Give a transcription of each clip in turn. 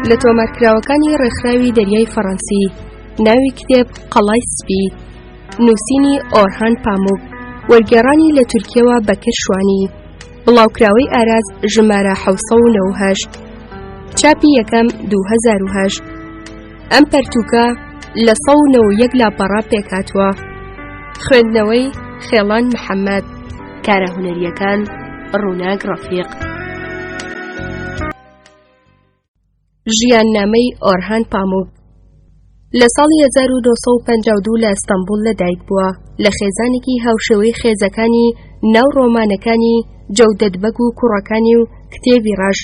لە تۆمارکراوەکانی ڕێکخراوی دەریای فەڕەنسی ناوی کتێب قەڵای سپی نووسینی ئۆرهان پاموک وەرگێڕانی لە تورکیەوە بەکر شوانی بڵاوکراوەی ئاراز ژمارە 1970 چاپی یەکەم 2008 ئەم پەرتووکە لە 1970 لاپەڕە پێکهاتووە خوێندنەوەی خێڵان محەممەد کارە هونەریەکان ڕووناک ڕەفیق ژیاننامەی ئۆرهان پاموک لە ساڵی 1952 لە ئەستەنبوڵ لەدایک بووە لە خێزانێکی هاوشێوەی خێزەکانی ناو ڕۆمانەکانی جەودەت بەگ و کوڕەکانی و کتێبی ڕەش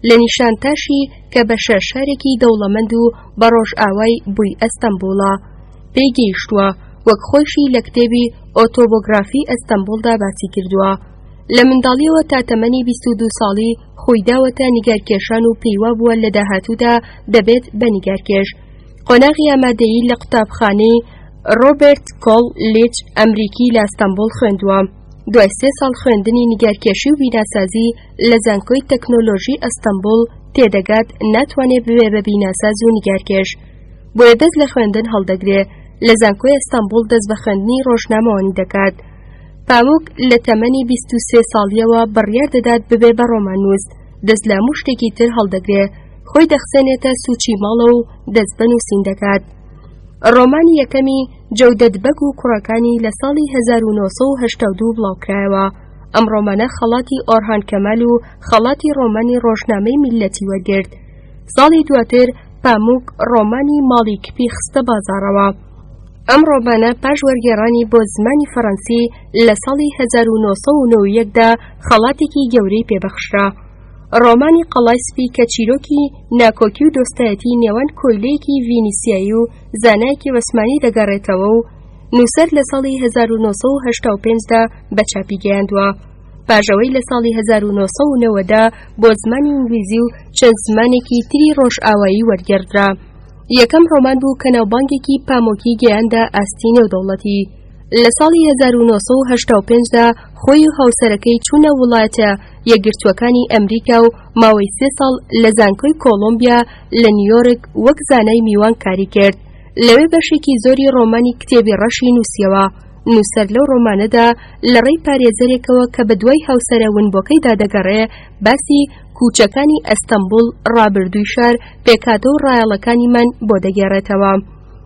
لە نیشانتاشی کە بە شارێکی دەوڵەمەند و بە ڕۆژئاوای بووی ئەستەنبوڵە پێی گەیشتووە وەک خۆیشی لە کتێبی ئۆتۆبۆگرافی ئەستەنبوڵدا باسی کردووە لە منداڵیەوە تا تەمەنی 22 ساڵی خۆی داوەتە نیگارکێشان و پێیوابووە لە داهاتوودا دەبێت بە نیگارکێش. قۆناغی ئامادەیی لە قوتابخانەی ڕۆبێرت کۆڵ لیچ ئەمریکی لە ئەستەنبوڵ خوێندووە. دوای سێ ساڵ خوێندنی نیگارکێشی و بیناسازی لە زانکۆی تەکنۆلۆژی ئەستەنبوڵ تێدەگات ناتوانێ ببێ بە بیناساز و نیگارکێش. بۆیە دەست لە خوێندن هەڵدەگرێ لە زانکۆی ئەستەنبوڵ دەست بە خوێندنی ڕۆژنامەوانی دەکات. پاموک لە تەمەنی 23 ساڵیەوە بڕیار دەدات ببێ بە ڕۆماننووس، دەست لە هەموو شتێکی تر هەڵدەگرێ، خۆی دەخسێنێتە سوچی ماڵەوە و دەست بە نووسین دەکات. ڕۆمانی یەکەمی جەودەت بەگ و کوڕەکانی لە ساڵی 1982 بڵاوکرایەوە. ئەم ڕۆمانە خەڵاتی ئۆرهان کەمال و خەڵاتی ڕۆمانی ڕۆژنامەی میللەتی وەرگرت. ساڵی دواتر پاموک ڕۆمانی ماڵی کپی خستە بازاڕەوە. ئەم ڕۆمانە پاش وەرگێڕانی بۆ زمانی فەڕەنسی لە ساڵی 1991 دا خەڵاتێکی گەورەی پێبەخشرا. ڕۆمانی قەڵای سپی کە چیرۆکی ناکۆکی و دۆستایەتی نێوان کۆیلەیەکی ڤینیسیایی و زانایەکی عوسمانی دەگەڕێتەوە و نووسەر لە ساڵی 1985 دا بە چاپی گەیاندووە. پاش ئەوەی لە ساڵی 1990 دا بۆ زمانی ئینگلیزی و چەند زمانێکی تری ڕۆژئاوایی وەرگێڕدرا. یەکەم ڕۆمان بوو کە ناوبانگێکی پامۆکی گەیاندە ئاستی نێودەوڵەتی. لە ساڵی 1985 دا خۆی و هاوسەرەکەی چوونە وڵاتە یەکگرتووەکانی ئەمریکا و ماوەی سێ ساڵ لە زانکۆی کۆڵۆمبیا لە نیویۆرک وەک زانای میوان کاری کرد. لەوێ بەشێکی زۆری ڕۆمانی کتێبی ڕەشی نووسیەوە. نووسەر لەو ڕۆمانەدا لە ڕێی پارێزەرێکەوە کە بە دوای هاوسەرە ونبووەکەیدا دەگەڕێ باسی کوچەکانی ئەستەمبوڵ، ڕابردووی شار، پێکهاتە و ڕایەڵەکانیمان بۆ دەگێڕێتەوە.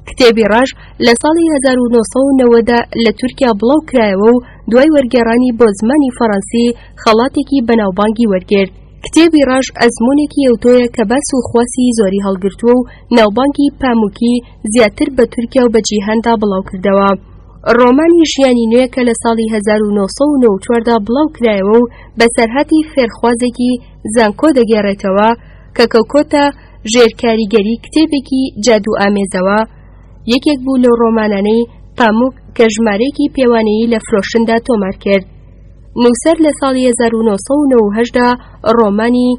کتێبی ڕەش لە ساڵی 1990 لە تورکیا بڵاو کرایەوە و دوای وەرگێڕانی بۆ زمانی فەڕەنسی خەڵاتێکی بەناوبانگی وەرگرت. کتێبی ڕەش ئەزموونێکی ئەوتۆیە کە باس و خواسی زۆری هەڵگرتووە و ناوبانگی پاموکی زیاتر بە تورکیا و بە جیهاندا بڵاوکردەوە. ڕۆمانی ژیانی نوێ کە لە ساڵی 1994 دا بڵاو کرایەوە و بەسەرهاتی فێرخوازێکی زانکۆ دەگێڕێتەوە کە کەوتە ژێر کاریگەری کتێبێکی جادووئامێزەوە، یەکێک بوو لەو ڕۆمانانەی پاموک کە ژمارەیەکی پێوانەیی لە فرۆشتندا تۆمار کرد. نووسەر لە ساڵی 1998 دا ڕۆمانی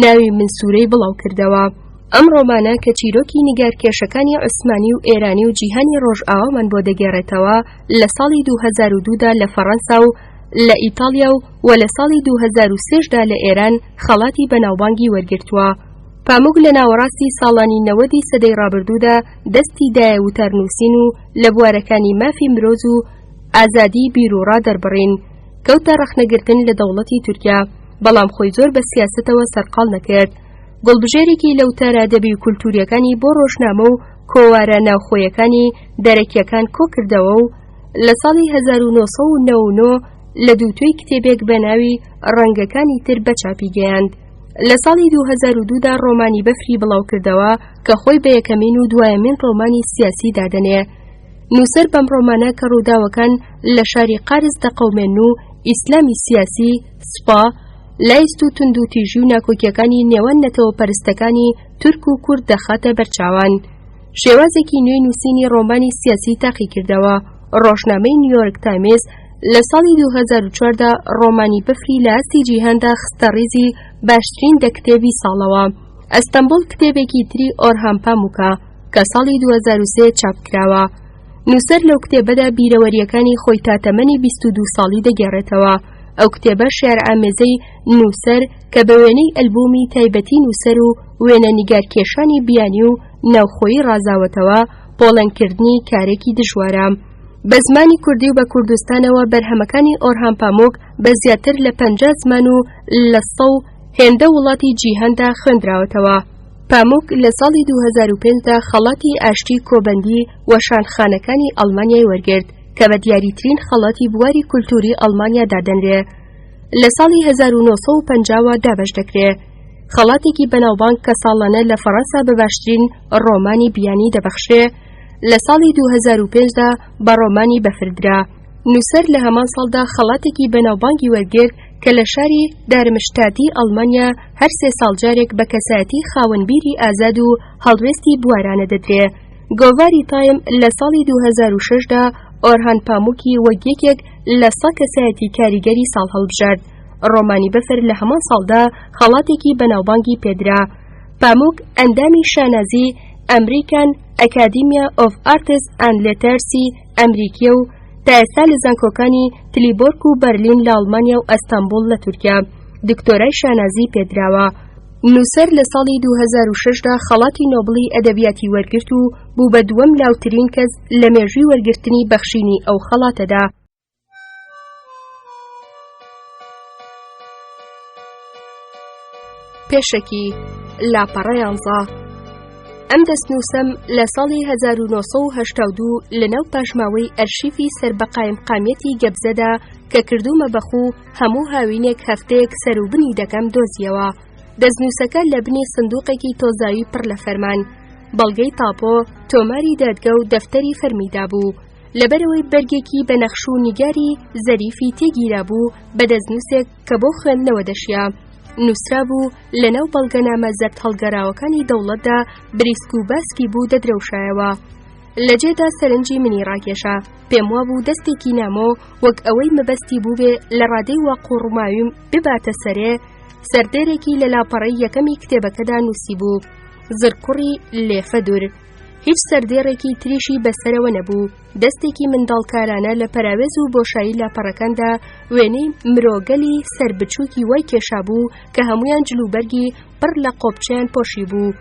ناوی من سوورەی بڵاو کردەوە. ئەم ڕۆمانە کە چیرۆکی نیگارکێشەکانی عوسمانی و ئێرانی و جیهانی ڕۆژئاوامان بۆ دەگێڕێتەوە لە ساڵی 2002 دا لە فەڕەنسا و لە ئیتاڵیا و و لە ساڵی 2003 دا لە ئێران خەڵاتی بەناوبانگی وەرگرتووە. پاموک لە ناوەڕاستی ساڵانی نەوەدی سەدەی ڕابردوودا دەستی دایە وتارنووسین و لە بوارەکانی مافی مرۆز و ئازادیی بیروڕا دەربڕین کەوتە ڕەخنەگرتن لە دەوڵەتی تورکیا، بەڵام خۆی زۆر بە سیاسەتەوە سەرقاڵ نەکرد. گوڵبژێرێکی لە وتارە ئەدەبی و کولتوورییەکانی بۆ ڕۆژنامە و کۆوارە ناوخۆیەکانی دەرەکییەکان کۆکردەوە و لە ساڵی 1999 لە دووتوێی کتێبێک بە ناوی ڕەنگەکانی تر بە چاپی گەیاند. لە ساڵی 2002 دا ڕۆمانی بەفری بڵاوکردەوە کە خۆی بە یەکەمین و دوایەمین ڕۆمانی سیاسی دادەنێ. نووسەر بەم ڕۆمانە کە ڕووداوەکان لە شاری قارس دەقەومێن و ئیسلامی سیاسی، سوپا، لایست و توندوتیژی و ناکۆکیەکانی نێوان نەتەوە پەرستەکانی تورک و کورد دەخاتە بەرچاوان. شێوازێکی نوێی نووسینی ڕۆمانی سیاسی تاقیکردەوە. ڕۆژنامەی نیویۆرک تایمز لە ساڵی 2004 دا ڕۆمانی بەفری لە ئاستی جیهاندا خستە ڕیزی باشترین دە کتێبی ساڵەوە. ئەستەنبوڵ کتێبێکی تری ئۆرهان پاموکە کە ساڵی 2003 چاپ کراوە. نووسەر لەو کتێبەدا بیرەوەرییەکانی خۆی تا تەمەنی 22 ساڵی دەگێڕێتەوە. ئەو کتێبە شیعرئامێزەی نووسەر کە بە وێنەی ئەلبوومی تایبەتی نووسەر و وێنە نیگارکێشانی بیانی و ناوخۆیی ڕازاوەتەوە، پۆڵێنکردنی کارێکی دژوارە. بە زمانی کوردی و بە کوردستانەوە بەرهەمەکانی ئۆرهان پاموک بە زیاتر لە 50 زمان و لە سە و هێندە وڵاتی جیهاندا خوێندراوەتەوە. پاموک لە ساڵی 2005 دا خەڵاتی ئاشتی کۆبەندی وەشانخانەکانی ئەڵمانیای وەرگرت کە بە دیاریترین خەڵاتی بواری کولتووری ئەڵمانیا دادەنرێ. لە ساڵی 1950 وە دابەش دەکرێ. خەڵاتێکی بەناوبانگ کە ساڵانە لە فەڕەنسا بە باشترین ڕۆمانی بیانی دەبەخشرێ، لە ساڵی 2005 دا بە ڕۆمانی بەفر درا. نووسەر لە هەمان ساڵدا خەڵاتێکی بەناوبانگی وەرگرت کە لە شاری دارمشتادی ئەڵمانیا هەر سێ ساڵ جارێک بە کەسایەتی خاوەن بیری ئازاد و هەڵوێستی بوارانە دەدرێ. گۆڤاری تایم لە ساڵی 2006 دا ئۆرهان پاموکی وەک یەکێک لە سە کەسایەتی کاریگەری ساڵ هەڵبژارد. ڕۆمانی بەفر لە هەمان ساڵدا خەڵاتێکی بەناوبانگی پێدرا. پاموک ئەندامی شانازی ئەمریکان ئەکادیمیا ئۆف ئارتس ئاند لێتەرسی ئەمریکیە و تا ئێستا لە زانکۆکانی تلیبۆرک و بەرلین لە ئەڵمانیا و ئەستەنبوڵ لە تورکیا دکتۆرای شانازی پێدراوە. نووسەر لە ساڵی 2006 دا خەڵاتی نۆبڵی ئەدەبیاتی وەرگرت و بوو بە دووەم لاوترین کەس لە مێژووی وەرگرتنی بەخشینی ئەو خەڵاتەدا. پێشەکی لاپەڕە یانزە ئەم دەستنووسەم لە ساڵی 1982 لەناو پاشماوەی ئەرشیفی سەر بە قایمقامیەتی گەبزەدا کە کردوومە بەخوو هەموو هاوینێک هەفتەیەک سەروبنی دەکەم دۆزیەوە دەستنووسەکە لە بنی سندوقێکی تۆزاوی پڕ لە فەرمان بەڵگەی تاپۆ تۆماری دادگە و دەفتەری فەرمیدا بوو لەبەرئەوەی بەرگێکی بە نەخش و نیگاری زەریفی تێگیرابوو بە دەستنووسێک کە بۆ خوێندنەوە دەشیا نووسرابوو لەناو بەڵگەنامە زەرد هەڵگەراوەکانی دەوڵەتدا بریسک و باسکی بوو دەدرەوشایەوە. لە جێدا سەرنجی منی ڕاکێشا، پێم وابوو دەستێکی نامۆ وەک ئەوەی مەبەستی بووبێ لە ڕادەی واقوڕماویم بباتە سەرێ، سەردێرێکی لە لاپەڕەی یەکەمی کتێبەکەدا نووسیبوو، زڕکوڕی لێفە دوور. هیچ سەردێڕێکی تریشی بەسەرەوە نەبوو، دەستێکی منداڵکارانە لە پەراوێز و بۆشایی لاپەڕەکاندا وێنەی مرۆگەلی سەر بچووکی وای کێشابوو کە هەموویان جلوبەرگی پڕ لە قۆپچەیان پۆشیبوو.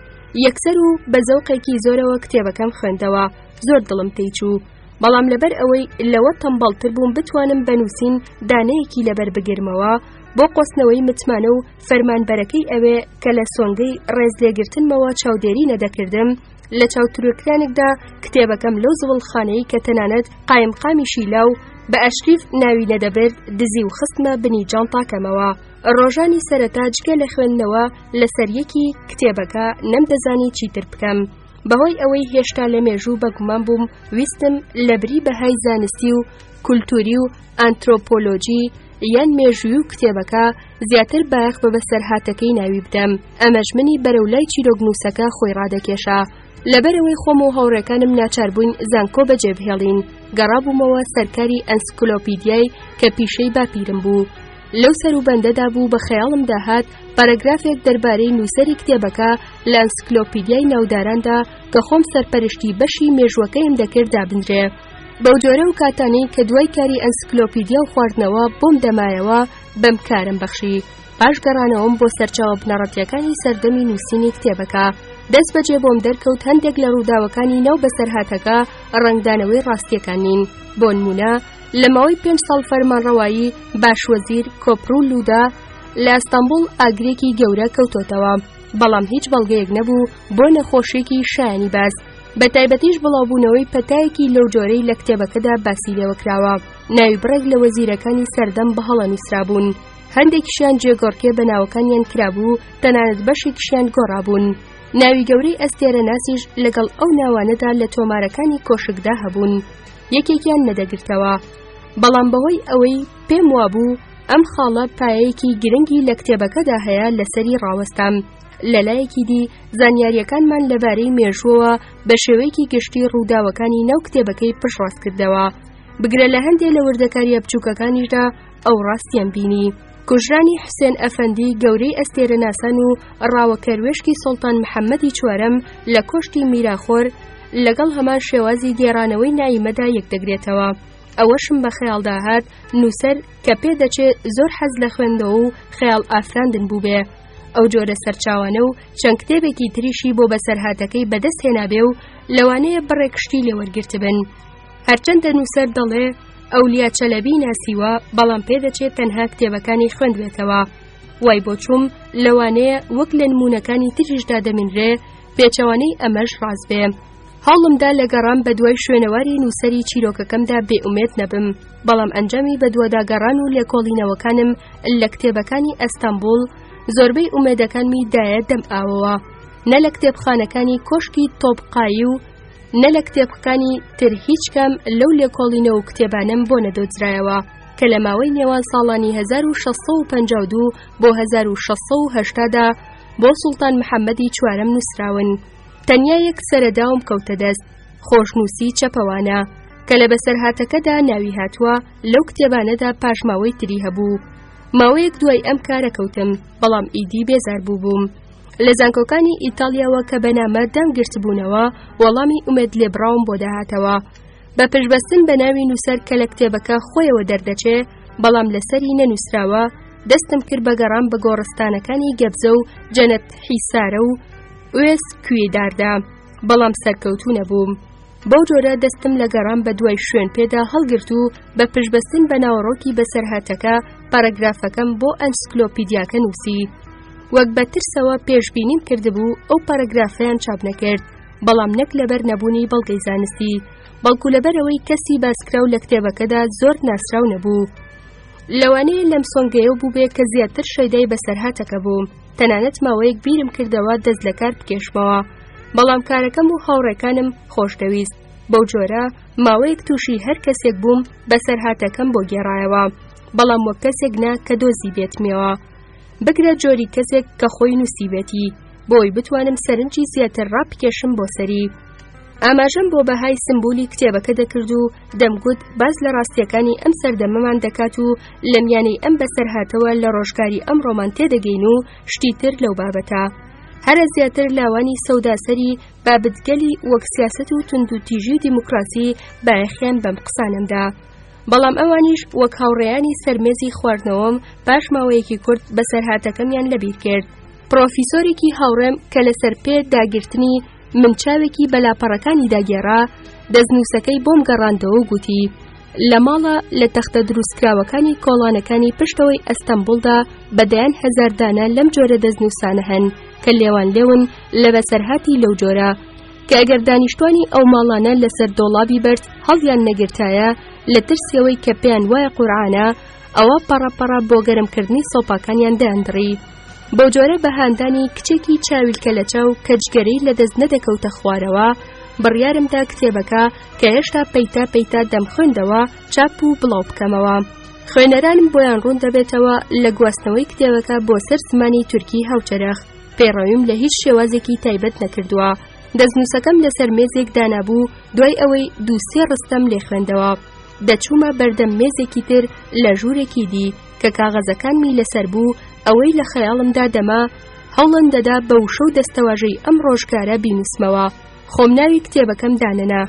یەکسەر و بە زەوقێکی زۆرەوە کتێبەکەم خوێندەوە، زۆر دڵم تێی چوو. بەڵام لەبەر ئەوەی لەوە تەمبەڵتر بووم بتوانم بە نووسین دانەیەکی لەبەر بگرمەوە، بۆ قۆستنەوەی متمانە و فەرمانبەرەکەی ئەوێ کە لە سۆنگەی ڕێزلێگرتنمەوە چاودێری نەدەکردم، لە چاوتروکانێکدا کتێبەکەم لەو زبڵخانەی کە تەنانەت قایمقامیشی لاو بە ئەشریف ناوی نەدەبرد دزی و خستمە بنی جانتاکەمەوە. ڕۆژانی سەرەتا جگە لە خوێندنەوە لەسەر یەکی کتێبەکە نەمدەزانی چیتر بکەم. بەهۆی ئەوەی هێشتا لە مێژوو بەگومان بووم ویستم لەبری بەهای زانستی و کولتوری و ئەنترۆپۆلۆجی یان مێژووی و کتێبەکە زیاتر بایەخ بە بەسەرهاتەکەی ناوی بدەم ئەمەش منی بەرەو لای چیرۆکنووسەکە خۆی ڕادەکێشا لەبەرەوەی خۆم و هاوڕێکانم ناچار بووین زانکۆ بەجێ بهێڵین گەڕابوومەوە سەرکاری ئەنسکلۆپیدیای کە پیشەی باپیرم بوو لەو سەروبەندەدا بوو بە خەیاڵم داهات پەرەگرافێک دەربارەی نووسەری کتێبەکە لە ئەنسکلۆپیدیای ناوداراندا کە خۆم سەرپەرشتی بەشی مێژووەکەیم دەکرد دابنرێ. بەو جۆرە و کاتانەی کە دوای کاری ئەنسکلۆپیدیا و خواردنەوە بۆم دەمایەوە بەم کارم بەخشی پاش گەڕانەوەم بۆ سەرچاوە بنەڕەتیەکانی سەردەمی نووسینی کتێبەکە دەست بەجێ بۆم دەرکەوت هەندێک لە ڕووداوەکانی ناو بەسەرهاتەکە ڕەنگدانەوەی ڕاستیەکان نین بۆ نمونە لە ماوەی پێنج ساڵ فەرمانڕەوایی باشوەزیر کۆپرولودا لە ئەستەنبوڵ ئاگرێکی گەورە کەوتۆتەوە بەڵام هیچ بەڵگەیەک نەبوو بۆ نەخۆشیێکی شایانی باس بە تایبەتیش بڵاوبوونەوەی پەتایەکی لەو جۆرەی لە کتێبەکەدا باسی لێوەکراوە ناوی بڕێک لە وەزیرەکانی سەردەم بە هەڵە نووسرابوون هەندێکیشیان جێگۆڕکێ بە ناوەکانیان کرابوو تەنانەت بەشێکیشیان گۆڕابوون ناوی گەورەی ئەستێرە ناسیش لەگەڵ ئەو ناوانەدا لە تۆمارەکانی کۆشکدا هەبوون یەکێکیان نەدەگرتەوە بەڵام بەهۆی ئەوەی پێم وابوو ئەم خاڵە پایەیەکی گرنگی لە کتێبەکەدا هەیە لەسەری ڕاوەستام لەلایەکی دی زانیاریەکانمان لەبارەی مێژووەوە بە شێوەیەکی گشتی ڕووداوەکانی ناو کتێبەکەی پشتڕاست کردەوە بگرە لە هەندێ لە وردەکاریە بچووکەکانیشدا ئەو ڕاستیان بینی کوژرانی حوسێن ئەفەندی گەورەی ئەستێرەناسان و ڕاوەکەروێشکی سوڵتان محەممەدی چوارەم لە کۆشتی میراخۆر لەگەڵ هەمان شێوازی گێڕانەوەی نایمەدا یەکدەگرێتەوە ئەوەشم بە خەیاڵدا هات نووسەر کە پێدەچێ زۆر حەز لە خوێندنەوە و خەیاڵ ئافراندن بووبێ. ئەو جۆرە سەرچاوانە و چەند کتێبێکی تریشی بۆ بەسەرهاتەکەی بەدەست هێنابێ و لەوانەیە بڕێک شتی لێوەرگرتبن. هەرچەندە نووسەر دەڵێ ئەولیا چەلەبی ناسیوە بەڵام پێدەچێت تەنها کتێبەکانی خوێندبێتەوە. وای بۆ چووم لەوانەیە وەک لە نموونەکانی تریشدا دەمینرێ پێچەوانەی ئەمەش ڕاست بێ. هەوڵمدا لە گەڕان بە دوای شوێنەواری نووسەری چیرۆکەکەمدا بێئومێد نەبم، بەڵام ئەنجامی بەدواداگەڕان و لێکۆڵینەوەکانم لە کتێبەکانی ئەستەمبوڵ زۆربەی ئومێدەکانمی دایە دەم ئاوەوە. نە لە کتێبخانەکانی کۆشکی تۆپقایی و نە لە کتێبخکانی تر هیچ کام لەو لێکۆڵینەوە و کتێبانەم بۆ نەدۆزرایەوە کە لە ماوەی نێوان ساڵانی 1652 بۆ 1680 دا بۆ سوڵتان محەممەدی چوارەم نووسراون. تەنیا یەک سەرەداوم کەوتە دەست، خۆشنووسی چەپەوانە، کە لە بەسەرهاتەکەدا ناوی هاتووە، لەو کتێبانەدا پاشماوەی تری هەبوو. ماوەیەک دوای ئەم کارە کەوتم، بەڵام ئیدی بێزار بووبووم. لە زانکۆکانی ئیتاڵیاوە کە بە نامە دامگرتبوونەوە، وەڵامی ئومێد لێبڕاوم بۆ دەهاتەوە. بە پشتبەستن بە ناوی نووسەر کە لە کتێبەکە خۆیەوە دەردەچێ، بەڵام لەسەری نەنووسراوە، دەستم کرد بە گەڕان بە گۆڕستانەکانی گەبزە و جەنەت حیسارە و ئوێس کوێداردا، بەڵام سەرکەوتوو نەبووم. بەو جۆرە دەستم لە گەڕان بە دوای شوێن پێدا هەڵگرت و بە پشتبەستن بە ناوەڕۆکی بەسەرهاتەکە پەرەگرافەکەم بۆ ئەنسکلۆپیدیاکە نووسی. وەک بە ترسەوە پێشبینیم کردبوو ئەو پەرەگرافەیان چاپ نەکرد، بەڵام نەک لەبەر نەبوونی بەڵگەی زانستی، بەڵکو لەبەرئەوەی کەسی باسکراو لە کتێبەکەدا زۆر ناسراو نەبوو. لەوانەیە لەم سۆنگەیەو بووبێ کە زیاتر شەیدای بەسەرهاتەکە بووم، تەنانەت ماوەیەک بیرم کردەوە دەست لە کار بکێشمەوە، بەڵام کارەکەم و هاوڕێکانم خۆش دەویست، بەو جۆرە ماوەیەک تووشی هەر کەسێک بووم بەسەرهاتەکەم بۆ گێڕایەوە، بەڵام وەک کەسێک نا کە دۆزیبێتمیەوە. بگرە جۆری کەسێک کە خۆی نووسیبێتی، بۆی بتوانم سەرنجی زیاتر ڕابکێشم بۆ سەری. ئاماژەم بۆ بەهای سمبولی کتێبەکە دەکرد و دەمگوت باس لە ڕاستیەکانی ئەم سەردەمەمان دەکات و لە میانەی ئەم بەسەرهاتەوە لە ڕۆژگاری ئەمڕۆمان تێدەگەین و شتی تر لەو بابەتە. هەرە زیاتر لاوانی سەوداسەری بابتگەلی وەک سیاسەت و توندوتیژی و دیموکراسی بایەخیان بەم قسانەم دا. بەڵام ئەوانیش وەک هاوڕێیانی سەر مێزی خواردنەوەم پاش ماوەیەکی کورت بەسەرهاتەکەمیان لەبیر کرد. پڕۆفیسۆرێکی هاوڕێم کە لەسەر پێ داگرتنی من چاوێکی بە لاپەڕەکانیدا گێڕا، دەستنووسەکەی بۆم گەڕاندەوە و گوتی، لە ماڵە لە تەختە دروستکراوەکانی کۆڵانەکانی پشتەوەی ئەستەمبوڵدا بە دەیان هەزار دانە لەم جۆرە دەستنووسانە هەن کە لێوانلێون لە بەسەرهاتی لەو جۆرە کە ئەگەر دانیشتوانی ئەو ماڵانە لەسەر دۆڵابی بەرد هەڵیان نەگرتایە لە ترسیەوەی کە پێیان وایە قورعانە ئەوە پەڕە پەڕە بۆ گەرمکردنی سۆپاکانیان دەیاندڕی. بەو جۆرە بە هاندانی کچێکی چاویلکە لە چاو کە جگەرەی لە دەست نەدەکەوتە خوارەوە، بڕیارم دا کتێبەکە کە هێشتا پەیتا پەیتا دەمخوێندەوە چاپ و بڵاو بکەمەوە. خوێنەرانم بۆیان ڕوون دەبێتەوە لە گواستنەوەی کتێبەکە بۆ سەر زمانی تورکی هاوچەرخ، پەیڕەویم لە هیچ شێوازێکی تایبەت نەکردووە. دەستنووسەکەم لەسەر مێزێک دانابوو، دوای ئەوەی دوو سێ ڕستەم لێ خوێندەوە، دەچوومە بەردەم مێزێکی تر لە ژوورێکی دی کە کاغەزەکانمی لەسەر بوو، ئەوەی لە خەیاڵمدا دەما، هەوڵم دەدا بە وشە و دەستەواژەی ئەم ڕۆژگارە بینووسمەوە. خۆم ناوی کتێبەکەم دانەنا،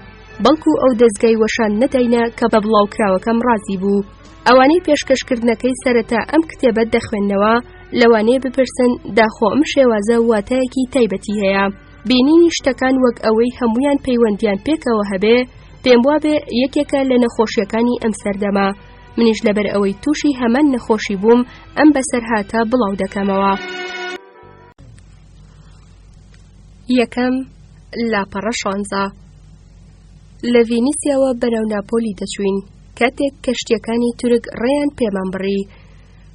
بەڵکو ئەو دەزگای وەشاندنە داینا کە بە بڵاوکراوەکەم ڕازی بوو. ئەوانەی پێشکەشکردنەکەی سەرەتا ئەم کتێبە دەخوێننەوە، لەوانەیە بپرسن داخۆ ئەم شێوازە واتایەکی تایبەتی هەیە. بینینی شتەکان وەک ئەوەی هەموویان پەیوەندیان پێکەوە هەبێ، پێم وابێ یەکێکە لە نەخۆشیەکانی ئەم سەردەمە. منیش لەبەر ئەوەی تووشی هەمان نەخۆشی بووم ئەم بەسەرهاتە بڵاو دەکەمەوە. یەکەم، لاپەڕە شانزە. لە ڤینیسیاوە بەرەو ناپۆلی دەچووین کاتێک کەشتیەکانی تورک ڕێیان پێمان بڕی.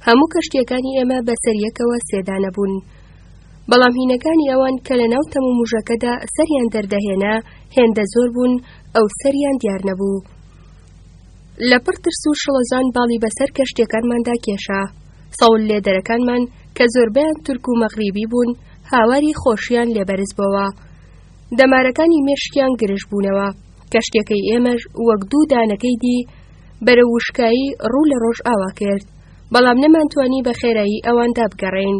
هەموو کەشتیەکانی ئێمە بەسەر یەکەوە سێدانە بوون. بەڵام هینەکانی ئەوان کە لە ناو تەموموژەکەدا سەریان دەردەهێنا هێندە زۆر بوون ئەو سەریان دیار نەبوو. لەپڕ ترس و شڵەژان باڵی بەسەر کەشتیەکانماندا کێشا. سەوڵ لێدەرەکانمان کە زۆربەیان تورک و مەغریبی بوون، هاواری خۆشیان لێ بەرز بۆوە. دەمارەکانی مێشکیان گرژ بوونەوە. کەشتیەکەی ئێمەش وەک دوو دانەکەی دی بەرەو وشکایی ڕوو لە ڕۆژئاوا کرد. بەڵام نەمانتوانی بە خێرایی ئەواندا بگەڕێین.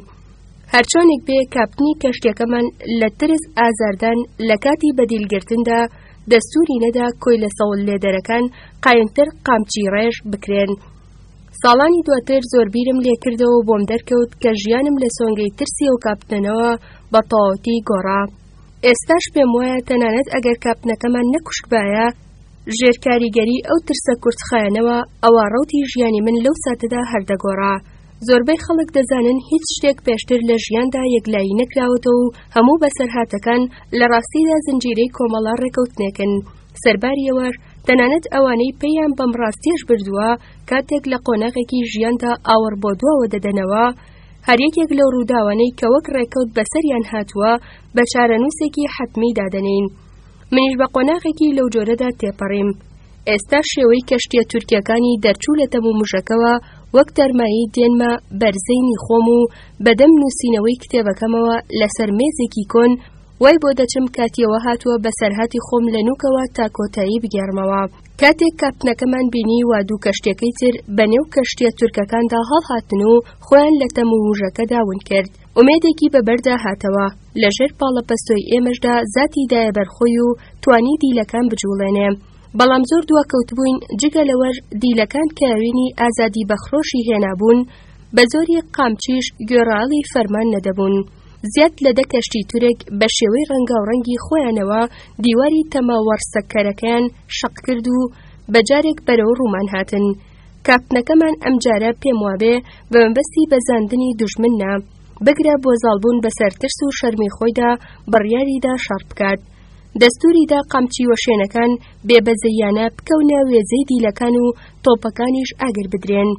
هەرچۆنێک بێ کاپتنی کەشتیەکەمان لە ترس ئازاردان لە کاتی بەدیلگرتندا دەستووری نەدا کۆیلە سەوڵ لێدەرەکان قایمتر قامچی ڕێژ بکرێن. ساڵانی دواتر زۆر بیرم لێکردەوە و بۆم دەرکەوت کە ژیانم لە سۆنگەی ترسی ئەو کاپتنەوە بە تەواوەتی گۆڕا. ئێستاش پێم وایە تەنانەت ئەگەر کاپتنەکەمان نەکوشتبایە، ژێر کاریگەری ئەو ترسە کورتخایەنەوە، ئەوا ڕەوتی ژیانی من لەو ساتەدا هەر دەگۆڕا. زۆربەی خەڵک دەزانن هیچ شتێک پێشتر لە ژیاندا یەکلایی نەکراوەتەوە و هەموو بەسەرهاتەکان لە ڕاستیدا زنجیرەی کۆمەڵە ڕێکەوتنێکن. سەرباری ئەوەش، تەنانەت ئەوانەی پێیان بەم ڕاستیەش بردووە، کاتێک لە قۆناغێکی ژیاندا ئاوڕ بۆ دواوە دەدەنەوە، هەر یەکێک لەو ڕووداوانەی کە وەک ڕێکەوت بەسەریان هاتووە بە چارەنووسێکی حەتمی دادەنێین. منیش بە قۆناغێکی لەو جۆرەدا تێپەڕیم. ئێستا شێوەی کەشتیە تورکیەکانی دەرچوو لە تەم و مژەکەوە وەک تەرمایی دێنمە بەر زەینی خۆم و بەدەم نووسینەوەی کتێبەکەمەوە لەسەر مێزێکی کۆن وای بۆ دەچم کاتیەوە هاتووە بەسەرهاتی خۆم لە نوکەوە تا کۆتایی بگێڕمەوە. کاتێک کاپتنەکەمان بینی وا دوو کەشتیەکەی تر بە نێو کەشتیە تورکەکاندا هەڵهاتن و خۆیان لە تەم و مژەکەدا ون کرد، ئومێدێکی بە بەردا هاتەوە، لە ژێر پاڵەپەستۆی ئێمەشدا زاتی دایە بەر خۆی و توانی دیلەکان بجوڵێنێ. بەڵام زۆر دواکەوتبووین، جگە لەوەش دیلەکان کە ئەوینی ئازادی بە خرۆشی هێنابوون، بە زۆری قامچیش گوێڕایەڵی فەرمان نەدەبوون. زیاد لە دە کەشتی تورک بە شێوەی ڕەنگاوڕەنگی خۆیانەوە دیواری تەمە وەڕسەکەرەکەیان شەق کرد و بە جارێک بەرەو ڕوومان هاتن. کاپتنەکەمان ئەمجارە پێم وابێ بە مەبەستی بەزاندنی دوژمن نا، بگرە بۆ زاڵبوون بەسەر ترس و شەرمی خۆیدا بڕیاریدا شەڕ بکات. دەستوری دا قامچی وەشێنەکان بێ بەزەییانە بکەونە وێزەی دیلەکان و تۆپەکانیش ئاگر بدرێن.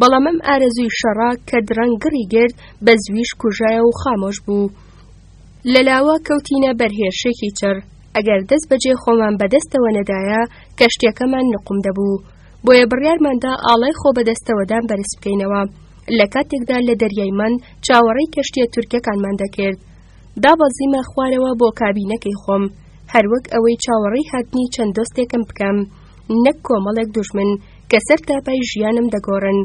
بەڵام ئەم ئارەزووی شەڕە کە درەنگ گڕی گرت بە زوویش کوژایە و خامۆش بوو. لە لاوە کەوتینە بەر هێرشێکی چڕ، ئەگەر دەست بەجێ خۆمان بەدەستەوە نەدایە کەشتیەکەمان نقوم دەبوو. بۆیە بڕیارماندا ئاڵای خۆ بەدەستەوەدان بەرز بکەینەوە. لە کاتێکدا لە دەریای مەند چاوەڕێی کەشتیە تورکەکانمان دەکرد. دابەزیمە خوارەوە بۆ کابینەکەی خۆم، هەروەک ئەوەی چاوەڕێی هاتنی چەند دۆستێکم بکەم، نەک کۆمەڵێک دوژمن کە سەر تاپای ژیانم دەگۆڕن.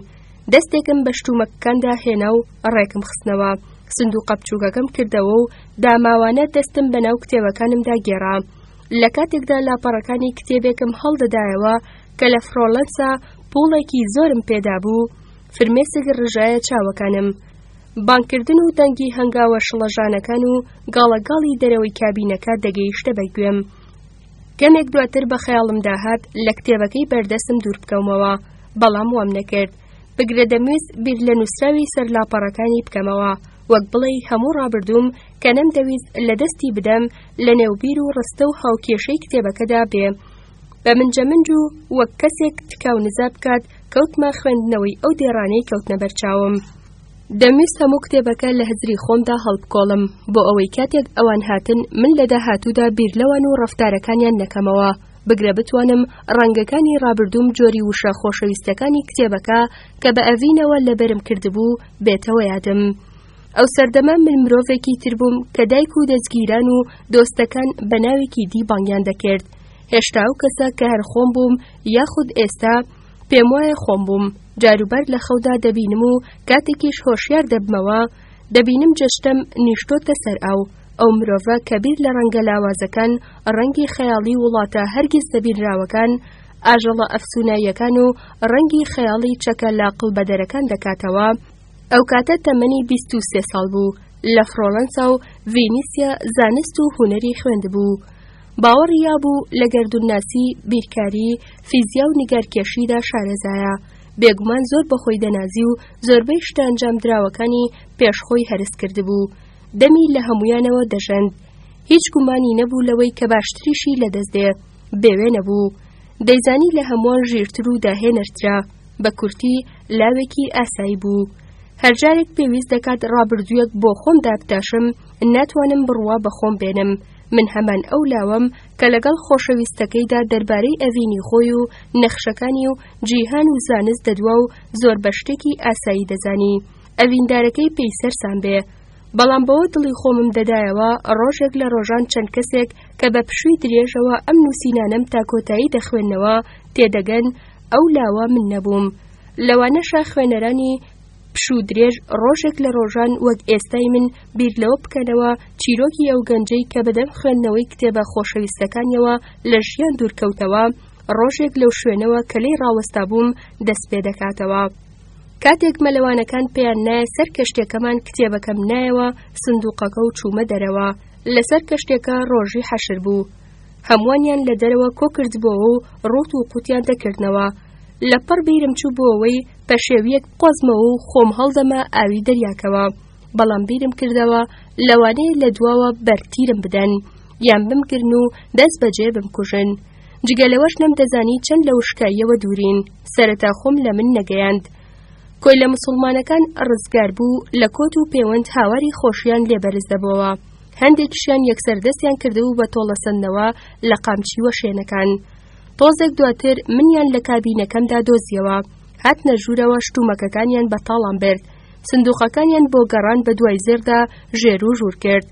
دەستێکم بە شتومەکەکاندا هێنا و ڕێکم خستنەوە. سندوقە بچووکەکەم کردەوە و داماوانە دەستم بەناو کتێبەکانمدا گێڕا. لە کاتێکدا لاپەڕەکانی کتێبێکم هەڵدەدایەوە کە لە فرۆڵەنسا پووڵێکی زۆرم پێدابوو، فرمێسک ڕژایە چاوەکانم. بانگکردن و دەنگی هەنگاوە شڵەژانەکان و گاڵەگاڵی دەرەوەی کابینەکە دەگەیشتە بە گوێم. کەمێک دواتر بە خەیاڵمدا هات لە کتێبەکەی بەردەستم دوور بکەومەوە، بەڵام وام نەکرد. بگرە دەمویست بیر لە نووسراوی سەر لاپەڕەکانی بکەمەوە، وەک بڵێی هەموو ڕابردووم کە نەمدەویست لە دەستی بدەم لە نێو بیر و ڕستە و هاوکێشەی کتێبەکەدا بێ. بە منجەمنج و وەک کەسێک تکا و نزا بکات کەوتمە خوێندنەوەی ئەو دێڕانەی کەوتنە بەرچاوم. دەمویست هەموو کتێبەکە لە هزری خۆمدا هەڵبکۆڵم بۆ ئەوەی کاتێک ئەوان هاتن من لە داهاتوودا بیر لەوان و ڕەفتارەکانیان نەکەمەوە، بگرە بتوانم ڕەنگەکانی ڕابردووم جۆری وشە خۆشەویستەکانی کتێبەکە کە بە ئەڤینەوە لەبەرم کردبوو بێتەوە یادم. ئەو سەردەمە من مرۆڤێکی تر بووم کە دایک و دەستگیران و دۆستەکان بە ناوێکی دی بانگیان دەکرد. هێشتا ئەو کەسە کە هەر خۆم بووم یاخود ئێستا پێم وایە خۆم بووم، جاروبار لە خەودا دەبینم و کاتێکیش هۆشیار دەبمەوە، دەبینم جەستەم نیشتۆتە سەر ئاو، ئەو مرۆڤە کە بیر لە ڕەنگە لاوازەکان، ڕەنگی خەیاڵی وڵاتە هەرگیز نەبینراوەکان، ئاژەڵە ئەفسوناییەکان و ڕەنگی خەیاڵی چەکە لاقڵبەدەرەکان دەکاتەوە، ئەوکاتە تەمەنی 23 ساڵ بوو، لە فڕۆڵەنسا و ڤینیسیا زانست و هونەری خوێندبوو. باوەڕی یابوو لە گەردوونناسی، بیرکاری، فیزیا و نیگارکێشیدا شارەزایە. بێگومان زۆر بە خۆی دەنازی و زۆربەی شتە ئەنجامدراوەکانی پێش خۆی هەرس کردبوو. دەمی لە هەموویانەوە دەژەند. هیچ گومانی نەبوو لەوەی کە باشتریشی لەدەست دێ. بێوێنە بوو. دەیزانی لە هەمووان ژیرتر و داهێنەرترە. بە کورتی لاوێکی ئاسایی بوو. هەر جارێک پێویست دەکات ڕابردوویەک بۆ خۆم دابتاشم، ناتوانم بڕوا بە خۆم بێنم. من هەمان ئەو لاوەم کە لەگەڵ خۆشەویستەکەیدا دەربارەی ئەڤینی خۆی و نەخشەکانی و جیهان و زانست دەدوا و زۆر بە شتێکی ئاسایی دەزانی ئەڤیندارەکەی پێی سەرسام بێ. بەڵام بەوە دڵی خۆمم دەدایەوە ڕۆژێک لە ڕۆژان چەند کەسێک کە بە پشووی درێژەوە ئەم نووسینانەم تا کۆتایی دەخوێننەوە تێدەگەن ئەو لاوە من نەبووم. لەوانەشە خوێنەرانی پشوو درێژ ڕۆژێک لە ڕۆژان وەک ئێستای من بیر لەوە بکەنەوە چیرۆکی ئەو گەنجەی کە بەدەم خوێندنەوەی کتێبە خۆشەویستەکانیەوە لە ژیان دوورکەوتەوە ڕۆژێک لەو شوێنەوە کە لێی ڕاوەستابووم دەست پێ دەکاتەوە. کاتێک مەلەوانەکان پێیان نایە سەر کەشتێکەمان کتێبەکەم نایەوە سندوقەکە و چوومە دەرەوە. لەسەر کەشتێکە ڕۆژی حەشر بوو. هەمووانیان لە دەرەوە کۆ کردبۆوە و ڕووت و قوتیان دەکردنەوە. لە پڕ بیرم چوو بۆ ئەوەی پەشێوییەک بقۆزمەوە و خۆم هەڵدەمە ئاوی دەریاکەوە. بەڵام بیرم کردەوە لەوانەیە لە دواوە بەر تیرم بدەن یان بمگرن و دەست بەجێ بمکوژن. جگە لەوەش نەمدەزانی چەند لە وشکاییەوە دوورین. سەرەتا خۆم لە من نەگەیاند. کۆیلە موسڵمانەکان ڕزگار بوو لە کۆت و پێوەند هاواری خۆشیان لێ بەرز دەبۆوە. هەندێکیشیان یەکسەر دەستیان کردبوو بە تۆڵەسەندنەوە لە قامچی وەشێنەکان. تۆزێک دواتر منیان لە کابینەکەمدا دۆزیەوە. هاتنە ژوورەوە شتومەکەکانیان بە تاڵان برد. سندوقەکانیان بۆ گەڕان بە دوای زێڕدا ژێر و ژوور کرد.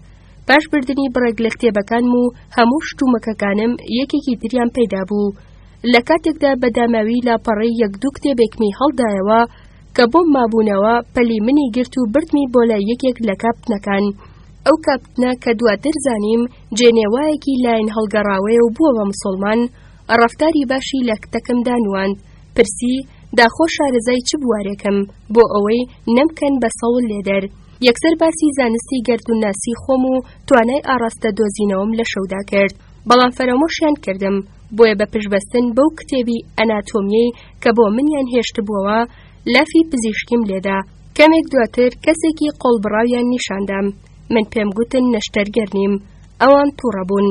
پاش بردنی بڕێک لە کتێبەکانم و هەموو شتومەکەکانم یەکێکی تریان پەیدا بوو. لە کاتێکدا بە داماوی لاپەڕەی یەک دوو کتێبێکمی هەڵدایەوە کە بۆم مابوونەوە پەلی منی گرت و بردمی بۆ لای یەکێک لە کاپتنەکان. ئەو کاپتنە کە دواتر زانیم جێنێوایەکی لاین هەڵگەڕاوەیە و بووە بە مسوڵمان، ڕەفتاری باشی لە کتەکمدا نواند، پرسی داخۆ شارەزای چ بوارێکم بۆ ئەوەی نەمکەن بە سەوڵ لێدەر. یەکسەر باسی زانستی گەردوونناسی خۆم و توانای ئاڕاستە دۆزینەوەم لە شەودا کرد. بەڵام فەرامۆشیان کردم، بۆیە بە پشتبەستن بەو کتێبی ئەناتۆمییەی کە بۆ منیان هێشتبووەوە، لافی پزیشکیم لێدا. کەمێک دواتر کەسێکی قۆڵبڕاویان نیشاندام. من پێم گوتن نەشتەرگەر نیم. ئەوان تووڕە بوون.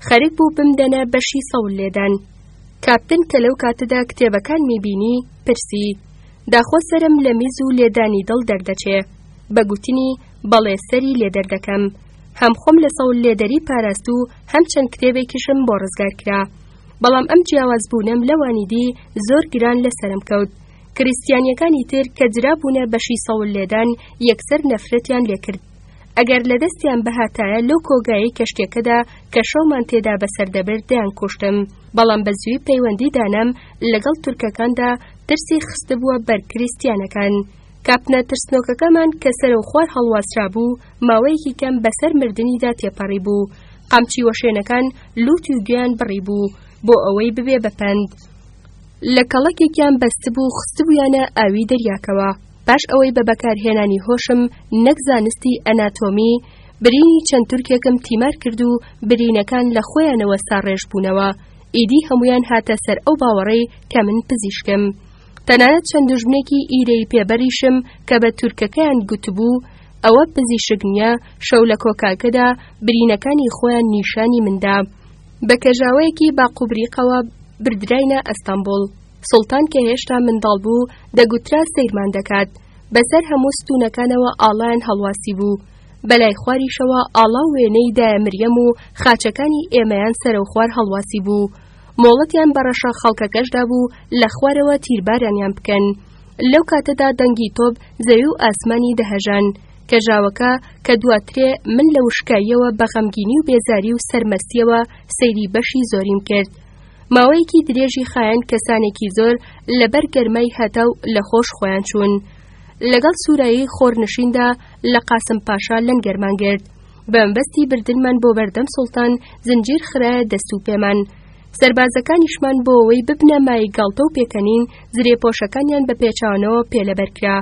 خەریک بوو بمدەنە بەشی سەوڵ لێدان. کاپتن کە لەو کاتەدا کتێبەکانمی بینی، پرسی، داخۆ سەرم لە میز و لێدانی دڵ دەردەچێ؟ بە گوتنی، بەڵێ سەری لێ دەردەکەم. هەم خۆم لە سەوڵ لێدەری پاراست و هەم چەند کتێبێکیشم بۆ ڕزگار کرا. بەڵام ئەم جیاوازبوونەم لەوانی دی زۆر گران لەسەرم کەوت. کریستیانیەکانی تر کە درابوونە بەشی سەوڵ لێدان یەکسەر نەفرەتیان لێکرد. ئەگەر لە دەستیان بهاتایە لەو کۆگایەی کەشتیەکەدا کە شەومان تێدا بەسەر دەبرد دەیانکوشتم. بەڵام بە زووی پەیوەندی دانام لەگەڵ تورکەکاندا ترسی خستبووە بەر کریستیانەکان. کاپتنە ترسنۆکەکەمان کە سەرەوخوار هەڵواسرابوو، ماوەیەکی کەم بەسەر مردنیدا تێپەڕیبوو. قامچی وەشێنەکان لووت و گوێیان بڕیبوو بۆ ئەوەی ببێ بە پەند. لە کەڵەکێکیان بەستبوو و خستبوویانە ئاوی دەریاکەوە. پاش ئەوەی بە بەکارهێنانی هۆشم نەک زانستی ئەناتۆمی، برینی چەند تورکێکم تیمار کرد و برینەکان لە خۆیانەوە ساڕێژ بوونەوە، ئیدی هەموویان هاتە سەر ئەو باوەڕەی کە من پزیشکم. تەنانەت چەند دوژمنێکی ئیرەیی پێبەریشم کە بە تورکەکەیان گوتبوو ئەوە پزیشک نییە، شەو لە کۆکاکەدا برینەکانی خۆیان نیشانی من دا. بە کەژاوەیەکی باقوبریقەوە بردراینە ئەستەمبوڵ. سوڵتان کە هێشتا منداڵ بوو، دەگوترا سەیرمان دەکات. بەسەر هەموو ستوونەکانەوە ئاڵایان هەڵواسیبوو. بەلای خواریشەوە ئاڵا و وێنەی دایە مریەم و خاچەکانی ئێمەیان سەرەوخوار هەڵواسیبوو. مۆڵەتیان بە ڕەشە خەڵکەکەش دابوو لە خوارەوە تیربارانیان بکەن. لەو کاتەدا دەنگی تۆپ زەوی و ئاسمانی دەهەژان. کەژاوەکە کە دواترێ من لە وشکاییەوە بە غەمگینی و بێزاری و سەرمەستییەوە سەیری بەشی زۆریم کرد. ماوەیەکی درێژی خایاند کەسانێکی زۆر لەبەر گەرمای هەتاو لە خۆش خۆیان چوون. لەگەڵ سوورایی خۆرنشیندا لە قاسم پاشا لەنگەرمان گرت. بە مەبەستی بردنمان بۆ بەردەم سوڵتان زنجیر خرایە دەست و پێمان. سەربازەکانیشمان بۆ ئەوەی ببنە مایەی گاڵتە و پێکەنین زرێپۆشەکانیان بە پێچەوانەوە پێ لەبەر کرا.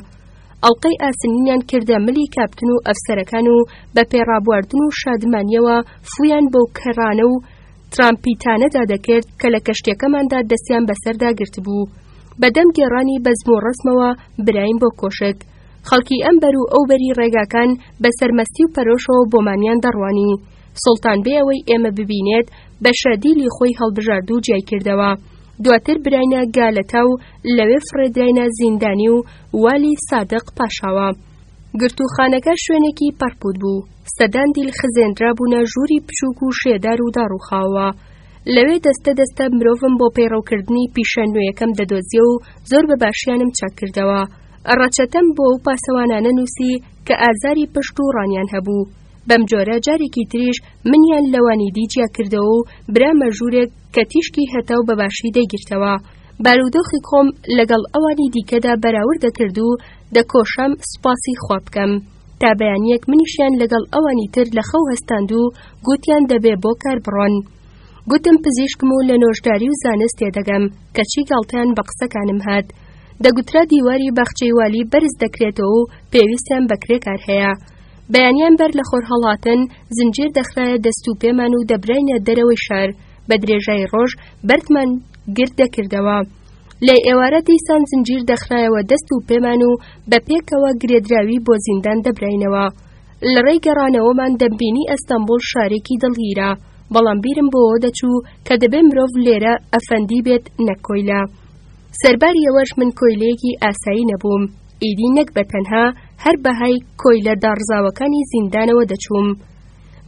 ئەڵقەی ئاسنینیان کردە ملی کاپتن و ئەفسەرەکان و بە پێڕابواردن و شادمانییەوە فوویان بەو کەڕانە و ترامپیتانەدا دەکرد کە لە کەشتیەکەماندا دەستیان بەسەردا گرتبوو. بە دەم گێڕانی بەزم و ڕەزمەوە براین بۆ کۆشک. خەڵکی ئەم بەر و ئەو بەری ڕێگاکان بە سەرمەستی و پەرۆشەوە بۆمانیان دەڕوانی. سوڵتان بێ ئەوەی ئێمە ببینێت بەشە دیلی خۆی هەڵبژارد و جیای کردەوە. دواتر براینە گالەتا و لەوێ فڕێدراینە زیندانی و والی سادق پاشاوە. گرتووخانەکە شوێنێکی پەڕپووت بوو. سەدان دیل خزێنرابوونە ژووری بچووک و شێدار و داڕووخاوەوە. لەوێ دەستە دەستە مرۆڤم بۆ پەیڕەوکردنی پیشە نوێیەکەم دەدۆزیەوە و زۆر بە باشیانم چاک کردەوە. ڕەچەتەم بۆ ئەو پاسەوانانە نووسی کە ئازاری پشت و ڕانیان هەبوو. بەم جۆرە جارێکی تریش منیان لەوانی دی جیا کردەوە و برامە ژوورێک کە تیشکی هەتاو بە باشی دەیگرتەوە. بارودۆخی خۆم لەگەڵ ئەوانی دیکەدا بەراورد دەکرد و دەکۆشام سوپاسی خوا بکەم. تا بەیانییەک منیشیان لەگەڵ ئەوانی تر لە خەو هەستاند و گوتیان دەبێ بۆ کار بڕۆن. گوتم پزیشکم و لە نۆژداری و زانست تێدەگەم، کەچی گاڵتەیان بە قسەکانم هات. دەگوترا دیواری باخچەی والی بەرز دەکرێتەوە و پێویستیان بە کرێکار هەیە. بەیانیان بەر لە خۆر هەڵاتن زنجیر دەخرایە دەست و پێمان و دەبراینە دەرەوەی شار، بە درێژای ڕۆژ بەردمان گرد دەکردەوە. لە ئێوارە دیسان زنجیر دەخرایەوە دەست و پێمان و بە پێکەوە گرێدراوی بۆ زیندان دەبراینەوە. لە ڕێی گەڕانەوەمان دەمبینی ئەستەمبوڵ شارێکی دڵگیرە، بەڵام بیرم بۆوە دەچوو کە دەبێ مرۆڤ لێرە ئەفەندی بێت نەک کۆیلە. سەرباری ئەوەش من کۆیلەیەکی ئاسایی نەبووم، ئیدی نەک بە تەنها هەر بەهای کۆیلە داڕزاوەکانی زیندانەوە دەچووم.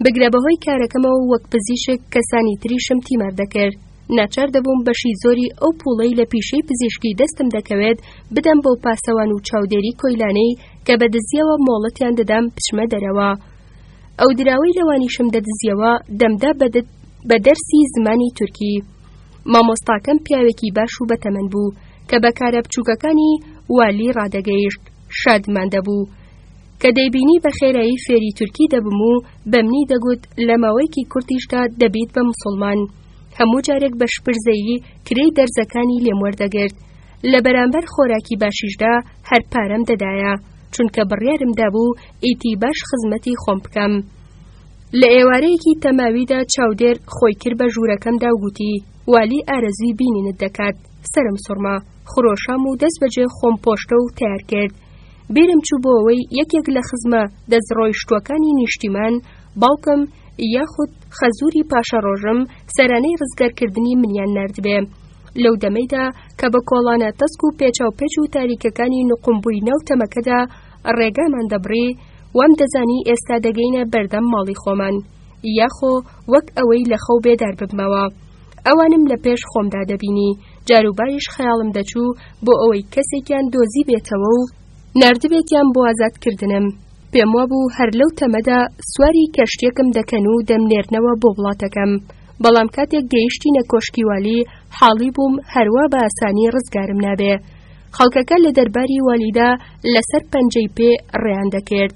بگرە بەهۆی کارەکەمەوە وەک پزیشک کەسانی تریشم تیمار دەکرد. ناچار دەبووم بەشی زۆری ئەو پووڵەی لە پیشەی پزیشکی دەستم دەکەوێت بدەم بەو پاسەوان و چاودێری کۆیلانەی کە بە دزیەوە مۆڵەتیان دەدام بچمە دەرەوە. ئەو دراوەی لەوانیشم دەدزیەوە دەمدا بە دەرسی زمانی تورکی. مامۆستاکەم پیاوێکی باش و بەتەمەن بوو کە بە کارە بچووکەکانی والی ڕادەگەیشت، شادمان دەبوو. کە دەیبینی بە خێرایی فێری تورکی دەبم و بەمنی دەگوت لە ماوەیەکی کورتیشدا دەبیت بە مسوڵمان. هەموو جارێک بە شپرزەیی کرێی دەرزەکانی لێم وەردەگرت. لە بەرامبەر خۆراکی باشیشدا هەر پارەم دەدایە، چونکە بڕیارم دابوو ئیتی باش خزمەتی خۆم بکەم. لە ئێوارەیەکی تەماویدا چاودێر خۆی کرد بە ژوورەکەمدا و گوتی، والی ئارەزووی بینینت دەکات. سەرم سوڕما، خرۆشام و دەست بەجێ خۆم پۆشتە و تەیار کرد. بیرم چوو بۆ ئەوەی یەکێک لە خزمە دەستڕۆیشتووەکانی نیشتیمان، باوکم یاخود خەزووری پاشەڕۆژم سەرانەی ڕزگارکردنی منیان ناردبێ. لەو دەمەیدا کە بە کۆڵانە تەسک و پێچاوپێچ و تاریکەکانی نوقمبووی ناو تەمەکەدا ڕێگامان دەبڕی، وام دەزانی ئێستا دەگەینە بەردەم ماڵی خۆمان. یاخۆ وەک ئەوەی لە خەو بێدار ببمەوە. ئەوانم لە پێش خۆمدا دەبینی، جاروباریش خەیاڵم دەچوو بۆ ئەوەی کەسێکیان دۆزیبێتەوە و ناردبێتیان بۆ ئازادکردنم. پێم وابوو هەر لەو تەمەدا سواری کەشتییەکم دەکەن و دەمنێرنەوە بۆ وڵاتەکەم. بەڵام کاتێک گەیشتینە کۆشکی والی، حاڵی بووم هەروا بە ئاسانی ڕزگارم نابێ. خەڵکەکە لە دەرباری والیدا لەسەر پەنجەی پێ ڕێیان دەکرد.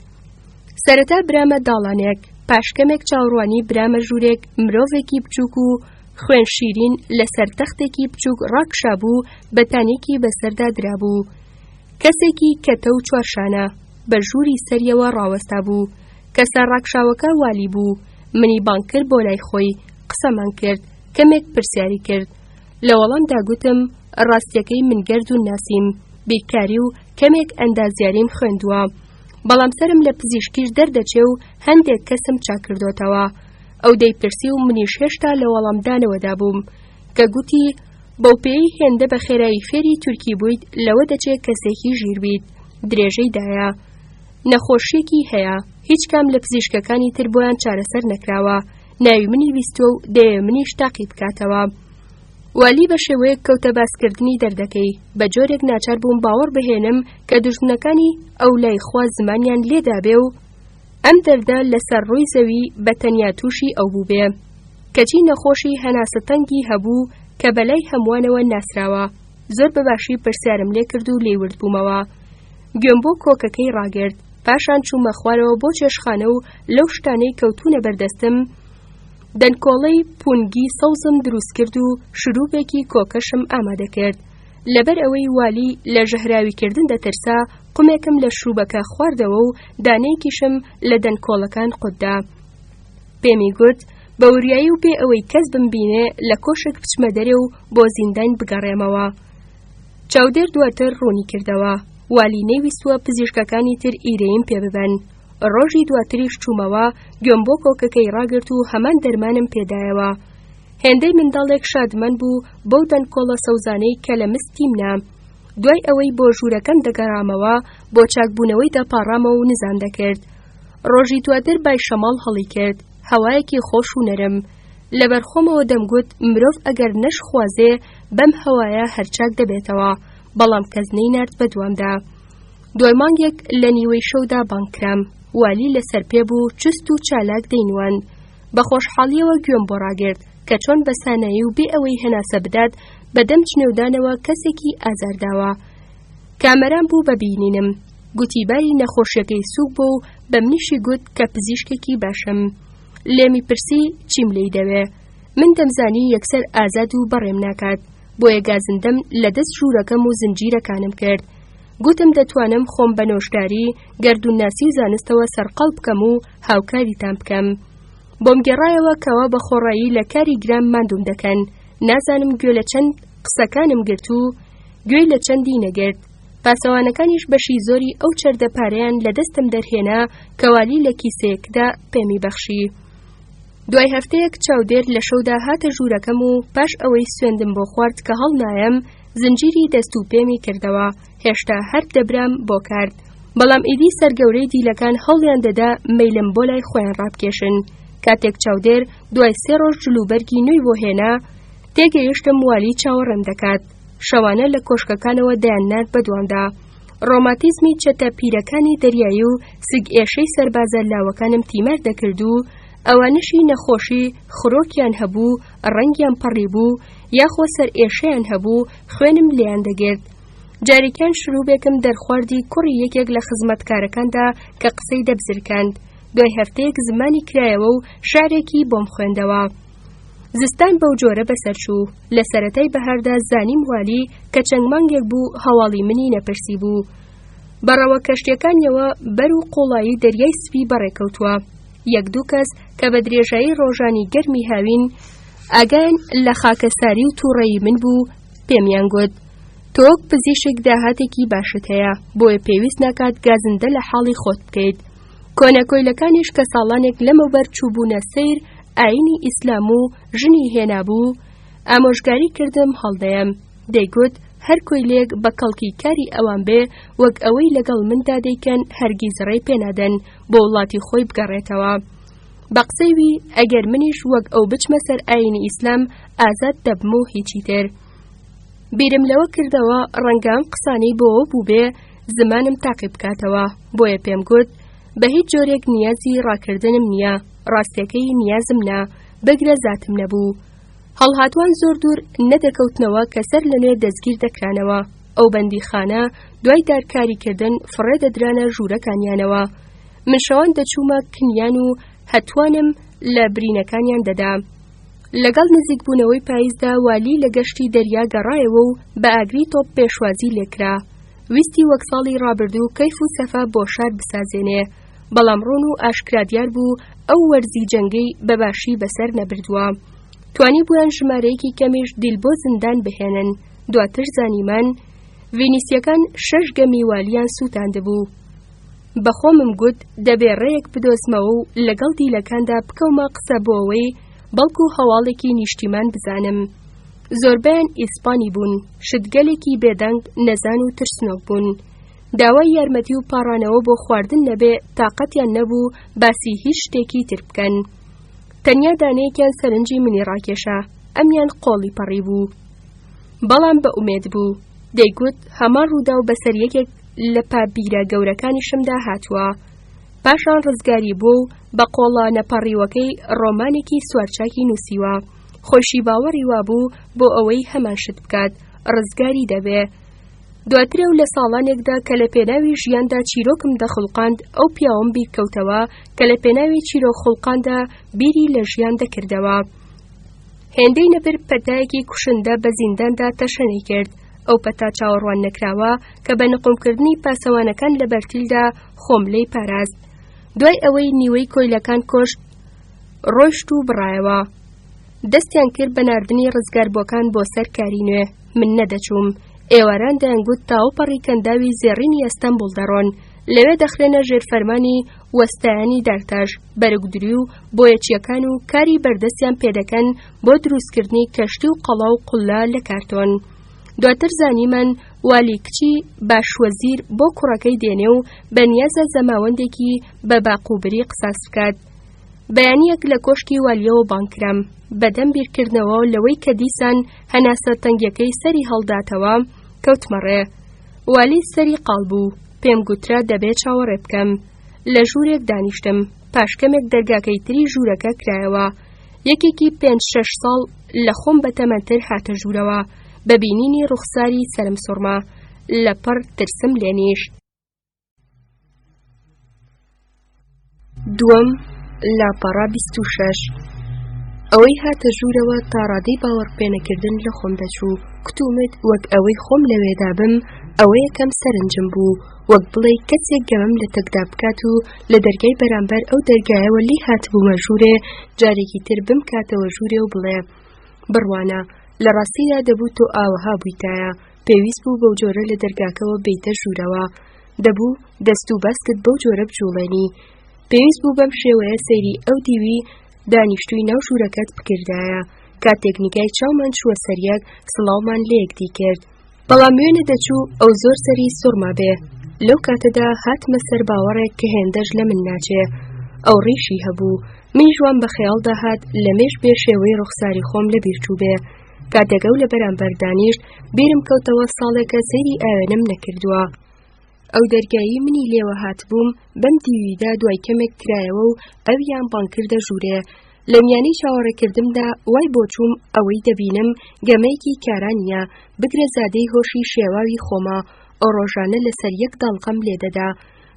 سەرەتا برامە داڵانێک، پاش کەمێک چاوەڕوانی برامە ژوورێک مرۆڤێکی بچووک و خوێن شیرین لەسەر تەختێکی بچووک ڕاکشابوو بەتانیەکی بەسەردا درابوو. کەسێکی کەتە و چوارشانە بە ژووری سەریەوە ڕاوەستا بوو. کەسە ڕاکشاوەکە والی بوو. منی بانگ کرد بۆ لای خۆی، قسەمان کرد، کەمێک پرسیاری کرد. لە وەڵامدا گوتم ڕاستیەکەی من گەردوون ناسیم، بیرکاری و کەمێک ئەندازیاریم خوێندووە. بەڵام سەرم لە پزیشکیش دەردەچێ و هەندێک کەسم چاککردۆتەوە. ئەو دەیپرسی و منیش هێشتا لە وەڵامدانەوەدا بووم کە گوتی بەوپێیەی هێندە بە خێرایی فێری تورکی بوویت لەوە دەچێ کەسێکی ژیر بیت. درێژەی دایە. نەخۆشییەکی هەیە، هیچ کام لە پزیشکەکانی تر بۆیان چارەسەر نەکراوە، ناوی منی بیستووە و دەیەوێ منیش تاقی بکاتەوە. والی بە شێوەیەک کەوتە باسکردنی دەردەکەی، بە جۆرێک ناچار بووم باوەڕ بهێنم کە دوژمنەکانی ئەو لای خوا زمانیان لێدابێ و ئەم دەردە لەسەر ڕووی زەوی بە تەنیا تووشی ئەو بووبێ. کەچی نەخۆشی هەناسەتەنگی هەبوو کە بەلای هەمووانەوە ناسراوە. زۆر بە باشی پرسیارم لێ کرد و لێی ورد بوومەوە. گوێم بۆ کۆکەکەی ڕاگرت. پاشان چوومە خوارەوە بۆ چێشتخانە و لەو شتانەی کەوتوونە بەردەستم، دەنکۆڵەی پونگی سەوزم دروست کرد و شروبێکی کۆکەشم ئامادە کرد. لەبەر ئەوەی والی لە ژەهراویکردن دەترسا، قومێکم لە شروبەکە خواردەوە و دانەیەکیشم لە دەنکۆڵەکان قوتدا. پێمی گوت بە وریایی و بێ ئەوەی کەس بمبینێ لە کۆشک بچمە دەرێ و بۆ زیندان بگەڕێمەوە. چاودێر دواتر ڕوونی کردەوە، والی نەیویستووە پزیشکەکانی تر ئیرەییم پێ ببەن. ڕۆژی دواتریش چوومەوە، گوێم بۆ کۆکەکەی ڕاگرت و هەمان دەرمانم پێدایەوە. هێندەی منداڵێک شادمان بوو بەو دەنکۆڵە سەوزانەی کە لە مستیم نا. دوای ئەوەی بۆ ژوورەکەم دەگەڕامەوە، بۆ چاکبوونەوەی دەپاڕامەوە و نزام دەکرد. ڕۆژی دواتر بای شەماڵ هەڵی کرد، هەوایەکی خۆش و نەرم. لەبەر خۆمەوە دەمگوت مرۆڤ ئەگەر نەشخوازێ بەم هەوایە هەر چاک دەبێتەوە، بەڵام کەس نەینارد بەدوامدا. دوای مانگێک لە نیوەی شەودا بانگ کرام. والی لەسەر پێ بوو، چوست و چالاک دەینواند. بە خۆشحاڵییەوە گوێم بۆ ڕاگرت کە چۆن بە سانایی و بێ ئەوەی هەناسە بدات بە دەم جنێودانەوە کەسێکی ئازار داوە. کامەران بوو بە بینینم. گوتی باری نەخۆشیەکەی سووک بوو و بە منیشی گوت کە پزیشکێکی باشم. لێمی پرسی چیم لێی دەوێ. من دەمزانی یەکسەر ئازاد و بەڕێم ناکات. بۆیە گازندەم لە دەست ژوورەکەم و زنجیرەکانم کرد. گوتم دەتوانم خۆم بە نۆشداری، گەردوونناسی و زانستەوە سەرقاڵ بکەم و هاوکاریتان بکەم. بۆم گێڕایەوە کەوا بە خۆڕایی لە کاری گران ماندووم دەکەن. نازانم گوێ لە چەند قسەکانم گرت و گوێی لە چەندی نەگرت. پاسەوانەکانیش بەشی زۆری ئەو چەردە پارەیان لە دەستم دەرهێنا کە والی لە کیسەیەکدا پێمی بەخشی. دوای هەفتەیەک چاودێر لە شەودا هاتە ژوورەکەم و پاش ئەوەی سوێندم بۆ خوارد کە هەڵنایەم، زنجیری دەست و پێمی کردەوە، هێشتا هەر دەبرام بۆ کارت. بەڵام ئیدی سەرگەورەی دیلەکان هەوڵیان دەدا مەیلم بۆ لای خۆیان ڕابکێشن. کاتێک چاودێر دوای سێ ڕۆژ جلوبەرگی نوێی بۆ هێنا، تێگەیشتم والی چاوەڕێم دەکات. شەوانە لە کۆشکەکانەوە دەیاننارد بەدوامدا. ڕۆماتیزمی چەتە پیرەکانی دەریایی و سگ ئێشەی سەربازە لاوەکانم تیمار دەکرد و ئەوانەشی نەخۆشی خرۆکیان هەبوو، ڕەنگیان پەڕیبوو، یاخۆ سەرئێشەیان هەبوو، خوێنم لێیان دەگرت. جارێکیان شروبێکم دەرخواردی کوڕی یەکێک لە خزمەتکارەکاندا کە قسەی دەبزرکاند. دوای هەفتەیەک زمانی کرایەوە و شعرێکی بۆم خوێندەوە. زستان بەو جۆرە بەسەرچوو. لە سەرەتای بەهاردا زانیم والی کە چەند مانگێک بوو هەواڵی منی نەپرسی بوو. بە ڕەوە کەشتیەکانیەوە بەر و قوڵایی دەریای سپی بەڕێکەوتووە. یەک دوو کەس کە بە درێژایی ڕۆژانی گەرمی هاوین ئاگایان لە خاکەساری و تووڕەیی من بوو پێمیان گوت تۆ وەک پزیشک داهاتێکی باشت هەیە بۆیە پێویست ناکات گازندە لە حاڵی خۆت بکەیت. کۆنە کۆیلەکانیش کە ساڵانێک لەمەوبەر چووبوونە سەیر ئایینی ئیسلام و ژنی هێنابوو، ئامۆژگاری کردم هەڵدەیەم. دەیگوت هەر کۆیلەیەک بە کەڵکی کاری ئەوان بێ وەک ئەوەی لەگەڵ مندا دەیکەن هەرگیز ڕێی پێنادەن بۆ وڵاتی خۆی بگەڕێتەوە. بە قسەی وی ئەگەر منیش وەک ئەو بچمە سەر ئایینی ئیسلام ئازاد دەبم و هیچی تر. بیرم لەوە کردەوە ڕەنگە ئەم قسانەی بۆوە بووبێ زمانم تاقی بکاتەوە، بۆیە پێم گوت بە هیچ جۆرێک نیازی ڕاکردنم نییە، ڕاستیەکەی نیازم نا، بگرە زاتم نەبوو. هەڵهاتوان زۆر دوور نەدەکەوتنەوە کە سەر لە نوێ دەستگیر دەکرانەوە، ئەو بەندیخانە دوای دارکاریکردن فڕێ دەدرانە ژوورەکانیانەوە. من شەوان دەچوومە کنیان و هەتوانم لە برینەکانیان دەدا. لەگەڵ نزیکبوونەوەی پاییزدا والی لە گەشتی دەریا گەڕایەوە و بە ئاگری تۆپ پێشوازی لێکرا. ویستی وەک ساڵی ڕابردوو کەیف و سەفا بۆ شار بسازێنێ، بەڵام ڕوون و ئاشکرا دیار بوو ئەو وەرزی جەنگەی بە باشی بەسەر نەبردووە. توانیبوویان ژمارەیەکی کەمیش دیل بۆ زیندان بهێنن. دواتر زانیمان ڤینیسییەکان شەش گەمی والیان سووتاندبوو. بە خۆمم گوت دەبێ ڕێیەک بدۆزمەوە و لەگەڵ دیلەکاندا بکەومە قسە بۆ ئەوەی بەڵکو هەواڵێکی نیشتیمان بزانم. زۆربەیان ئیسپانی بوون، شتگەلێکی بێدەنگ، نەزان و ترسنۆک بوون. داوای یارمەتی و پاڕانەوە بۆ خواردن نەبێ تاقەتیان نەبوو باسی هیچ شتێکی تر بکەن. تەنیا دانەیەکیان سەرنجی منی ڕاکێشا، ئەمیان قۆڵی پەڕی بوو. بەڵام بە ئومێد بوو. دەیگوت هەمان ڕووداو بەسەر یەکێک لە پابیرە گەورەکانیشمدا هاتووە. پاشان ڕزگاری بووە و بە قۆڵە نەپەڕیوەکەی ڕۆمانێکی سوارچاکی نووسیوە. خۆیشی باوەڕی وابوو بۆ ئەوەی هەمان شت بکات، ڕزگاری دەبێ. دواتر و لە ساڵانێکدا کە لە پێناوی ژیاندا چیرۆکم دەخوڵقاند، ئەو پیاوەم بیرکەوتەوە کە لە پێناوی چیرۆک خوڵقاندا بیری لە ژیان دەکردەوە. هێندەی نەبرد پەتایەکی کوشندە بە زینداندا تەشەنەی کرد. ئەو پەتا چاوەڕوان نەکراوە کە بە نقومکردنی پاسەوانەکان لە بەرتیلدا خۆم لێی پاراست. دوای ئەوەی نیوەی کۆیلەکان کۆشت، ڕۆیشت و بڕایەوە. دەستیان کرد بە ناردنی ڕزگاربووەکان بۆ سەر کاری نوێ. من نەدەچووم. ئێواران دەیانگوت تاوپەڕی کەنداوی زێڕینی ئەستەنبوڵ دەڕۆن. لەوێ دەخرێنە ژێر فەرمانی وەستایانی دارتاش، بەرگدروی و بۆیەچییەکان و کاری بەردەستیان پێدەکەن بۆ دروستکردنی کەشتی و قەڵا و قوللە لە کارتۆن. دواتر زانیمان والی کچی باشوەزیر بۆ کوڕەکەی دێنێ و بەنیازە زەماوەندێکی بە باقوبری قساس بکات. بەیانییەک لە کۆشکی والییەوە بانگ کرام. بەدەم بیرکردنەوە لەوەی کە دیسان هەناسە تەنگیەکەی سەری هەڵداتەوە، کەوتمە ڕێ. والی سەری قاڵ بوو. پێم گوترا دەبێ چاوەڕێ بکەم. لە ژوورێک دانیشتم. پاش کەمێک دەرگاکەی تری ژوورەکە کرایەوە. یەکێکی پێنج شەش ساڵ لە خۆم بەتەمەنتر هاتە ژوورەوە. بە بینینی ڕوخساری سەرم سوڕما. لەپڕ ترسم لێ نیشت. دووەم، لاپەڕە 26. ئەوەی هاتە ژوورەوە تا ڕادەی باوەڕپێنەکردن لە خۆم دەچوو، کتومت وەک ئەوەی خۆم لەوێدا بم، ئەوە یەکەم سەرنجم بوو، وەک بڵێی کەسێک گەمەم لە تەکدا بکات و لە دەرگای بەرامبەر ئەو دەرگایەوە لێی هاتبوومە ژوورێ، جارێکی تر بمکاتەوە ژوورێ و بڵێ، بڕوانە، لە ڕاستیدا دەبوو تۆ ئاوەها بوویتایە، پێویست بوو بەو جۆرە لە دەرگاکەوە بێیتە ژوورەوە. دەبوو دەست و باسکت بەو جۆرە بجوڵێنی. پێویست بوو بەم شێوەیە سەیری ئەو دیوی دانیشتووی ناو ژوورەکەت بکردایە. کاتێک نیگای چاومان چووە سەر یەک، سڵاومان لە یەکدی کرد. بەڵام وێنە دەچوو ئەو زۆر سەری سوڕما بێ. لەو کاتەدا هاتمە سەر باوەڕێک کە هێندەش لە من ناچێ. ئەو ڕیشی هەبوو. منیش وام بە خەیاڵدا هات لە مێژ بێ شێوەی ڕوخساری خۆم لەبیر چووبێ. کاتێک ئەو لە بەرامبەر دانیشت، بیرم کەوتەوە ساڵێکە سەیری ئاوێنەم نەکردووە. ئەو دەرگایەی منی لێوە هاتبووم بەم دیویدا دوای کەمێک کرایەوە و ئەویان بانگ کردە ژوورێ. لە میانەی چاوەڕێکردمدا وای بۆ چووم ئەوەی دەبینم گەمەیەکی کارا نییە، بگرە زادەی هۆشی شێواوی خۆمە، ئەو ڕۆژانە لەسەر یەک داڵغەم لێدەدا.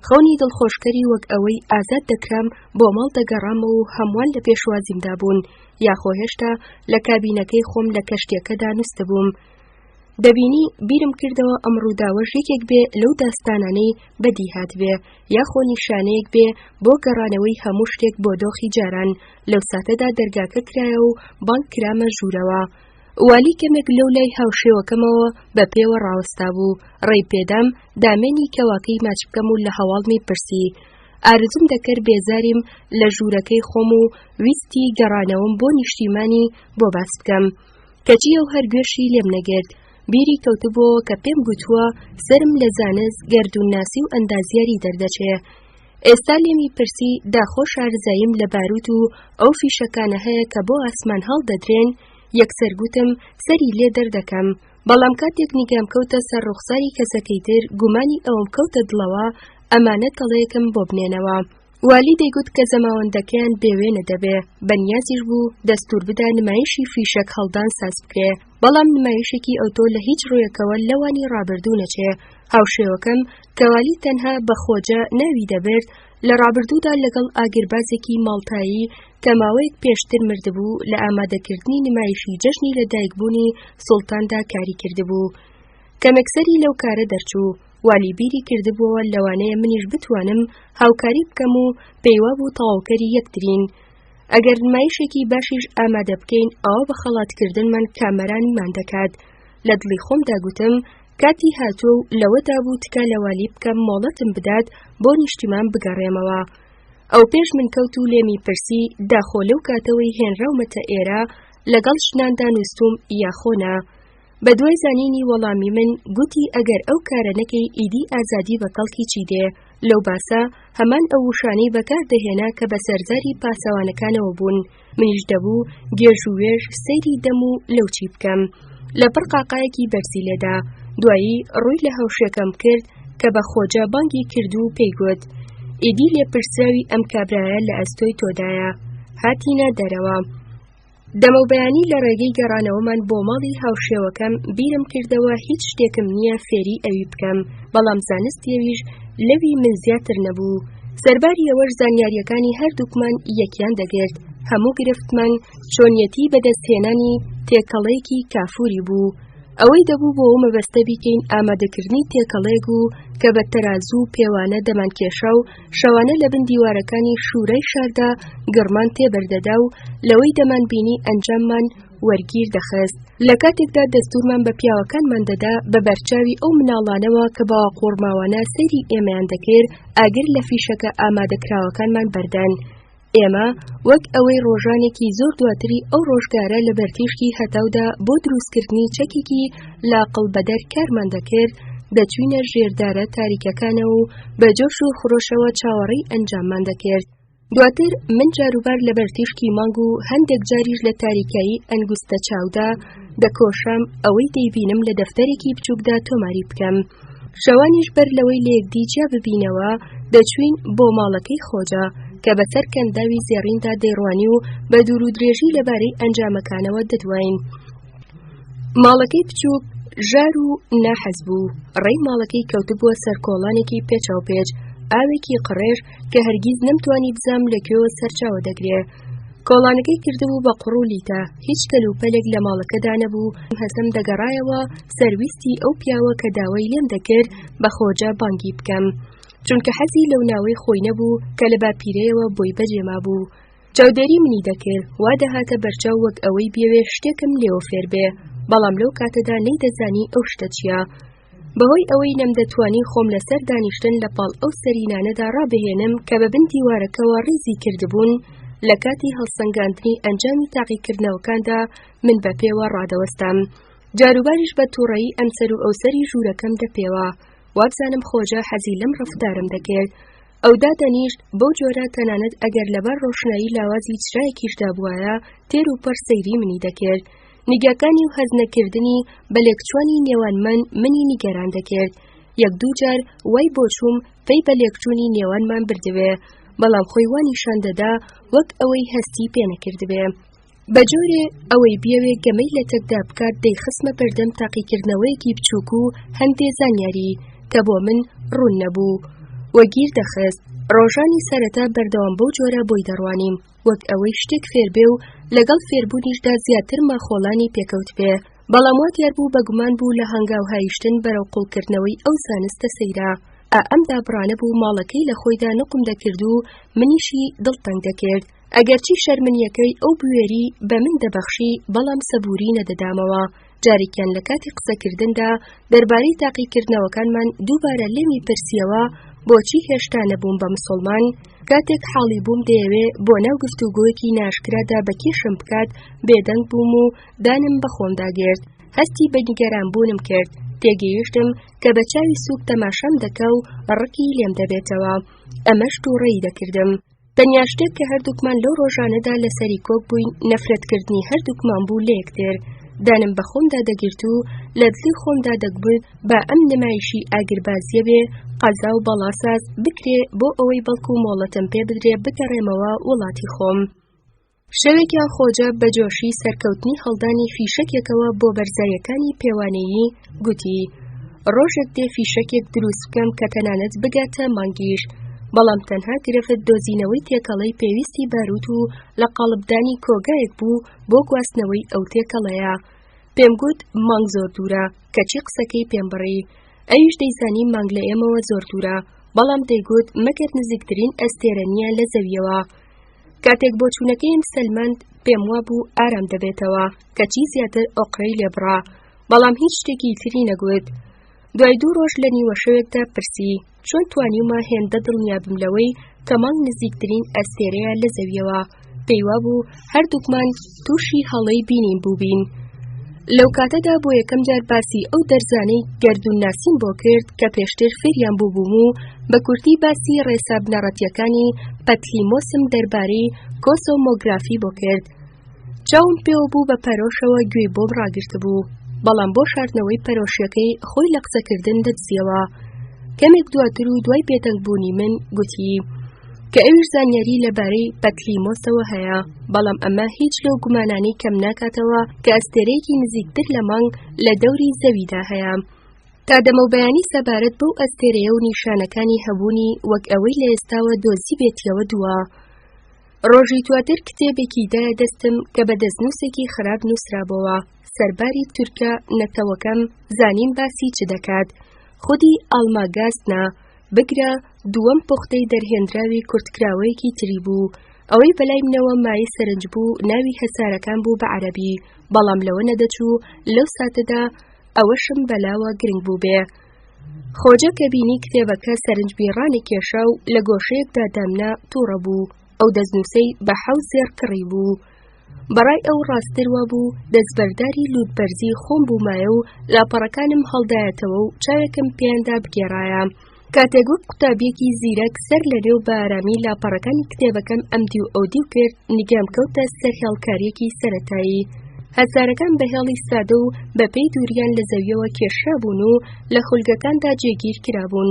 خەونی دڵخۆشکەری وەک ئەوەی ئازاد دەکرام بۆ ماڵ دەگەڕامەوە و هەمووان لە پێشوازیمدا بوون، یاخۆ هێشتا لە کابینەکەی خۆم لە کەشتییەکەدا نووستبووم. دەبینی بیرم کردەوە ئەم ڕووداوەش یەکێک بێ لەو داستانانەی بەدی هاتبێ، یاخۆ نیشانەیەک بێ بۆ گەڕانەوەی هەموو شتێک بۆ دۆخی جاران. لەو ساتەدا دەرگاکە کرایەوە و بانگ کرامە ژوورەوە. والی کەمێک لەو لای هاوشێوەکەمەوە بە پێوە ڕاوەستابوو، ڕێی پێدام دامێنی کەواکەی ماچ بکەم و لە هەواڵمی پرسی. ئارزوم دەکرد بێزاریم لە ژوورەکەی خۆم و ویستی گەڕانەوەم بۆ نیشتیمانی بۆ باس بکەم. کەچی ئەو هەر گوێشی لێم نەگرت. بیری کەوتبۆوە کە پێم گوتووە سەرم لە زانست، گەردوونناسی و ئەندازیاری دەردەچێ. ئێستا لێمی پرسی داخۆ شارزاییم لە باروت و ئەو فیشەکانە هەیە کە بۆ ئاسمان هەڵدەدرێن، یەکسەر گوتم سەری لێ دەردەکەم، بەڵام کاتێک نیگام کەوتە سەر ڕوخساری کەسەکەی تر گومانی ئەوەم کەوتە دڵەوە ئەمانە تەڵەیەکم بۆ بنێنەوە. والی دەیگوت کە زەماوەندەکەیان بێوێنە دەبێ، بەنیازیش بوو دەستوور بدا نمایشی فیشەک هەڵدان ساز بکرێ، بەڵام نمایشێکی ئەوتۆ لە هیچ ڕوویەکەوە لەوانی ڕابردوو نەچێ. هاوشێوەکەم کە والی تەنها بە خۆجە ناوی دەبرد، لە ڕابردوودا لەگەڵ ئاگربازێکی ماڵتایی کە ماوەیەک پێشتر مردبوو لە ئامادەکردنی نمایشی جەژنی لەدایکبوونی سوڵتاندا کاری کردبوو. کەمێک سەری لەو کارە دەرچوو. والی بیری کردبووەوە لەوانەیە منیش بتوانم هاوکاری بکەم و پێیوابوو تەواوکەری یەکترین. ئەگەر نمایشێکی باشیش ئامادە بکەین ئەوە بە خەڵاتکردنمان کامەرانیمان دەکات. لە دڵی خۆمدا گوتم کاتی هاتووە و لەوەدا بوو تکا لە والی بکەم مۆڵەتم بدات بۆ نیشتیمان بگەڕێمەوە. ئەو پێش من کەوت و لێمی پرسی داخۆ لەو کاتەوەی هێنراومەتە ئێرە لەگەڵ ژناندا نووستوم یاخۆ نا. بە دوای زانینی وەڵامی من گوتی ئەگەر ئەو کارە نەکەی ئیدی ئازادی بە کەڵکی چی دێ؟ لەو باسە هەمان ئەو وشانەی بەکار دەهێنا کە بە سەرزاری پاسەوانەکانەوە بوون. منیش دەبوو گێژ و وێژ سەیری دەم و لەوچی بکەم. لەپڕ قاقایەکی بەرزی لێدا. دوایی ڕووی لە هاوشێکەم کرد کە بە خۆجە بانگی کرد و پێی گوت ئیدی لێپرسراوی ئەم کابرایە لە ئەستۆی تۆدایە. هاتینە دەرەوە. دەمەوبەیانی لە ڕێگەی گەڕانەوەمان بۆ ماڵی هاوشێوەکەم بیرم کردەوە هیچ شتێکم نییە فێری ئەوی بکەم، بەڵام زانستی ئەویش لەوی من زیاتر نەبوو. سەرباری ئەوەش زانیارییەکانی هەردووکمان یەکیان دەگرت، هەموو گرفتمان چۆنیەتی بەدەستهێنانی تێکەڵەیەکی کافوری بوو. ئەوەی دەبوو بۆ ئەو مەبەستە بیکەین ئامادەکردنی تێکەڵەیەک بوو کە بە تەرازوو و پێوانە دەمانکێشا و شەوانە لە بن دیوارەکانی شورای شاردا گڕمان تێبەردەدا و لەوەی دەمانبینی ئەنجاممان وەرگیر دەخست. لە کاتێکدا دەستورمان بە پیاوەکانمان دەدا بە بەرچاوی ئەو مناڵانەوە کە بە قۆڕماوانە سەیری ئێمەیان دەکرد ئاگر لە فیشەکە ئامادەکراوەکانمان بەردەن. ئێمە وەک ئەوەی ڕۆژانێکی زۆر دواتری ئەو ڕۆژگارە لە بەرتیشکی هەتاودا بۆ دروستکردنی چەکێکی لاقڵ بەدەر کارمان دەکرد، دەچوینە ژێردارە تاریکەکانەوە و بە جۆش و خرۆشەوە چاوەڕێی ئەنجاممان دەکرد. دواتر من جاروبار لە بەرتیشکی مانگ و هەندێک جاریش لە تاریکایی ئەنگوستە چاودا دەکۆشام ئەوەی دەیبینم لە دەفتەرێکی بچووکدا تۆماری بکەم. شەوانیش بەر لەوەی لە یەکدی جیا ببینەوە دەچوین بۆ ماڵەکەی خۆجە کە بەسەر کەنداوی زێڕیندا دەیڕوانی و بە دوور و درێژی لەبارەی ئەنجامەکانەوە دەدواین. ماڵەکەی بچووک ژار و ناحەز بوو، ڕێی ماڵەکەی کەوتبووە سەر کۆڵانێکی پێچاوپێچ، ئاوێکی قڕێژ کە هەرگیز نەمتوانی بزانم لە کوێوە سەرچاوە دەگرێ. کۆڵانەکەی کردبوو بە قوڕ و لیتە، هیچ کەلوپەلێک لە ماڵەکەدا نەبوو، هەستم دەگەڕایەوە سەر ویستی ئەو پیاوە کە داوای لێم دەکرد بە خۆجە بانگی بکەم. چونکە حەزی لەو ناوەی خۆی نەبوو کە لە باپیرەیەوە بۆی بەجێ مابوو. چاودێری منی دەکرد، وا دەهاتە بەرچاو وەک ئەوەی بیەوێ شتێکم لێوە فێر بێ، بەڵام لەو کاتەدا نەیدەزانی ئەو شتە چییە. بەهۆی ئەوەی نەمدەتوانی خۆم لەسەر دانیشتن لە پاڵ ئەو سەرینانەدا ڕابهێنم کە بە بن دیوارەکەوە ڕیزی کردبوون، لە کاتی هەڵسەنگاندنی ئەنجامی تاقیکردنەوەکاندا من بە پێوە ڕادەوەستام. جاروباریش بە تووڕەیی ئەمسەر و ئەوسەری ژوورەکەم دەپێوا. وابزانم خۆجە حەزی لەم ڕەفتارەم دەکرد. ئەو دادەنیشت، بەو جۆرە تەنانەت ئەگەر لەبەر ڕۆشنایی لاوازی چرایەکیشدا بوایە، تێر و پڕ سەیری منی دەکرد. نیگاکانی و هەست نەکردنی بە لێکچوانی نێوان من منی نیگەران دەکرد. یەک دوو جار وای بۆچووم پەی بە لێکچوونی نێوانمان بردبێ، بەڵام خۆی وا نیشان دەدا وەک ئەوەی هەستی پێ نەکردبێ. بە جۆرێ ئەوەی بیەوێ گەمەی لەتەکدا بکات دەیخستمە بەردەم تاقیکردنەوەیەکی بچووک و هەندێ زانیاری کە بۆ من ڕوون نەبوو و گیر دەخست. ڕۆژانی سەرەتا بەردەوام بەو جۆرە بۆی دەڕوانیم وەک ئەوەی شتێک فێربێ و لەگەڵ فێربوونیشدا زیاتر ماخۆڵانی پێکەوتبێ، بەڵام وا دیار بوو بە گومان بوو لە هەنگاو هایشتن بەرەو قوڵکردنەوەی ئەو زانستە سەیرە. ئا ئەم دابڕانە بوو ماڵەکەی لە خۆیدا نوقم دەکرد و منیشی دڵتەنگ دەکرد. ئەگەرچی شەرمنییەکەی ئەو بوێری بە من دەبەخشی، بەڵام سەبووری نەدەدامەوە. جارێکیان لە کاتی قسەکردندا دەربارەی تاقیکردنەوەکانمان دووبارە لێمی پرسییەوە بۆچی هێشتا نەبووم بە مسوڵمان، کاتێک حاڵی بووم دەیەوێ بۆ ناو گفتوگۆیەکی ناشکرادا بە کێشم بکات، بێدەنگ بووم و دانم بە خۆمدا گرت. هەستی بە نیگەرانبوونم کرد، تێگەیشتم کە بە چاوی سووک تەماشام دەکا و ڕقی لێم دەبێتەوە. ئەمەش تووڕەی دەکردم. تەنیا شتێک کە هەردووکمان لەو ڕۆژانەدا لەسەری کۆک بووین نەفرەتکردنی هەردووکمان بوو لە یەکتر. دانم بە خۆمدا دەگرت و لە دڵی خۆمدا دەگوت با ئەم نمایشی ئاگربازییە بێ قەزا و بەڵا ساز بکرێ بۆ ئەوەی بەڵکو مۆڵەتم پێ بدرێ بگەڕێمەوە وڵاتی خۆم. شەوێکیان خۆجە بە جۆشی سەرکەوتنی هەڵدانی فیشەکێکەوە بۆ بەرزاییەکانی پێوانەیی گوتی، ڕۆژێک دێ فیشەکێک دروست بکەم کە تەنانەت بگاتە مانگیش، بەڵام تەنها گرفت دۆزینەوەی تێکەڵەی پێویستی باروت و لە قاڵبدانی کۆگایەک بوو بۆ گواستنەوەی ئەو تێکەڵەیە. پێم گوت مانگ زۆر دوورە، کەچی قسەکەی پێم بڕی. ئەویش دەیزانی مانگ لە ئێمەوە زۆر دوورە، بەڵام دەیگوت مەگەر نزیکترین ئەستێرە نییە لە زەویەوە. کاتێک بۆچوونەکەیم سەلماند پێم وابوو ئارام دەبێتەوە، کەچی زیاتر ئۆقرەی لێبڕا، بەڵام هیچ شتێکی تری نەگوت. دوای دوو ڕۆژ لە نیوەشەوێکدا پرسی، چۆن توانیومە هێندە دڵنیابم لەوەی کە مانگ نزیکترین ئەستێرەیە لە زەویەوە؟ پێی وابوو هەردووکمان تووشی هەڵەی بینین بووبین. لەو کاتەدا بۆ یەکەم جار باسی ئەو دەرزانەی گەردوونناسیم بۆ کرد کە پێشتر فێریان بووبووم و بە کورتی باسی ڕێسا بنەڕەتییەکانی پەتلیمۆسم دەربارەی کۆسۆمۆگرافی بۆ کرد. چاوم پێوە بوو بە پەرۆشەوە گوێی بۆم ڕاگرتبوو، بەڵام بۆ شاردنەوەی پەرۆشیەکەی خۆی لە قسەکردن دەدزیەوە. کەمێک دواتر و دوای بێدەنگبوونی من گوتی کە ئەویش زانیاری لەبارەی پەتلیمۆسەوە هەیە، بەڵام ئەمە هیچ لەو گومانانەی کەم ناکاتەوە کە ئەستێرەیەکی نزیکتر لە مانگ لە دەوری زەویدا هەیە. تا دەمەو بەیانی سەبارەت بەو ئەستێرەیە و نیشانەکانی هەبوونی وەک ئەوەی لە ئێستاوە دۆزیبێتیەوە دووە. ڕۆژی دواتر کتێبێکی دایە دەستم کە بە دەستنووسێکی خراپ نووسرابۆوە، سەرباری تورکە نەتەوەکەم زانیم باسی چ دەکات. خودی ئاڵماگاست نا، بگرە دووەم پوختەی دەرهێنراوی کورتکراوەیەکی تری بوو. ئەوەی بەلای منەوە مایەی سەرنج بوو ناوی هەسارەکان بوو بە عەرەبی، بەڵام لەوە نەدەچوو لەو ساتەدا ئەوەشم بەلاوە گرنگ بووبێ. خۆجە کە بینی کتێبەکە سەرنجمی ڕانەکێشا و لە گۆشەیەکدا دامنا تووڕە بوو، ئەو دەستنووسەی بە حەوت زێڕ کڕی بوو. بەڕای ئەو ڕاستتر وابوو دەستبەرداری لووتبەرزی خۆم بوومایە و لاپەڕەکانم هەڵدایەتەوە و چاوێکم پێیاندا بگێڕایە. کاتێک وەک قوتابییەکی زیرەک سەر لە نێو بە ئارامی لاپەڕەکانی کتێبەکەم ئەمدی و ئەودیو کرد، نیگام کەوتە سەر هێڵکارییەکی سەرەتایی. هەسارەکان بە هێڵی سادە و بە پێی دووریان لە زەویەوە کێشرابوون و لە خولگەکاندا جێگیر کرابوون.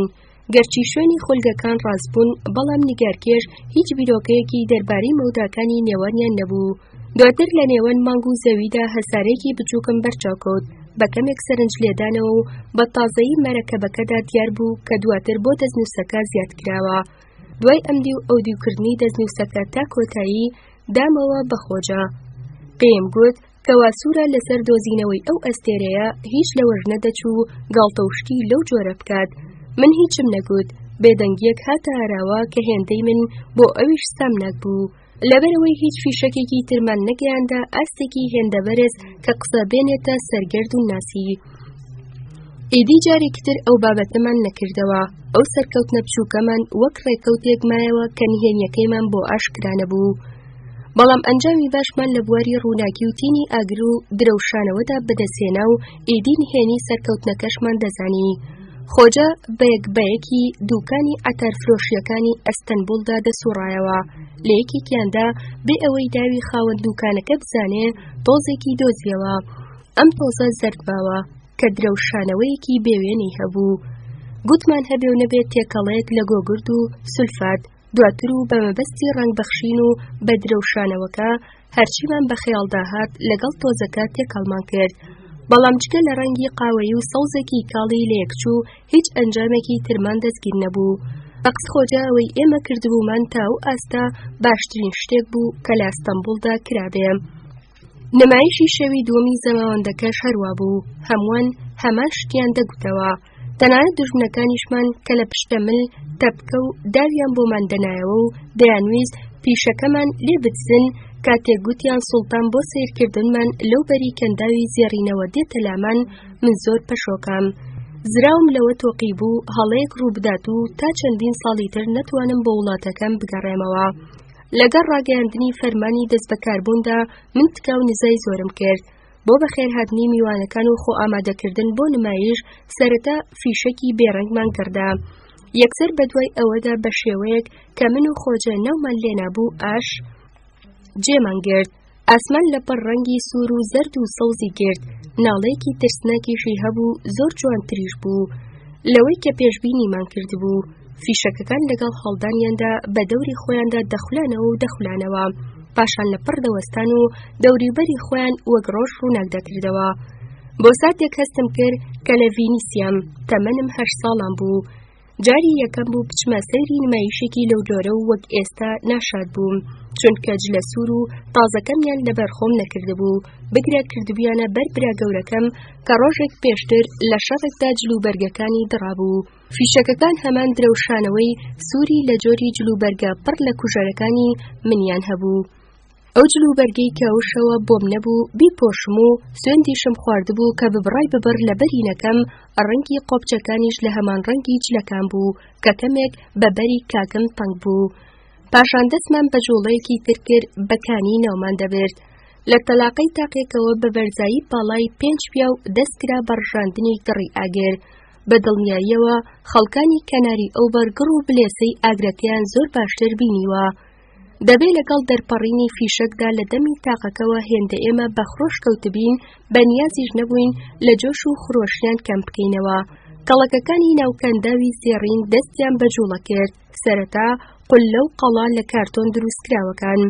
گەرچی شوێنی خولگەکان ڕاست بوون، بەڵام نیگارکێش هیچ بیرۆکەیەکی دەربارەی مەوداکانی نێوانیان نەبوو. دواتر لە نێوان مانگ و زەویدا هەسارەیەکی بچووکم بەرچاو کەوت، بە کەمێک سەرنج لێدانەوە و بە تازەیی مەرەکەبەکەدا دیار بوو کە دواتر بۆ دەستنووسەکە زیاد کراوە. دوای ئەمدی و ئەودیوکردنی دەستنووسەکە تا کۆتایی، دامەوە بە خۆجە. پێیم گوت کەوا سوورە لەسەر دۆزینەوەی ئەو ئەستێرەیە هیچ لەوەش نەدەچوو گاڵتە و شتی لەو جۆرە بکات. من هیچم نەگوت، بێدەنگییەک هاتە ئاراوە کە هێندەی من بۆ ئەویش سامناک بوو. لەبەرئەوەی هیچ فیشەکێکی ترمان نەگەیاندە ئاستێکی هێندە بەرز کە قسە بێنێتە سەر گەردوونناسی. ئیدی جارێکی تر ئەو بابەتەمان نەکردەوە، ئەو سەرکەوتنە بچووکەمان وەک ڕێکەوتێک مایەوە کە نهێنیەکەیمان بۆ ئاشکرا نەبوو. بەڵام ئەنجامی باشمان لە بواری ڕووناکی و تینی ئاگر و درەوشانەوەدا بەدەستهێنا و ئیدی نهێنی سەرکەوتنەکەشمان دەزانی. خۆجە بە یەک بە یەکی دووکانی عەتارفرۆشییەکانی ئەستەنبوڵدا دەسوڕایەوە. لە یەکێکیاندا بێ ئەوەی داوی خاوەن دووکانەکە بزانێ تۆزێکی دۆزیەوە. ئەم تۆزە زەرد باوە کە درەوشانەوەیەکی بێوێنەی هەبوو. گوتمان هەبێ و نەبێ تێکەڵەیەک لە گۆگرد و سولفات، دواتر و بە مەبەستی ڕەنگ بەخشین و بە درەوشانەوەکە هەرچیمان بە خەیاڵدا هات لەگەڵ تۆزەکە تێکەڵمان کرد. بەڵام جگە لە ڕەنگی قاوەیی و سەوزێکی کاڵی لەیەکچوو هیچ ئەنجامێکی ترمان دەستگیر نەبوو. بە قسەی خۆجە ئەوەی ئێمە کردبوومان تا ئەو ئاستە باشترین شتێک بوو کە لە ئەستەنبوڵدا کرابێ. نمایشی شەوی دووەمی زەماوەندەکەش هەروا بوو، هەمووان هەمان شتیان دەگوتەوە. تەنانەت دوژمنەکانیشمان کە لە پشتە مل تەپکە و داویان بۆمان دەنایەوە و دەیانویست پیشەکەمان لێ بدزن، کاتێک گوتیان سوڵتان بۆ سەیرکردنمان لەو بەری کەنداوی زێڕینەوە دێتە لامان، من زۆر پەشۆکام. زراوم لەوە تۆقی بوو هەڵەیەک ڕووبدات و تا چەندین ساڵی تر نەتوانم بۆ وڵاتەکەم بگەڕێمەوە. لەگەڵ ڕاگەیاندنی فەرمانی دەستبەکاربووندا من تکا و نزای زۆرم کرد. بۆ بەخێرهاتنی میوانەکان و خۆ ئامادەکردن بۆ نمایش سەرەتا فیشەکی بێڕەنگمان گڕدا. یەکسەر بەدوای ئەوەدا بە شێوەیەک کە من و خۆجە ناومان لێنابوو ئاش جێمان گرت. ئاسمان لەپڕ ڕەنگی سوور و زەرد و سەوزی گرت، ناڵەیەکی ترسناکیشی هەبوو زۆر جوانتریش بوو لەوەی کە پێشبینیمان کردبوو. فیشەکەکان لەگەڵ هەڵدانیاندا بە دەوری خۆیاندا دەخولانەوە و دەخولانەوە، پاشان لەپڕ دەوەستان و دەوریبەری خۆیان وەک ڕۆژ ڕووناک دەکردەوە. بۆ ساتێک هەستم کرد کە لە ڤینیسیام، تەمەنم هەشت ساڵان بوو. جاری یەکەم بوو بچمە سەیری نمایشێکی لەو جۆرە و وەک ئێستا ناشاد بووم، چونکە جلە سوور و تازەکەمیان لەبەر خۆم نەکردبوو، بگرە کردبوویانە بەر برا گەورەکەم کە ڕۆژێک پێشتر لە شەڕێکدا جلوبەرگەکانی دڕابوو. فیشەکەکان هەمان درەوشانەوەی سووری لە جۆری جلوبەرگە پڕ لە کوژەرەکانی منیان هەبوو. ئەو جلوبەرگەی کە ئەو شەوە بۆم نەبوو بیپۆشم و سوێندیشم خواردبوو کە ببڕای ببڕ لەبەری نەکەم، ڕەنگی قۆپچەکانیش لە هەمان ڕەنگی جلەکان بوو کە کەمێک بە بەری کاکم تەنگ بوو. پاشان دەستمان بە جووڵەیەکی تر کرد بە کانی ناومان دەبرد. لە تەلاقەی تاقێکەوە بە بەرزایی پاڵای پێنج پیاو دەست کرا بە ڕژاندنی گڕی ئاگر. بە دڵنیاییەوە خەڵکانی کەناری ئەوبەر گڕ و بلێسەی ئاگرەکەیان زۆر باشتر بینیوە. دەبێ لەگەڵ دەرپەڕینی فیشەکدا لە دەمی تاقەکەوە هێندە ئێمە بە خرۆش کەوتبین، بە نیازیش نەبووین لە جۆش و خرۆشیان کەم بکەینەوە. کەڵەکەکانی ناو کەنداوی زێڕین دەستیان بە جووڵە کرد، سەرەتا قوللە و قەڵا لە کارتۆن دروستکراوەکان،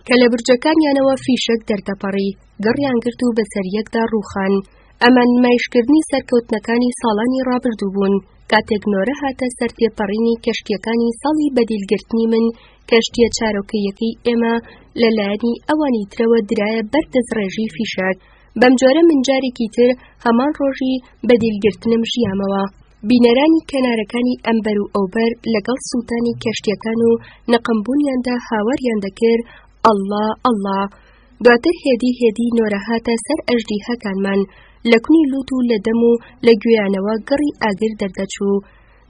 کە لە برجەکانیانەوە فیشەک دەردەپەڕی، گڕیان گرت و بەسەر یەکدا ڕووخان. ئەمە نمایشکردنی سەرکەوتنەکانی ساڵانی ڕابردوو بوون، کاتێک نۆرە هاتە سەر تێپەڕینی کەشتییەکانی ساڵی بەدیلگرتنی من، کەشتییە چارۆکەییەکەی ئێمە لە لایەنی ئەوانی ترەوە درایە بەر دەستڕێژی فیشەک. بەمجۆرە من جارێکی تر هەمان ڕۆژی بەدیلگرتنم ژیامەوە. بینەرانی کەنارەکانی ئەمبەر و ئەوبەر لەگەڵ سووتانی کەشتییەکان و نقمبوونیاندا هاواریان دەکرد، ئەڵڵا، ئەڵڵا. دواتر هێدی هێدی نۆرە هاتە سەر ئەژدیهاکانمان، لە کونی لووت و لە دەم و لە گوێیانەوە گڕی ئاگر دەردەچوو.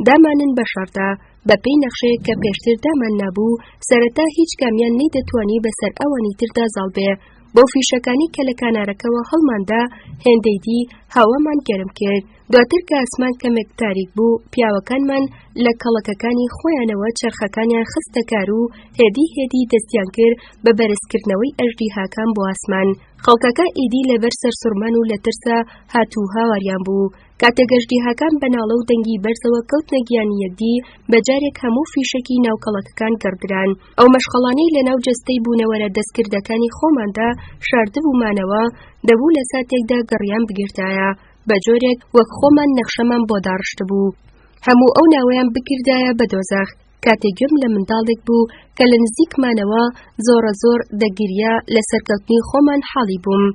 دامانن بە شەڕدا، بە پێی نەخشەیەک کە پێشتر دامان نابوو، سەرەتا هیچ کامیان نەیدەتوانی بەسەر ئەوانی تردا زاڵ بێ. بەو فیشەکانەی کە لە کانارەکەوە هەڵماندا، هێندەی دی هەوامان گەرم کرد. دواتر کە ئاسمان کەمێک تاریک بوو، پیاوەکانمان لە کەڵەکەکانی خۆیانەوە چەرخەکانیان خستە کار و هێدی هێدی دەستیان کرد بە بەرزکردنەوەی ئەژدیهاکان بۆ ئاسمان. خەڵکەکە ئیدی لەبەر سەرسوڕمان و لە ترسا هات و هاواریان بوو. کاتێک ئەژدیهاکان بە ناڵە و دەنگی بەرزەوە کەوتنە گیانی یەکدی، بە جارێک هەموو فیشەکی ناو کەڵەکەکان گڕدران. ئەو مەشخەڵانەی لە ناو جەستەی بوونەوەرە دەستکردەکانی خۆماندا شاردبوومانەوە، دەبوو لە ساتێکدا گڕیان بگرتایە. بە جۆرێک وەک خۆمان نەخشەمان بۆ داڕشتبوو هەموو ئەو ناوەیان بکردایە بە دۆزەخ. کاتێک گوێم لە منداڵێک بوو کە لە نزیکمانەوە زۆرە زۆر دەگریا لە سەرکەوتنی خۆمان حاڵی بووم.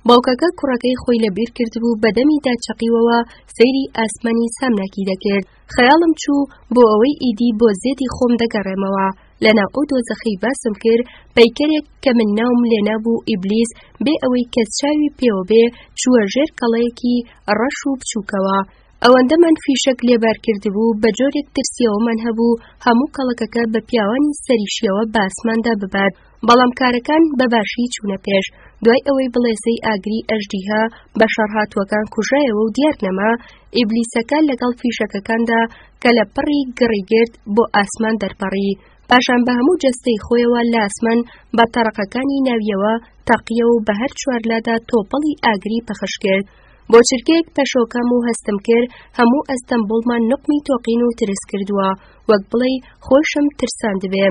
باوکەکە کوڕەکەی خۆی لە بیر کردبوو بە دەمیدا چەقیوەوە سەیری ئاسمانی سامناکی دەکرد. خەیاڵم چوو بۆ ئەوەی ئیدی بۆ زێدی خۆم دەگەڕێمەوە. لەناو ئەو دۆزەخەی باسم کرد پەیکەرێک کە من ناوم لێنابوو ئیبلیس بێ ئەوەی کەس چاوی پێوە بێ چووە ژێر کەڵەیەکی ڕەش و بچووکەوە. ئەوەندەمان فیشەک لێ بار کردبوو بە جۆرێک ترسیەوەمان هەبوو هەموو کەڵەکەکە بە پیاوانی سەریشیەوە باسماندا ببات بەڵام کارەکان بە باشی چوونە پێش دوای ئەوەی بڵێسەی ئاگری ئەژدیها بە شەڕهاتووەکان کوژایەوە و دیار نەما ئیبلیسەکە لەگەڵ فیشەکەکاندا کە لە پڕی گڕی گرت بۆ ئاسمان دەرپەڕی پاشان بە هەموو جەستەی خۆیەوە لە ئاسمان بە تەڕەقەکانی ناویەوە تەقیەوە و بە هەر چوارلادا تۆپەڵی ئاگری پەخش کرد بۆ چرکەیەک پەشۆکام و هەستم کرد هەموو ئەستەمبوڵمان نوقمی تۆقین و ترس کردووە وەک بڵێی خۆشم ترساندبێ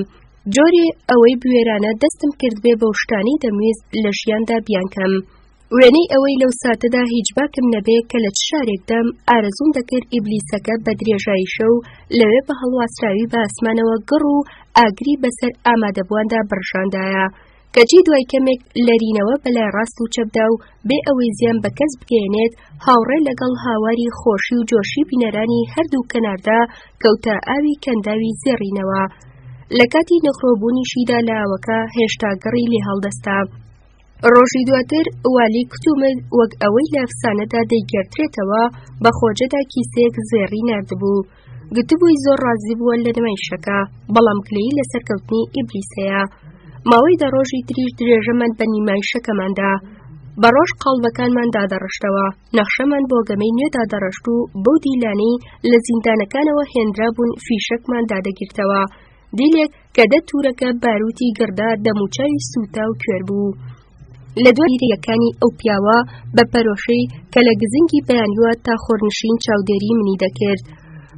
جۆرێ ئەوەی بوێرانە دەستم کردبێ بەو شتانەی دەمویست لە ژیاندا بیانکەم وێنەی ئەوەی لەو ساتەدا هیچ باکم نەبێ کە لە چ شارێکدام ئارەزووم دەکرد ئیبلیسەکە بە درێژایی شەو لەوێ بە هەڵواسراوی بە ئاسمانەوە گڕ و ئاگری بەسەر ئامادەبوواندا بڕژاندایە کەچی دوای کەمێک لەرینەوە بەلای ڕاست و چەپدا و بێ ئەوەی زیان بە کەس بگەیەنێت هاوڕێ لەگەڵ هاواری خۆشی و جۆشی بینەرانی هەردوو کەناردا کەوتە ئاوی کەنداوی زێڕینەوە. لە کاتی نخرۆبوونیشیدا لە ئاوەکە هێشتا گڕی لێ هەڵدەستا. ڕۆژی دواتر والی کتومت وەک ئەوەی لە ئەفسانەدا دەیگێڕدرێتەوە بە خۆجەدا کیسەیەک زێڕی ناردبوو. گوتبووی زۆر ڕازی بووە لە نمایشەکە بەڵام گلەیی لە سەرکەوتنی ئیبلیس هەیە ماوەی دە ڕۆژی تریش درێژەمان بە نیمایشەکەماندا بە ڕۆژ قاڵبەکانمان دادەڕشتەوە نەخشەمان بۆ گەمەی نوێ دادەڕشت و بەو دیلانەی لە زیندانەکانەوە هێنرابوون فیشەکمان دادەگرتەوە دیلێک کە دە تورەکە باروتی گڕدا دەموچاوی سووتا و کوێر بوو. لە دوای یەکانی ئەو پیاوە بە پەرۆشەی کە لە گزنگی بەیانیوە تا خۆرنشین چاودێری منی دەکرد.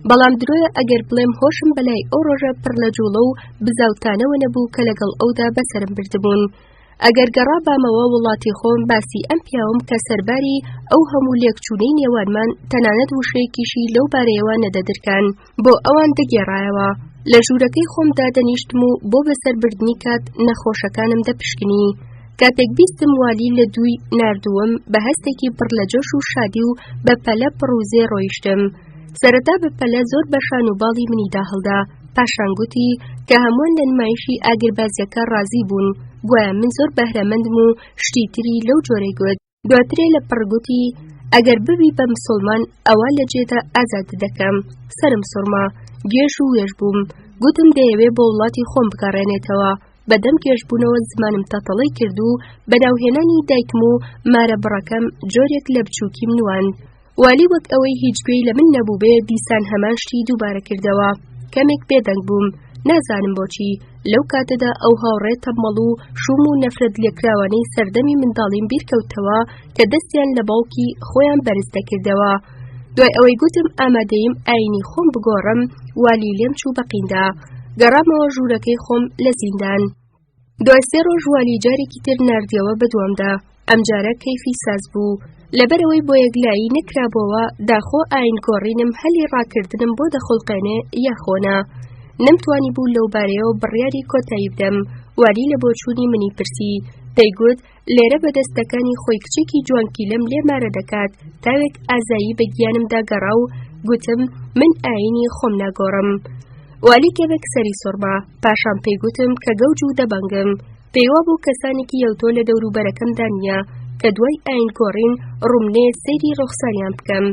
بەڵام درۆیە ئەگەر بڵێم هۆشم بەلای ئەو ڕۆژە پڕ لە جوڵە و بزاوتانەوە نەبوو کە لەگەڵ ئەودا بەسەرم بردبوون. ئەگەر گەڕابامەوە وڵاتی خۆم باسی ئەم پیاوەم کە سەرباری ئەو هەموو لێکچوونەی نێوانمان تەنانەت وشەیەکیشی لەو بارەیەوە نەدەدرکان. بۆ ئەوان دەگێڕایەوە. لە ژوورەکەی خۆم دادەنیشتم و بۆ بەسەربردنی کات نەخۆشەکانم دەپشکنی. کاتێک بیستم والی لە دووی ناردووم بە هەستێکی پڕ لە جۆش و شادی و بە پەلە پڕوزێ ڕۆیشتم. سەرەتا بە پەلە زۆر بە شان و باڵی منیدا هەڵدا، پاشان گوتی کە هەمووان لە نمایشی ئاگربازیەکە ڕازی بوون، گوایە من زۆر بەهرەمەندم و شتی تری لەو جۆرەی گوت. دواترێ لە پڕ گوتی ئەگەر ببی بە مسوڵمان ئەوە لە جێدا ئازاد دەکەم سرم سوڕما گێژ و وێژ بووم گوتم دەیەوێ بۆ وڵاتی خۆم بگەڕێنێتەوە بەدەم گێژبوونەوە زمانم تەتەڵەی کرد و بە ناوهێنانی دایکم و مارە بڕەکەم جۆرێک لە بچووکیم نواند والی وەک ئەوەی هیچ گوێی لە من نەبووبێ دیسان هەمان شتی دووبارە کردەوە کەمێک بێدەنگ بووم نازانم بۆچی لەو کاتەدا ئەو هاوڕێ تەمەڵ و شوم و نەفرەت لێکراوانەی سەردەمی منداڵیم بیرکەوتەوە کە دەستیان لە باوکی خۆیان بەرز دەکردەوە دوای ئەوەی گوتم ئامادەیم ئاینی خۆم بگۆڕم والی لێم چوو بەقیندا گەڕامەوە ژوورەکەی خۆم لە زیندان دوای سێ ڕۆژ والی جارێکی تر ناردیەوە بەدوامدا، ئەمجارە کەیفی ساز بوو. لەبەرئەوەی بۆ یەکلایی نەکرابۆوە داخۆ ئاین گۆڕینم هەلی ڕاکردنم بۆ دەخوڵقێنێ یاخۆ نا. نەمتوانیبوو لەوبارەیەوە بڕیاری کۆتایی بدەم، والی لە بۆچوونی منی پرسی. دەیگوت لێرە بە دەستەکانی خۆی کچێکی جوانکیلەم لێ مارە دەکات، تاوێک ئازایی بە گیانمدا گەڕا و گوتم من ئاینی خۆم ناگۆڕم. والی کەمێک سەری سوڕما، پاشان پێی گوتم کە گەوج و دەبەنگم. پێی وابوو کەسانێکی یەوتۆ لە دەوروبەرەکەمدا نییە کە دوای ئاین گۆڕین ڕووم نەیەت سەیری ڕوخساریان بکەم.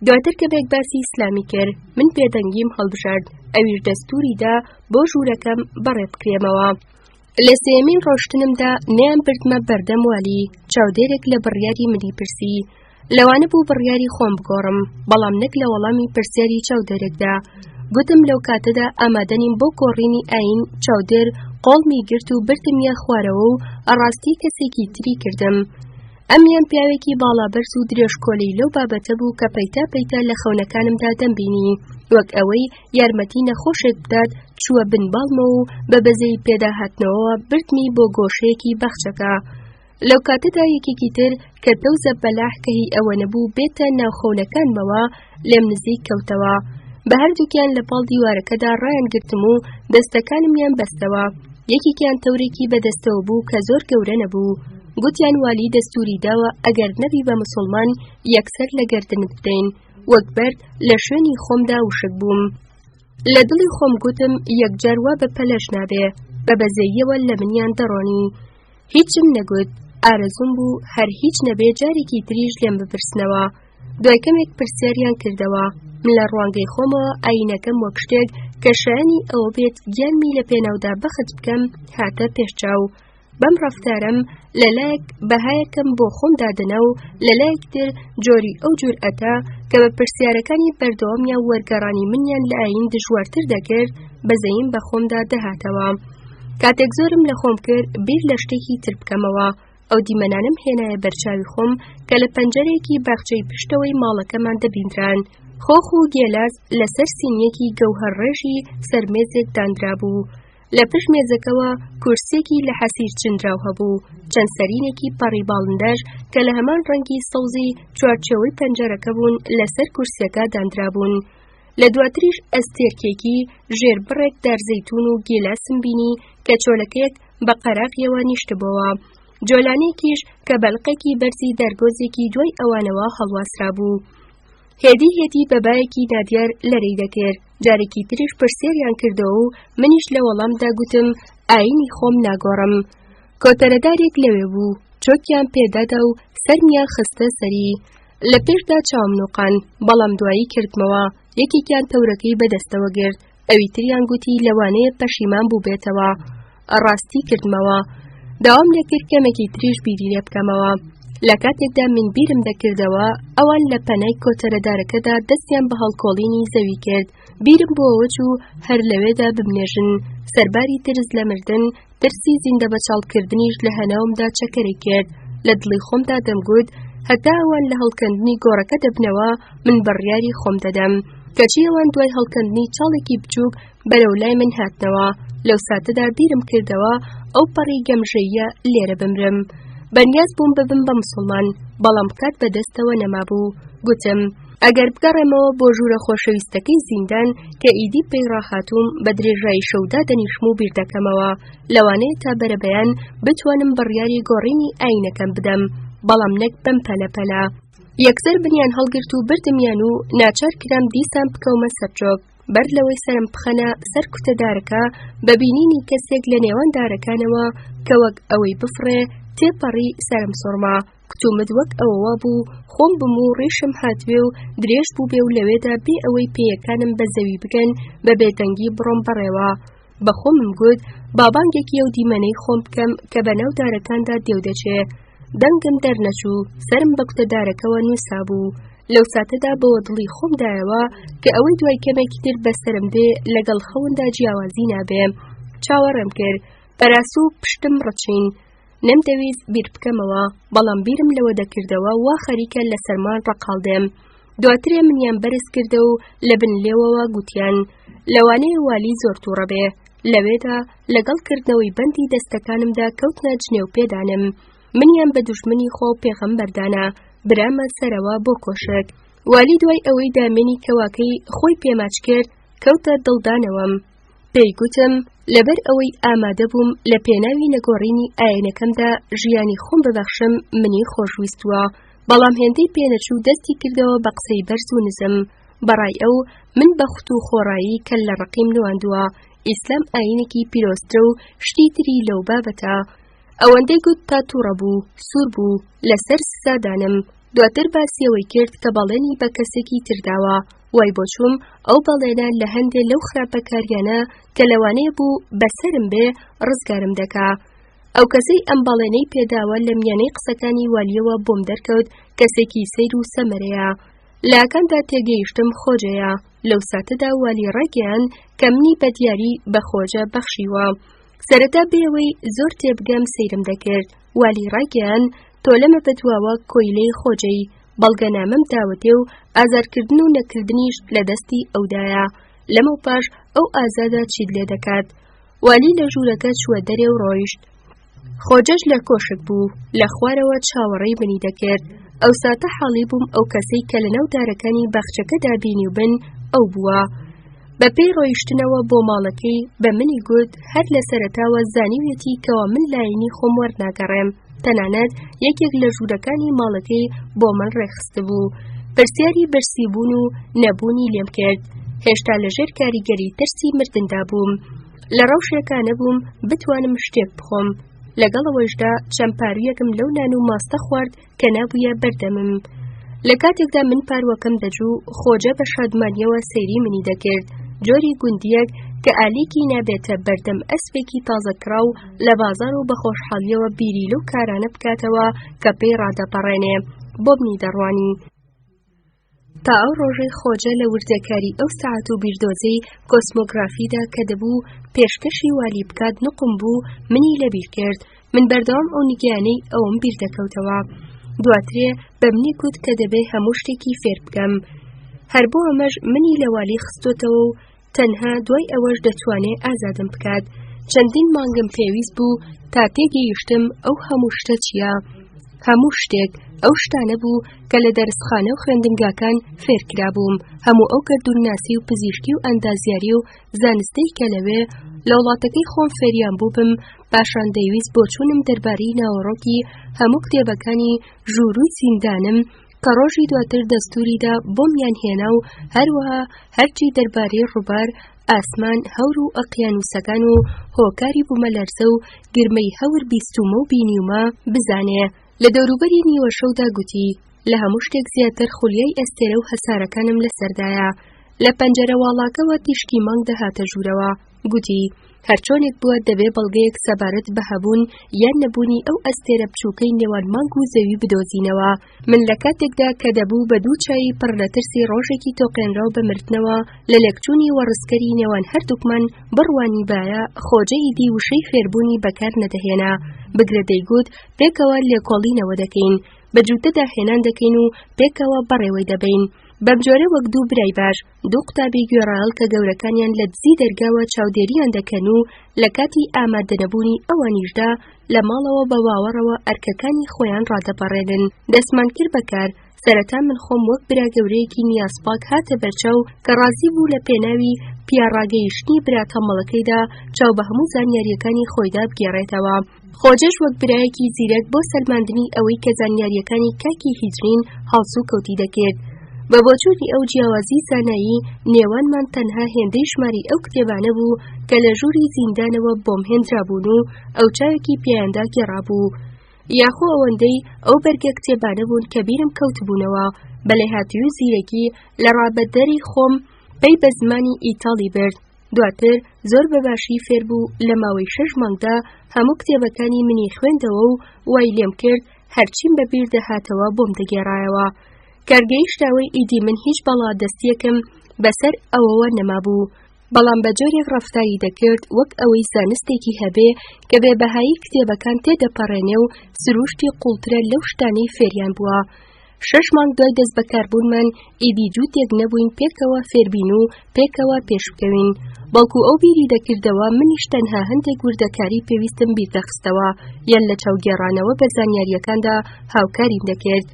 دواتر کەمێک باسی ئیسلامی کرد، من بێدەنگیم هەڵبژارد، ئەویش دەستووری دا بۆ ژوورەکەم بەڕێ بکرێمەوە. لە سێیەمین ڕۆشتنمدا نەیان بردمە بەردەم والی، چاودێرێک لە بڕیاری منی پرسی. لەوانە بوو بڕیاری خۆم بگۆڕم، بەڵام نەک لە وەڵامی پرسیاری چاودێرێکدا. گوتم لەو کاتەدا ئامادە نیم بۆ گۆڕینی ئایین، چاودێر قۆڵمی گرت و بردمیە خوارەوە و ڕاستی کەسێکی تری کردم. ئەمیان پیاوێکی باڵابەرز و درێژکۆلەی لەو بابەتە بوو کە پەیتا پەیتا لە خەونەکانمدا دەمبینی، وەک ئەوەی یارمەتی نەخۆشێک بدات چووە بن باڵمەوە و بە بەزەیی پێداهاتنەوەوە بردمی بۆ گۆشەیەکی باخچەکە. لەو کاتەدا یەکێکی تر کە تەو زەبەلاح کە هی ئەوە نەبوو بێتە ناو خەونەکانمەوە لێم نزیک کەوتەوە. بە هەردووکیان لە پاڵ دیوارەکەدا ڕایان گرتم و دەستەکانمیان بەستەوە. یەکێکیان تەورێکی بەدەستەوە بوو کە زۆر گەورە نەبوو. گوتیان والی دەستوری داوە ئەگەر نەبی بە مسوڵمان یەکسەر لە گەردنت بدەین. وەک بەرد لە شوێنی خۆمدا وشک بووم. لە دڵی خۆم گوتم یەکجار وا بە پەلەش نابێ، بە بەزەییەوە لە منیان دەڕۆنی. هیچم نەگوت، ئارەزووم بوو هەر هیچ نەبێ جارێکی تریش لێم بپرسنەوە. دوای کەمێک پرسیاریان کردەوە، من لە ڕوانگەی خۆمەوە ئایینەکەم وەک شتێک کە شایەنی ئەوە بێت گیانمی لە پێناودا بەخت بکەم هاتە پێش چاو. بەم ڕەفتارەم لەلایەک بەهایەکەم بۆ خۆم دادەنا و لەلایەک تر جۆری ئەو جورئەتە کە بە پرسیارەکانی بەردەوامیان وەرگەڕانی منیان لە ئایین دژوارتر دەکرد بەزەییم بە خۆمدا دەهاتەوە. کاتێک زۆرم لە خۆم کرد بیر لە شتێکی تر بکەمەوە ئەو دیمەنانەم هێنایە بەرچاوی خۆم کە لە پەنجەرێکی باخچەی پشتەوەی ماڵەکەمان دەبیندران. خۆخ و گێلاس لەسەر سینیەکی گەوهەرڕێژی سەر مێزێک دانرابوو. لە پشت مێزەکەوە کورسیەکی لە حەسیر چنراو هەبوو، چەند سەرینێکی پەڕی باڵندەش کە لە هەمان ڕەنگی سەوزی چوارچێوەی پەنجەرەکە بوون لەسەر کورسیەکە داندرابوون. لە دواتریش ئەستێرکێکی ژێر بڕێک دار زەیتوون و گێلاسم بینی کە چۆلەکەیەک بە قەراغیەوە نیشتبۆوە. جۆلانێکیش کە بەلقێکی بەرزی دارگۆزێکی دوای ئەوانەوە هەڵواسرابوو. هێدی هێدی بە بایەکی نادیار لەرەی دەکرد. جارێکی تریش پرسیاریان کردەوە و منیش لە وەڵامدا گوتم ئایینی خۆم ناگۆڕم. کۆتەرەدارێک لەوێ بوو، چۆکیان پێدادا و سەرمیان خستە سەری. لە پێشدا چاوم نوقان، بەڵام دوایی کردمەوە، یەکێکیان تەورەکەی بەدەستەوە گرت، ئەوی تریان گوتی لەوانەیە پەشیمان بووبێتەوە. ڕاستی کردمەوە. داوام لێکرد کەمێکی تریش بیری لێ بکەمەوە. لە کاتێکدا من بیرم دەکردەوە، ئەوان لە پەنای کۆتەرەدارەکەدا دەستیان بە هەڵکۆڵینی زەوی کرد. بیرم بۆوە چوو هەر لەوێدا بمنێژن. سەرباری ترس لە مردن، ترسی زیندەبەچاڵکردنیش لە هەناومدا چەکەرەی کرد. لە دڵی خۆمدا دەمگوت هەتا ئەوان لە هەڵکەندنی گۆڕەکە دەبنەوە من بڕیاری خۆم دەدەم. کەچی ئەوان دوای هەڵکەندنی چاڵێکی بچووک بەرەو لای من هاتنەوە. لەو ساتەدا بیرم کردەوە ئەو پەڕی گەمژەییە لێرە بمرم. بەنیاز بووم ببم بە مسوڵمان، بەڵام کات بەدەستەوە نەمابوو. گوتم ئەگەر بگەڕێمەوە بۆ ژوورە خۆشەویستەکەی زیندان کە ئیدی پێی ڕاهاتووم بە درێژایی شەو دادەنیشم و بیر دەکەمەوە لەوانەیە تا بەرەبەیان بتوانم بڕیاری گۆڕینی ئاینەکەم بدەم بەڵام نەک بەم پەلە پەلە. یەکسەر بنیان هەڵگرت و بردمیان و ناچار کرام دیسان بکەومە سەرچۆک بەر لەوەی سەرم بخەنە سەر کوتە دارەکە بە بینینی کەسێک لە نێوان دارەکانەوە کە وەک ئەوەی بفڕێ تێپەڕی سەرم سوڕما کتومت وەک ئەوە وابوو خۆم بم و ڕیشم هاتبێ و درێژ بووبێ و لەوێدا بێ ئەوەی پێیەکانم بە زەوی بگەن بە بێدەنگی بڕۆم بەڕێوە. بە خۆمم گوت با بانگێکی ئەو دیمەنەی خۆم بکەم کە بە ناو دارەکاندا دێو دەچێ. دەنگم دەرنەچوو، سەرم بە کوتە دارەکەوە نووسابوو. لەو ساتەدا بەوە دڵی خۆم دایەوە کە ئەوەی دوای کەمێکی تر بەسەرم دێ لەگەڵ خەوندا جیاوازی نابێ. چاوەڕێم کرد. پەراسوو پشتم ڕچین. نەمدەویست بیر بکەمەوە، بەڵام بیرم لەوە دەکردەوە وا خەریکە لە سەرمان ڕەقاڵ دێم. دواترێ منیان بەرز کردە و لە بن لێوەوە گوتیان لەوانەیە والی زۆر تووڕە بێ. لەوێدا لەگەڵ کردنەوەی بەندی دەستەکانمدا کەوتنە جنێو پێدانم. منیان بە دوژمنی خوا و پێغەمبەر دانا، برامە سەرەوە بۆ کۆشک. والی دوای ئەوەی دامێنی کەواکەی خۆی پێماچ کرد، کەوتە دڵدانەوەم. پێی گوتم لەبەر ئەوەی ئامادە بووم لە پێناوی نەگۆڕینی ئاینەکەمدا ژیانی خۆم ببەخشم منی خۆشویستووە، بەڵام هێندەی پێنەچوو دەستی کردەوە بە قسەی بەرز و نزم. بەڕای ئەو من بە خوت و خۆڕایی کەللە ڕقیم نواندووە، ئیسلام ئاینێکی پیرۆزترە و شتی تری لەو بابەتە. ئەوەندەی گوت تا تووڕە بوو، سوور بوو لەسەر سزادانم. دواتر باسی ئەوەی کرد کە بەڵێنی بە کەسێکی تر داوە، وای بۆ چووم ئەو بەڵێنە لە هەندێ لەو خراپەکاریانە کە لەوانەیە بوو بەسەرم بێ ڕزگارم دەکا. ئەو کەسەی ئەم بەڵێنەی پێداوە لە میانەی قسەکانی والیەوە بۆم دەرکەوت کەسێکی سەیر و سەمەرەیە. لە ئاکامدا تێگەیشتم خۆجەیە. لەو ساتەدا والی ڕایگەیاند کە منی بە دیاری بە خۆجە بەخشیوە. سەرەتا بێ ئەوەی زۆر تێبگەم سەیرم دەکرد. والی ڕایگەیاند تۆ لەمە بەدواوە کۆیلەی خۆجەی، بەڵگەنامەم داوەتێ و ئازارکردن و نەکردنیش لە دەستی ئەودایە. لەمەوپاش ئەو ئازادە چیت لێ دەکات. والی لە ژوورەکە چووە دەرێ و ڕۆیشت. خۆجەش لە کۆشک بوو، لە خوارەوە چاوەڕێی منی دەکرد. ئەو ساتە حاڵی بووم ئەو کەسەی کە لەناو دارەکانی باخچەکەدا بینیوبن، ئەو بووە. بە پێی ڕۆیشتنەوە بۆ ماڵەکەی بە منی گوت هەر لە سەرەتاوە زانیویەتی کەوا من لایەنی خۆم وەرناگەڕێم، تەنانەت یەکێک لە ژوورەکانی ماڵەکەی بۆ من ڕێکخستبوو. پرسیاری برسیبوون و نەبوونی لێم کرد. هێشتا لەژێر کاریگەری ترسی مردندا بووم. لە ڕەوشێکا نەبووم بتوانم شتێک بخۆم. لەگەڵ ئەوەیشدا چەند پاروویەکم لەو نان و ماستە خوارد کە نابوویە بەردەمم. لە کاتێکدا من پاروەکەم دەجوو، خۆجە بە شادمانیەوە سەیری منی دەکرد، جۆری گوندیەک کە ئالیکی نابێتە بەردەم ئەسپێکی تازە کڕاو لە بازاڕ و بە خۆشحاڵیەوە بیری لەو کارانە بکاتەوە کە پێی ڕادەپەڕێنێ، بۆ منی دەڕوانی. تا ئەو ڕۆژەی خۆجە لە وردەکاری ئەو سەعات و بیردۆزەی کۆسمۆگرافیدا کە دەبوو پێشکەشی والی بکات نوقم بوو، منی لەبیر کرد. من بەردەوام ئەو نیگایانەی ئەوم بیر دەکەوتەوە. دواترێ بە منی گوت کە دەبێ هەموو شتێکی فێر بکەم. هەر بۆ ئەمەش منی لە والی خستۆتەوە و تەنها دوای ئەوەش دەتوانێ ئازادم بکات. چەندین مانگم پێویست بوو تا تێگەیشتم ئەو هەموو شتە چییە. هەموو شتێک ئەو شتانە بوو کە لە دەرسخانە و خوێندنگاکان فێرکرابووم، هەموو ئەو گەردوونناسی و پزیشکی و ئەندازیاری و زانستەی کە لەوێ لە وڵاتەکەی خۆم فێریان بووبم، پاشان دەیویست بۆچوونم دەربارەی ناوەڕۆکی هەموو کتێبەکانی ژوورووی زیندانم کە ڕۆژی دواتر دەستووریدا بۆمیان هێنا و هەروەها هەرچی دەربارەی ڕووبار، ئاسمان، هەور و ئەقیانووسەکان و هۆکاری بوومەلەرزە و گرمەی هەور بیستوومە و بینیومە، بزانێ. لە دەوروبەری نیوەشەودا گوتی، لە هەموو شتێک زیاتر خولیای ئەستێرە و هەسارەکانم لەسەردایە. لە پەنجەرە واڵاکەوە تیشکی مانگ دەهاتە ژوورەوە. گوتی، هەرچۆنێک بووە دەبێ بەڵگەیەک سەبارەت بە هەبوون یان نەبوونی ئەو ئەستێرە بچووکەی نێوان مانگ و زەوی بدۆزینەوە. من لە کاتێکدا کە دەبوو بە دوو چاوی پڕ لە ترسی ڕۆژێکی تۆقێنراو بە مردنەوە لە لێکچوونی وەڕسکەری نێوان هەردووکمان بڕوانیبایە، خۆجە ئیدی وشەی فێربوونی بەکار نەدەهێنا، بگرە دەیگوت پێکەوە لێکۆڵینەوە دەکەین، بە جووتە داهێنان دەکەین و پێکەوە بەڕێوەی دەبەین. بەمجۆرە وەک دوو برای باش، دوو قوتابی گوێڕایەڵ کە گەورەکانیان لە دزی دەرگاوە چاودێریان دەکەن و لە کاتی ئامادەنەبوونی ئەوانیشدا لە ماڵەوە بە باوەڕەوە ئەرکەکانی خۆیان ڕادەپەڕێنن. دەستمان کرد بە کار، سەرەتا من خۆم وەک برا گەورەیەکی نیازپاک هاتە بەرچاو کە ڕازی بوو لە پێناوی پیاڕاگەیشتنی برا تەمەڵەکەیدا چاو بە هەموو زانیارییەکانی خۆیدا بگێڕێتەوە. خۆجەش وەک برایەکی زیرەک بۆ سەلماندنی ئەوەی کە زانیارییەکانی کاکی هیجرین هەڵسوکەوتی دەکرد. بە بۆچوونی ئەو جیاوازی زانایی نێوانمان تەنها هێندەی ژماری ئەو کتێبانە بوو کە لە ژووری زیندانەوە بۆم هێنرابوون و ئەو چاوێکی پیایاندا گێڕابوو. یاخۆ ئەوەندەی ئەو بەرگە کتێبانە بوون کە بیرم کەوتبوونەوە، بە لێهاتووی و زیرەکی لە ڕابەدەری خۆم پەی بە زمانی ئیتاڵی برد. دواتر زۆر بە باشی فێر بوو لە ماوەی شەش مانگدا هەموو کتێبەکانی منی خوێندەوە و وای لێم کرد هەرچیم بە بیر دەهاتەوە بۆم دەگێڕایەوە. کار گەیشتە ئەوەی ئیدی من هیچ باڵادەستییەکم بەسەر ئەوەوە نەمابوو، بەڵام بە جۆرێک ڕەفتاری دەکرد وەک ئەوەی زانستێکی هەبێ کە بێبەهایی کتێبەکان تێدەپەڕێنێ و سرووشتی قووڵترە لەو شتانەی فێریان بووە. شەش مانگ دوای دەستبەکاربوونمان ئیدی جووتێک نەبووین پێکەوە فێربین و پێکەوە پێشبکەوین، بەڵکو ئەو بیری دەکردەوە منیش تەنها هەندێک وردەکاری پێویستم بیردەخستەوە یان لە چاوگێڕانەوە بە زانیارییەکاندا هاوکاریم دەکرد.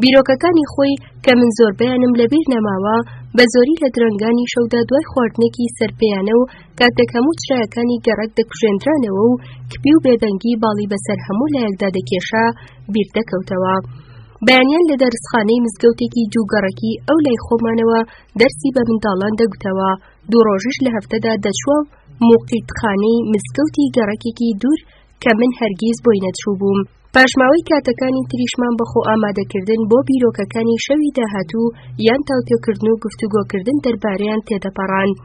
بیرۆکەکانی خۆی کە من زۆربەیانم لەبیر نەماوە، بە زۆری لە درەنگانی شەودا دوای خواردنێکی سەرپێیانە و کاتێک هەموو چرایەکانی گەڕەک دەکوژێندرانەوە و کپی و بێدەنگی باڵی بەسەر هەموو لایەکدا دەکێشا، بیر دەکەوتەوە. بەیانیان لە دەرسخانەی مزگەوتێکی دوو گەڕەکی ئەو لای خۆمانەوە دەرسی بە منداڵان دەگوتەوە، دوو ڕۆژیش لە هەفتەدا دەچووە موقیتخانەی مزگەوتی گەڕەکێکی دوور کە من هەرگیز بۆی نەچووبووم. پاشماوەی کاتەکانی تریشمان بە خۆ ئامادەکردن بۆ بیرۆکەکانی شەوی داهاتوو یان تاوتوێکردن و گفتوگۆکردن دەربارەیان تێدەپەڕاند.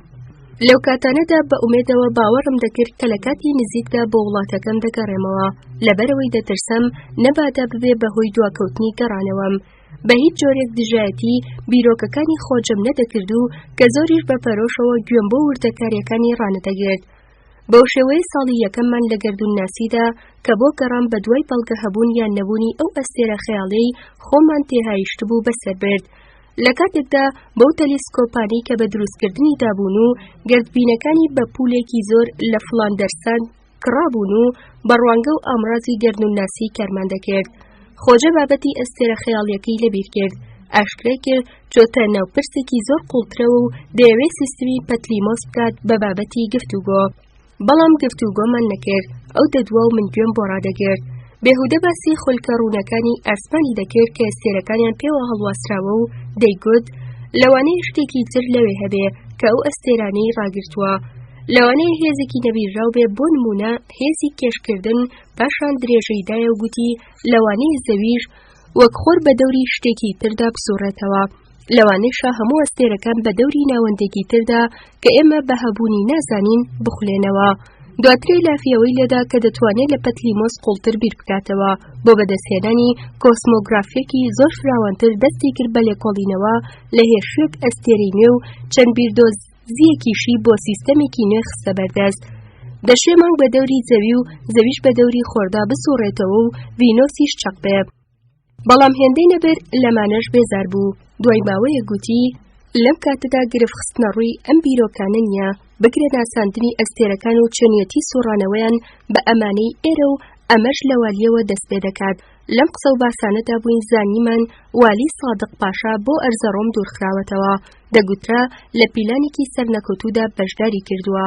لەو کاتانەدا بە ئومێدەوە باوەڕم دەکرد کە لە کاتی نزیکدا بۆ وڵاتەکەم دەگەڕێمەوە، لەبەرئەوەی دەترسام نەبادا ببێ بە هۆی دواکەوتنی گەڕانەوەم. بە هیچ جۆرێک دژایەتی بیرۆکەکانی خۆجم نەدەکرد و کە زۆریش بە پەرۆشەوە گوێم بۆ وردەکارییەکانی ڕانەدەگرت. بەو شێوەیە ساڵی یەکەممان لە گەردوونناسیدا کە بۆ گەڕان بە دوای بەڵگە هەبوون یان نەبوونی ئەو ئەستێرە خەیاڵیەی خۆمان تێهایشتبوو بەسەر برد. لە کاتێکدا بەو تەلیسکۆپانەی کە بە دروستکردنی دابوون و گەردبینەکانی بە پوولێکی زۆر لە فڵاندەرسان کڕابوون و بە ڕوانگە و ئامرازی گەردوونناسی کارمان دەکرد. خۆجە بابەتی ئەستێرە خەیاڵیەکەی لەبیر کرد. ئاشکرای کرد چۆتە ناو پرسێکی زۆر قوڵترەوە و دەیەوێت سیستمی پەتلیمۆس بکات بە بابەتی گفتوگۆ. بەڵام گفتوگۆمان نەکرد، ئەو دەدوا و من گوێم بۆ ڕادەگرت. بێهودە باسی خولکە ڕوونەکانی ئاسمانی دەکرد کە ئەستێرەکانیان پێوە هەڵواسراوە و دەیگوت لەوانەیە شتێکی تر لەوێ هەبێ کە ئەو ئەستێرانەی ڕاگرتووە. لەوانەیە هێزێکی نەبینراو بێ بۆ نموونە هێزی کێشکردن پاشان درێژەی دایە و گوتی لەوانەیە زەویش وەک خۆر بە دەوری شتێکی تردا بسوڕێتەوە. لەوانەیشە هەموو ئەستێرەکان بە دەوری ناوەندێکی تردا کە ئێمە بە هەبوونی نازانین بخولێنەوە. دواترێ لافی ئەوەی لێدا کە دەتوانێت لە پەتلیمۆس قوڵتر بیر بکاتەوە بۆ بەدەستهێنانی کۆسمۆگرافیەکی زۆر فراوانتر دەستی کرد بە لێکۆڵینەوە لە هێرشوێک ئەستێرەی نوێ و چەند بیردۆزییەکیشی بۆ سیستەمێکی نوێ خستە بەردەست. دەشێ مانگ بە دەوری زەوی و زەویش بە دەوری خۆردا بسوڕێتەوە و ڤینۆسیش چەق بێ. بەڵام هێندەی نەبرد لەمانەش بێزار بوو دوای ماوەیەک گوتی لەم کاتەدا گرفت خستنە ڕووی ئەم بیرۆکانە نییە بگرە ناساندنی ئەستێرەکان و چۆنیەتی سوڕانەوەیان بە ئەمانەی ئێرە و ئەمەش لە والیەوە دەست پێ دەکات لەم قسە و باسانەدا بووین زانیمان والی سادق پاشا بۆ ئەرزەڕۆم دوورخراوەتەوە دەگوترا لە پیلانێکی سەرنەکەوتوودا بەشداری کردووە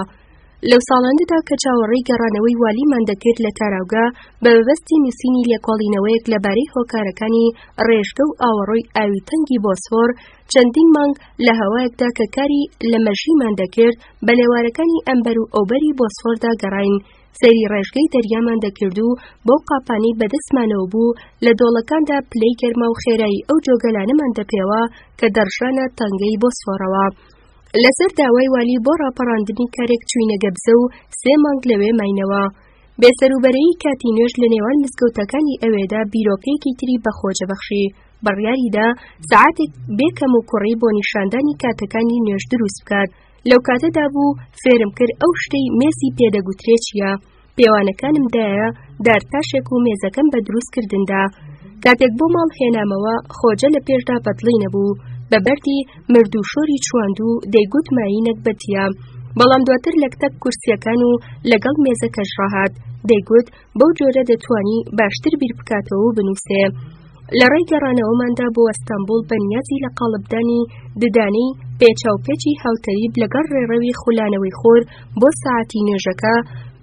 لەو ساڵانەدا کە چاوەڕێی گەڕانەوەی والیمان دەکرد لە تاراوگە بە مەبەستی نووسینی لێکۆڵینەوەیەک لەبارەی هۆکارەکانی ڕێژگە و ئاوەڕۆی ئاوی تەنگی بۆسفۆر، چەندین مانگ لە هەوایەکدا کە کاری لە مەژیمان دەکرد بە لێوارەکانی ئەمبەر و ئەوبەری بۆسفۆردا گەڕاین، سەیری ڕێژگەی دەریامان دەکرد و بەو قاپانەی بەدەستمانەوە بوو لە دۆڵەکاندا پلەی گەرما و خێرایی ئەو جۆگەلانەمان دەپێوا کە دەڕژانە تەنگەی بۆسفۆرەوە. لەسەر داوای والی بۆ ڕاپەڕاندنی کارێک چووینە گەبزە و سێ مانگ لەوێ ماینەوە. بێسەروبەرەیی کاتی نوێژ لە نێوان مزگەوتەکانی ئەوێدا بیرۆکەیەکی تری بە خۆجە بەخشی. بڕیاری دا سەعاتێک بێ کەم و کوڕی بۆ نیشاندانی کاتەکانی نوێژ دروست بکات. لەو کاتەدا بوو فێرم کرد ئەو شتەی مێزی پێدەگوترێ چییە. پێوانەکانم دایە دارتاشێک و مێزەکەم بە دروست کردندا کاتێک بۆ ماڵ هێنامەوە خۆجە لە پێشدا بەدڵی نەبوو بە بەردی مردوو شۆری چواند و دەیگوت مایی نەگبەتیە بەڵام دواتر لەکتەک کورسیەکان و لەگەڵ مێزەکەش ڕاهات دەیگوت بەو جۆرە دەتوانی باشتر بیر بکاتەوە و بنووسێ. لە ڕێی گەڕانەوەماندا بۆ ئەستەنبوڵ بە نیازی لە قاڵبدانی ددانەی پێچاوپێچی هاوتەریب لەگەڵ ڕێڕەوی خولانەوەی خۆر بۆ سەعاتی نوێژەکە،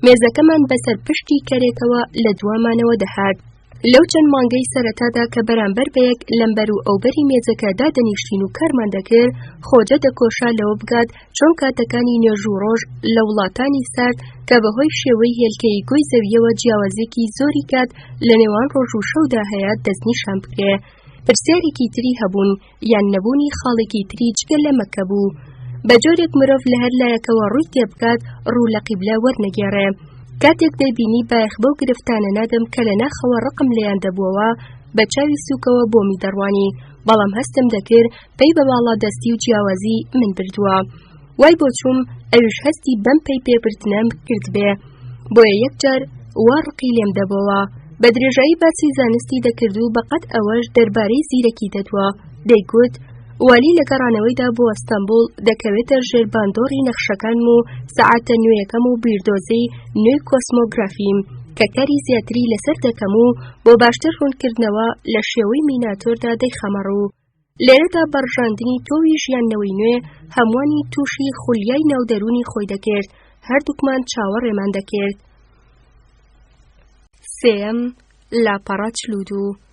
مێزەکەمان بەسەر پشتی کەرێکەوە لە دوامانەوە دەهات. لەو چەند مانگەی سەرەتادا کە بەرامبەر بە یەک لەمبەر و ئەوبەری مێزەکە دادەنیشتین و کارمان دەکرد، خۆجە دەکۆشا لەوە بگات چۆن کاتەکانی نوێژ و ڕۆژ لە وڵاتانی سارد کە بەهۆی شێوەی هێلکەیی گۆی زەوییەوە جیاوازییەکی زۆری کات لە نێوان ڕۆژ و شەودا هەیە دەستنیشان بکرێ. پرسیارێکی تری هەبوون یان نەبوونی خاڵێکی تری جگە لە مەککە بوو. بە جۆرێک مرۆڤ لە هەر لایەکەوە ڕووی تێبکات ڕوو لە قیبلە وەرنەگێڕێ. کاتێک دەیبینی بایەخ بەو گرفتانە نادەم کە لە ناخەوە ڕقم لێیان دەبووەوە، بە چاوی سووکەوە بۆمی دەڕوانی، بەڵام هەستم دەکرد پەی بە باڵادەستی و جیاوازی من بردووە. وای بۆ چووم ئەویش هەستی بەم پەی پێبردنەم کردبێ. بۆیە یەکجار وا ڕقی لێم دەبۆوە. بە درێژایی باسی زانستی دەکرد و بەقەد ئەوەش دەربارەی زیرەکی دەدوا. دەیگوت، والی لە گەڕانەوەیدا بۆ ئەستەنبوڵ دەکەوێتە ژێر باندۆڕی نەخشەکانم و سەعاتە نوێیەکەم و بیردۆزەی نوێی کۆسمۆگرافیم کە کاری زیاتری لەسەر دەکەم و بۆ باشتر ڕوونکردنەوە لە شێوەی میناتۆردا دەیخەمە ڕوو. لێرەدا بە ڕژاندنی تۆوی ژیاندنەوەی نوێ هەمووانی تووشی خولیای ناو دەروونی خۆی دەکرد، هەردووکمان چاوەڕێمان دەکرد. سێیەم، لاپەڕە 42.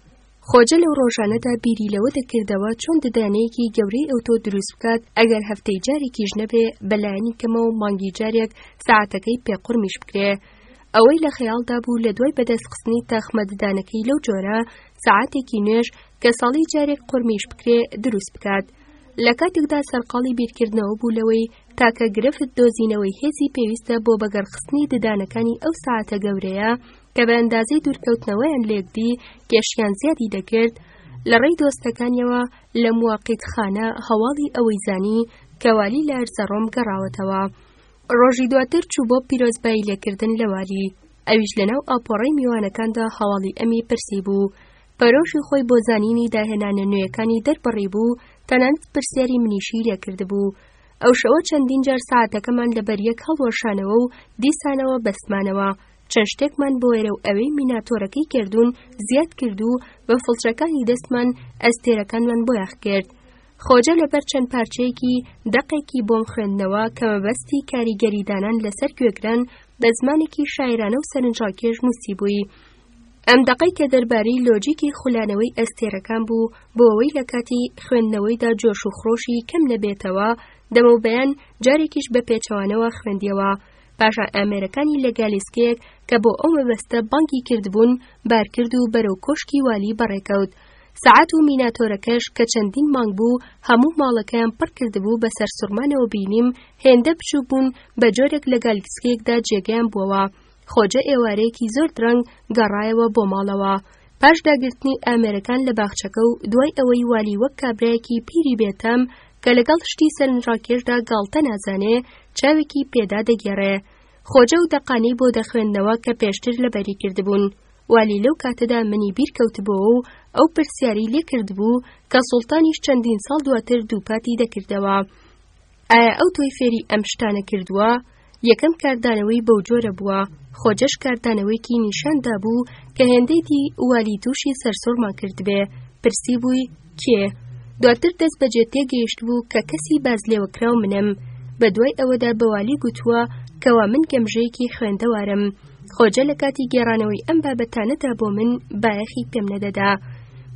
خۆجە لەو ڕۆژانەدا بیری لەوە دەکردەوە چۆن ددانەیەکی گەورەی ئەوتۆ دروست بکات، ئەگەر هەفتەی جارێکیش نەبێ بە لایەنی کەمەوە مانگی جارێک سەعاتەکەی پێ قورمیش بکرێ. ئەوەی لە خەیاڵدا بوو لە دوای بەدەستخستنی تاخمە ددانەکەی لەو جۆرە سەعاتێکی نوێژ کە ساڵی جارێک قورمیش بکرێ دروست بکات. لە کاتێکدا سەرقاڵی بیرکردنەوە بوو لەوەی تاکە گرفت دۆزینەوەی هێزی پێویستە بۆ بەگەڕخستنی ددانەکانی ئەو سەعاتە گەورەیە کە بە ئەندازەی دوورکەوتنەوەیان لێکدی کێشیان زیادی دەکرد، لە ڕێی دۆستەکانیەوە لە مواقیتخانە هەواڵی ئەوەی زانی کە والی لە ئەرزەڕۆم گەڕاوەتەوە. ڕۆژی دواتر چوو بۆ پیرۆزبایی لێکردن لە والی، ئەویش لەناو ئاپۆڕەی میوانەکاندا هەواڵی ئەمی پرسی بوو. پەرۆشی خۆی بۆ زانینی داهێنانە نوێیەکانی دەربڕیبوو، تەنانەت پرسیاری منیشی لێکردبوو. ئەو شەوە چەندین جار سەعاتەکەمان لەبەر یەک هەڵوەشانەوە و دیسانەوە بەستمانەوە. چەند شتێکمان بۆ ئێرە و ئەوێی میناتۆرەکەی گەردوون زیاد کرد و بە فڵچەکانی دەستمان ئەستێرەکانمان بۆیاخ کرد. خۆجە لەبەر چەند پارچەیەکی دەقێکی بۆم خوێندنەوە کە مەبەستی کاریگەریدانان لەسەر گوێگران بە زمانێکی شاعیرانە و سەرنجڕاکێش نووسیبووی. ئەم دەقەی کە دەربارەی لۆجیکی خولانەوەی ئەستێرەکان بوو بۆ ئەوەی لە کاتی خوێندنەوەیدا جۆش و خرۆشی کەم نەبێتەوە، دەمەو بەیان جارێکیش بە پێچەوانەوە خوێندیەوە. پاشان ئامێرەکانی لە گالیسکەیەک کە بۆ ئەو مەبەستە بانگی کردبوون بارکرد و بەرەو کۆشکی والی بەڕێکەوت. سەعات و میناتۆرەکەش کە چەندین مانگ بوو هەموو ماڵەکەیان پڕ کردبوو بە سەرسوڕمانەوە بینیم هێندە بچووک بوون بە جۆرێک لە گالیسکەیەکدا جێگەیان بووەوە. خۆجە ئێوارەیەکی زۆر درەنگ گەڕایەوە بۆ ماڵەوە. پاش داگرتنی ئامێرەکان لە باخچەکە و دوای ئەوەی والی وەک کابرایەکی پیری بێتام کە لەگەڵ شتی سەرنجڕاکێشدا گاڵتە نازانێ چاوێکی پێدا دەگێڕێ. خۆجە و دەقانەی بۆ دەخوێندنەوە کە پێشتر لەبەری کردبوون. والی لەو کاتەدا منی بیر کەوتبۆوە و ئەو پرسیارەی لێ کردبوو کە سوڵتانیش چەندین ساڵ دواتر دووپاتی دەکردەوە. ئایا ئەو تۆی فێری ئەم شتانە کردووە؟ یەکەم کاردانەوەی بەو جۆرە بووە، خۆجەش کاردانەوەیەکی نیشان دابوو کە هێندەی دی والی تووشی سەرسوڕمان کردبێ، پرسیبووی، کێ؟ دواتر دەست بەجێ تێگەیشتبوو کە کەسی بازلێوەکراو منم. بە دوای ئەوەدا بە والی گوتووە کەوا من گەمژەیەکی خوێندەوارم. خۆجە لە کاتی گێڕانەوەی ئەم بابەتانەدا بۆ من بایەخی پێم نەدەدا.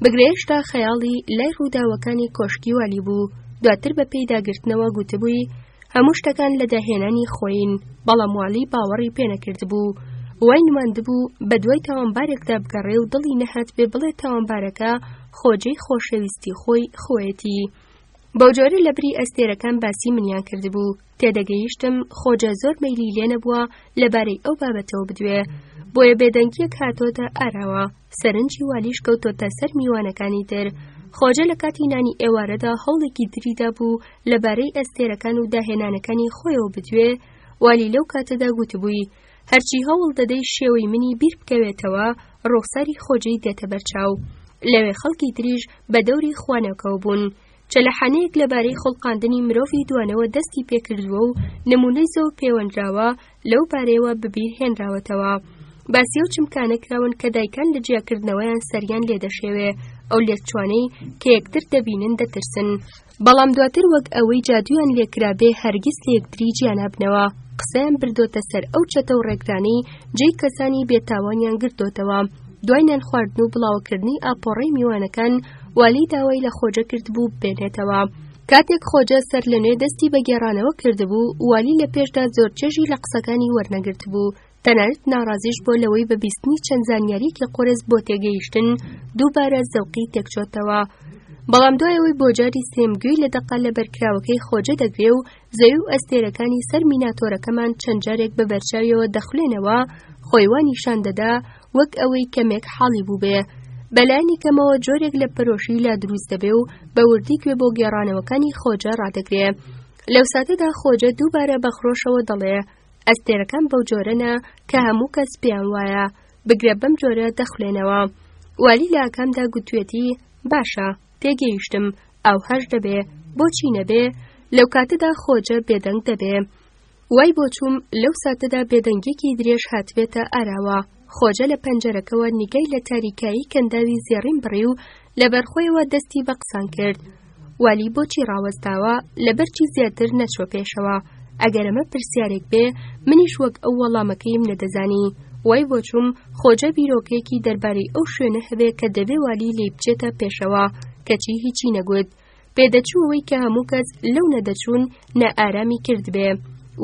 بگرە هێشتا خەیاڵی لای ڕووداوەکانی کۆشکی والی بوو. دواتر بە پێی داگرتنەوە گوتبووی هەموو شتەکان لە داهێنانی خۆین، بەڵام والی باوەڕی پێ نەکردبوو. وای نواندبوو بە دوای تاوانبارێکدا بگەڕێ و دڵی نەهاتبێ بڵێ تاوانبارەکە خۆجەی خۆشەویستی خۆی خۆیەتی. بەوجۆرە لە بری ئەستێرەکان باسی منیان کردبوو. تێدەگەیشتم خۆجە زۆر مەیلی لێ نەبووە لەبارەی ئەو بابەتەوە بدوێ. بۆیە بێدەنگییەک هاتۆتە ئاراوە. سەرنجی والیش کەوتۆتە سەر میوانەکانی تر. خۆجە لە کاتی نانی ئێوارەدا هەوڵێکی تری دابوو لەبارەی ئەستێرەکان و داهێنانەکانی خۆیەوە بدوێ، والی لەو کاتەدا گوتبووی، هەرچی هەوڵ دەدەی شێوەی منی بیر بکەوێتەوە، ڕوخساری خۆجەی دێتە بەرچاو. لەوێ خەڵکی تریش بە دەوری خوانەکەوە بوون. چەلەحانەیەک لەبارەی خوڵقاندنی مرۆڤی دوانەوە دەستی پێکردووە و نموونەی زۆر پێوەنراوە لەو بارەیەوە بەبیر هێنراوەتەوە. باسی ئەو چمکانە کراون کە دایکان لە جیاکردنەوەیان سەریان لێدەشێوێ، ئەو لێکچوانەی کە یەکتر دەبینن دەترسن، بەڵام دواتر وەک ئەوەی جادوویان لێکرابێ هەرگیز لە یەکتری جیانابنەوە، قسەیان بردۆتە سەر ئەو چەتە و ڕێگرانەی جێی کەسانی بێتاوانیان گرتۆتەوە. دوای نانخواردن و بڵاوەکردنی ئاپۆڕەی میوانەکان، والی داوای لە خۆجە کردبوو بێنێتەوە. کاتێک خۆجە سەر لە نوێ دەستی بە گێڕانەوە کردبوو، والی لە پێشدا زۆر چێژی لە قسەکانی وەرنەگرتبوو، تەنانەت ناڕازیش بووە لەوەی بە بیستنی چەند زانیارییەکی قورس بۆ تێگەیشتن دووبارە زەوقی تێکچۆتەوە. بەڵام دوای ئەوەی بۆ جاری سێم گوێی لە دەقە لەبەرکراوەکەی خۆجە دەگرێ و زەوی و ئەستێرەکانی سەر میناتۆرەکەمان چەند جارێک بە بەرچاویەوە دەخولێنەوە، خۆی وا نیشان دەدا وەک ئەوەی کەمێک حاڵی بووبێ. بەلایەنی کەمەوە جۆرێک لە پەرۆشی لا دروست دەبێ و بە وردی گوێ بۆ گێڕانەوەکانی خۆجە ڕادەگرێ. لەو ساتەدا خۆجە دووبارە بە خرۆشەوە دەڵێ، ئەستێرەکان بەو جۆرەنە کە هەموو کەس پێیان وایە، بگرە بەم جۆرە دەخولێنەوە. والی لە ئاکامدا گوتویەتی، باشە، تێگەیشتم، ئاوهاش دەبێ، بۆچی نەبێ؟ لەو کاتەدا خۆجە بێدەنگ دەبێ. وای بۆچووم لەو ساتەدا بێدەنگییەکی درێژ هاتبێتە ئاراوە. خۆجە لە پەنجەرەکەوە نیگای لە تاریکایی کەنداوی زێڕین بڕی و لەبەرخۆیەوە دەستی بە قسان کرد. والی بۆچی ڕاوەستاوە، لەبەرچی زیاتر نەچووە پێشەوە؟ ئەگەر ئەمە پرسیارێک بێ، منیش وەک ئەو وەڵامەکەیم نەدەزانی. وای بۆچووم خۆجە بیرۆکەیەکی دەربارەی ئەو شوێنە هەبێ کە دەبێ والی لێی بچێتە پێشەوە، کەچی هیچی نەگوت. پێدەچوو ئەوەی کە هەموو کەس لەو نەدەچوون نائارامی کردبێ.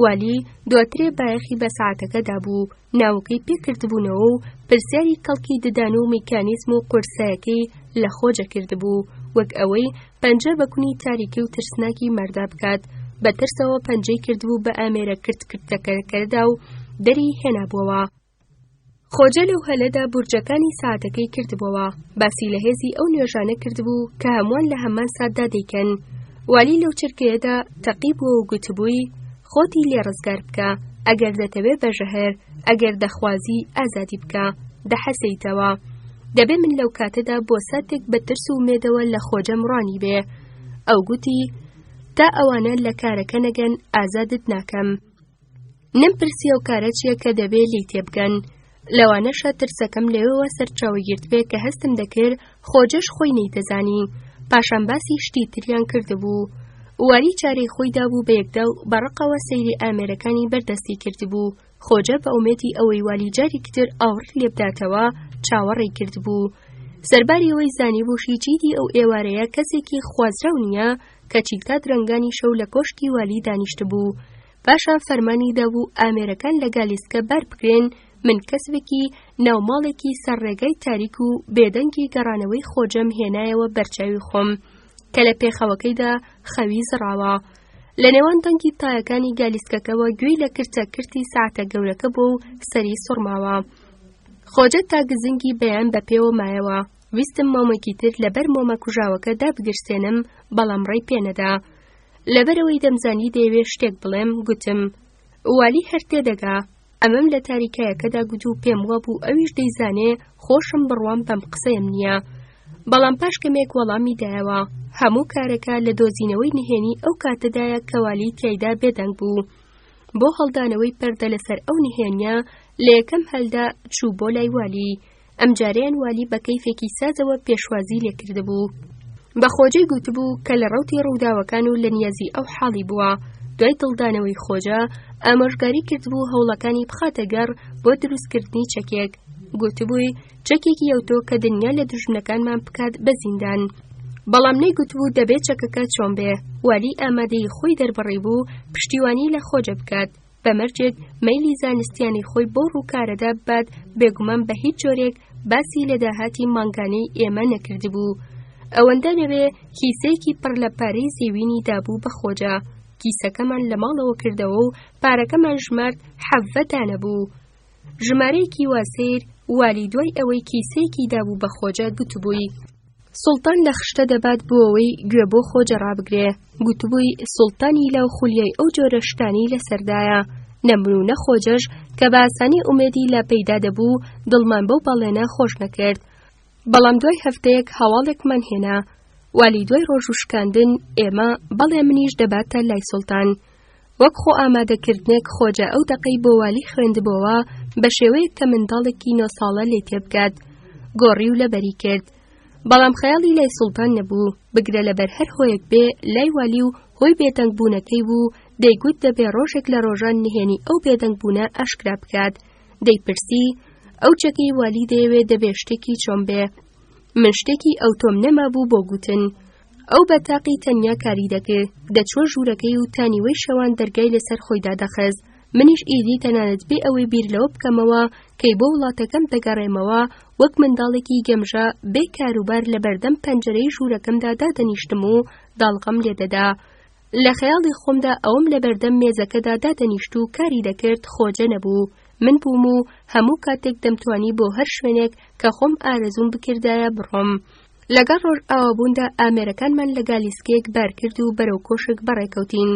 والی دواترێ بایەخی بە سەعاتەکە دابوو، ناوەکەی پێ کردبوونەوە و پرسیاری کەڵکی ددان و میکانیزم و قورسایەکەی لە خۆجە کردبوو، وەک ئەوەی پەنجە بە کونی تاریکی و ترسناکی مەردا بکات، بە ترسەوە پەنجەی کردبوو بە ئامێرە کرت کرتەکەکەدا و دەری هێنابووەوە. خۆجە لەو هەلەدا بورجەکانی سەعاتەکەی کردبۆوە، باسی لە هێزی ئەو نوێژانە کردبوو کە هەمووان لە هەمان ساتدا دەیکەن. والی لەو چرکەیەدا تەقی بووە و گوتبووی، خۆتی لێ ڕزگار بکە، ئەگەر دەتەوێ بە ژەهر، ئەگەر دەخوازی ئازادی بکە، دەحەسێیتەوە. دەبێ من لەو کاتەدا بۆ ساتێک بە ترس و ئومێدەوە لە خۆجەم ڕوانیبێ. ئەو گوتی، تا ئەوانە لە کارەکە نەگەن ئازادت ناکەم. نەمپرسی ئەو کارە چییە کە دەبێ لێی تێبگەن. لەوانەشە ترسەکەم لەوێوە سەرچاوەی گرتبێ کە هەستم دەکرد خۆجەش خۆی نەیدەزانی. پاشان باسی شتی تریان کردبوو. والی چارەی خۆی دابوو بە یەکدا و بە ڕقەوە سەیری ئامێرەکانی بەردەستی کردبوو. خۆجە بە ئومێدی ئەوەی والی جارێکی تر ئاوڕی لێبداتەوە چاوەڕێی کردبوو. سەرباری ئەوەی زانیبووشی چیدی ئەو ئێوارەیە کەسێکی خوازراو نییە، کەچی تا درەنگانی شەو لە کۆشکی والی دانیشتبوو. پاشان فەرمانی دابوو ئامێرەکان لە گالیسکە بار بکرێن، من کەسبێکی ناو ماڵێکی سەر ڕێگای تاریک و بێدەنگی گەڕانەوەی خۆجەم هێنایەوە بەرچاوی خۆم کە لە پێخەوەکەیدا خەوی زڕاوە. لە نێوان دەنگی تایەکانی گالیسکەکەوە گوێی لە کرتە کرتی سەعاتە گەورەکە بووە و سەری سوڕماوە. خۆجە تا گزنگی بەیان بە پێوە مایەوە. ویستم مۆمێکی تر لەبەر مۆمە کوژاوەکە دابگرسێنم، بەڵام ڕێی پێ نەدا. لەبەرئەوەی دەمزانی دەیەوێ شتێک بڵێم، گوتم، والی هەر تێدەگا. ئەمەم لە تاریکایەکەدا گوت و پێم وابوو ئەویش دەیزانێ خۆشم بڕوام بەم قسەیەم نییە. بەڵام پاش کەمێک وەڵامی دایەوە، هەموو کارەکە لە دۆزینەوەی نهێنی ئەو کاتەدایە کە والی تیایدا بێدەنگ بوو. بۆ هەڵدانەوەی پەردە لەسەر ئەو نهێنییە، لە یەکەم هەلدا چوو بۆ لای والی. ئەمجارەیان والی بە کەیفێکی سازەوە پێشوازی لێکردبوو. بە خۆجەی گوتبوو کە لە ڕەوتی ڕووداوەکان و لە نیازی ئەو حاڵی بووە. دوای دڵدانەوەی خۆجە، ئامۆژگاری کردبوو هەوڵەکانی بخاتە گەڕ بۆ دروستکردنی چەکێک. گوتبووی چەکێکی ئەوتۆ کە دنیا لە دوژمنەکانمان بکات بە زیندان. بەڵام نەیگوتبوو دەبێ چەکەکە چۆن بێ. والی ئامادەیی خۆی دەربڕیبوو پشتیوانی لە خۆجە بکات. بە مەرجێک مەیلی زانستیانەی خۆی بەو ڕووکارەدا ببات، بێگومان بە هیچ جۆرێک باسی لە داهاتی مانگانەی ئێمە نەکردبوو. ئەوەندە نەبێ کیسەیەکی پڕ لە پارەی زێوینی دابوو بە خۆجە. کیسەکەمان لە ماڵەوە کردەوە و پارەکەمان ژمارد حەڤە دانە بوو. ژمارەیەکی وا سەیر، والی دوای ئەوەی کیسەیەکی دابوو بە خۆجە گوتبووی. سوڵتان لە خشتە دەبات بۆ ئەوەی گوێ بۆ خۆجە ڕابگرێ، گوتبووی سوڵتانی لاو خولیای ئەو جۆرە شتانەی لەسەردایە، نە من و نە خۆجەش کە بە ئاسانی ئومێدی لا پەیدا دەبوو دڵمان بەو بەڵێنە خۆش نەکرد. بەڵام دوای هەفتەیەک هەواڵێکمان هێنا، والی دوای ڕۆژوو شکاندن ئێمە، بەڵێ منیش دەباتە لای سوڵتان. وەک خۆ ئامادەکردنێک خۆجە ئەو دەقەی بۆ والی خوێندبۆوە بە شێوەیەک کە منداڵێکی نۆ ساڵە لێی تێبگات گۆڕی و لەبەری کرد. بەڵام خەیاڵی لای سوڵتان نەبوو، بگرە لەبەر هەر هۆیەک بێ لای والی و هۆی بێدەنگ بوونەکەی بوو، دەیگوت دەبێ ڕۆژێک لە ڕۆژان نهێنی ئەو بێدەنگ بوونە ئاشکرا بکات. دەیپرسی، ئەو چەکەی والی دەیەوێ دەبێ شتێکی چۆن بێ؟ من شتێکی ئەوتۆم نەمابوو بۆ گوتن. ئەو بە تاقی تەنیا کاری دەکرد، دەچووە ژوورەکەی و تا نیوەی شەوان دەرگای لەسەر خۆی دادەخست. منیش ئیدی تەنانەت بێ ئەوەی بیر لەوە بکەمەوە کەی بۆ وڵاتەکەم دەگەڕێمەوە، وەک منداڵێکی گەمژە بێ کاروبار لە بەردەم پەنجەرەی ژوورەکەمدا دادەنیشتم و داڵغەم لێدەدا. لە خەیاڵی خۆمدا ئەوم لە بەردەم مێزەکەدا دادەنیشت و کاری دەکرد خۆجە نەبوو، من بووم و هەموو کاتێک دەمتوانی بۆ هەر شوێنێک کە خۆم ئارەزووم بکردایە بڕۆم. لەگەڵ ڕۆژئاوابووندا ئامێرەکانمان لە گالیسکەیەک بارکرد و بەرەو کۆشک بەڕێکەوتین.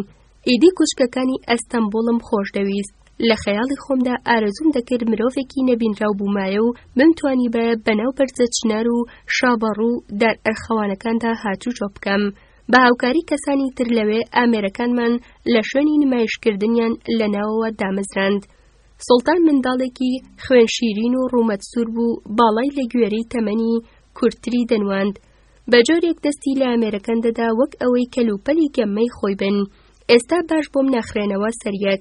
ئیدی کوچکەکانی ئەستەمبوڵم خۆش دەویست. لە خەیاڵی خۆمدا ئارەزووم دەکرد مرۆڤێکی نەبینراو بوومایە و بمتوانیبایە بەناو بەرزە چنار و شابەڕوو و دار ئەرخەوانەکاندا هاتوچۆ بکەم. بە هاوکاری کەسانی تر لەوێ ئامێرەکانمان لە شوێنی نمایشکردنیان لە ناوەوە دامەزراند. سوڵتان منداڵێکی خوێن شیرین و ڕوومەت سوور بوو، باڵای لە گوێرەی تەمەنی کورتتری دەنواند. بە جۆرێک دەستی لە ئامێرەکان دەدا وەک ئەوەی کەلوپەلی گەممەی خۆی بن. ئێستا باش بۆم ناخرێنەوە سەر یەک.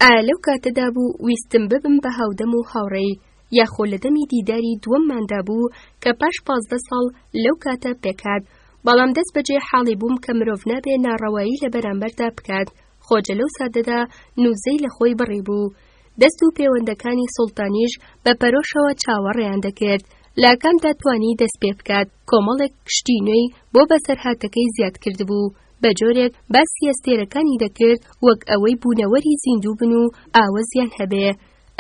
ئایا لەو کاتەدا بوو ویستم ببم بە هاودەم و هاوڕێی، یاخۆ لە دەمی دیداری دووەمماندا بوو کە پاش 15 ساڵ لەو کاتە پێکهات. بەڵام دەست بەجێ حاڵی بووم کە مرۆڤ نابێ ناڕەوایی لە بەرامبەردا بکات. خۆجە لەو ساتەدا نووزەی لە خۆی بڕیبوو. دەست و پێوەندەکانی سوڵتانیش بە پەرۆشەوە چاوەڕێیان دەکرد. لە ئاکامدا توانی دەست پێ بکات. کۆمەڵێک شتی نوێی بۆ بەسەرهاتەکەی زیاد کردبوو. بە جۆرێک باسی ئەستێرەکانی دەکرد وەک ئەوەی بوونەوەری زیندوو بن و ئاوەزیان هەبێ.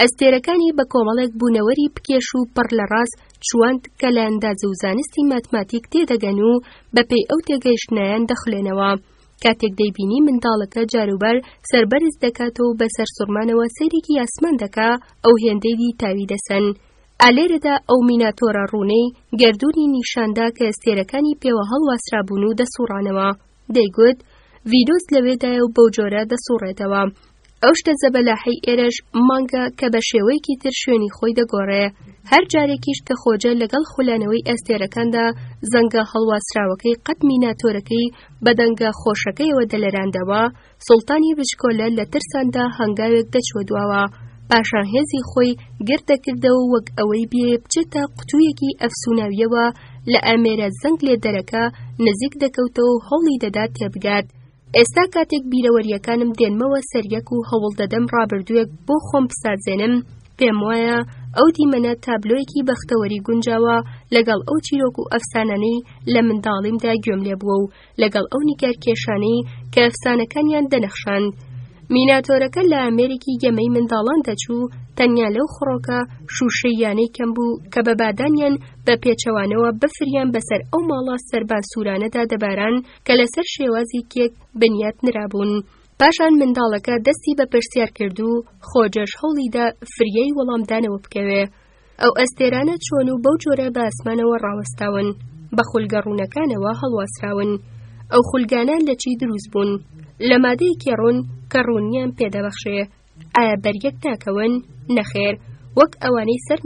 ئەستێرەکانی بە کۆمەڵێک بوونەوەری بکێش و پڕ لە ڕاز چواند کە لە ئەندازە و زانستی ماتماتیک تێدەگەن و بەپێی ئەو تێگەیشتنەیان دەخولێنەوە. کاتێک دەیبینی منداڵەکە جاروبار سەربەرز دەکاتەوە و بە سەرسوڕمانەوە سەیرێکی ئاسمان دەکا، ئەو هێندەی دی تاوی دەسەن. ئا لێرەدا ئەو میناتۆرە ڕوونەی گەردوونی نیشاندا کە ئەستێرەکانی پێوە هەڵواسرابوون و دەسوڕانەوە. دەیگوت، ڤینۆس لەوێدایە و بەو جۆرە دەسوڕێتەوە. ئەو شتە زەبەلاحەی ئێرەش مانگە کە بە شێوەیەکی تر شوێنی خۆی دەگۆڕێ. هەر جارێکیش کە خۆجە لەگەڵ خولانەوەی ئەستێرەکاندا زەنگە هەڵواسراوەکەی قەد میناتۆرەکەی بە دەنگە خۆشەکەیەوە دەلەراندەوە، سوڵتانی بچکۆلە لە ترساندا هەنگاوێک دەچووە دواوە، پاشان هێزی خۆی گرد دەکردەوە وەک ئەوەی بیەوێ بچێتە قوتوویەکی ئەفسووناوییەوە لە ئامێرە زەنگ لێدەرەکە نزیک دەکەوتەوە و هەوڵی دەدا تێبگات. ئێستا کاتێک بیرەوەرییەکانم دێنمەوە سەر یەک و هەوڵ دەدەم ڕابردووێک بۆ خۆم بسازێنم، پێم وایە ئەو دیمەنە تابلۆیەکی بەختەوەری گونجاوە لەگەڵ ئەو چیرۆک و ئەفسانانەی لە منداڵیمدا گوێم لێ بووە و لەگەڵ ئەو نیگارکێشانەی کە ئەفسانەکانیان دەنەخشاند. میناتۆرەکە لە ئامێرێکی گەمەی منداڵان دەچوو، تەنیا لەو خڕۆکە شووشەییانەی کەم بوو کە بە بادانیان بە پێچەوانەوە بەفریان بەسەر ئەو ماڵە سەربان سوورانەدا دەباران کە لەسەر شێوازی کێک بنیات نرابوون. پاشان منداڵەکە دەستی بە پرسیار کرد و خۆجەش هەوڵیدا فریای وەڵامدانەوە بکەوێ. ئەو ئەستێرانە چۆن و بەو جۆرە بە ئاسمانەوە ڕاوەستاون، بە خولگە ڕوونەکانەوە هەڵواسراون. ئەو خولگانە لە چی دروست بوون؟ لە مادەیەکی ڕوون کە ڕوونیان پێدەبەخشێ. ئایا بەریەک ناکەون؟ نەخێر، وەک ئەوانەی سەر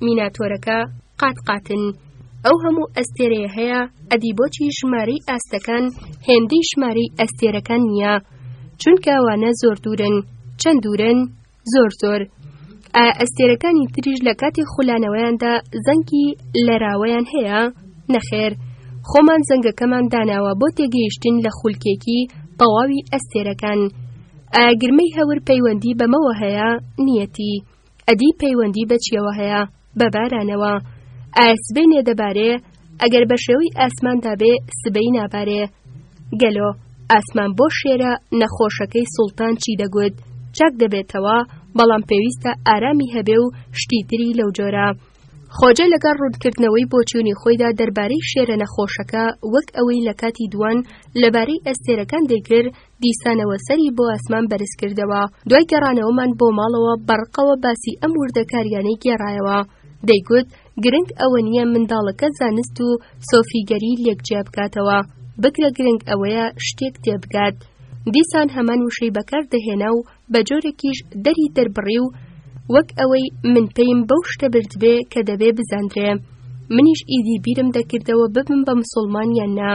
میناتۆرەکە قات قاتن. ئەو هەموو ئەستێرەیە هەیە، ئەدی بۆچی ژمارەی ئاستەکان هێندەی ژمارەی ئەستێرەکان نییە؟ چونکە ئەوانە زۆر دوورن. چەند دوورن؟ زۆر زۆر. ئایا ئەستێرەکانی تریش لە کاتی خولانەوەیاندا زەنگی لەراوەیان هەیە؟ نەخێر. خۆمان زەنگەکەمان داناوە بۆ تێگەیشتن لە خولکێکی تەواوی ئەستێرەکان. ئایا گرمەی هەور پەیوەندی بەمەوە هەیە؟ نیەتی. ئەدی پەیوەندی بە چیەوە هەیە؟ بە بارانەوە. ئایا سبەینێ دەبارێ؟ ئەگەر بە شێوەی ئاسماندا بێ سبەی نابارێ. گەلۆ، ئاسمان بۆ شێرە نەخۆشەکەی سوڵتان چی دەگوت؟ چاک دەبێتەوە، بەڵام پێویستە ئارامی هەبێ و شتی تری لەو جۆرە. خۆجە لەگەڵ ڕوونکردنەوەی بۆچوونی خۆیدا دەربارەی شێرە نەخۆشەکە وەک ئەوەی لە کاتی دوان لەبارەی ئەستێرەکان دەیکرد، دیسانەوە سەری بۆ ئاسمان بەرز کردەوە. دوای گەڕانەوەمان بۆ ماڵەوە بە ڕقەوە باسی ئەم وردەکاریانەی گێڕایەوە. دەیگوت گرنگ ئەوە نییە منداڵەکە زانست و سۆفیگەری لێک جیا بکاتەوە، بگرە گرنگ ئەوەیە شتێک تێبگات. دیسان هەمان وشەی بەکار دەهێنا و بە جۆرێکیش دەری دەربڕی و وەک ئەوەی من پەیم بەو شتە بردبێ کە دەبێ بزاندرێ. منیش ئیدی بیرم دەکردەوە ببم بە مسوڵمان یان نا.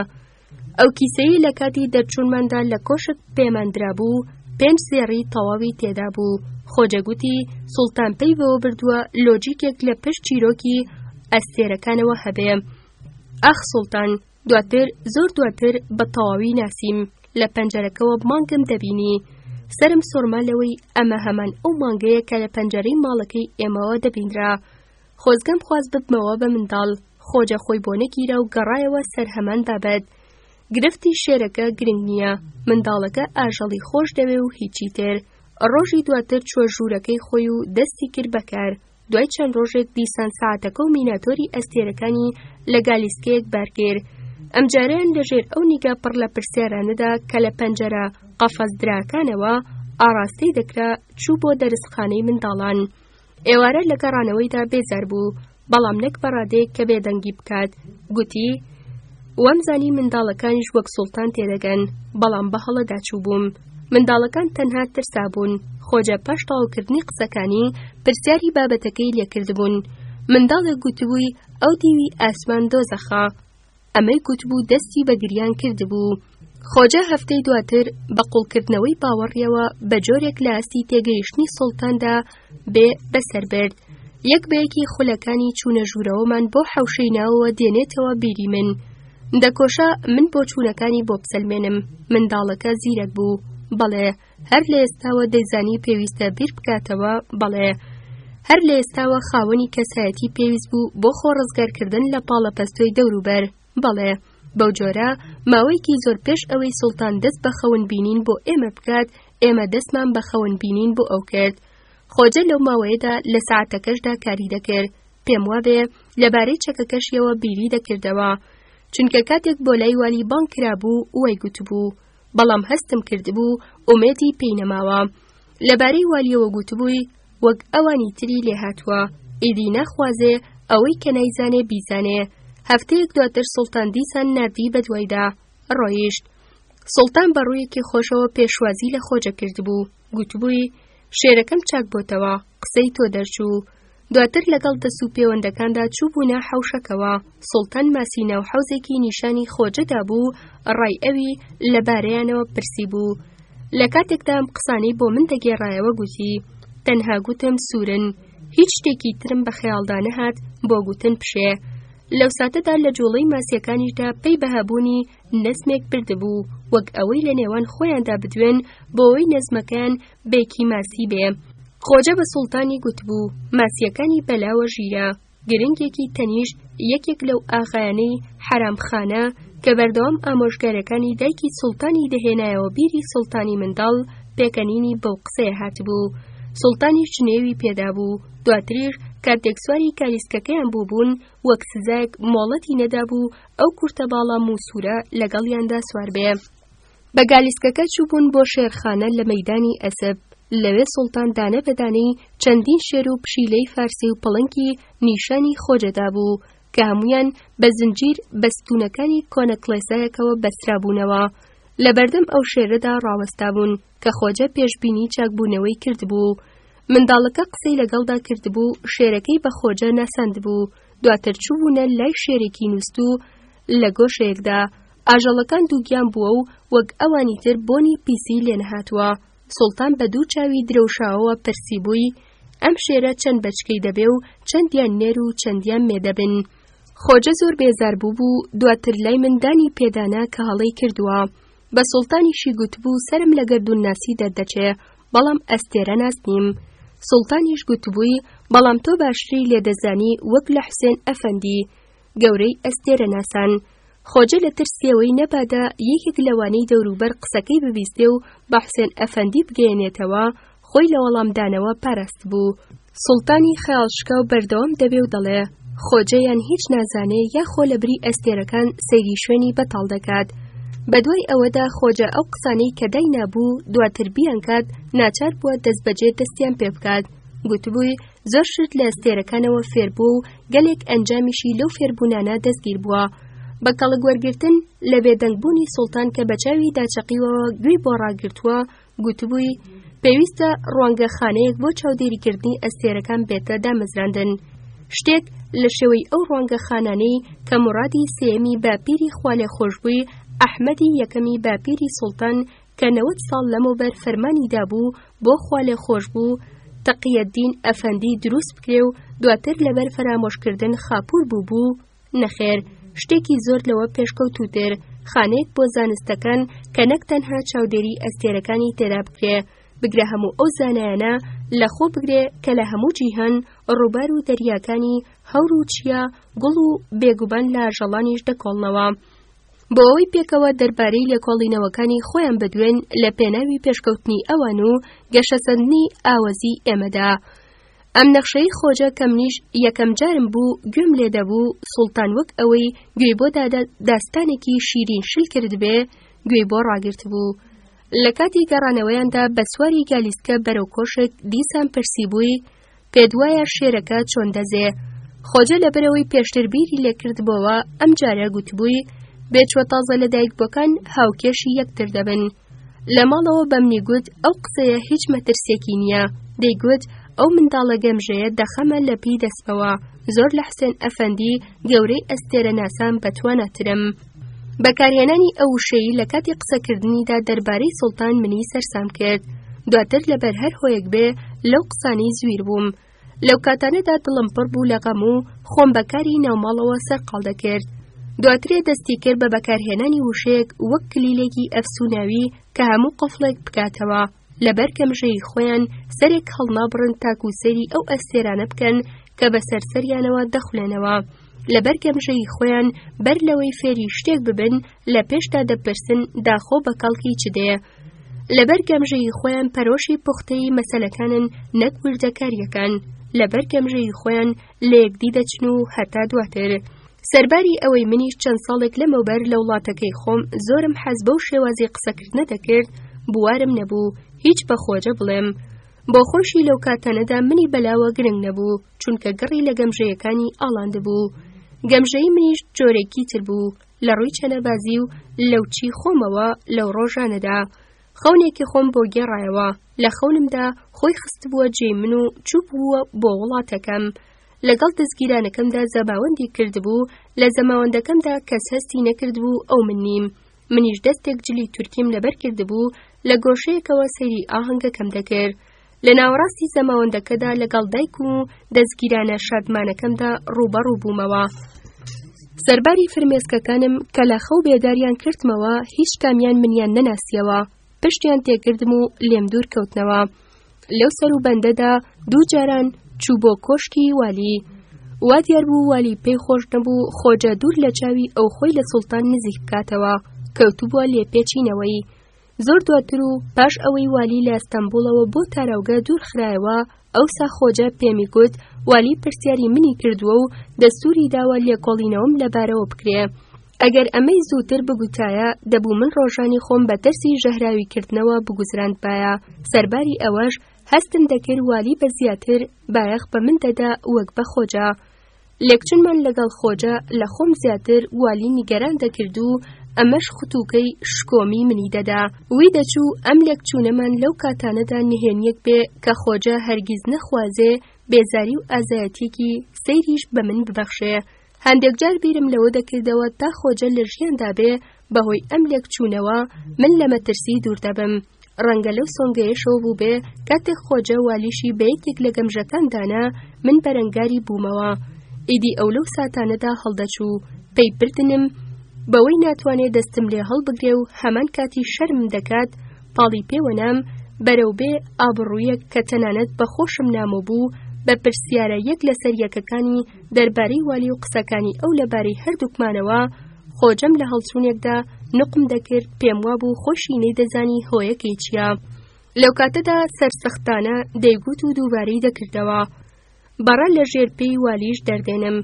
ئەو کیسەیەی لە کاتی دەرچوونماندا لە کۆشک پێمان درابوو، پێنج زێڕی تەواوی تێدا بوو. خۆجە گوتی سوڵتان پەی بەوە بردووە لۆجیکێک لە پشت چیرۆکی ئەستێرەکانەوە هەبێ. ئاخ سوڵتان، دواتر، زۆر دواتر بە تەواوی ناسیم. لە پەنجەرەکەوە مانگم دەبینی. سەرم سوڕما لەوەی ئەمە هەمان ئەو مانگەیە کە لە پەنجەرەی ماڵەکەی ئێمەوە دەبینرا. خۆزگەم خواست ببمەوە بە منداڵ، خۆجە خۆی بۆ نەگیرا و گەڕایەوە سەر هەمان بابەت. گرفتی شێرەکە گرنگ نییە، منداڵەکە ئاژەڵی خۆش دەوێ و هیچی تر. ڕۆژی دواتر چووە ژوورەکەی خۆی و دەستی کرد بە کار. دوای چەند ڕۆژێک دیسان سەعاتەکە و میناتۆری ئەستێرەکانی لە گالیسکەیەک بار کرد. ئەمجارەیان لەژێر ئەو نیگا پڕ لە پرسیارانەدا کە لە پەنجەرە قەفەزدراکانەوە ئاڕاستەی دەکرا، چوو بۆ دەرسخانەی منداڵان. ئێوارە لە گەڕانەوەیدا بێزار بوو، بەڵام نەک بە ڕادەیەک کە بێدەنگی بکات، گوتی، وامزانی منداڵەکانیش وەک سوڵتان تێدەگەن، بەڵام بە هەڵەدا چووبووم. منداڵەکان تەنها ترسابوون. خۆجە پاش تەواوکردنی قسەکانی، پرسیاری بابەتەکەی لێکردبوون. منداڵێک گوتبووی ئەو دیوی ئاسمان دۆزەخە. ئەمەی گوتبوو دەستی بە گریان کردبوو. خۆجە هەفتەی دواتر بە قوڵکردنەوەی باوەڕیەوە بە جۆرێک لە ئاستی تێگەیشتنی سوڵتاندا بێ بەسەر برد. یەک بە یەکی خولەکانی چوونە ژوورەوەمان بۆ حەوشەی ناوەوە دێنێتەوە بیری من. دەکۆشا من بۆچوونەکانی بۆ بسەلمێنم. منداڵەکە زیرەک بوو. بەڵێ، هەر لە ئێستاوە دەیزانی پێویستە بیر بکاتەوە، بەڵێ، هەر لە ئێستاوە خاوەنی کەسایەتی پێویست بوو بۆ خۆ ڕزگارکردن لە پاڵەپەستۆی دەوروبەر، بەڵێ، بەو جۆرە ماوەیەکی زۆر پێش ئەوەی سوڵتان دەست بە خەون بینین بۆ ئێمە بکات، ئێمە دەستمان بە خەون بینین بۆ ئەو کرد. خۆجە لەو ماوەیەدا لە سەعاتەکەشدا کاری دەکرد، پێم وابێ لەبارەی چەکەکەشیەوە بیری دەکردەوە، چونکە کاتێک بۆ لای والی بانگ کرابوو وای گوتبوو. بەڵام هەستم کردبوو ئومێدی پێی نەماوە. لەبارەی والیەوە گوتبووی وەک ئەوانی تری لێهاتووە، ئیدی ناخوازێ ئەوەی کە نایزانێ بیزانێ. هەفتەیەک دواتر سوڵتان دیسان ناردی بەدوایدا ڕۆیشت. سوڵتان بە ڕوویەکی خۆشەوە پێشوازی لە خۆجە کردبوو. گوتبووی، شێرەکەم چاک بۆتەوە، قسەی تۆ دەرچوو. دواتر لەگەڵ دەست و پێوەندەکاندا چووبوونە حەوشەکەوە، سوڵتان ماسی ناو حەوزێکی نیشانی خۆجە دابوو، ڕای ئەوی لە بارەیانەوە پرسیبوو. لە کاتێکدا ئەم قسانەی بۆ من دەگێڕایەوە گوتی، تەنها گوتم سوورن، هیچ شتێکی ترم بە خەیاڵدا نەهات بۆ گوتن پشێ. لەو ساتەدا لە جووڵەی ماسییەکانیشدا پەی بە هەبوونی نەزمێک بردبوو، وەک ئەوەی لە نێوان خۆیاندا بدوێن بۆ ئەوەی نەزمەکەیان بێکی ماسی بێ. خۆجە بە سوڵتانی گوتبوو، ماسییەکانی بەلاوە ژیرە، گرنگێکی تەنیشت یەکێک لەو ئاغایانەی حەرامخانە کە بەردەوام ئامۆژگاریەکانی دایکی سوڵتانی دەهێنایەوە بیری سوڵتانی منداڵ پێکەنینی بەو قسەیە هاتبوو. سوڵتانیش جنێوی پێدابوو، دواتریش کاتێک سواری کالیسکەکەیان بووبوون وەک سزایەک مۆڵەتی نەدابوو ئەو کورتە باڵا مووسوورە لەگەڵیاندا سوار بێ. بە گالیسکەکە چووبوون بۆ شێرخانە لە مەیدانی ئەسپ، لەوێ سوڵتان دانە بە دانەی چەندین شێر و پشیلەی فارسی و پڵنگی نیشانی خۆجە دابوو کە هەموویان بە زنجیر بە ستوونەکانی کۆنە کڵێسایەکەوە بەسترابوونەوە. لە بەردەم ئەو شێرەدا ڕاوەستابوون کە خۆجە پێشبینی چاکبوونەوەی کردبوو. منداڵەکە قسەی لەگەڵدا کردبوو، شێرەکەی بە خۆجە ناساندبوو. دواتر چووبوونە لای شێرێکی نووستوو لە گۆشەیەکدا. ئاژەڵەکان دووگیان بووە و وەک ئەوانی تر بۆنی پیسی لێ نەهاتووە. سوڵتان بە دوو چاوی درەوشاوەوە پرسیبووی، ئەم شێرە چەند بەچکەی دەبێ و چەندیان نێر و چەندیان مێ دەبن؟ خۆجە زۆر بێزار بووبوو، دواتر لای من دانی پێدانا کە هەڵەی کردووە. بە سوڵتانیشی گوتبوو سەرم لە گەردوونناسی دەردەچێ، بەڵام ئەستێرەناس نیم. سوڵتانیش گوتبووی، بەڵام تۆ باشتری لێ دەزانی وەک لە حوسێن ئەفەندی، گەورەی ئەستێرەناسان. خۆجە لە ترسیەوەی نەبادا یەکێک لەوانەی دەوروبەر قسەکەی ببیستێ و بە حوسێن ئەفەندی بگەیەنێتەوە، خۆی لە وەڵامدانەوە پاراستبوو. سوڵتانی خەیاڵشکاو بەردەوام دەبێ و دەڵێ، خۆجە یان هیچ نازانێ یا خۆ لە بری ئەستێرەکان سەیری شوێنی بەتاڵ دەکات. بەدوای ئەوەدا خۆجە ئەو قسانەی کە داینابوو دواتر بیانکات، ناچار بووە دەستبەجێ دەستیان پێ بکات. گوتبووی زۆر شت لە ئەستێرەکانەوە فێربووە و گەلێک ئەنجامیشی لەو فێربوونانە دەستگیر بووە. بە کەڵک وەرگرتن لە بێدەنگبوونی سوڵتان کە بە چاوی داچەقیوەوە گوێی بۆ ڕاگرتووە، گوتبووی، پێویستە ڕوانگەخانەیەک بۆ چاودێریکردنی ئەستێرەکان بێتە دامەزراندن. شتێک لە شێوەی ئەو ڕوانگەخانانەی کە مورادی سێیەمی باپیری خوالێخۆشبووی ئەحمەدی یەکەمی باپیری سوڵتان کە 90 ساڵ لەمەوبەر فەرمانی دابوو بۆ خوالێخۆشبوو تەقیەدین ئەفەندی دروست بکرێ و دواتر لەبەر فەرامۆشکردن خاپوور بووبوو، نەخێر، شتێکی زۆر لەوە پێشکەوتووتر، خانەیەک بۆ زانستەکان کە نەک تەنها چاودێری ئەستێرەکانی تێدا بکرێ، بگرە هەموو ئەو زانایانە لە خۆ بگرێ کە لە هەموو جیهان ڕووبار و دەریاکانی هەور و چیا، گوڵ و بێگومان لە ئاژەڵانیش دەکۆڵنەوە. بۆ ئەوەی پێکەوە دەربارەی لێکۆڵینەوەکانی خۆیان بدوێن لە پێناوی پێشکەوتنی ئەوان و گەشەسەندنی ئاوەزی ئێمەدا. ئەم نەخشەی خۆجە کە منیش یەکەم جارم بوو گوێم لێ دەبوو، سوڵتان وەک ئەوەی گوێی بۆ دادە داستانێکی شیرین شل کردبێ، گوێی بۆ ڕاگرتبوو. لە کاتی گەڕانەوەیاندا بە سواری گالیسکە بەرەو کۆشک دیسان پرسیبووی، پێت وایە شێرەکە چۆن دەزێ؟ خۆجە لەبەرئەوەی پێشتر بیری لێ کردبۆوە، ئەمجارە گوتبووی، بێچوە تازە لەدایکبووەکان هاوکێشی یەکتر دەبن. لە ماڵەوە بەمنی گوت ئەو قسەیە هیچ مەترسیەکی نییە، دەیگوت ئەو منداڵە گەمژەیە دەخەمە لەپی دەستمەوە، زۆر لە حوسێن ئەفەندی گەورەی ئەستێرەناسان بەتواناترم. بەکارهێنانی ئەو وشەی لە کاتی قسەکردنیدا دەربارەی سوڵتان منی سەرسام کرد. دواتر لەبەر هەر هۆیەک بێ لەو قسانەی زویر بووم. لەو کاتانەدا دڵم پڕ بوو لە غەم و خۆم بە کاری ناوماڵەوە سەرقاڵ دەکرد. دواترێ دەستی کرد بە بەکارهێنانی وشەیەک وەک کلیلێکی ئەفسوناوی کە هەموو قفڵێک بکاتەوە. لەبەر گەمژەیی خۆیان سەرێک هەڵنابڕن تاکو سەیری ئەو ئەستێرانە بکەن کە بەسەر سەریانەوە دەخولێنەوە. لەبەر گەمژەیی خۆیان بەر لەوەی فێری شتێک ببن لە پێشدا دەپرسن داخۆ بە کەڵکی چ دێ. لەبەر گەمژەیی خۆیان پەرۆشی پوختەی مەسەلەکانن نەک وردەکارییەکان. لەبەر گەمژەیی خۆیان لە یەکدی دەچن و هەتا دواتر. سەرباری ئەوەی منیش چەند ساڵێک لەمەوبەر لە وڵاتەکەی خۆم زۆرم حەز بەو شێوازی قسەکردنە دەکرد، بوارم نەبوو هیچ بە خۆجە بڵێم. بۆ خۆشی لەو کاتانەدا منی بەلاوە گرنگ نەبوو، چونکە گڕی لە گەمژەیەکانی ئاڵاندبوو. گەمژەیی منیش جۆرێکی تر بوو، لە ڕووی چەنەبازی و لەوچی خۆمەوە لەو ڕۆژانەدا. خەونێکی خۆم بۆ گێڕایەوە، لە خەونمدا خۆی خستبووە جێی من و چووبووە بۆ وڵاتەکەم. لەگەڵ دەزگیرانەکەمدا زەماوەندی کردبوو، لە زەماوەندەکەمدا کەس هەستی نەکردبوو ئەو من نیم. منیش دەستێک جلی تورکیم لەبەر کردبوو، لە گۆشەیەکەوە سەیری ئاهەنگەکەم دەکرد. لە ناوەڕاستی زەماوەندەکەدا لەگەڵ دایک و دەزگیرانە شادمانەکەمدا ڕووبەڕوو بوومەوە. سەرباری فرمێسکەکانم کە لە خەو بێداریان کردمەوە هیچ کامیان منیان نەناسیەوە، پشتیان تێکردم و لێم دوور کەوتنەوە. لەو سەروبەندەدا دوو جاران چوو بۆ کۆشکی والی. وا دیار بوو والی پێی خۆش نەبوو خۆجە دوور لە چاوی ئەو خۆی لە سوڵتان نزیک بکاتەوە، کەوتبووە لێپێچینەوەی. زۆر دواتر و پاش ئەوەی والی لە ئەستەنبوڵەوە بۆ تاراوگە دوور خرایەوە، ئەوسا خۆجە پێمی گوت والی پرسیاری منی کردووە و دەستووری داوە لێکۆڵینەوەم لەبارەوە بکرێ. ئەگەر ئەمەی زووتر بگوتایە، دەبوو من ڕۆژانی خۆم بە ترسی ژەهراویکردنەوە بگوزراندبایە. سەرباری ئەوەش، هەستم دەکرد والی بە زیاتر بایەخ بە من دەدا وەک بە خۆجە. لێکچونمان لەگەڵ خۆجە لە خۆم زیاتر والی نیگەران دەکرد و ئەمەش ختوکەی شکۆمی منی دەدا. وی دەچوو ئەم لێکچوونەمان لەو کاتانەدا نهێنییەک بێ کە خۆجە هەرگیز نەخوازێ بێزاری و ئازایەتییەکی سەیریش بە من ببەخشێ. هەندێک جار بیرم لەوە دەکردەوە تا خۆجە لە ژیاندا بێ بەهۆی ئەم لێکچوونەوە من لە مەترسی دوور دەبم. ڕەنگە لەو سۆنگەیەشەوە بووبێ کاتێک خۆجە والیشی بە یەکێک لە گەمژەکان دانا من بەرەنگاری بوومەوە. ئیدی ئەو لەو ساتانەدا هەڵدەچوو پەی بردنم بەوەی ناتوانێ دەستم لێ هەڵبگرێ و هەمان کاتی شەرمم دەکات پاڵی پێوە نام بەرەو بێ ئابڕوویەک کە تەنانەت بە خۆشم نامۆ بوو بە پرسیارە یەک لەسەر یەکەکانی دەربارەی والی و قسەکانی ئەو لەبارەی هەردووکمانەوە خۆجەم لە هەڵچوونێکدا نوقم دەکرد پێم وابوو خۆشی نەیدەزانی هۆیەکەی چییە. لەو کاتەدا سەرسەختانە دەیگوت و دووبارەی دەکردەوە بەڕە لە ژێر پێی والیش دەردێنم.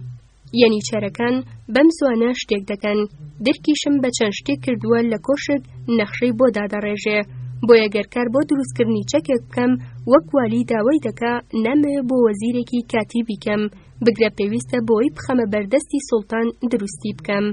یەنیچەرەکان بەم زوانە شتێک دەکەن، درکیشم بە چەند شتێک کردووە لە کۆشک نەخشەی بۆ دادەڕێژێ. بۆیە گەر کار بۆ دروستکردنی چەکێک بکەم وەک والی داوای دەکا نامەوێ بۆ وەزیرێکی کاتی بیکەم، بگرە پێویستە بۆی بخەمە بەردەستی سوڵتان دروستی بکەم.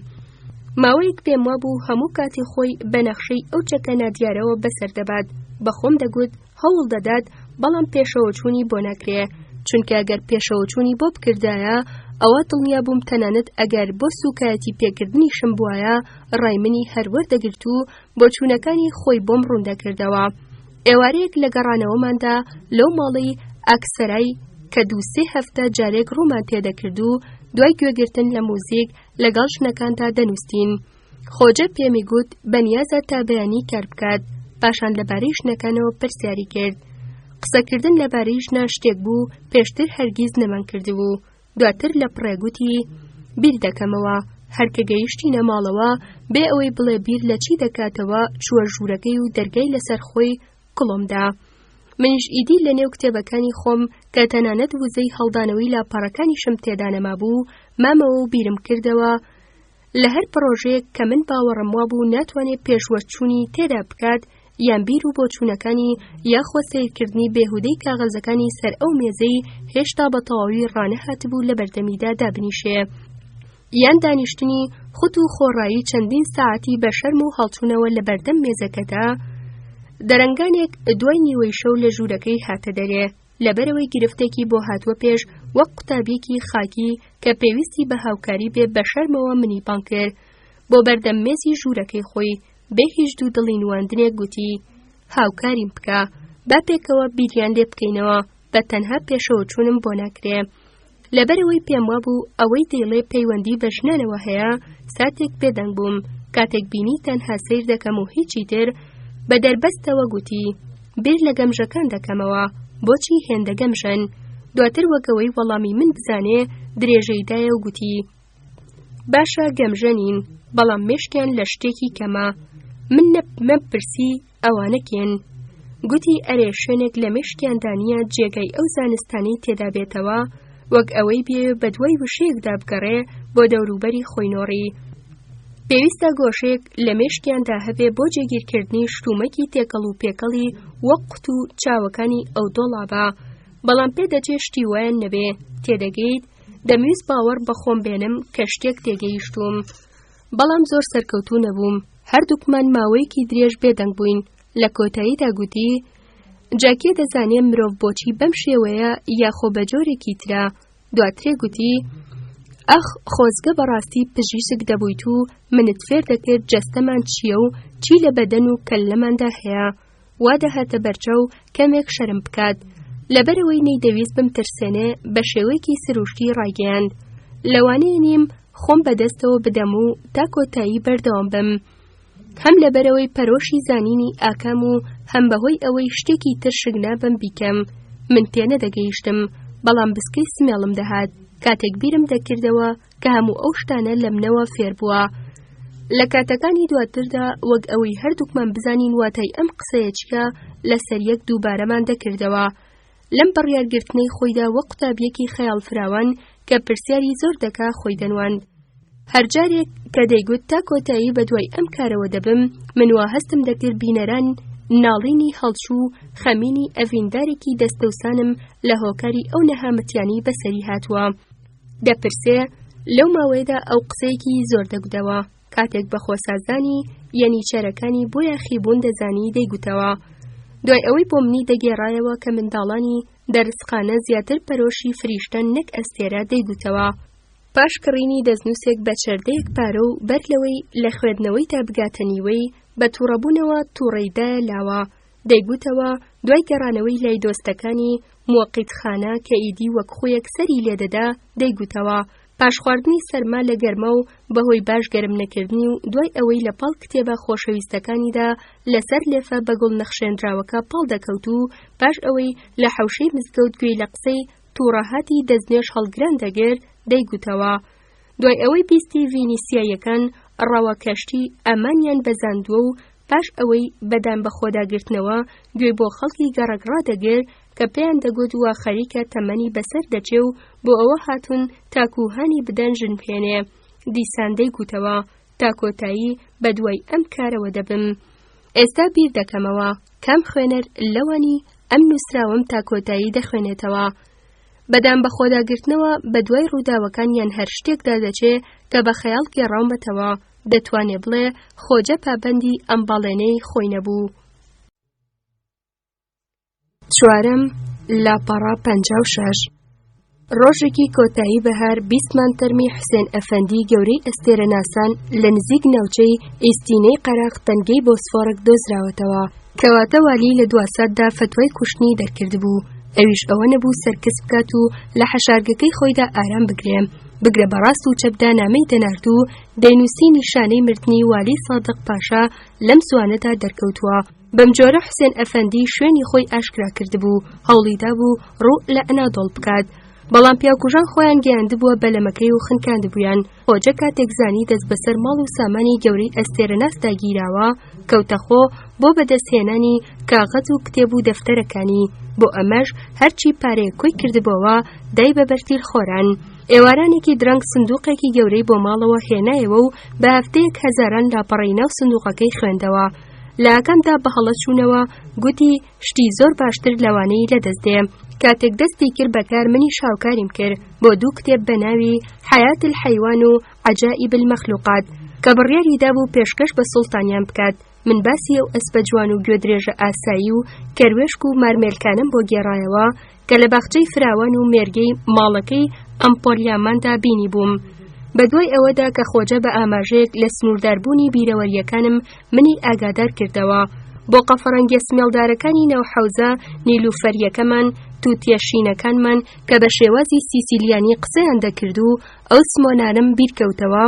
ماوەیەک پێم وابوو هەموو کاتی خۆی بە نەخشەی ئەو چەکە نادیارەوە بەسەر دەبات، بە خۆم دەگوت هەوڵ دەدات بەڵام پێشەوەچوونی بۆ ناکرێ، چونکە گەر پێشەوەچوونی بۆ بکردایە ئەوا دڵنیا بووم تەنانەت ئەگەر بۆ سووکایەتی پێکردنیشم بوایە ڕای منی هەر وەردەگرت و بۆچوونەکانی خۆی بۆم ڕوون دەکردەوە. ئێوارەیەک لە گەڕانەوەماندا لەو ماڵەی ئاکسەرای کە دوو سێ هەفتە جارێک ڕوومان تێدەکرد و دوای گوێگرتن لە موزیک لەگەڵ ژنەکاندا دەنووستین. خۆجە پێمی گوت بەنیازە تا بەیانی کار بکات، پاشان لەبارەی ژنەکانەوە پرسیاری کرد. قسەکردن لەبارەی ژنان شتێک بوو پێشتر هەرگیز نەمانکردبوو. دواتر لە پڕێ گوتی، بیر دەکەمەوە. هەر کە گەیشتینە ماڵەوە، بێ ئەوەی بڵێ بیر لە چی دەکاتەوە، چووە ژوورەکەی و دەرگای لەسەر خۆی کڵۆم دا. منیش ئیدی لە نێو کتێبەکانی خۆم کە تەنانەت وزەی هەڵدانەوەی لاپەڕەکانیشم تێدا نەمابوو، مامەوە و بیرم کردەوە لە هەر پڕۆژەیەک کە من باوەڕم وابوو ناتوانێ پێشوەچوونی تێدا بکات، یان بیر و بۆچوونەکانی یاخۆ سەیرکردنی بێهودەی کاغەزەکانی سەر ئەو مێزەی هێشتا بە تەواوی ڕانەهاتبوو لە بەردەمیدا دابنیشێ. یان دانیشتنی خوت و خۆڕایی چەندین ساعەتی بە شەرم و هەڵچوونەوە لە بەردەم مێزەکەدا، دەرەنگانێک دوای نیوەی شەو لە ژوورەکەی هاتە دەرێ. لەبەرئەوەی گرفتێکی بۆ هاتووە پێش وەک قوتابیەکی خاکی کە پێویستی بە هاوکاری بێ بە شەرمەوە منی بانگ کرد بۆ بەردەم مێزی ژوورەکەی خۆی بێ هیچ دوو دڵی نواندنێک گوتی هاوکاریم بکە با پێکەوە بیریان لێ بکەینەوە بە تەنها پێشەوە چوونم بۆ ناکرێ لەبەرئەوەی پێم وابوو ئەوەی دەیڵێ پەیوەندی بە ژنانەوە هەیە، ساتێک بێدەنگ بووم، کاتێک بینی تەنها سەیر دەکەم و هیچی تر، بە دەربەستەوە گوتی، بیر لە گەمژەکان دەکەمەوە، بۆچی هێندە گەمژەن؟ دواتر وەک ئەوەی وەڵامی من بزانێ، درێژەی دایە و گوتی، باشە گەمژە نین، بەڵام مێشکیان لە شتێکی کەمە. من نەمپرسی ئەوانە کێن؟ گوتی ئەرێ شوێنێک لە مێشکیاندا نییە جێگای ئەو زانستانەی تێدا بێتەوە، وەک ئەوەی بیەوێ بەدوای وشەیەکدا بگەڕێ بۆ دەوروبەری خۆی نۆڕی. پێویستە گۆشەیەک لە مێشکیاندا هەبێ بۆ جێگیرکردنی شتومەکی تێکەڵ و پێکەڵی وەک قوتوو چاوەکانی ئەو دۆڵابە. بەڵام پێدەچێ شتی وایان نەبێ، تێدەگەیت؟ دەمویست باوەڕ بە خۆم بێنم کە شتێک تێگەیشتووم. بەڵام زۆر سەرکەوتوو نەبووم. هەردووکمان ماوەیەکی درێژ بێدەنگ بووین. لە کۆتاییدا گوتی، جا کێ دەزانێ مرۆڤ بۆچی بەم شێوەیە یاخۆ بە جۆرێکی ترە؟ دواترێ گوتی، ئەخ خۆزگە بەڕاستی پزیشک دەبوویت و منت فێر دەکرد جەستەمان چییە و چی لە بەدەن و کەللەماندا هەیە. وا دەهاتە بەرچاو کەمێک شەرم بکات. لەبەرئەوەی نەیدەویست بمترسێنێ بە شێوەیەکی سروشتی ڕایگەیاند، لەوانەیە نیم خۆم بەدەستەوە بدەم و تا کۆتایی بەردەوام بم. هەم لەبەرئەوەی پەرۆشی زانینی ئاکام و هەم بەهۆی ئەوەی شتێکی تر شک نابەم بیکەم. من تێنەدەگەیشتم، بەڵام بسکەی سمێڵم دەهات کاتێک بیرم دەکردەوە کە هەموو ئەو شتانە لە منەوە فێر بووە. لە کاتەکانی دواتردا وەک ئەوەی هەردووکمان بزانین واتای ئەم قسەیە چییە لەسەر یەک دووبارەمان دەکردەوە. لەم بڕیارگرتنەی خۆیدا وەک قوتابییەکی خەیاڵفراوان کە پرسیاری زۆر دەکا خۆی دەنواند. هەر جارێک کە دەیگوت تا کۆتایی بەدوای ئەم کارەوە دەبم، من وا هەستم دەکرد بینەران ناڵینی هەڵچوو و خەمینی ئەڤیندارێکی دەستەوسانم لە هۆکاری ئەو نەهامەتیانەی بەسەری هاتووە. دەپرسێ، لەو ماوەیەدا ئەو قسەیەکی زۆر دەگوتەوە، کاتێک بە خۆسازانی یەنیچەرەکانی بۆ یاخیبوون دەزانی دەیگوتەوە. دوای ئەوەی بۆ منی دەگێڕایەوە کە منداڵانی دەرسخانە زیاتر پەرۆشی فریشتەن نەک ئەستێرە دەیگوتەوە. پاش کڕینی دەستنووسێک بە چەردەیەک پارە و بەر لەوەی لە خوێندنەوەیدا بگاتە نیوەی، بە تووڕەبوونەوە تووڕەی دایە لاوە، دەیگوتەوە دوای گەڕانەوەی لای دۆستەکانی موەقیتخانە کە ئیدی وەک خویەک سەری لێدەدا، دەیگوتەوە پاش خواردنی سەرما لە گەرما و بەهۆی باش گەرم نەکردنی و دوای ئەوەی لە پاڵ کتێبە خۆشەویستەکانیدا لەسەر لێفە بە گوڵ نەخشێنراوەکە پاڵ دەکەوت و پاش ئەوەی لە حەوشەی مزگەوت گوێی لە قسەی تووڕەهاتی دەستنوێژ هەڵگران دەگرت، دەیگوتەوە دوای ئەوەی بیستی ڤینیسیاییەکان ڕەوە کەشتی ئەمانیان بەزاندووە و پاش ئەوەی بە دانبەخۆداگرتنەوە گوێی بۆ خەڵکی گەڕەک ڕادەگرت کە پێیان دەگوت وا خەریکە تەمەنی بەسەر دەچێ و بۆ ئەوە هاتوون تاکوو هانی بدەن ژن بهێنێ، دیسان دەیگوتەوە تا کۆتایی بە دوای ئەم کارەوە دەبم. ئێستا بیر دەکەمەوە کام خوێنەر لەوانی ئەم نووسراوەم تا کۆتایی دەخوێنێتەوە. بە دانبەخۆداگرتنەوە بە دوای ڕووداوەکان یان هەر شتێکدا دەچێ کە بە خەیاڵ گێڕاومەتەوە، دەتوانێ بڵێ خۆجە پابەندی ئەم بەڵێنەی خۆی نەبوو. چوارەم، لاپەڕە 56. ڕۆژێکی کۆتایی بەهار بیستمان تەرمی حوسێن ئەفەندی گەورەی ئەستێرەناسان لە نزیک ناوچەی ئیستینەی قەراخ تەنگەی بۆسفۆڕک دۆزراوەتەوە. کەواتە والی لە دواساتدا فەتوای کوشتنی دەرکردبوو، ئەویش ئەوە نەبوو سەرکز بکات و لە حەشارگەکەی خۆیدا ئارام بگرێ، بگرە بە ڕاست و چەپدا نامەی دەنارد و دەینووسی نیشانەی مردنی والی سادق پاشا لەم زووانەدا دەرکەوتووە. بەمجۆرە حوسێن ئەفەندی شوێنی خۆی ئاشکرا کردبوو، هەوڵی دابوو ڕوو لە ئەنادۆڵ بکات، بەڵام پیاوکوژان خۆیان گەیاندبووە بەلەمەکەی و خنکاندبوویان. خۆجە کاتێک زانی دەست بەسەر ماڵ و سامانی گەورەی ئەستێرەناسدا گیراوە، کەوتە خۆ بۆ بەدەستهێنانی کاغەز و کتێب و دەفتەرەکانی، بۆ ئەمەش هەرچی پارەیەک کۆی کردبۆوە دای بە بەرتیل خۆران. ئێوارانێکی درەنگ سندوقێکی گەورەی بۆ ماڵەوە هێنایەوە و بە هەفتەیەک هەزاران لاپەڕەی ناو سندوقەکەی خوێندەوە. لە ئاکامدا بە هەڵە چوونەوە، گوتی شتی زۆر باشتر لەوانەی لەدەست دێ. کاتێک دەستی کرد بە کار منیش هاوکاریم کرد بۆ دوو کتێب بە ناوی حیات الحیوان و عجائب المخلوقات کە بڕیاری دابوو پێشکەش بە سوڵتانیان بکات. من باسی ئەو ئەسپە جوان و گوێدرێژە ئاسایی و کەروێشک و مارمێلکانەم بۆ گێڕایەوە کە لە باخچەی فراوان و مێرگەی ماڵەکەی ئەمپۆلیاماندا بینیبووم. بەدوای ئەوەدا کە خۆجە بە ئاماژەیەک لە سنوورداربوونی بیرەوەرییەکانم منی ئاگادار کردەوە، بۆقە فەڕەنگیە سمێڵدارەکانی ناو حەوزە نیلوفەرییەکەمان، تووتیە شینەکانمان کە بە شێوازی سیسیلیانی قسەیان دەکرد و ئەو سمۆنانەم بیرکەوتەوە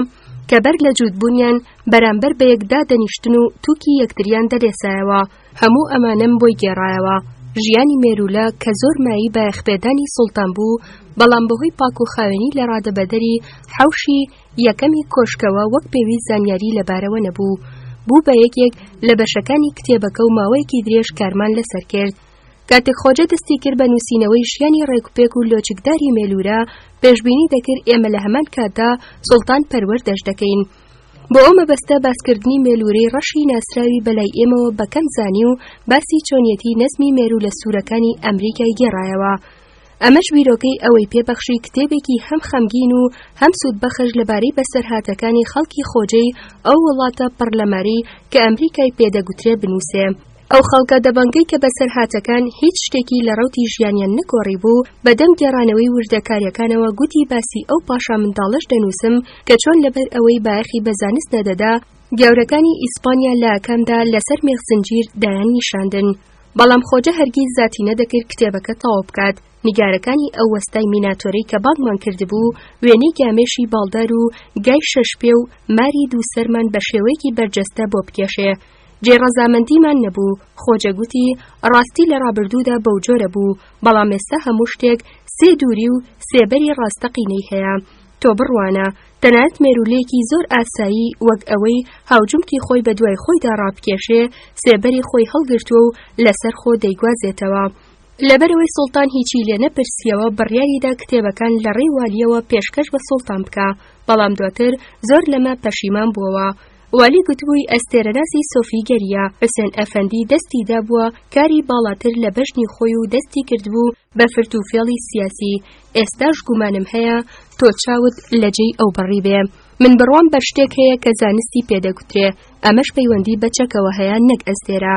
کە بەر لە جووتبوونیان بەرامبەر بە یەک دادەنیشتن و تووکی یەکتریان دەلێسایەوە. هەموو ئەمانەم بۆی گێڕایەوە. ژیانی مێروولە کە زۆر مایەی بایەخپێدانی سوڵتان بوو، بەڵام بەهۆی پاک و خاوێنی لە ڕادەبەدەری حەوشی یەکەمی کۆشکەوە وەک پێویست زانیاری لەبارەوە نەبوو، بوو بە یەکێک لە بەشەکانی کتێبەکە و ماوەیەکی درێژ کارمان لەسەر کرد. کاتێک خۆجە دەستی کرد بە نووسینەوەی ژیانی ڕێکوپێک و لۆچکداری مێلوورە، پێشبینی دەکرد ئێمە لە هەمان کاتدا سوڵتان پەروەردەش دەکەین. بۆ ئەو مەبەستە باسکردنی مێلوورەی ڕەشی ناسراوی بەلای ئێمەوە بە کەم زانی و باسی چۆنیەتی نەزمی مێروولە سوورەکانی ئەمریکای گێڕایەوە. ئەمەش بیرۆکەی ئەوەی پێ بەخشی کتێبێکی هەم خەمگین و هەم سوودبەخش لەبارەی بەسەرهاتەکانی خەڵکی خۆجێی ئەو وڵاتە پڕ لە ماری کە ئەمریکای پێ دەگوترێ بنووسێ. ئەو خەڵکە دەبەنگەی کە بەسەرهاتەکان هیچ شتێکی لە ڕەوتی ژیانیان نەگۆڕیبوو، بە دەم گێڕانەوەی وردەکارییەکانەوە گوتی باسی ئەو پاشا منداڵەش دەنووسم کە چۆن لەبەر ئەوەی بایەخی بە زانست نەدەدا، گەورەکانی ئیسپانیا لە ئاکامدا لەسەر مێخ زنجیر دایان نیشاندن. بەڵام خۆجە هەرگیز زاتی نەدەکرد کتێبەکە تەواو بکات. نیگارەکانی ئەو وەستای میناتۆرەی کە بانگمان کردبوو، وێنەی گامێشی باڵدار و گای شەشپێ و ماری دووسەرمان بە شێوەیەکی بەرجەستە بۆ بکێشێ. جێی ڕەزامەندیمان نەبوو، خۆجە گوتی، ڕاستی لە ڕابردوودا بەوجۆرە بوو، بەڵام ئێستا هەموو شتێک سێ دووری و سێبەری ڕاستەقینەی هەیە. تۆ بڕوانە، تەنانەت مێروولەیەکی زۆر ئاسایی وەک ئەوەی هاوجومکی خۆی بە دوای خۆیدا ڕابکێشێ، سێبەری خۆی هەڵگرتووە و لەسەر خۆ دەیگوازێتەوە. لەبەرئەوەی سوڵتان هیچی لێ نەپرسییەوە بڕیاری دا کتێبەکان لە ڕێی والییەوە پێشکەش بە سوڵتان بکا، بەڵام دواتر زۆر لەمە پەشیمان بووەوە. والی گوتبووی ئەستێرەناسی سۆفیگەرییە، حوسێن ئەفەندی دەستی دابووە کاری باڵاتر لە بەژنی خۆی و دەستی کردبوو بە فرت و فێڵی سیاسی، ئێستاش گومانم هەیە تۆ چاوت لە جێی ئەو بڕیبێ. من بڕوام بە شتێک هەیە کە زانستی پێ دەگوترێ، ئەمەش پەیوەندی بە چەکەوە هەیە نەک ئەستێرە.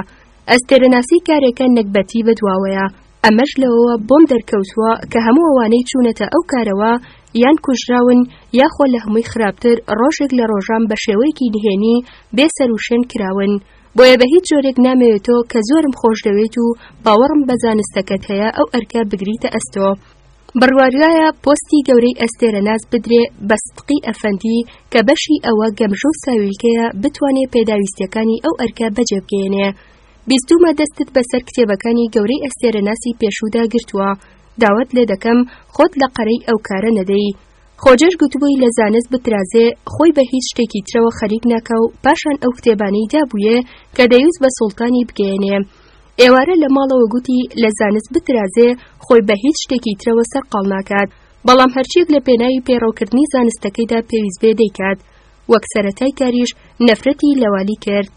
ئەستێرەناسی کارێکە نەگبەتی بەدواوەیە، ئەمەش لەوەوە بۆم دەرکەوتووە کە هەموو ئەوانەی چوونەتە ئەو کارەوە یان کوژراون یاخۆ لە هەمووی خراپتر ڕۆژێک لە ڕۆژان بە شێوەیەکی نهێنی بێ سەروشوێن کراون. بۆیە بە هیچ جۆرێک نامەوێت تۆ کە زۆرم خۆشدەوێیت و باوەڕم بە زانستەکەت هەیە ئەو ئەرکە بگریتە ئەستۆ. بڕواریایە پۆستی گەورەی ئەستێرەناس بدرێ بە سدقی ئەفەندی کە بەشی ئەوە گەمژە و ساویلکەیە بتوانێ پێداویستیەکانی ئەو ئەرکە بەجێ بگەیەنێ. بیستوومە دەستت بەسەر کتێبەکانی گەورەی ئەستێرەناسی پێشوودا گرتووە، داوات لێ دەکەم خۆت لە قەرەی ئەو کارە نەدەی. خۆجەش گوتبووی لە زانست بترازێ خۆی بە هیچ شتێکی ترەوە خەریک ناکا و پاشان ئەو کتێبانەی دابوویێ کە دەیوست بە سوڵتانی بگەیەنێ. ئێوارە لە ماڵەوە گوتی لە زانست بترازێ خۆی بە هیچ شتێکی ترەوە سەرقاڵ ناکات، بەڵام هەرچیەک لە پێناوی پەیڕەوکردنی زانستەکەیدا پێویست بێ دەیکات. وەک سەرەتای کاریش نەفرەتی لە والی کرد.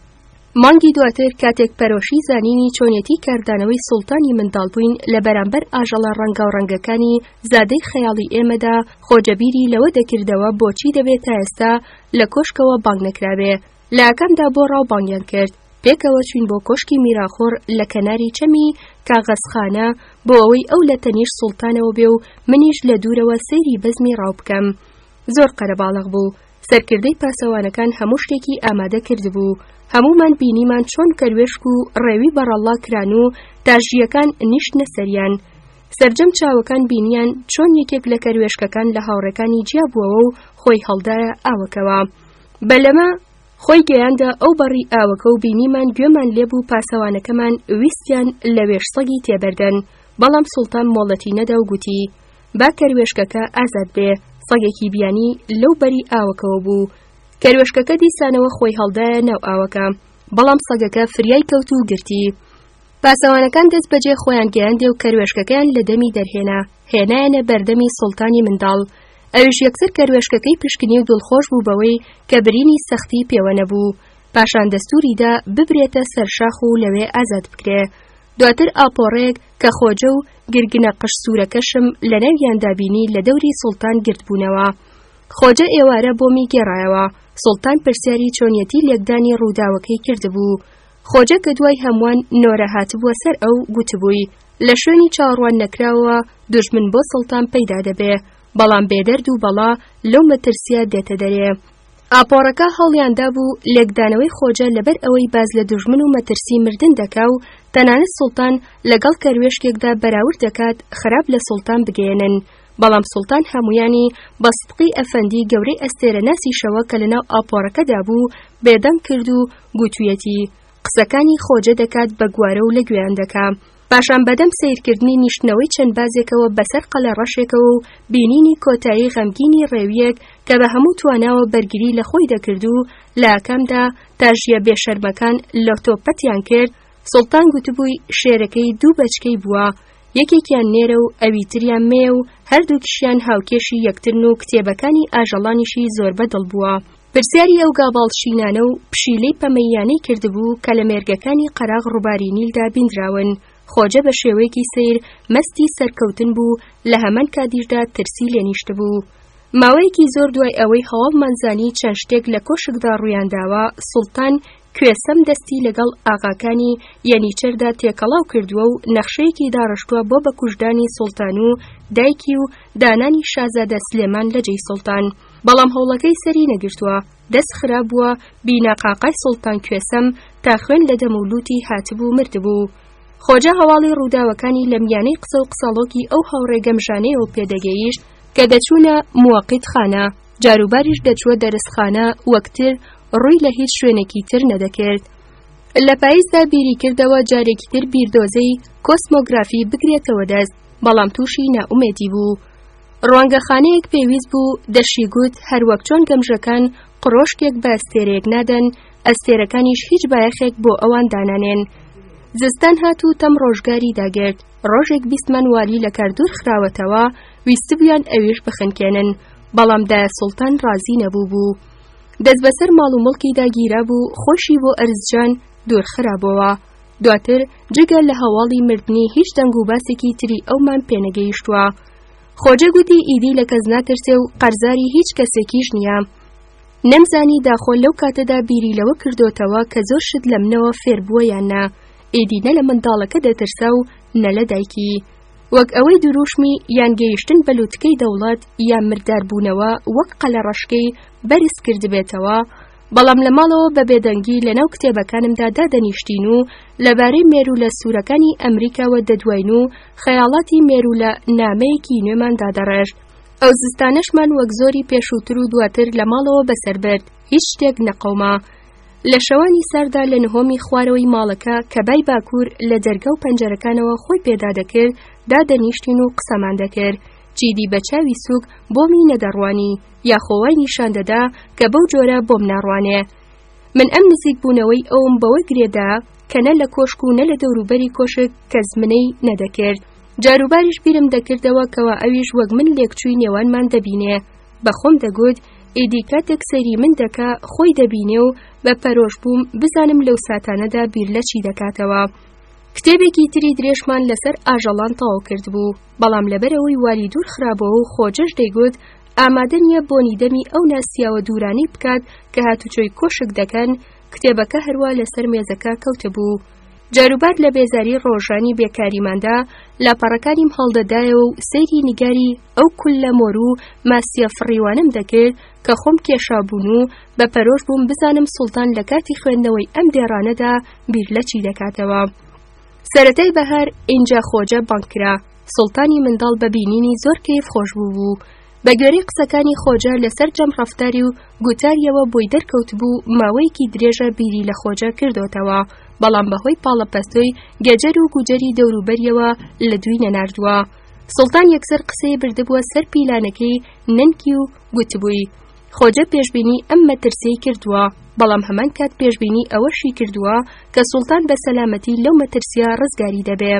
مانگی دواتر کاتێک پەرۆشی زانینی چۆنیەتی کاردانەوەی سوڵتانی منداڵ بووین لە بەرامبەر ئاژەڵە ڕەنگاوڕەنگەکانی زادەی خەیاڵی ئێمەدا، خۆجە بیری لەوە دەکردەوە بۆچی دەبێ تا ئێستا لە کۆشکەوە بانگ نەکرابێ. لە ئاکامدا بۆ ڕاو بانگیان کرد. پێکەوە چووین بۆ کۆشکی میراخۆر لە کەناری چەمی کاغەزخانە بۆ ئەوەی ئەو لە تەنیشت سوڵتانەوە بێ و منیش لە دوورەوە سەیری بەزمی ڕاو بکەم. زۆر قەرەباڵغ بوو. سەرکردەی پاسەوانەکان هەموو شتێکی ئامادە کردبوو. هەموومان بینیمان چۆن کەروێشک و ڕێوی بەڕەڵڵا کران و تاژییەکان نیشتنە سەریان. سەرجەم چاوەکان بینیان چۆن یەکێک لە کەروێشکەکان لە هاوڕێکانی جیا بووەوە و خۆی هەڵدایە ئاوەکەوە. بەلەمە خۆی گەیاندە ئەو بەڕی ئاوەکە و بینیمان گوێمان لێبوو پاسەوانەکەمان ویستیان لەوێش سەگی تێبەردەن، بەڵام سوڵتان مۆڵەتی نەدا و گوتی، با کەروێشکەکە ئازاد بێ، سەگێکی بیانی لەو بەری ئاوەکەوە بوو. کەروێشکەکە دیسانەوە خۆی هەڵدایە ناو ئاوەکە، بەڵام سەگەکە فریای کەوت و گرتی. پاسەوانەکان دەست بەجێ خۆیان گەیاندێ و کەروێشکەکەیان لە دەمی دەرهێنا، هێنایانە بەردەمی سوڵتانی منداڵ. ئەویش یەکسەر کەروێشکەکەی پشکنی و دڵخۆش بوو بەوەی کە برینی سەختی پێوە نەبوو. پاشان دەستووری دا ببرێتە سەر شاخ و لەوێ ئازاد بکرێ. دواتر ئاپۆڕەیەک کە خۆجە و گرگنە قژ سوورەکەشم لە ناویاندا بینی لە دەوری سوڵتان گردبوونەوە. خۆجە ئێوارە بۆمی گێڕایەوە، سوڵتان پرسیاری چۆنیەتی لێکدانی ڕووداوەکەی کردبوو. خۆجە کە دوای هەمووان نۆرە هاتبووە سەر ئەو، گوتبووی، لە شوێنی چاوەڕوان نەکراوەوە دوژمن بۆ سوڵتان پەیدا دەبێ، بەڵام بێ دەرد و بەڵا لەو مەترسییە دێتە دەرێ. ئاپۆڕەکە هەوڵیان دابوو لێکدانەوەی خۆجە لەبەر ئەوەی باس لە دوژمن و مەترسی مردن دەکا و تەنانەت سوڵتان لەگەڵ کەروێشکێکدا بەراورد دەکات خراپ لە سوڵتان بگەیەنن، بەڵام سوڵتان هەموویانی بە سدقی ئەفەندی گەورەی ئەستێرەناسیشەوە کە لەناو ئاپۆڕەکەدا بوو بێدەنگ کرد و گوتویەتی قسەکانی خۆجە دەکات بە گوارە و لە گوێیان دەکا. پاشان بەدەم سەیرکردنی نیشتنەوەی چەند بازێکەوە بەسەر قەلەڕەشێکەوە و بینینی کۆتایی غەمگینی ڕێوییەک کە بە هەموو تواناوە بەرگری لە خۆی دەکرد و لە ئاکامدا تاژییە بێشەرمەکان لەتۆپەتیان کرد، سوڵتان گوتبووی شێرەکەی دوو بەچکەی بووە، یەکێکیان نێرە و ئەوی تریان مێیە و هەردووکیشیان هاوکێشی یەکترن و کتێبەکانی ئاژەڵانیشی زۆر بە دڵ بووە. پرسیاری ئەو گاباڵ شینانە و پشیلەی پەمەییانەی کردبوو کە لە مێرگەکانی قەراغ ڕووباری نیلدا بیندراون. خۆجە بە شێوەیەکی سەیر مەستی سەرکەوتن بوو، لە هەمان کاتیشدا ترسی لێ نیشتبوو. ماوەیەکی زۆر دوای ئەوەی هەواڵمان زانی چەند شتێک لە کۆشکدا ڕوویان داوە، سوڵتان کوێسەم دەستی لەگەڵ ئاغاکانی یەنیچەردا تێکەڵاو کردووە و نەخشەیەکی داڕشتووە بۆ بە کوشتدانی سوڵتان و دایکی و دانانی شازادە سلێمان لە جێی سوڵتان. بەڵام هەوڵەکەی سەری نەگرتووە، دەست خرابووە بیناقاقای سوڵتان کوێسەم تا خوێن لە دەم و لووتی هاتبوو مردبوو. خۆجە هەواڵی ڕووداوەکانی لە میانەی قسە و قسەڵۆکی ئەو هاوڕێ گەمژانەیەوە پێدەگەیشت کە دەچوونە موەقیت خانە، جاروباریش دەچووە دەرسخانە وەکتر ڕووی لە هیچ شوێنێکی تر نەدەکرد. لە پاییزدا بیری کردەوە جارێکی تر بیردۆزەی کۆسمۆگرافی بگرێتەوە دەست، بەڵام تووشی نائومێدی بوو. ڕوانگەخانەیەک پێویست بوو، دەشیگوت هەروەک چۆن گەمژەکان قرۆشکێک بە ئەستێرەیەک نادەن، ئەستێرەکانیش هیچ بایەخێک بۆ ئەوان دانانێن. زستان هات و تەم ڕۆژگاری داگرت. ڕۆژێک بیستمان والی لە کار دوور خراوەتەوە، ویستبوویان ئەویش بخنکێنن، بەڵام دایە سوڵتان ڕازی نەبوو بوو. دەستبەسەر ماڵ و مڵکیدا گیرابوو، خۆشی بۆ ئەرزجان دوور خرابۆوە. دواتر جگە لە هەواڵی مردنی هیچ دەنگ و باسێکی تری ئەومان پێنەگەیشتووە. خۆجە گوتی ئیدی لە کەس ناترسێ و قەرزاری هیچ کەسێکیش نییە. نەمزانی داخۆ لەو کاتەدا بیری لەوە کردۆتەوە کە زۆر شت لە منەوە فێر بووە یان نا. ئیدی نە لە منداڵەکە دەترسا و نە لە دایکی. وەک ئەوەی درووشمی یان گەیشتن بە لوتکەی دەوڵەت یان مرداربوونەوە وەک قەلەڕەشکەی بەرز کردبێتەوە، بەڵام لە ماڵەوە بە بێدەنگی لەناو کتێبەکانمدا دادەنیشتین و لەبارەی مێروولە سوورەکانی ئەمریکاوە دەدواین و خەیاڵاتی مێروولە نامەیەکی نوێمان دادەڕێژت. ئەو زستانەشمان وەک زۆری پێشووتر و دواتر لە ماڵەوە بەسەر برد، هیچ شتێک نەقەوما. لە شەوانی ساردا لە نهۆمی خوارەوەی ماڵەکە کە بای باکوور لە دەرگا و پەنجەرەکانەوە خۆی پێدا دەکرد، دادەنیشتین و قسەمان دەکرد. چیدی بە چاوی سووک بۆمی نەدەڕوانی، یاخۆ وای نیشان دەدا کە بەو جۆرە بۆم ناڕوانێ. من ئەم نزیکبوونەوەی ئەوم بەوە گرێ دا کە نە لە کۆشک و نە لە دەوروبەری کۆشک کەس منەی نەدەکرد. جاروباریش بیرم دەکردەوە کەوا ئەویش وەک من لێکچووی نێوانمان دەبینێ. بە خۆم دەگوت ئیدی کاتێک سەیری من دەکا خۆی دەبینێ و بە پەرۆش بووم بزانم لەو ساتانەدا بیر لە چی دەکاتەوە. کتێبێکی تری درێژمان لەسەر ئاژەڵان تەواو کردبوو، بەڵام لەبەرئەوەی والی دوور خرابۆوە و خۆجەش دەیگوت ئامادە نییە بۆنی دەمی ئەو ناسیاوە دوورانەی بکات کە هاتوچۆی کۆشک دەکەن، کتێبەکە هەروا لەسەر مێزەکە کەوتبوو. جاروبار لە بێزاری ڕۆژانی بێکاریماندا لاپەڕەکانیم هەڵدەدایەوە و سەیری نیگاری ئەو کوللە مۆر و ماسیە فڕیوانەم دەکرد کە خۆم کێشابوون و بە پەرۆش بووم بزانم سوڵتان لە کاتی خوێندنەوەی ئەم دێڕانەدا بیر لە چی دەکاتەوە. سەرەتای بەهار ئینجا خۆجە بانگ کرا. سوڵتانی منداڵ بە بینینی زۆر کەیف خۆش بوو بوو. بە گوێرەی قسەکانی خۆجە لەسەر جەم ڕەفتاری و گوتاریەوە بۆی دەرکەوتبوو ماوەیەکی درێژە بیری لە خۆجە کردۆتەوە، بەڵام بەهۆی پاڵەپەستۆی گەجەر و گوجەری دەوروبەریەوە لە دووی نەناردووە. سوڵتان یەکسەر قسەی بردبووە سەر پیلانەکەی نەنکی و گوتبووی، خۆجە پێشبینی ئەم مەترسیەی کردووە، بەڵام هەمان کات پێشبینی ئەوەشی کردووە کە سوڵتان بە سەلامەتی لەو مەترسیە ڕزگاری دەبێ.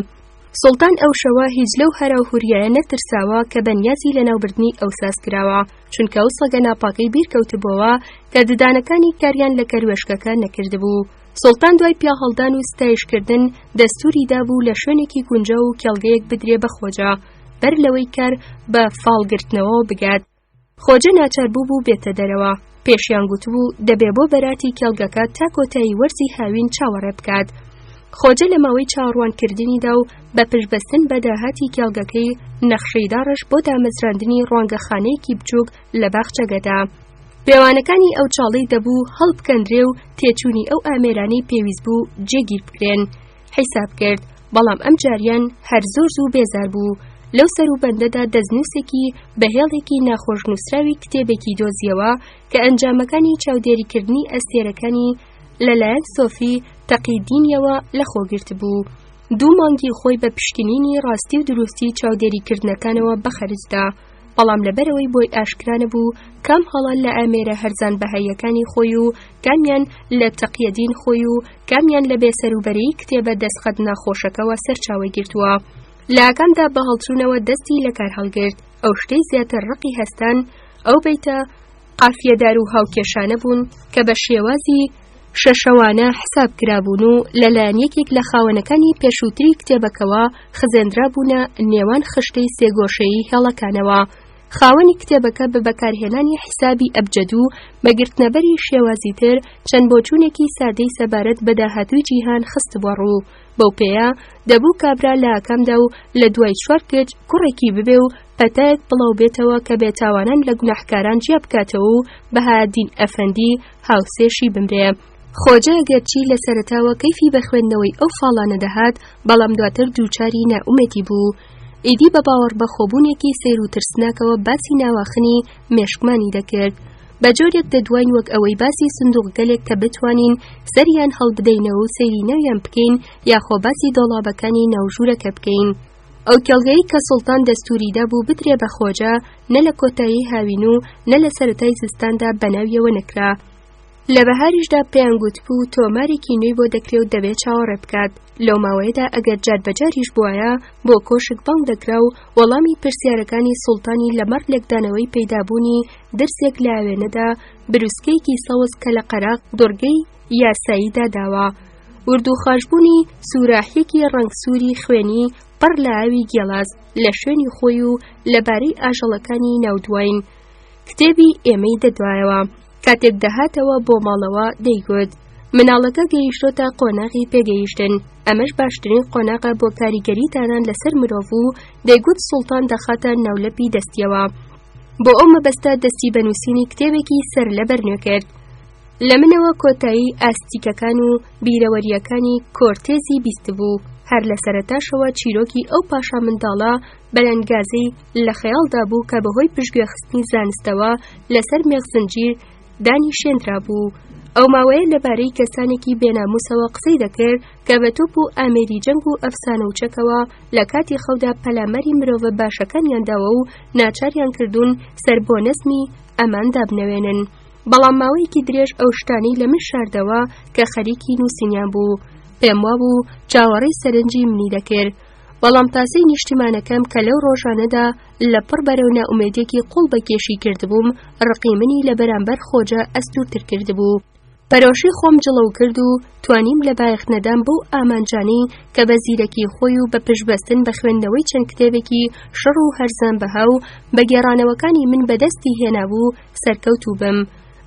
سوڵتان ئەو شەوە هیچ لەو هەراوهوریایە نەترساوە کە بە نیازی لەناوبردنی ئەو ساز کراوە، چونکە ئەو سەگە ناپاکەی بیر کەوتبۆوە کە ددانەکانی کاریان لە کەروێشکەکە نەکردبوو. سوڵتان دوای پیاهەڵدان و ستایشکردن دەستووری دابوو لە شوێنێکی گونجاو و کێڵگەیەک بدرێ بە خۆجە بەر لەوەی کار بە فاڵگرتنەوە بگات. خۆجە ناچار بوو بوو بێتە دەرەوە. پێشیان گوتبوو دەبێ بۆ بەراتی کێڵگەکە تا کۆتایی وەرزی هاوین چاوەڕێ بکات. خۆجە لە ماوەی چاوەڕوانکردنیدا و بە پشتبەستن بە داهاتی کێڵگەکەی نەخشەی داڕشت بۆ دامەزراندنی ڕوانگەخانەیەکی بچووک لە باخچەگەدا. پێوانەکانی ئەو چاڵەی دەبوو هەڵبکەندرێ و تێچوونی ئەو ئامێرانەی پێویست بوو جێگیر بکرێن. حیساب کرد، بەڵام ئەم جاریان هەر زۆر زوو بێزار بوو. لەو سەروبەندەدا دەستنووسێکی بە هێڵێکی ناخۆش نووسراوی کتێبێکی دۆزیەوە کە ئەنجامەکانی چاودێریکردنی ئەستێرەکانی لەلایەن سۆفی تەقیدینیەوە لەخۆ گرتبوو. دوو مانگی خۆی بە پشکنینی ڕاستی و دروستی چاودێریکردنەکانەوە بەخەرجدا. بەڵام لەبەرئەوەی بۆی ئاشکرا نەبوو کام هەڵە لە ئامێرە هەرزان بەهاییەکانی خۆی و کامیان لە تەقیەدین خۆی و کامیان لە بێسەروبەرەیی کتێبە دەستخەت ناخۆشەکەوە سەرچاوەی گرتووە لە ئاکامدا بە هەڵچوونەوە دەستی لەکار هەڵگرت ئەو شتەی زیاتر ڕقی هەستان ئەو بەیتە قافیەدار و هاوکێشانە بوون کە بە شێوازی شەشەوانە حساب کرابوون و لەلایەن یەکێک لە خاوەنەکانی پێشووتری کتێبەکەوە خزێندرابوونە نێوان خشتەی سێگۆشەیی هێڵەکانەوە. خاوەنی کتێبەکە بە بەکارهێنانی حیسابی ئەبجەد و بە گرتنەبەری شێوازی تر چەند بۆچوونێکی سادەی سەبارەت بە داهاتووی جیهان خستبووە ڕوو. بەو پێیە دەبوو کابرا لە ئاکامدا و لە دوای چوار کچ کوڕێکی ببێ و پەتایەک بڵاو بێتەوە کە بێتاوانان لە گوناحکاران جیا بکاتەوە و بەهادین ئەفەندی هاوسێشی بمرێ. خۆجە گەرچی لە سەرەتاوە کەیفی بە خوێندنەوەی ئەو فاڵانە دەهات، بەڵام دواتر دووچاری نائومێدی بوو. ئیدی بە باوەڕبەخۆبوونێکی سەیر و ترسناکەوە باسی ناواخنی مێشکمانی دەکرد. بە جۆرێک دەدواین وەک ئەوەی باسی سندوقگەلێک کە بتوانین سەریان هەڵبدەینەوە و سەیری ناویان بکەین یاخۆ باسی دۆڵابەکانی ناو ژوورەکە بکەین. ئەو کێڵگەی کە سوڵتان دەستووری دابوو بدرێ بە خۆجە، نە لە کۆتایی هاوین و نە لە سەرەتای زستاندا بەناویەوە نەکرا. لە بەهاریشدا پێیان گوتبوو تۆمارێکی نوێی بۆ دەکرێ و دەبێ چاوەڕێ بکات. لەو ماوەیەدا ئەگەر جار بە جاریش بوایە بۆ کۆشک بانگ دەکرا و وەڵامی پرسیارەکانی سوڵتانی لەمەڕ لێکدانەوەی پەیدابوونی درزێک لە ئاوێنەدا، بروسکەیەکی سەوز کە لە قەراغ دوڕگەی یاساییدا داوە، وردوخاشبوونی سوراحییەکی ڕەنگ سووری خوێنی پڕ لە ئاوی گێلاس لە شوێنی خۆی و لەبارەی ئاژەڵەکانی ناو دواین کتێبی ئێمەی دەدوایەوە. کاتێک دەهاتەوە بۆ ماڵەوە دەیگوت، مناڵەکە گەیشتۆتە قۆناغی پێگەیشتن، ئەمەش باشترین قۆناغە بۆ کاریگەری دانان لەسەر مرۆڤ و دەیگوت سوڵتان دەخاتە ناولەپی دەستیەوە. بۆ ئەو مەبەستە دەستی بە نووسینی کتێبێکی سەرلەبەر نوێ کرد. لە منەوە کۆتایی ئاستیکەکان و بیرەوەرییەکانی کۆرتێزی بیستبوو، هەر لە سەرەتاشەوە چیرۆکی ئەو پاشا منداڵە بەلەنگازەی لە خەیاڵدا بوو کە بەهۆی پشتگوێخستنی زانستەوە لەسەر مێخزنجیر دانیشێندرابوو. ئەو ماوەیە لەبارەی کەسانێکی بێناموسەوە قسەی دەکرد کە بە تۆپ و ئامێری جەنگ و ئەفسانە و چەکەوە لە کاتی خەودا پەلاماری مرۆڤە باشەکانیان داوە و ناچاریان کردوون سەر بۆ نەزمی ئەمان دابنەوێنن. بەڵام ماوەیەکی درێژ ئەو شتانەی لە من شاردەوە کە خەریکی نووسینیان بوو. پێم وابوو چاوەڕێی سەرنجی منی دەکرد. بەڵام تاسەی نیشتیمانەکەم کە لەو ڕۆژانەدا لە پڕ بەرەو نائومێدیەکی قوڵ بەکێشی کردبووم، ڕقی منی لە بەرامبەر خۆجە ئەستوورتر کردبوو. پەرۆشی خۆم جڵەو کرد و توانیم لە بایەخ نەدان بەو ئامانجانەی کە بە زیرەکی خۆی و بە پشتبەستن بە خوێندنەوەی چەند کتێبێکی شڕ و هەرزانبەها و بە گێڕانەوەکانی من بەدەستی هێنابوو، سەرکەوتوو بم.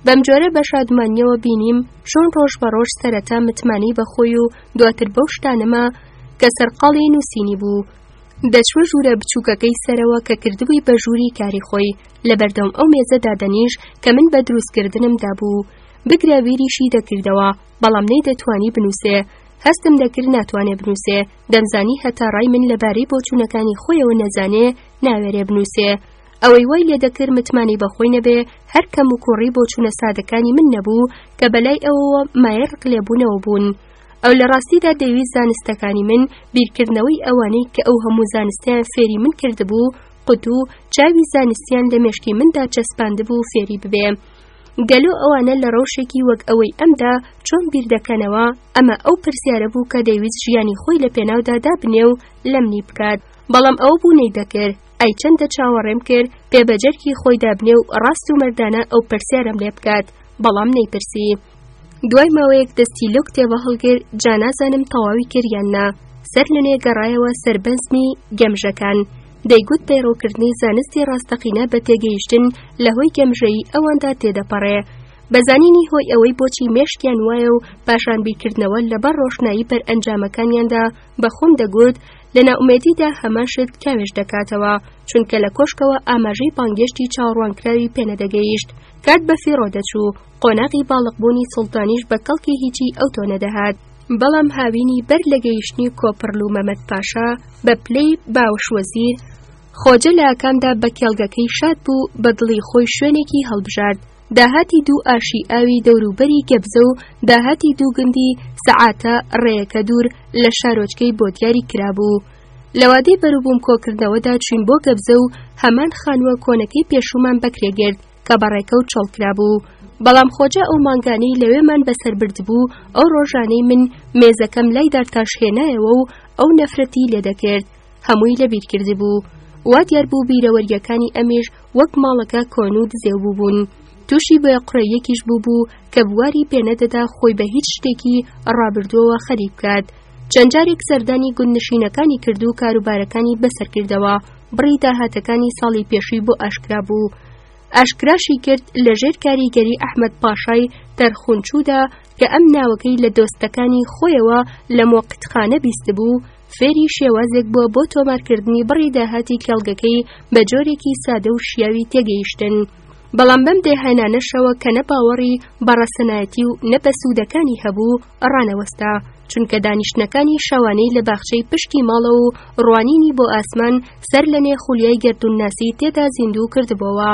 بەمجۆرە بە شادمانییەوە بینیم چۆن ڕۆژ بە ڕۆژ سەرەتا متمانەی بە خۆی و دواتر بەو شتانەما کە سەرقاڵی نووسینی بوو. دەچووە ژوورە بچووکەکەی سەرەوە کە کردبووی بە ژووری کاری خۆی، لە بەردەم ئەو مێزە دادەنیشت کە من بە دروستکردنم دابوو. بگرە بیریشی دەکردەوە، بەڵام نەیدەتوانی بنووسێ. هەستم دەکرد ناتوانێ بنووسێ، دەمزانی هەتا ڕای من لەبارەی بۆچوونەکانی خۆیەوە نەزانێ، ناوێرێ بنووسێ. ئەوەی وای لێدەکرد متمانەی بە خۆی نەبێ هەر کەموکوڕی بۆچوونە سادەکانی من نەبوو کە بەلای ئەوەوە مایەی ڕقلێبوونەوە بوون. ئەو لە ڕاستیدا دەیویست زانستەکانی من، بیرکردنەوەی ئەوانەی کە ئەو هەموو زانستەیان فێری من کردبوو، قوت و چاوی زانستیان لە مێشکی مندا چەسپاندبوو فێری ببێ. گەلۆ ئەوانە لە ڕەوشێکی وەک ئەوەی ئەمدا چۆن بیر دەکەنەوە؟ ئەمە ئەو پرسیارە بوو کە دەیویست ژیانی خۆی لە پێناودا دابنێ و لەمنی بکات. بەڵام ئەوە بوو نەیدەکرد. ئەی چەندە چاوەڕێم کرد پێ بە جەرگی خۆی دابنێ و ڕاست و مەردانە ئەو پرسیارەم لێ بکات، بەڵام نەیپرسی. دوای ماوەیەک دەستی لەو کتێبە هەڵگر، جا نازانم تەواوی کرد یان نا، سەر لەنوێ گەڕایەوە سەر بەزمی گەمژەکان. دەیگوت پەیڕەوکردنی زانستی ڕاستەقینە بە تێگەیشتن لە هۆی گەمژەیی ئەواندا تێدەپەڕێ. بە زانینی هۆی ئەوەی بۆچی مێشکیان وایە و پاشان بیرکردنەوە لەبەر ڕۆشنایی بەرئەنجامەکانیاندا بە خۆم دەگوت لە نائومێدیدا هەمان شت کاوێژ دەکاتەوە، چونکە لە کۆشکەوە ئاماژەی بانگێشتی چاوەڕوانکراوی پێنەدەگەیشت. کات بە فیڕۆ دەچوو، قۆناغی باڵقبوونی سوڵتانیش بە کەڵکی هیچی ئەوتۆ نەدەهات. بەڵام هاوینی بەر لە گەیشتنی کۆپڕلو مەمەد پاشا بە پلەی باوەشوەزیر، خۆجە لە ئاکامدا بە کێڵگەکەی شاد بوو، بە دڵی خۆی شوێنێکی هەڵبژارد. داهاتی دوو ئاشی ئاوی دەوروبەری گەبزە و داهاتی دوو گوندی سەعاتە ڕێیەکە دوور لە شارۆچکەی بۆ دیاری کرابوو. لە وادەی بەروبووم کۆکردنەوەدا چوین بۆ گەبزە و هەمان خانووە کۆنەکەی پێشوومان بەکرێ گرت کە بە ڕێکەوت چۆڵ کرابوو. بەڵام خۆجە ئەو مانگانەی لەوێمان بەسەر بردبوو، ئەو ڕۆژانەی من مێزەکەم لای دارتاش هێنایەوە و ئەو نەفرەتی لێ دەکرد، هەمووی لەبیر کردبوو. وا دیار بوو بیرەوەرییەکانی ئەمیش وەک ماڵەکە کۆن و دزێو بووبوون. تووشی بۆیەقڕێیەکیش بووبوو کە بواری پێنەدەدا خۆی بە هیچ شتێکی ڕابردووەوە خەریک بکات. چەند جارێک سەردانی گوندنشینەکانی کرد و کاروبارەکانی بەسەر کردەوە. بڕی داهاتەکانی ساڵی پێشووی بۆ ئاشکرا بوو. ئاشکراشی کرد لە ژێر کاریگەری ئەحمەد پاشای تەرخونچوودا کە ئەم ناوەکەی لە دۆستەکانی خۆیەوە لە مۆقیتخانە بیستبوو، فێری شێوازێک بووە بۆ تۆمارکردنی بڕی داهاتی کێڵگەکەی بە جۆرێکی سادە و شیاوی تێگەیشتن. بەڵام بەم دێهێنانەشەوە کە نە باوەڕی بە ڕەسەنایەتی و نە بە سوودەکانی هەبوو، ڕانەوەستا، چونکە دانیشتنەکانی شەوانەی لە باخچەی پشتی ماڵەوە و ڕوانینی بۆ ئاسمان سەر لەنێ خولیای گەردوونناسی تێدا زیندوو کردبۆوە.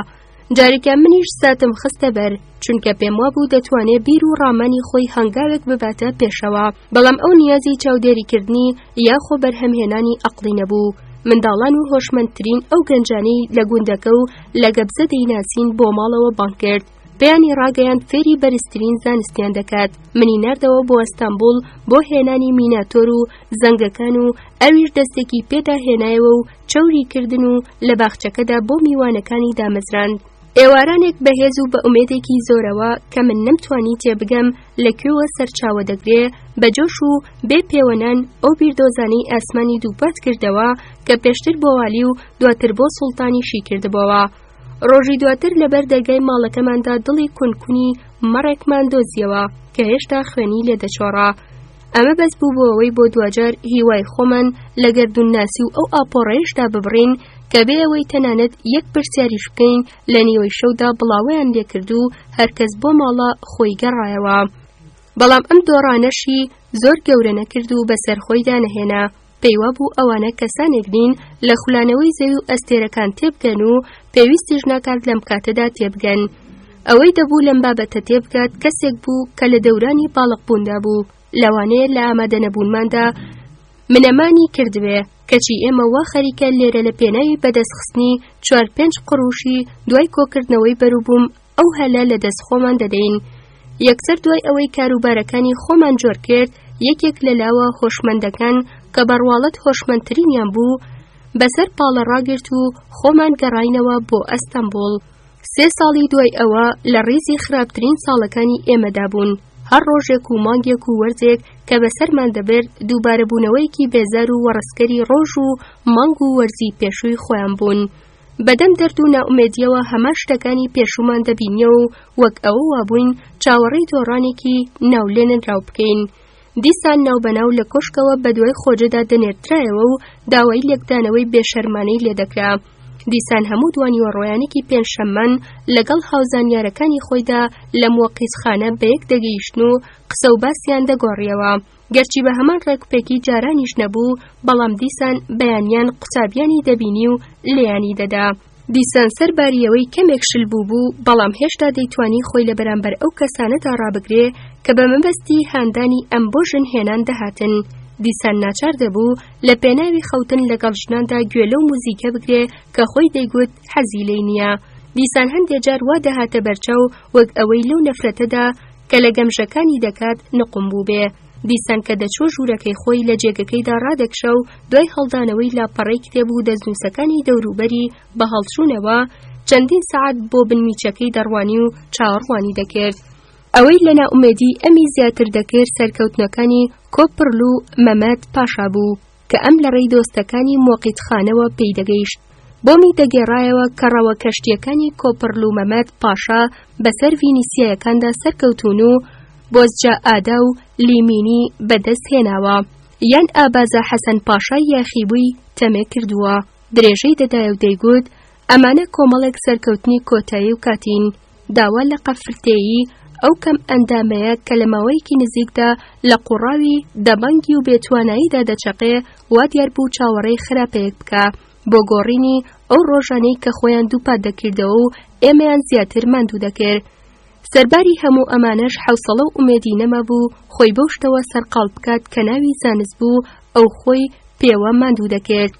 جارێکیان منیش ساتم خستە بەر، چونکە پێم وابوو دەتوانێ بیر و ڕامانی خۆی هەنگاوێک بباتە پێشەوە، بەڵام ئەو نیازی چاودێریکردنی یاخۆ بەرهەمهێنانی ئەقڵی نەبوو. منداڵان و هۆشمەندترین ئەو گەنجانەی لە گوندەکە و لە گەبزە دەیناسین بۆ ماڵەوە بانگ کرد. پێیانی ڕاگەیاند فێری بەرزترین زانستیان دەکات. منی ناردەوە بۆ ئەستەنبوڵ بۆ هێنانی میناتۆر و زەنگەکان و ئەویش دەستێکی پێدا هێنایەوە و چەوری کردن و لە باخچەکەدا بۆ میوانەکانی دامەزراند. ئێوارانێک بە هێز و بە ئومێدێکی زۆرەوە کە من نەمتوانی تێبگەم لە کوێوە سەرچاوە دەگرێ، بە جۆش و بێ پێوەنان ئەو بیردۆزانەی ئاسمانی دووپات کردەوە کە پێشتر بۆ والی و دواتر بۆ سوڵتانی شی کردبۆوە. ڕۆژی دواتر لەبەر دەرگای ماڵەکەماندا دڵی کونکونی مەڕێکمان دۆزیەوە کە هێشتا خوێنی لێ دەچۆڕا. ئەمە بەس بوو بۆ ئەوەی بۆ دواجار هیوای خۆمان لە گەردوونناسی و ئەو ئاپۆڕەیەشدا ببڕین کە بێ ئەوەی تەنانەت یەک پرسیاریش بکەین لە نیوەی شەودا بڵاوەیان لێکرد و هەرکەس بۆ ماڵە خۆی گەڕایەوە. بەڵام ئەم دۆڕانەشی زۆر گەورە نەکرد و بەسەر خۆیدا نەهێنا. پێی وابوو ئەوانە کەسانێک نین لە خولانەوەی زەوی و ئەستێرەکان تێبگەن و پێویستیش ناکات لەم کاتەدا تێبگەن. ئەوەی دەبوو لەم بابەتە تێبگات کەسێک بوو کە لە دەورانی باڵقبووندا بوو، لەوانەیە لە ئامادەنەبوونماندا منەمانی کردبێ، کەچی ئێمە وا خەریکە لێرە لە پێناوی بەدەستخستنی چوار پێنج قڕوشی دوای کۆکردنەوەی بەروبووم ئەو هەلە لە دەست خۆمان دەدەین. یەکسەر دوای ئەوەی کاروبارەکانی خۆمان جۆر کرد، یەکێک لە لاوە هۆشمەندەکان کە بە ڕواڵەت هۆشمەندترینیان بوو، بەسەر پاڵە ڕاگرت و خۆمان گەڕاینەوە بۆ ئەستەنبوڵ. سێ ساڵی دوای ئەوە لە ڕیزی خراپترین ساڵەکانی ئێمەدا بوون. هەر ڕۆژێک و مانگێک و وەرزێک کە بەسەرمان دەبرد، دووبارەبوونەوەیەکی بێزار و وەڕسکەری ڕۆژ و مانگ و وەرزی پێشووی خۆیان بوون. بەدەم دەرد و نائومێدیەوە هەمان شتەکانی پێشوومان دەبینیەوە و وەک ئەوە وابووین چاوەڕێی دۆڕانێکی ناو لێنراو بکەین. دیسان ناوبەناو لە کۆشکەوە بەدوای خۆجەدا دەنێردرایەوە و داوای لێکدانەوەی بێشەرمانەی لێدەکرا. دیسان هەموو دوانیوەڕۆیانێکی پێنجشەممان لەگەڵ هاوزانیارەکانی خۆیدا لە موەقیتخانە بەیەک دەگەیشتن و قسە و باسیان دەگۆڕیەوە. گەرچی بە هەمان ڕێکوپێکی جارانیش نەبوو، بەڵام دیسان بەیانیان قوتابیانی دەبینی و لێیانی دەدا. دیسان سەر باریەوەی کەمێک شل بووبوو، بەڵام هێشتا دەیتوانی خۆی لە بەرامبەر ئەو کەسانەدا ڕابگرێ کە بە مەبەستی هاندانی ئەم بۆ ژن هێنان دەهاتن. دیسان ناچار دەبوو لە پێناوی خەوتن لەگەڵ ژناندا گوێ لەو موزیکە بگرێ کە خۆی دەیگوت حەزی لێی نییە. دیسان هەندێ جار وا دەهاتە بەرچاو وەک ئەوەی لەو نەفرەتەدا کە لە گەمژەکانی دەکات نقوم بووبێ. دیسان کە دەچووە ژوورەکەی خۆی لە جێگەکەیدا ڕادەکشا و دوای هەڵدانەوەی لاپەڕەی کتێب و دەستنووسەکانی دەوروبەری بە هەڵچوونەوە، چەندین سەعات بۆ بنمیچەکەی دەڕوانی و چاوەڕوانی دەکرد. ئەوەی لە نائومێدیی ئەمی زیاتر دەکرد سەرکەوتنەکانی کۆپڕلو مەمەد پاشا بوو. کە ئەم لە ڕێی دۆستەکانی مۆقیتخانەوە پێی دەگەیشت. بۆمی دەگێڕایەوە کە ڕەوە کەشتییەکانی کۆپڕلو مەمەد پاشا بەسەر ڤینیسیایەکاندا سەرکەوتوون و بۆزجا ئادا و لیمینی بەدەست هێناوە. یان ئابازا حەسەن پاشای یاخیبووی تەمێ کردووە. درێژەی دەدایە و دەیگوت، ئەمانە کۆمەڵێک سەرکەوتنی کۆتایی و کاتین. داوا لە قەفرتێی ئەو کەم ئەندامەیە کە لە ماوەیەکی نزیکدا لە قوڕاوی دەبەنگی و بێتواناییدا دەچەقێ، وا دیار بوو چاوەڕێی خراپەیەک بکا بۆ گۆڕینی ئەو ڕۆژانەی کە خۆیان دووپات دەکردەوە و ئێمەیان زیاتر ماندوو دەکرد. سەرباری هەموو ئەمانەش حەوسەڵە و ئومێدی نەمابوو خۆی بەو شتەوە سەرقاڵ بکات کە ناوی زانست بوو ئەو خۆی پێوە ماندوو دەکرد.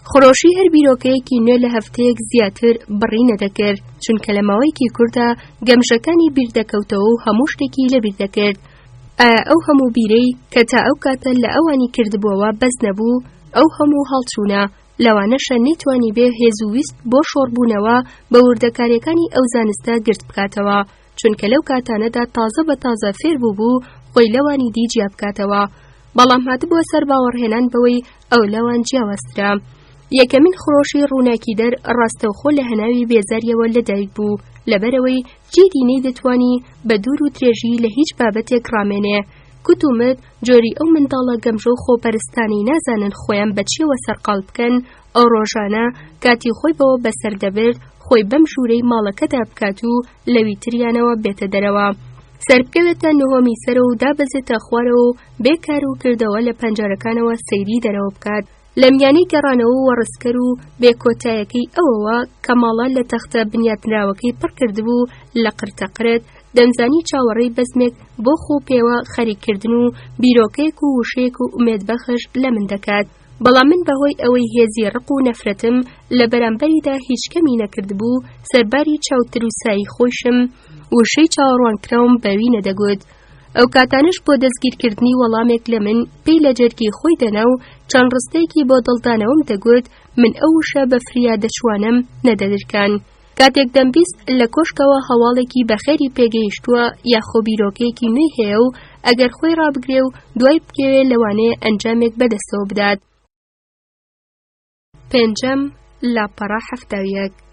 خرۆشی هەر بیرۆکەیەکی نوێ لە هەفتەیەک زیاتر بڕی نەدەکرد، چونکە لە ماوەیەکی کورتدا گەمژەکانی بیر دەکەوتەوە و هەموو شتێکی لەبیر دەکرد. ئایا ئەو هەموو بیرەی کە تا ئەو کاتە لە ئەوانی کردبووەوە بەس نەبوو؟ ئەو هەموو هەڵچوونە، لەوانەشە نەیتوانیبێ هێز و ویست بۆ شۆڕبوونەوە بە وردەکارییەکانی ئەو زانستە گرت بکاتەوە، چونکە لەو کاتانەدا تازە بە تازە فێر بووبوو خۆی لەوانی دی جیا بکاتەوە. بەڵام هاتبووە سەر باوەڕهێنان بەوەی ئەو لەوان جیاوازترە. یەکەمین خرۆشی ڕووناکیدەر ڕاستەوخۆ لە هەناوی بێزاریەوە لەدایک بوو، لەبەرئەوەی چیدی نەیدەتوانی بە دوور و درێژی لە هیچ بابەتێک ڕامێنێ. کوت و مت جۆری ئەو منداڵە گەمژە و خۆپەرستانەی نازانن خۆیان بە چیەوە سەرقاڵ بکەن، ئەو ڕۆژانە کاتی خۆی بەوە بەسەر دەبرد خۆی بەم ژوورەی ماڵەکەدا بکات و لەوی تریانەوە بێتە دەرەوە. سەربکەوێتە نهۆمی سەرەوە و دابەزێتە خوارەوە و بێ کار و کردەوە لە پەنجەرەکانەوە سەیری دەرەوە بکات. لە میانەی گەڕانەوە وەڕسکەر و بێ کۆتایەکەی ئەوەوە کە ماڵە لە تەختە بنیاتنراوەکەی پڕ کردبوو لە قرتەقرت، دەمزانی چاوەڕێی بەزمێک بۆ خۆ پێوە خەریککردن و بیرۆکەیەک و وشەیەک و ئومێدبەخش لە من دەکات. بەڵام من بەهۆی ئەوەی هێزی ڕق و نەفرەتم لە بەرامبەریدا هیچ کەمی نەکردبوو، سەرباری چاوتروسایی خۆیشم وشەی چاوەڕوانکراوم بەوی نەدەگوت. ئەو کاتانەش بۆ دەستگیرکردنی وەڵامێک لە من پێی لە جەرگی خۆی دەنا و چەند ڕستەیەکی بۆ دڵدانەوەم دەگوت، من ئەو وشە بە فریا دەچوانەم نەدەدرکان. کاتێک دەمبیست لە کۆشکەوە هەواڵێکی بەخێری پێگەیشتووە یاخۆ بیرۆکەیەکی نوێی هەیە و ئەگەر خۆی ڕابگرێ و دوای بکەوێ لەوانەیە ئەنجامێک بەدەستەوە بدات. پێنجەم، لاپەڕە 71.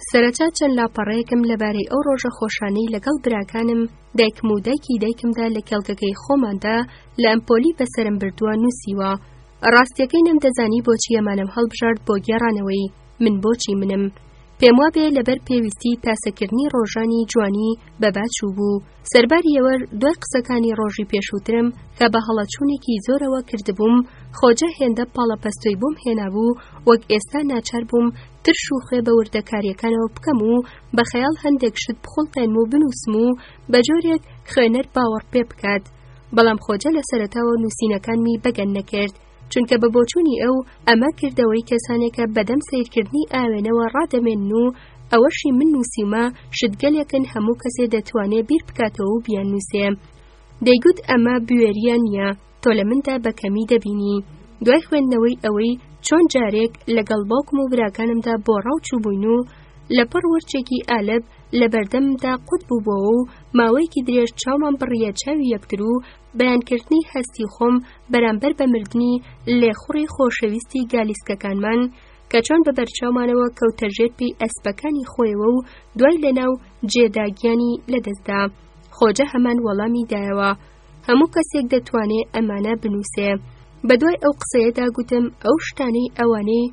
سەرەتا چەند لاپەڕەیەکم لەبارەی ئەو ڕۆژە خۆشانەی لەگەڵ براکانم، دایکم و دایکی دایکمدا لە کێڵگەکەی خۆماندا لە ئەمپۆلی بەسەرم بردووە نووسیوە. ڕاستیەکەی نەمدەزانی بۆچی ئەمانەم هەڵبژارد بۆ گێڕانەوەی، من بۆچی منم. پێموابێ لەبەر پێویستی تاسەکردنی ڕۆژانی جوانی بەبا چووبوو. سەرباری ئەوەش دوای قسەکانی ڕۆژی پێشووترم کە بە هەڵەچوونێکی زۆرەوە کردبووم، خۆجە هێندە پاڵەپەستۆی بۆم هێنابوو وەک ئێستا ناچار بووم ترش و خوێ بە وردەکارییەکانەوە بکەم و بە خەیاڵ هەندێک شت بخوڵقێنم و بنووسم و بە جۆرێک خوێنەر باوەڕ پێ بکات. بەڵام خۆجە لە سەرەتاوە نووسینەکانمی بەگەن نەکرد. چونکە بە بۆچوونی ئەو ئەمە کردەوەی کەسانێکە بەدەم سەیرکردنی ئاوێنەوە ڕادەمێنن و ئەوەشی من نووسیومە شتگەلێکن هەموو کەسێ دەتوانێ بیر بکاتەوە و بیاننووسێ. دەیگوت ئەمە بوێرییە نییە، تۆ لە مندا بە کەمی دەبینی. دوای خوێندنەوەی ئەوەی چۆن جارێک لەگەڵ باوکم و براکانمدا بۆ ڕاو چووبووین و لەپڕ ورچێکی ئالب لە بەردەممدا قوت بووبۆوە و ماوەیەکی درێژ چاومان بڕییە چاوی یەکتر و بەیانکردنی هەستی خۆم بەرامبەر بە مردنی لێخوڕی خۆشەویستی گالیسکەکانمان کە چۆن بە بەرچاومانەوە کەوتە ژێر پێی ئەسپەکانی خۆیەوە و دوای لەناو جێدا گیانی لەدەستدا. خۆجە هەمان وەڵامی دایەوە. هەموو کەسێک دەتوانێ ئەمانە بنووسێ. بەدوای ئەو قسەیەدا گوتم ئەو شتانەی ئەوانەی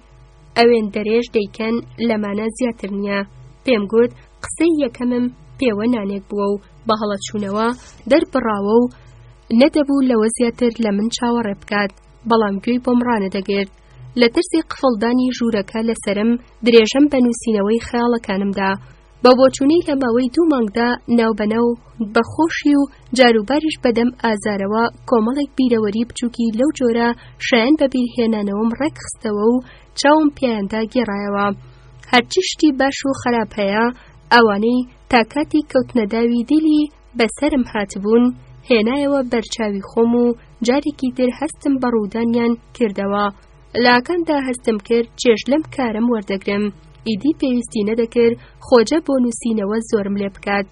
ئەوێندەرێش دەیکەن لەمانە زیاتر نییە. پێم گوت قسەی یەکەمم پێوە نانێک بووە و بە هەڵەچوونەوە دەربڕاوە و نەدەبوو لەوە زیاتر لە من چاوەڕێ بکات، بەڵام گوێی بۆم ڕانەدەگرت. لە ترسی قفڵدانی ژوورەکە لەسەرم درێژەم بە نووسینەوەی خەیاڵەکانم دا. بە بۆچوونەی لە ماوەی دوو مانگدا ناوبەناو بە خۆشی و جاروباریش بەدەم ئازارەوە کۆمەڵێک بیرەوەری بچووکی لەو جۆرە شایەن بە بیرهێنانەوەم ڕێک خستەوە و چاوم پیایاندا گێڕایەوە. هەرچی شتی باش و خراپ هەیە ئەوانەی تا کاتی کەوتنەداوی دیلی بەسەرم هاتبوون هێنایەوە بەرچاوی خۆم و جارێکی تر هەستم بە ڕوودانیان کردەوە. لە ئاکامدا هەستم کرد چێژ لەم کارەم وەردەگرم، ئیدی پێویستی نەدەکرد خۆجە بۆ نووسینەوە زۆرم لێ بکات.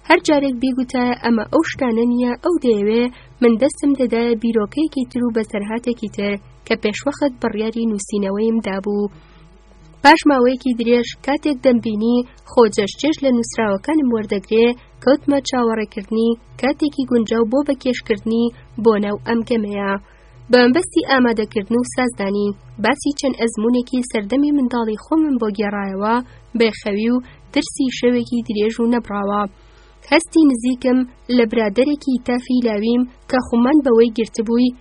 هەر جارێک بیگوتایە ئەمە ئەو شتانە نییە ئەو دەیەوێ، من دەستم دەدایە بیرۆکەیەکی تر و بەسەرهاتێکی تر کە پێشوەخت بڕیاری نووسینەوەیم دابوو. پاش ماوەیەکی درێژ کاتێک دەمبینی خۆجەش چێژ لە نووسراوەکانم وەردەگرێ، کەوتمە چاوەڕێکردنی کاتێکی گونجاو بۆ بەکێشکردنی بۆ ناو ئەم گەمەیە. بە مەبەستی ئامادەکردن و سازدانی، باسی چەند ئەزموونێکی سەردەمی منداڵی خۆمم بۆ گێڕایەوە، بێخەوی و ترسی شەوێکی درێژ و نەبڕاوە. هەستی نزیکم لە برادەرێکی تافی لاویم کە خومان بەوەی گرتبووی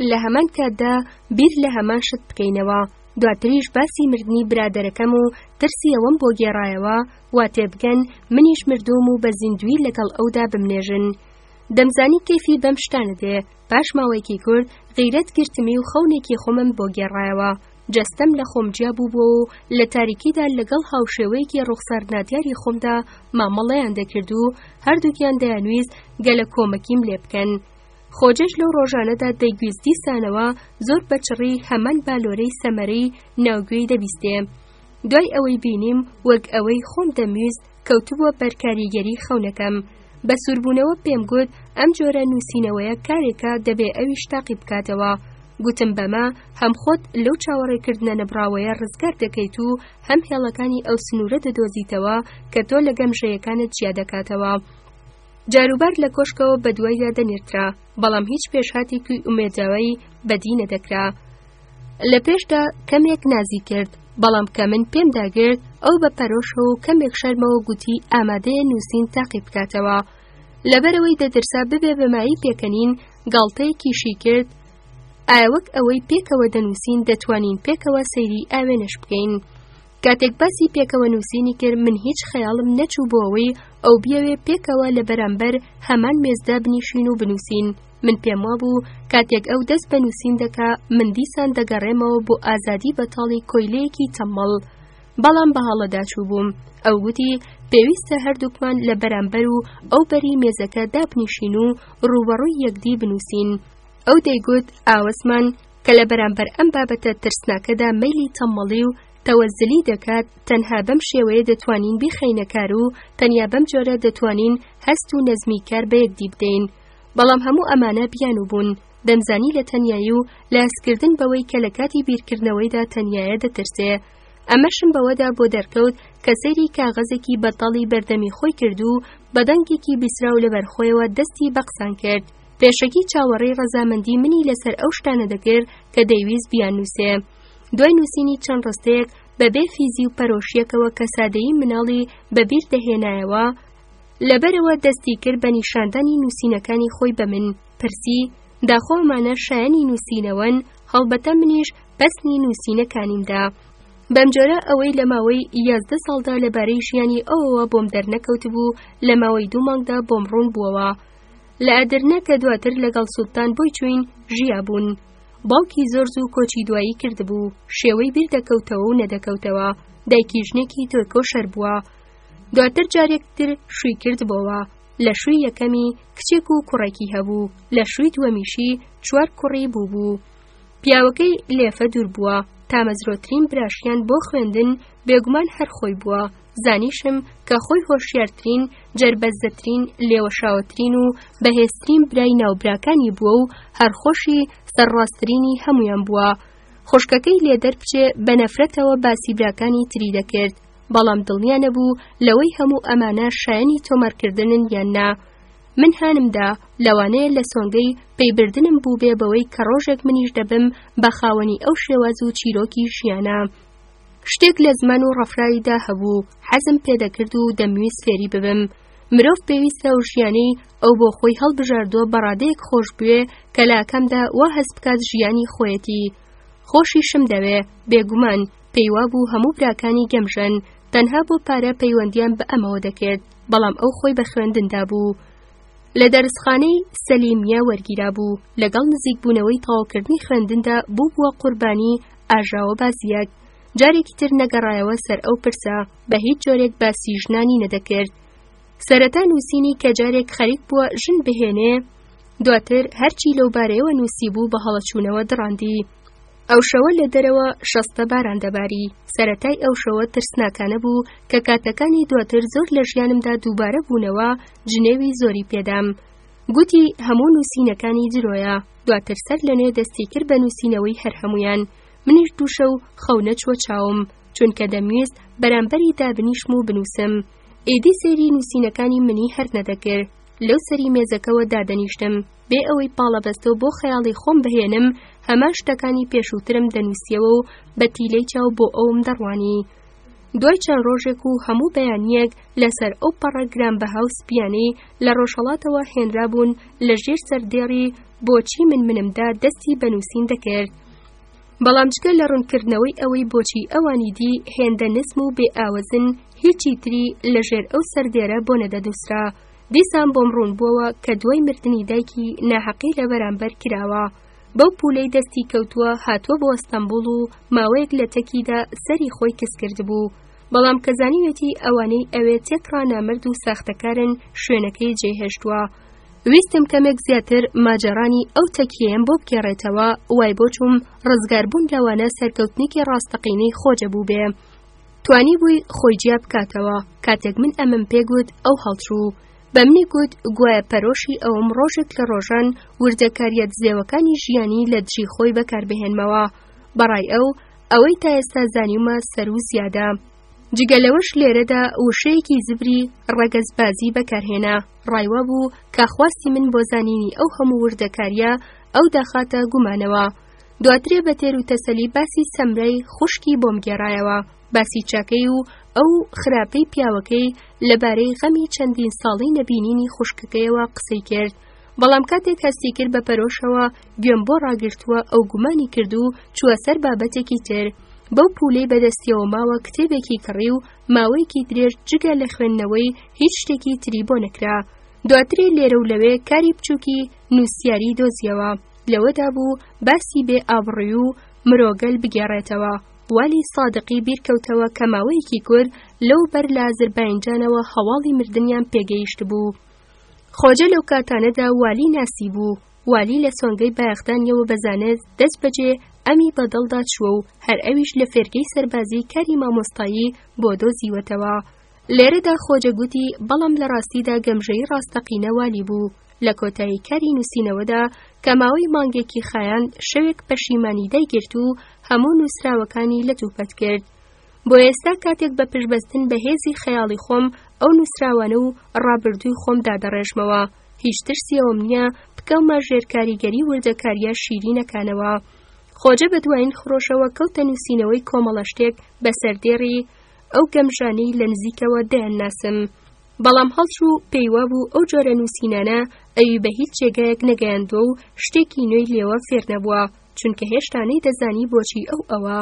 لە هەمان کاتدا بیر لە هەمان شت بکەینەوە. دواتریش باسی مردنی برادەرەکەم و ترسی ئەوەم بۆ گێڕایەوە وا تێبگەن منیش مردووم و بە زیندووی لەگەڵ ئەودا بمنێژن. دەمزانی کەیفی بەم شتانە دێ، پاش ماوەیەکی کورت غیرەت گرتمی و خەونێکی خۆمم بۆ گێڕایەوە. جەستەم لە خۆم جیا بووبووەوە و لە تاریکیدا لەگەڵ هاوشێوەیەکی ڕوخسار نادیاری خۆمدا مامەڵەیان دەکرد و هەردووکیان دەیانویست گەلەکۆمەکیم لێ بکەن. خۆجەش لەو ڕۆژانەدا دەیگویست دیسانەوە زۆر بە چڕی هەمان بالۆرەی سەمەرەی ناوگوێی دەبیستێ. دوای ئەوەی بینیم وەک ئەوەی خۆم دەمویست کەوتبووە بەر کاریگەری خەونەکەم. بە سووربوونەوە پێم گوت ئەم جۆرە نووسینەوەیە کارێکە دەبێ ئەویش تاقی بکاتەوە. گوتم بەمە هەم خۆت لەو چاوەڕێکردنە نەبڕاوەیە ڕزگار دەکەیت و هەم هێڵەکانی ئەو سنوورە دەدۆزیتەوە کە تۆ لە گەمژەیەکانت جیا دەکاتەوە. جاروبار لە کۆشکەوە بەدوایدا دەنێردرا، بەڵام هیچ پێشهاتێکی ئومێداوی بەدی نەدەکرا. لە پێشدا کەمێک نازی کرد، بەڵام کە من پێم داگرت، ئەو بە پەرۆشەوە و کەمێک شەرمەوە گوتی ئامادەیە نووسین تاقی بکاتەوە. لەبەرئەوەی دەترسا ببێ بە مایەی پێکەنین، گاڵتەیەکیشی کرد، ئایا وەک ئەوەی پێکەوە دەنووسین دەتوانین پێکەوە سەیری ئاوێنەش بکەین؟ کاتێک باسی پێکەوە نووسینی کرد من هیچ خەیاڵم نەچوو بۆ ئەوەی ئەو بیەوێ پێکەوە لە بەرامبەر هەمان مێزدا بنیشین و بنووسین. من پێم وابوو کاتێک ئەو دەست بە نووسین دەکا من دیسان دەگەڕێمەوە بۆ ئازادی بەتاڵی کۆیلەیەکی تەممەڵ. بەڵام بە هەڵەدا چووبووم. ئەو گوتی پێویستە هەردووکمان لە بەرامبەر و ئەو بەری مێزەکە دابنیشین و ڕووبەڕووی یەکدی بنووسین. ئەو دەیگوت ئاوەزمان کە لە بەرامبەر ئەم بابەتە ترسناکەدا مەیلی تەممەڵی و تەوەزەلی دەکات، تەنها بەم شێوەیە دەتوانین بیخەینە کار و تەنیا بەم جۆرە دەتوانین هەست و نەزمی کار بە یەکدی بدەین. بەڵام هەموو ئەمانە بیانوو بوون. دەمزانی لە تەنیایی و لە هەستکردن بەوەی کە لە کاتی بیرکردنەوەیدا تەنیایە دەترسێ. ئەمەشم بەوەدا بۆ دەرکەوت کە سەیری کاغەزێکی بەتاڵی بەردەمی خۆی کرد و بە دەنگێکی بیسراو لەبەر خۆیەوە دەستی بە قسان کرد. پێشەکی چاوەڕێی ڕەزامەندی منی لەسەر ئەو شتانە دەکرد کە دەیویست بیاننووسێ. دوای نووسینی چەند ڕستەیەک بە بێ فیزی و پەرۆشییەکەوە کە سادەیی مناڵی بە بیر دەهێنایەوە، لەبەرەوە دەستی کرد بە نیشاندانی نووسینەکانی خۆی بە من، پرسی، داخۆ ئەمانە شایەنی نووسینەوەن، هەڵبەتە منیش پەسنی نووسینەکانیم دا. بەمجۆرە ئەوەی لە ماوەی 11 ساڵدا لەبارەی ژیانی ئەوەوە بۆم دەرنەکەوتبوو، لە ماوەی دوو مانگدا بۆم ڕوون بووەوە. لە ئەدرنە کە دواتر لەگەڵ سوڵتان بۆی چووین، ژیابوون. باوکی زۆر زوو کۆچی دوایی کردبوو، شێوەی بیر دەکەوتەوە و نەدەکەوتەوە، دایکی ژنێکی تێکۆشەر بووە. دواتر جارێک تر شووی کردبۆوە، لە شووی یەکەمی کچێک و کوڕێکی هەبوو، لە شووی دووەمیشی چوار کوڕی بووبوو. پیاوەکەی لێفە دوور بووە، تامەزرۆترین براشیان بۆ خوێندن بێگومان هەر خۆی بووە، زانیشم کە خۆی هۆشیارترین، جەربەزەترین، لێوەشاوەترین و بەهێزترین برای ناو براکانی بووە و هەر خۆشی سەرڕاستترینی هەموویان بووە. خوشکەکەی لێ دەربچێ بە نەفرەتەوە باسی براکانی تری دەکرد، بەڵام دڵنیا نەبوو لەوەی هەموو ئەمانە شایەنی تۆمارکردنن یان نا. من هانم دا، لەوانەیە لە سۆنگەی پەیبردنم بووبێ بەوەی کە ڕۆژێک منیش دەبم بە خاوەنی ئەو شێواز و چیرۆکی ژیانە. شتێک لە زمان و ڕەفراویدا هەبوو حەزم پێدەکرد و دەمویست فێری ببم. مرۆڤ پێویستە ئەو ژیانەی ئەو بۆ خۆی هەڵبژاردووە بە ڕادەیەک خۆش بوێ کە لە ئاکامدا وا هەست بکات ژیانی خۆیەتی. خۆشیشم دەوێ، بێگومان، پێی وابوو هەموو براکانی گەمژەن، تەنها بۆ پارە پەیوەندییان بە ئەمەوە دەکرد، بەڵام ئەو خۆی بە خوێندندا بوو. لە دەرسخانەی سەلیمیە وەرگیرابوو، لەگەڵ نزیکبوونەوەی تەواوکردنی خوێندندا بووبووە قوربانی ئاژاوەبازییەک. جارێکی تر نەگەڕایەوە سەر ئەو پرسە، بە هیچ جۆرێک باسی ژنانی نەدەکرد. سەرەتا نووسینی کە جارێک خەریک بووە ژن بهێنێ، دواتر هەرچی لەو بارەیەوە نووسیبوو بە هەڵەچوونەوە دڕاندی. ئەو شەوە لە دەرەوە شەستە باران دەباری، سەرەتای ئەو شەوە ترسناکانە بوو کە کاتەکانی دواتر زۆر لە ژیانمدا دووبارە بوونەوە، جنێوی زۆری پێدام. گوتی هەموو نووسینەکانی درۆیە، دواتر سەر لە نوێ دەستی کرد بە نووسینەوەی هەر هەموویان. منیش دوو شەو خەو نەچووە چاوم، چونکە دەمویست بەرامبەری دابنیشم و بنووسم. ئیدی سەیری نووسینەکانی منی هەر نەدەکرد. لەو سەری مێزەکەوە دادەنیشتم، بێ ئەوەی پاڵەبەستۆ بۆ خەیاڵی خۆم بهێنم، هەمان شتەکانی پێشووترم دەنووسیەوە و بە تیلەی چاو بۆ ئەوم دەڕوانی. دوای چەند ڕۆژێک و هەموو بەیانییەک لەسەر ئەو پەڕە گرانبەها و سپییانەی لە ڕۆژهەڵاتەوە هێنرابوون لە ژێر سەردێڕی بۆچی من منمدا دەستی بە نووسین دەکرد. بەڵام جگە لە ڕوونکردنەوەی ئەوەی بۆچی ئەوانی دی هێندە نزم و بێ ئاوەزن هیچی تری لە ژێر ئەو سەردێرە بۆ نەدەنووسرا. دیسان بۆم ڕوون بووەوە کە دوای مردنی دایکی ناهەقی لە بەرامبەر کراوە. بەو پوولەی دەستی کەوتووە هاتووە بۆ ئەستەمبوڵ و ماوەیەک لە تەکیدا سەری خۆی کز کردبوو. بەڵام کە زانیوێتی ئەوانەی ئەوێ تێکڕا نامەرد و ساختەکارن شوێنەکەی جێهێشتووە. ویستم کەمێک زیاتر ماجەرانی ئەو تەکیەیەم بۆ بگێڕێتەوە، وای بۆ چووم ڕزگاربوون لەوانە سەرکەوتنێکی ڕاستەقینەی خۆجە بووبێ. توانیبووی خۆی جیا بکاتەوە، کاتێک من ئەمەم پێ گوت ئەو هەڵچوو. بە منی گوت گوایە پەرۆشی ئەوم ڕۆژێک لە ڕۆژان وردەکارییە دزێوەکانی ژیانی لە دژی خۆی بەکاربهێنمەوە. بەڕای ئەو، ئەوەی تا ئێستا زانیومە سەروو زیادە. جگە لەوەش لێرەدا وشەیەکی زبری ڕەگەزبازی بەکارهێنا، ڕای وابوو کە خواستی من بۆ زانینی ئەو هەموو وردەکارییە ئەو دەخاتە گومانەوە. دواترێ بە تێر و تەسەلی باسی سەمرای خوشکی بۆم گێڕایەوە، باسی چاکەی و ئەو خراپەی پیاوەکەی لەبارەی غەمی چەندین ساڵەی نەبینینی خوشکەکەیەوە قسەی کرد. بەڵام کاتێک هەستی کرد بە پەرۆشەوە گوێم بۆ ڕاگرتووە ئەو گومانی کرد و چووە سەر بابەتێکی تر. بەو پوولەی بەدەستیەوە ماوە کتێبێکی کڕی و ماوەیەکی درێژ جگە لە خوێندنەوەی هیچ شتێکی تری بۆ نەکرا. دواترێ لێرە و لەوێ کاری بچووکی نووسیاری دۆزیەوە. لەوەدا بوو باسی بێ ئابڕووی و مرۆگەل بگێڕێتەوە. والی سادقی بیرکەوتەوە کە ماوەیەکی کورت لەو بەر لە ئازرباینجانەوە هەواڵی مردنیان پێگەیشتبوو. خۆجە لەو کاتانەدا والی ناسیبوو. والی لە سۆنگەی بایەخدانیەوە بە زانست دەست بەجێ ئەمی بە دڵدا چووە و هەر ئەویش لە فێرگەی سەربازی کاری مامۆستایی بۆ دۆزیوەتەوە. لێرەدا خۆجە گوتی بەڵام لە ڕاستیدا گەمژەی ڕاستەقینە والی بوو. لە کۆتایی کاری نووسینەوەدا کە ماوەی مانگێکی خایاند شەوێک پەشیمانی دایگرت و هەموو نووسراوەکانی لەتوپەت کرد. بۆ ئێستا کاتێک بە پشتبەستن بە هێزی خەیاڵی خۆم ئەو نووسراوانە و ڕابردووی خۆم دادەڕێژمەوە، هیچ ترسی ئەوەم نییە بکەومە ژێر کاریگەری وردەکارییە شیرینەکانەوە. خۆجە بە دوایین خرۆشەوە کەوتە نووسینەوەی کۆمەڵە شتێک بە سەردێڕی ئەو گەمژانەی لە نزیکەوە دەیانناسم. بەڵام هەڵچوو پێی وابوو ئەو جۆرە نووسینانە ئەوی بە هیچ جێگایەک نەگەیاندووە و شتێکی نوێی لێوە فێر نەبووە. چونکە هێشتا نەیدەزانی بۆچی ئەو ئەوە.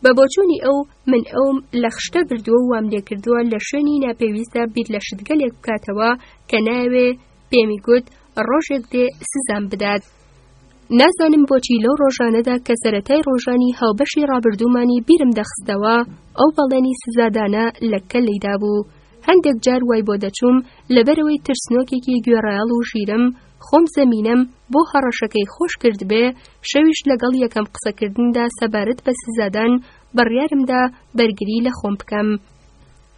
بە بۆچوونی ئەو، من ئەوم لە خشتە بردووە و وام لێکردووە لە شوێنی ناپێویستدا بیر لە شتگەلێک بکاتەوە کە نایەوێ، پێمی گوت ڕۆژێک دێ سزام بدات. نازانم بۆچی لەو ڕۆژانەدا کە سەرەتای ڕۆژانی هاوبەشی ڕابردوومانی بیرم دەخستەوە، ئەو بەڵێنی سزادانە لە کەللەی دابوو. هەندێک جار وای بۆ دەچووم لەبەرئەوەی ترسنۆکێکی گوێڕایەڵ و ژیرم، خۆم زەمینەم بۆ هەڕەشەکەی خۆش کردبێ، شەویش لەگەڵ یەکەم قسەکردندا سەبارەت بە سزادان بڕیارمدا بەرگری لە خۆم بکەم.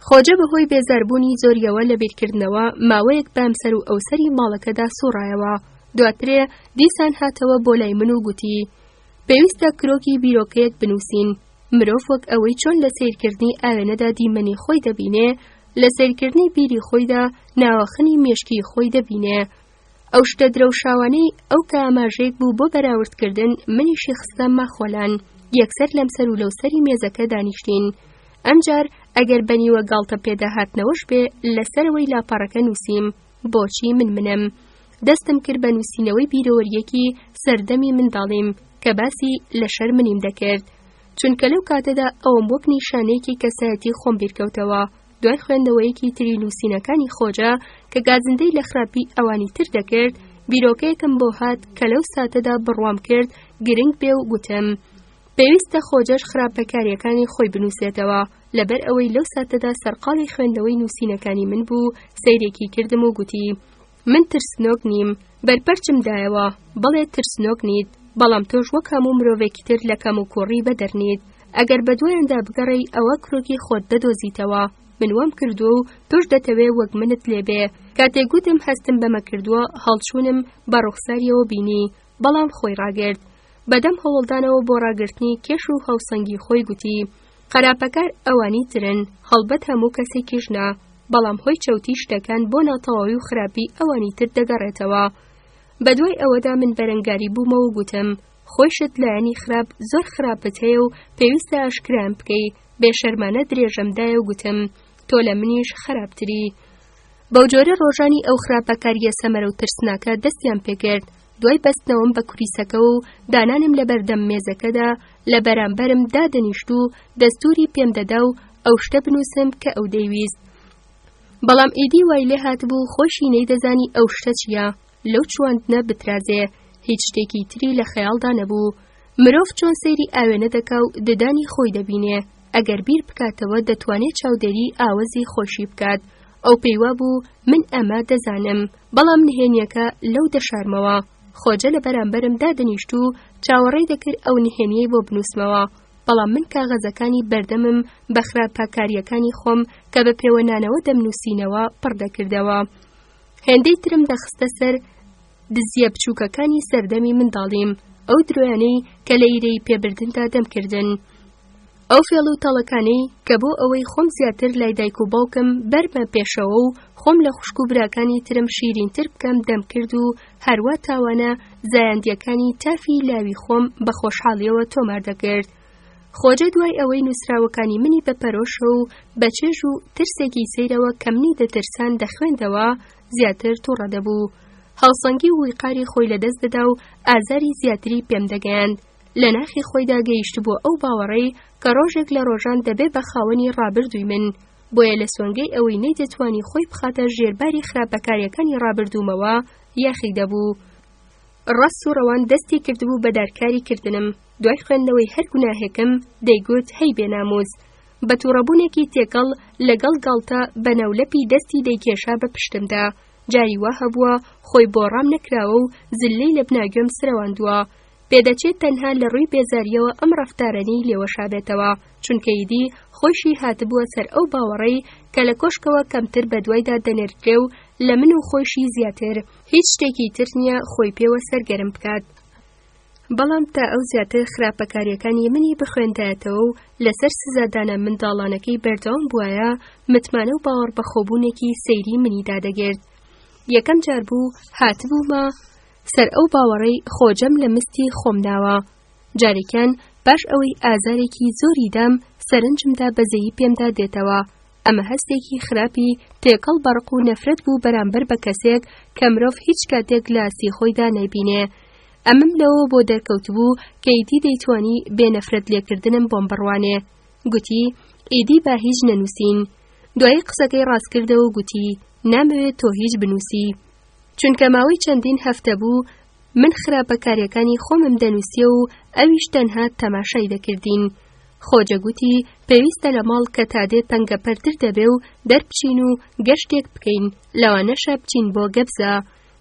خۆجە بەهۆی بێزاربوونی زۆریەوە لە بیرکردنەوە ماوەیەک بەمسەر و ئەوسەری ماڵەکەدا سوڕایەوە. دواترێ دیسان هاتەوە بۆ لای من و گوتی، پێویستە کرۆکی بیرۆکەیەک بنووسین. مرۆڤ وەک ئەوەی چۆن لە سەیرکردنی ئاوێنەدا دیمەنی خۆی دەبینێ، لە سەیرکردنی بیری خۆیدا ناوەخنی مێشکی خۆی دەبینێ. ئەو شتە درەوشاوانەی ئەو کە ئاماژەیەک بوو بۆ بەراوردکردن منیشی خستە ماخۆلان. یەکسەر لەمسەر و لەوسەری مێزەکە دانیشتین. ئەمجار ئەگەر بە نیوە گاڵتە پێداهاتنەوەش بێ لە سەرەوەی لاپەڕەکە نووسیم، بۆچی من منم. دەستم کرد بە نووسینەوەی بیرەوەرییەکی سەردەمی منداڵیم کە باسی لە شەرمنیم دەکرد. چونکە لەو کاتەدا ئەوم وەک نیشانەیەکی کەسایەتی خۆم بیرکەوتەوە. دوای خوێندنەوەیەکی تری نووسینەکانی خۆجە کە گازندەی لە خراپی ئەوانی تر دەکرد، بیرۆکەیەکم بۆ هات کە لەو ساتەدا بڕوام کرد گرنگ بێ و گوتم پێویستە خۆجەش خراپەکارییەکانی خۆی بنووسێتەوە. لەبەر ئەوەی لەو ساتەدا سەرقاڵی خوێندنەوەی نووسینەکانی من بوو، سەیرێکی کردم و گوتی من ترسنۆک نیم. بەرپەرچم دایەوە، بەڵێ ترسنۆک نیت، بەڵام تۆش وەک هەموو مرۆڤێکی تر لە کەموکوڕی بەدەر نیت. ئەگەر بەدوایاندا بگەڕێی ئەوە کرۆکی خۆت دەدۆزیتەوە. من وام کردووە و تۆش دەتەوێ وەک منت لێ بێ. کاتێک گوتم هەستم بەمە کردووە، هەڵچوونم بە ڕوخساریەوە بینی، بەڵام خۆی ڕاگرت. بەدەم هەوڵدانەوە بۆ ڕاگرتنی کێش و هاوسەنگی خۆی گوتی، خراپەکار ئەوانی ترن، هەڵبەت هەموو کەسێکیش نا، بەڵام هۆی چەوتی شتەکان بۆ ناتەواوی و خراپی ئەوانی تر دەگەڕێتەوە. بەدوای ئەوەدا من بەرەنگاری بوومەوە و گوتم، خۆیشت لایەنی خراپ زۆر خراپت هەیە و پێویستە ئاشکرایان بکەی، بێشەرمانە درێژەم دایە و گوتم، تۆ لە منیش خراپتری. بەوجۆرە ڕۆژانی ئەو خراپەکارییە سەمەرە و ترسناکە دەستیان پێکرد، دوای بەستنەوەم بە کوریسەکەوە و دانانم لە بەردەم مێزەکەدا لە بەرامبەرم دادەنیشت و دەستوری پێم دەدا و ئەو شتە بنووسم کە ئەو دەیویست. بەڵام ئیدی وای لێ هاتبوو خۆیشی نەیدەزانی ئەو شتە چییە، لەو چواندنە بترازێ، هیچ شتێکی تری لە خەیاڵدا نەبوو. مرۆڤ چۆن سەیری ئاوێنە دەکا و ددانی خۆی دەبینێ، ئەگەر بیر بکاتەوە دەتوانێ چاودێریی ئاوەزی خۆیشی بکات. ئەو پێی وابوو من ئەمە دەزانم، بەڵام نهێنییەکە لەو دەشارمەوە. خۆجە لە بەرامبەرم دادەنیشت و چاوەڕێی دەکرد ئەو نهێنییەی بۆ بنووسمەوە، بەڵام من کاغەزەکانی بەردەمم بە خراپەکارییەکانی خۆم کە بە پێوەنانەوە دەمنووسینەوە پڕ دەکردەوە. هێندەی ترم دەخستە سەر دزییە بچووکەکانی سەردەمی منداڵیم، ئەو درۆیانەی کە لە ئیرەیی پێبردندا دەمکردن. ئەو فێڵ و تەڵەکانەی کە بۆ ئەوەی خۆم زیاتر لای دایک و باوکم بەرمە پێشەوە و خۆم لە خوشک و براکانی ترم شیرینتر بکەم دەمکرد و هەروا تاوانە زایەندییەکانی تافی لاوی خۆم بە خۆشحاڵییەوە تۆمار دەکرد. خۆجە دوای ئەوەی نووسراوەکانی منی بە پەرۆشە و بە چێژ و ترسێکی سەیرەوە کە منی دەترسان دەخوێندەوە، زیاتر تووڕە دەبوو. هەڵسەنگی و ویقاری خۆی لەدەست دەدا و ئازاری زیاتری پێم دەگەیاند. لە ناخی خۆیدا گەیشتبووە ئەو باوەڕەی کە ڕۆژێک لە ڕۆژان دەبێ بە خاوەنی ڕابردووی من، بۆیە لە سۆنگەی ئەوەی نەیدەتوانی خۆی بخاتە ژێر باری خراپەکارییەکانی ڕابردوومەوە، یاخی دەبوو. ڕاست و ڕەوان دەستی کردبوو بە دارکاری کردنم، دوای خوێندنەوەی هەر گوناهێکم دەیگوت هەی بێنامووس. بە تووڕەبوونێکی تێکەڵ لەگەڵ گاڵتە بە ناولەپی دەستی دەیکێشا بە پشتمدا. جاری وا هەبووە خۆی بۆ ڕام نەکراوە و زللەی لە بناگوێم سرەواندووە. پێدەچێت تەنها لە ڕووی بێزارییەوە ئەم ڕەفتارەنی لێوەشابێتەوە، چونکە ئیدی خۆیشی هاتبووە سەر ئەو باوەڕەی کە لە کۆشکەوە کەمتر بە دوایدا دەنێردرێ و لە من و خۆیشی زیاتر هیچ شتێکی تر نییە خۆی پێوە سەرگەرم بکات. بەڵام تا ئەو زیاتر خراپەکارییەکانی منی بخوێندایەتەوە و لەسەر سزادانە منداڵانەکەی بەردەوام بوایە، متمانە و باوەڕبەخۆبوونێکی سەیری منی دادەگرت. یەکەم جار بوو هاتبوومە سەر ئەو باوەڕەی خۆجەم لە مستی خۆم ناوە. جارێکیان پاش ئەوەی ئازارێکی زۆری دام، سەرنجمدا بەزەیی پێمدا دێتەوە. ئەمە هەستێکی خراپی تێکەڵ بە ڕق و نەفرەت بوو بەرامبەر بە کەسێک کە مرۆڤ هیچ کاتێک لە ئاستی خۆیدا نایبینێ. ئەمەم لەوەوە بۆ دەرکەوتبوو کە ئیدی دەیتوانی بێ نەفرەت لێکردنم بۆم بڕوانێ. گوتی، ئیدی با هیچ نەنووسین. دوایی قسەکەی ڕاست کردەوە و گوتی، نامەوێ تۆ هیچ بنووسی. چونکە ماوەی چەندین هەفتە بوو من خراپەکاریەکانی خۆمم دەنووسیەوە و ئەویش تەنها تەماشای دەکردین. خۆجە گوتی پێویستە لە ماڵ کە تادێ تەنگەپەرتر دەبێ و دەربچین و گەشتێک بکەین، لەوانەشە بچین بۆ گەبزە.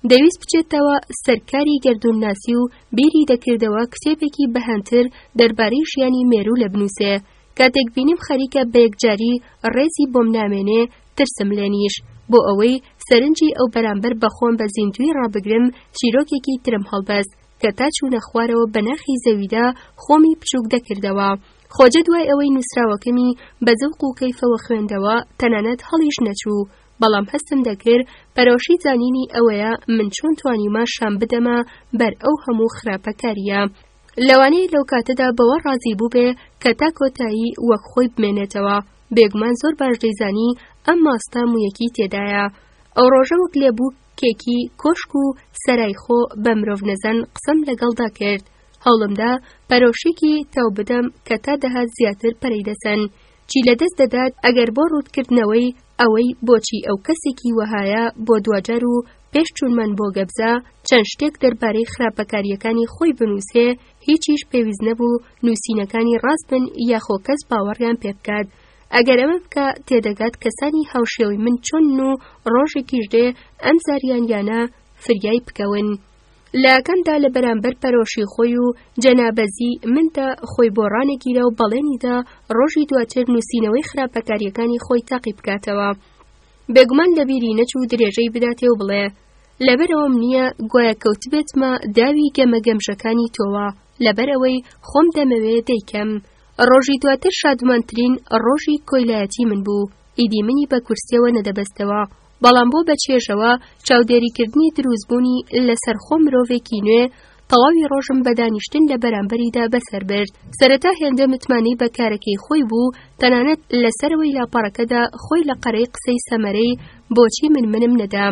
دەیویست بچێتەوە سەر کاری گەردوونناسی و بیری دەکردەوە کتێبێکی بەهەندتر دەربارەی ژیانی مێروولە بنووسێ. کاتێک بینیم خەریکە بە یەکجاری ڕێزی بۆم نامێنێ، ترسم لێ نیشت. بۆ ئەوەی سەرنجی ئەو بەرامبەر بە خۆم بە زیندووی ڕابگرم، چیرۆکێکی ترم هەڵبەست کە تا چوونە خوارەوە بە ناخی زەویدا خۆمی بچووک دەکردەوە. خۆجە دوای ئەوەی نووسراوەکەمی بە زەوق و کەیفەوە خوێندەوە، تەنانەت هەڵیش نەچوو، بەڵام هەستم دەکرد پەرۆشی زانینی ئەوەیە من چۆن توانیومە شان بدەمە بەر ئەو هەموو خراپەکارییە. لەوانەیە لەو کاتەدا بەوە ڕازی بووبێ کە تا کۆتایی وەک خۆی بمێنێتەوە، بێگومان زۆر باش دەیزانی ئەم ماستە موویەکی تێدایە. ئەو ڕۆژە وەک لێبووکێکی کۆشک و سەرای خۆ بە مرۆڤ نەزان قسەم لەگەڵدا کرد. هەوڵمدا پەرۆشێکی تاو بدەم کە تا دەهات زیاتر پەرەی دەسەن. چی لەدەست دەدات ئەگەر بۆ ڕووتکردنەوەی ئەوەی بۆچی ئەو کەسێکی وەهایە بۆ دواجار و پێش چوونمان بۆ گەبزە چەند شتێک دەربارەی خراپەکارییەکانی خۆی بنووسێ، هیچیش پێویست نەبوو نووسینەکانی ڕاست بن یاخۆ کەس باوەڕیان پێ بکات. ئەگەر ئەمە بکا تێدەگات کەسانی هاوشێوەی من چۆنن و ڕۆژێکیش دێ ئەم زاریاریانە فریای بکەون. لە یەکەمدا لە بەرامبەر پەرۆشی خۆی و جەنابەزی مندا خۆی بۆ ڕانەگیرا و بەڵێنی دا ڕۆژی دواتر نووسینەوەی خراپەکارییەکانی خۆی تاقی بکاتەوە. بێگومان لە بیری نەچوو درێژەی بداتێ و بڵێ، لەبەرئەوەم نییە گوایە کەوتبێتمە داوی گەمە گەمژەکانی تۆوە، لەبەرئەوەی خۆم دەمەوێ دەیکەم. ڕۆژی دواتر شادمانترین ڕۆژی کۆیلایەتی من بوو، ئیدی منی بە کورسییەوە نەدەبەستەوە، بەڵام بۆ بە چێژەوە چاودێریکردنی دروستبوونی لەسەرخۆ مرۆڤێکی نوێ، تەواوی ڕۆژم بە دانیشتن لە بەرامبەریدا بەسەر برد. سەرەتا هێندە متمانەی بە کارەکەی خۆی بوو، تەنانەت لە سەرەوەی لاپەڕەکەدا خۆی لە قەرەی قسەی سەمەرەی بۆچی من منم نەدا.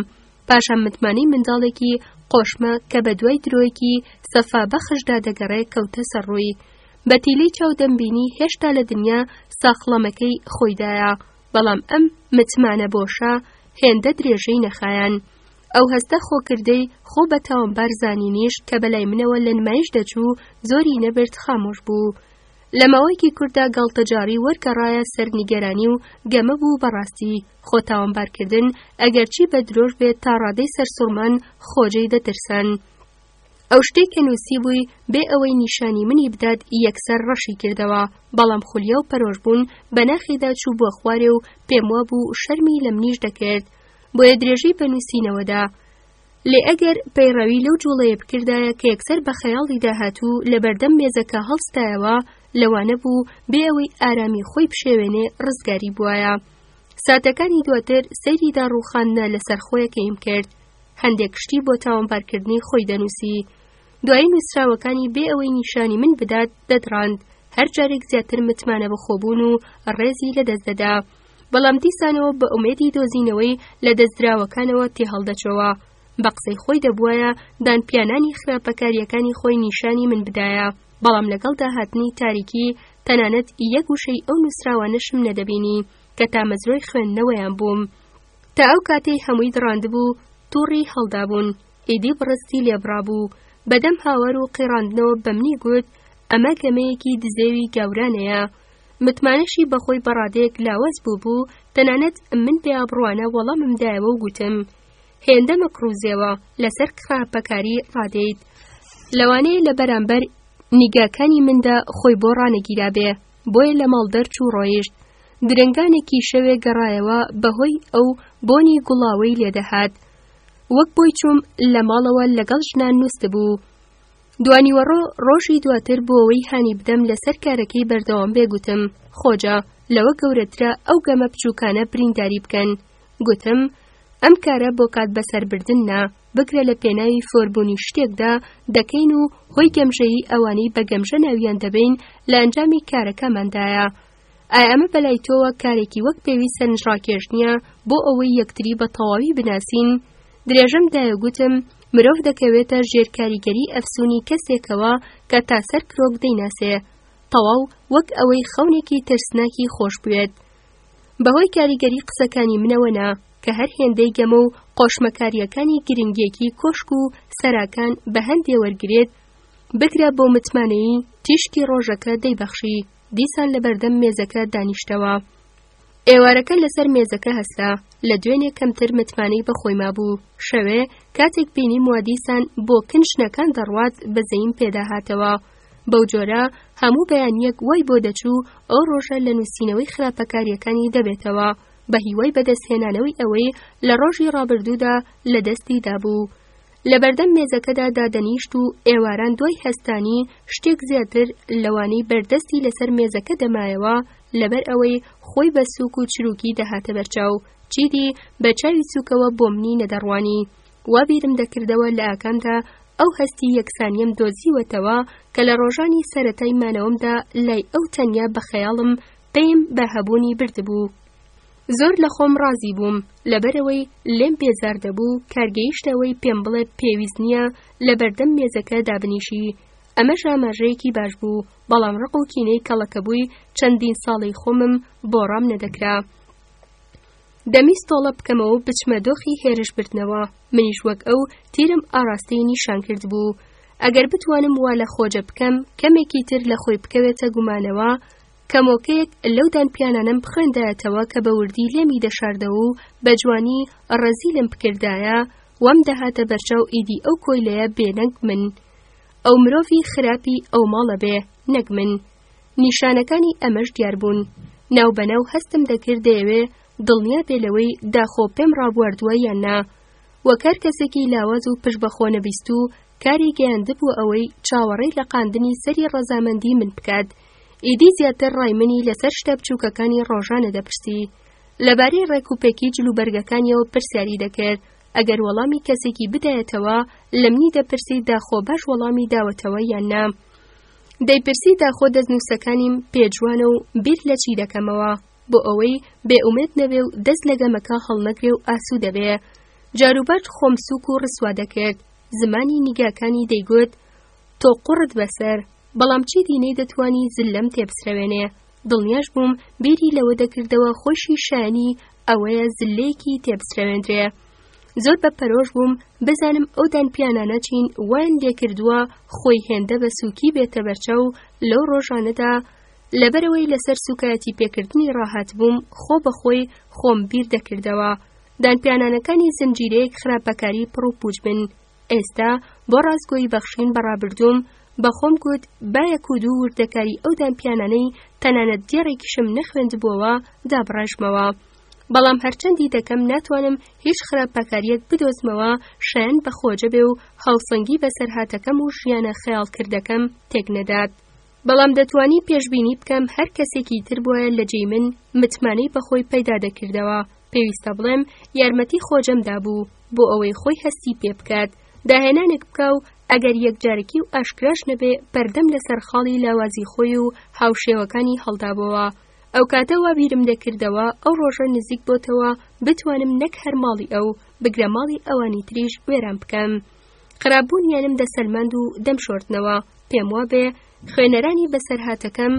پاشان متمانەی منداڵێکی قۆشمە کە بە دوای درۆیەکی سەفابەخشدا دەگەڕێ کەوتە سەر ڕووی. بە تیلەی چاو دەمبینی هێشتا لە دنیا ساخڵەمەکەی خۆیدایە. بەڵام ئەم متمانە بۆشە هێندە درێژەی نەخایان. ئەو هەستە خۆکردەی خۆ بە تاوانبار زانینیش کە بەلای منەوە لە نمایش دەچوو زۆری نەبرد خامۆش بوو. لە ماوەیەکی کورتدا گاڵتەجاڕی وەرگەڕایە سەر نیگەرانی و گەمە بوو بەڕاستی خۆ تاوانبارکردن ئەگەرچی بە درۆش بێت تا ڕادەی سەرسوڕمان خۆجەی دەترسان. ئەو شتەی کە نووسیبووی بێ ئەوەی نیشانی منی بدات یەکسەر ڕەشی کردەوە، بەڵام خولیا و پەرۆش بوون بە ناخیدا چووبووە خوارێ و پێم وابوو شەرمی لە منیش دەکرد. بۆیە درێژەی بە نووسینەوە دا. لێ ئەگەر پەیڕەوی لەو جوڵەیە بکردایە کە یەکسەر بە خەیاڵی داهات و لەبەردەم مێزەکە هەڵستایەوە، لەوانە بوو بێ ئەوەی ئارامی خۆی بشێوێنێ ڕزگاری بوایە. ساتەکانی دواتر سەیری داڕووخاندنە لەسەر خۆیەکەیم کرد. هەندێک شتی بۆ تاوانبارکردنی خۆی دەنووسی. دوایی نووسراوەکانی بێ ئەوەی نیشانی من بدات دەدڕاند، هەر جارێک زیاتر متمانە بەخۆبوون و ڕێزی لەدەست دەدا. بەڵام دیسانەوە بە ئومێدی دۆزینەوەی لە دەستدراوەکانەوە تێهەڵدەچۆوە. بە قسەی خۆی دەبوایە دانپیانانی خراپەکارییەکانی خۆی نیشانی من بدایە، بەڵام لەگەڵ داهاتنی تاریکی تەنانەت یەک وشەی ئەو نووسراوانەشم نەدەبینی کە تامەزرۆی خوێندنەوەیان بووم. تا ئەو کاتەی هەمووی دڕاندبوو تووڕی هەڵدابوون، ئیدی بڕستی لێبڕابوو. بەدەم هاوار و قیڕاندنەوە بە منی گوت، ئەمە گەمەیەکی دزێوی گاورانەیە. متمانەشی بە خۆی بە ڕادەیەک لاواز بووبوو، تەنانەت من بێ ئابڕوانە وەڵامم دایەوە و گوتم، هێندە مەکڕوزێوە، لەسەر خراپەکاری ڕادێیت. لەوانەیە لە بەرامبەر نیگاکانی مندا خۆی بۆ ڕانەگیرابێ، بۆیە لە ماڵ دەرچوو ڕۆیشت. درەنگانێکی شەوێ گەڕایەوە بەهۆی ئەو بۆنی گوڵاوەی لێدەهات. وەک بۆی چووم لە ماڵەوە لەگەڵ ژنان نووستبوو. دوانیوەڕۆ ڕۆژی دواتر بۆ ئەوەی هانی بدەم لەسەر کارەکەی بەردەوام بێ گوتم، خۆجا، لەوە گەورەترە ئەو گەمە بچووکانە برینداری بکەن. گوتم، ئەم کارە بۆ کات بەسەربردن نا، بگرە لە پێناوی فۆربوونی شتێکدا دەکەین و هۆی گەمژەیی ئەوانەی بە گەمژە ناویان دەبەین لە ئەنجامی کارەکەماندایە. ئایا ئەمە بەلای تۆوە کارێکی وەک پێویست سەرنجڕاکێش نییە بۆ ئەوەی یەکتری بە تەواوی بناسین؟ درێژەم دایە گوتم، مرۆڤ دەکەوێتە ژێر کاریگەری ئەفسوونی کەسێکەوە کە تا سەر کرۆک دەیناسێ، تەواو وەک ئەوەی خەونێکی ترسناکی خۆش بوێت. بەهۆی کاریگەری قسەکانی منەوە نا، کە هەر هێندەی گەمە و قۆشمەکارییەکانی گرنگییەکی کۆشک و سەراکان بە هەندێ وەرگرێت، بگرە بۆ متمانەیی تیشکی ڕۆژەکە دەیبەخشی. دیسان لە بەردەم مێزەکە دانیشتەوە. ئێوارەکە لەسەر مێزەکە هەستا، لە دوێنێ کەمتر متمانەی بە خۆی مابوو. شەوێ، کاتێک بینیم وا دیسان بۆ کن ژنەکان دەڕوات، بەزەییم پێدا هاتەوە. بەو جۆرە هەموو بەیانییەک وای بۆ دەچوو ئەو ڕۆژە لە نووسینەوەی خراپەکارییەکانی دەبێتەوە، بە هیوای بەدەستهێنانەوەی ئەوەی لە ڕۆژی ڕابردوودا لە دەستی دابوو. لەبەردەم مێزەکەدا دادەنیشت و ئێواران دوای هەستانی شتێک زیاتر لەوانەی بەردەستی لەسەر مێزەکە دەمایەوە لەبەر ئەوەی خۆی بە سوک و چروکی دەهاتە بەرچاو چیدی بە چاوی سوکەوە بۆ منی نەدەڕوانی وا بیرم دەکردەوە لە ئاکامدا ئەو هەستی یەکسانیەم دۆزیوەتەوە کە لە ڕۆژانی سەرەتای مانەوەمدا لای ئەو تەنیا بە خەیاڵم پەیم بە هەبوونی بردبوو. زۆر لە خۆم ڕازی بووم، لەبەرئەوەی لێم بێزار دەبوو، کار گەیشتە ئەوەی پێم بڵێ پێویست نییە لە بەردەم مێزەکە دابنیشی. ئەمەش ئاماژەیەکی باش بوو، بەڵام ڕق و کینەی کەڵەکەبووی چەندین ساڵەی خۆمم بۆ ڕام نەدەکرا. دەمویست تۆڵە بکەمەوە و بچمە دۆخی هێرشبردنەوە، منیش وەک ئەو تیرم ئاراستەی نیشان کردبوو. ئەگەر بتوانم وا لە خۆجە بکەم کەمێکی تر لە خۆی بکەوێتە گومانەوە، کەمۆکەیەک لەو دانپیانانەم بخوێندایەتەوە کە بە وردی لێمی دەشاردەوە و بە جوانی ڕەزیلم بکردایە، وام دەهاتە بەرچاو ئیدی ئەو کۆیلەیە بێ نەک من. ئەو مرۆڤی خراپی ئەو ماڵە بێ، نەک من. نیشانەکانی ئەمەش دیار بوون. ناوبەناو هەستم دەکرد دەیەوێ دڵنیا بێ لەوەی داخۆ پێم ڕابواردووە یان نا. وەک هەر کەسێکی لاواز و پشتبەخۆنەبیستوو کاری گەیاندبووە ئەوەی چاوەڕێی لەقاندنی سەری ڕەزامەندی من بکات. ئیدی زیاتر ڕای منی لەسەر شتە بچووکەکانی ڕۆژانە دەپرسی. لەبارەی ڕێکوپێکی جلوبەرگەکانیەوە پرسیاری دەکرد. ئەگەر وەڵامی کەسێکی بدایەتەوە، لە منی دەپرسی داخۆ باش وەڵامی داوەتەوە یان نا. دەیپرسی داخۆ دەستنووسەکانیم پێ جوانە و بیر لە چی دەکەمەوە، بۆ ئەوەی بێ ئومێد نەبێ و دەست لە گەمەکە هەڵنەگرێ و ئاسوودە بێ. جاروبار خۆم سووک و ڕسوا دەکرد. زمانی نیگاکانی دەیگوت، تۆ قوڕت بەسەر. بەڵام چیدی نەیدەتوانی زللەم تێبسرەوێنێ. دڵنیاش بووم بیری لەوە دەکردەوە خۆیشی شایەنی ئەوەیە زللەیەکی تێبسرەوێندرێ. زۆر بە پەرۆش بووم بزانم ئەو دانپیانانە چین وایان لێکردووە خۆی هێندە بە سووکی بێتە بەرچاو لەو ڕۆژانەدا لەبەرئەوەی لەسەر سووکایەتی پێکردنی ڕاهاتبووم خۆ بە خۆی خۆم بیر دەکردەوە دانپیانانەکانی زنجیرەیەک خراپەکاری پڕ و پووچ بن ئێستا بۆ ڕاستگۆیی بەخشین بە ڕابردووم بە خۆم گوت با یەک و دوو وردەکاری ئەو دانپیانانەی تەنانەت دێڕێکیشم نەخوێندبووەوە دابڕێژمەوە. بەڵام هەرچەندی دەکەم ناتوانم هیچ خراپەکارییەک بدۆزمەوە شایەن بە خۆجە بێ و هاوسەنگی بەسەرهاتەکەم و ژیانە خەیاڵکردەکەم تێک نەدات. بەڵام دەتوانی پێشبینی بکەم هەر کەسێکی تر بوایە لە جێی من متمانەی بە خۆی پەیدا دەکردەوە. پێویستە بڵێم یارمەتی خۆجەم دابوو بۆ ئەوەی خۆی هەستی پێ بکات، داهێنانێک بکا و ئەگەر یەکجارەکی و ئاشکراش نەبێ بەردەم لەسەر خاڵی لاوازی خۆی و هاوشێوەکانی هەڵدابۆوە. ئەو کاتە وا بیرم دەکردەوە ئەو ڕۆژە نزیک بۆتەوە بتوانم نەک هەر ماڵی ئەو، بگرە ماڵی ئەوانی تریش وێران بکەم. خراپبوونیانم دەسەلماند و دەمشۆردنەوە. پێم وابێ خوێنەرانی بەسەرهاتەکەم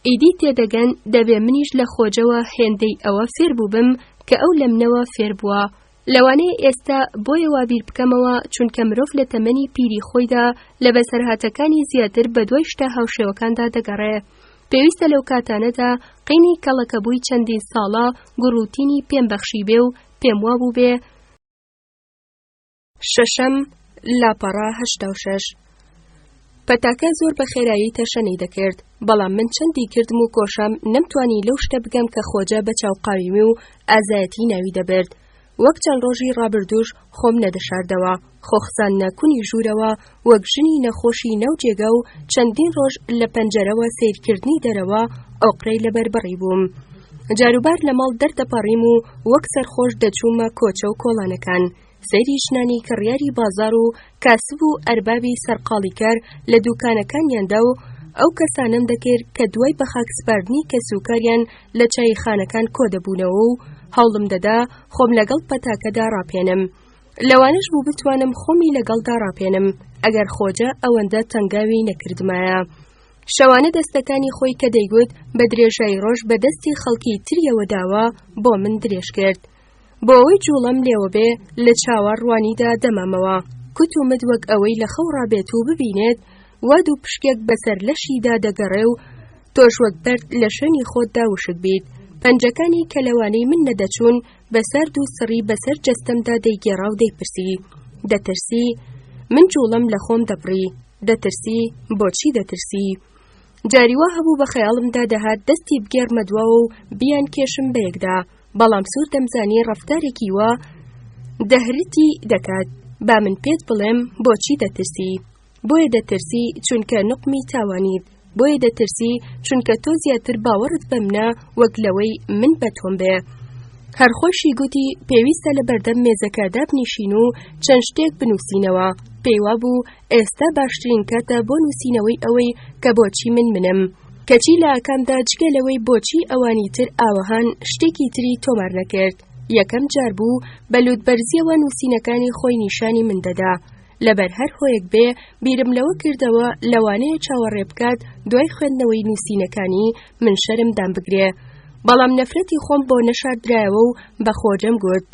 ئیدی تێدەگەن دەبێ منیش لە خۆجەوە هێندەی ئەوە فێر بووبم کە ئەو لە منەوە فێر بووە. لەوانەیە ئێستا بۆیە وا بیر بکەمەوە چونکە مرۆڤ لە تەمەنی پیری خۆیدا لە بەسەرهاتەکانی زیاتر بە دوای شتە هاوشێوەکاندا دەگەڕێ. پێویستە لەو کاتانەدا قینی کەڵەکەبووی چەندین ساڵە گوڕوتینی پێم بەخشیبێ و پێم وابووبێ شەشەم، لاپەڕە 86. پەتاکە زۆر بە خێرایی تەشەنەی دەکرد، بەڵام من چەندی کردم و کۆشام نەمتوانی لەو شتە بگەم کە خۆجە بە چاوقاویمی و ئازایەتی ناوی دەبرد. وەک چەند ڕۆژی ڕابردووش خۆم نەدەشاردەوە، خۆ خزاندنە کونی ژوورەوە وەک ژنی نەخۆشی ناو جێگا و چەندین ڕۆژ لە پەنجەرەوە سەیرکردنی دەرەوە ئۆقرەی لەبەر بڕیبووم. جاروبار لە ماڵ دەردەپەڕیم و وەک سەرخۆش دەچوومە کۆچە و کۆڵانەکان. سەیری ژنانی کڕیاری بازاڕ و کاسب و ئەربابی سەرقاڵیکار لە دووکانەکانیاندا و ئەو کەسانەم دەکرد کە دوای بەخاکسپاردنی کەسوکاریان لە چایخانەکان کۆدەبوونەوە و هەوڵم دەدا خۆم لەگەڵ پەتاکەدا ڕاپێنم. لەوانەش بوو بتوانم خۆمی لەگەڵدا ڕاپێنم ئەگەر خۆجە ئەوەندە تەنگاوی نەکردمایە. شەوانە دەستەکانی خۆی کە دەیگوت بە درێژایی ڕۆژ بە دەستی خەڵکی تریەوە داوە بۆ من درێژ کرد. بۆ ئەوەی جووڵەم لێوە بێ لە چاوە ڕوانیدا دەمامەوە. کوت و مت وەک ئەوەی لە خەو ڕابێت و ببینێت وا دووپشکێک بەسەر لەشیدا دەگەڕێ و تۆش وەک بەرد لە شوێنی خۆتدا وشک بیت. پەنجەکانی کە لەوانەی من نەدەچوون بە سارد و سڕی بەسەر جەستەمدا دەیگێڕا و دەیپرسی، دەترسی؟ من جووڵەم لە خۆم دەبڕی. دەترسی؟ بۆچی دەترسی؟ جاری وا هەبوو بە خەیاڵمدا دەهات دەستی بگێڕمە دواوە و بیانکێشم بەیەکدا. بەڵام سوور دەمزانی ڕەفتارێکی وا دەهرتی دەکات. با من پێت بڵێم بۆچی دەترسی. بۆیە دەترسی چونکە نوقمی تاوانیت. بۆیە دەترسی چونکە تۆ زیاتر باوەڕت بە منە وەک لەوەی من بە تۆم بێ. هەر خۆشی گوتی پێویستە لە بەردەم مێزەکە دابنیشین و چەند شتێک بنووسینەوە. پێی وابوو ئێستا باشترین کاتە بۆ نووسینەوەی ئەوەی کە بۆچی من منم. کەچی لە ئاکامدا جگە لەوەی بۆچی ئەوانی تر ئاوەهان شتێکی تری تۆمار نەکرد. یەکەم جار بوو بە لووتبەرزییەوە نووسینەکانی خۆی نیشانی من دەدا. لەبەر هەر هۆیەک بێ بیرم لەوە کردەوە لەوانەیە چاوەڕێ بکات دوای خوێندنەوەی نووسینەکانی من شەرم دامبگرێ. بەڵام نەفرەتی خۆم بۆ نەشاردرایەوە و بە خۆجەم گوت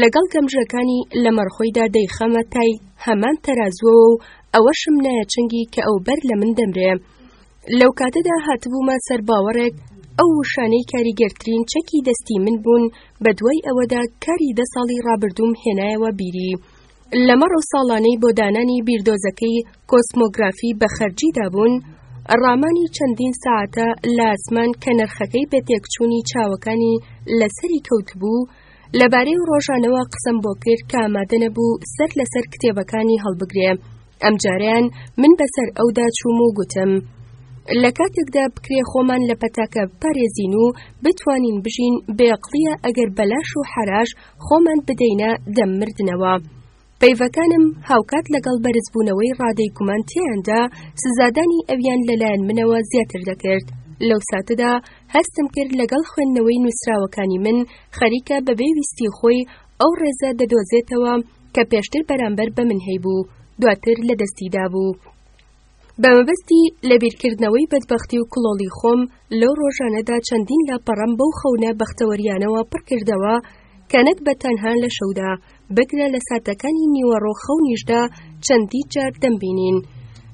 لەگەڵ گەمژەکانی لەمەڕ خۆیدا دەیخەمە تای هەمان تەرازووەوە و ئەوەشم نایە چنگی کە ئەو بەر لە من دەمرێ. لەو کاتەدا هاتبوومە سەر باوەڕێک ئەو وشانەی کاریگەرترین چەکی دەستی من بوون بە دوای ئەوەدا کاری دە ساڵی ڕابردووم هێنایەوە بیری. لەمەڕ ئەو ساڵانەی بۆ دانانی بیردۆزەکەی کۆسمۆگرافی بە خەرجی دابوون، ڕامانی چەندین سەعاتە لە ئاسمان کە نرخەکەی بە تێکچوونی چاوەکانی لەسەری کەوتبوو، لەبارەی ئەو ڕۆژانەوە قسەم بۆ کرد کە ئامادە نەبوو سەر لەسەر کتێبەکانی هەڵبگرێ. ئەمجارەیان من بەسەر ئەودا چووم و گوتم، لە کاتێکدا بکرێ خۆمان لە پەتاکە بپارێزین و بتوانین بژین، بێئەقڵییە ئەگەر بەلاش و حەراش خۆمان بدەینە دەم مردنەوە. پەیڤەکانم هاوکات لەگەڵ بەرزبوونەوەی ڕادەی گومان تێیاندا سزادانی ئەویان لەلایەن منەوە زیاتر دەکرد. لەو ساتەدا هەستم کرد لەگەڵ خوێندنەوەی نووسراوەکانی من خەریکە بەبێ ویستی خۆی ئەو ڕێزە دەدۆزێتەوە کە پێشتر بەرامبەر بە من هەیبوو، دواتر لەدەستی دابوو. بە مەبەستی لەبیرکردنەوەی بەدبەختی و کڵۆڵی خۆم لەو ڕۆژانەدا چەندین لاپەڕەم بەو خەونە بەختەوەریانەوە پڕکردەوە کە نەک بە تەنها لە شەودا بگرە لە ساتەکانی نیوەڕۆ خەونیشدا چەندین جار دەمبینین.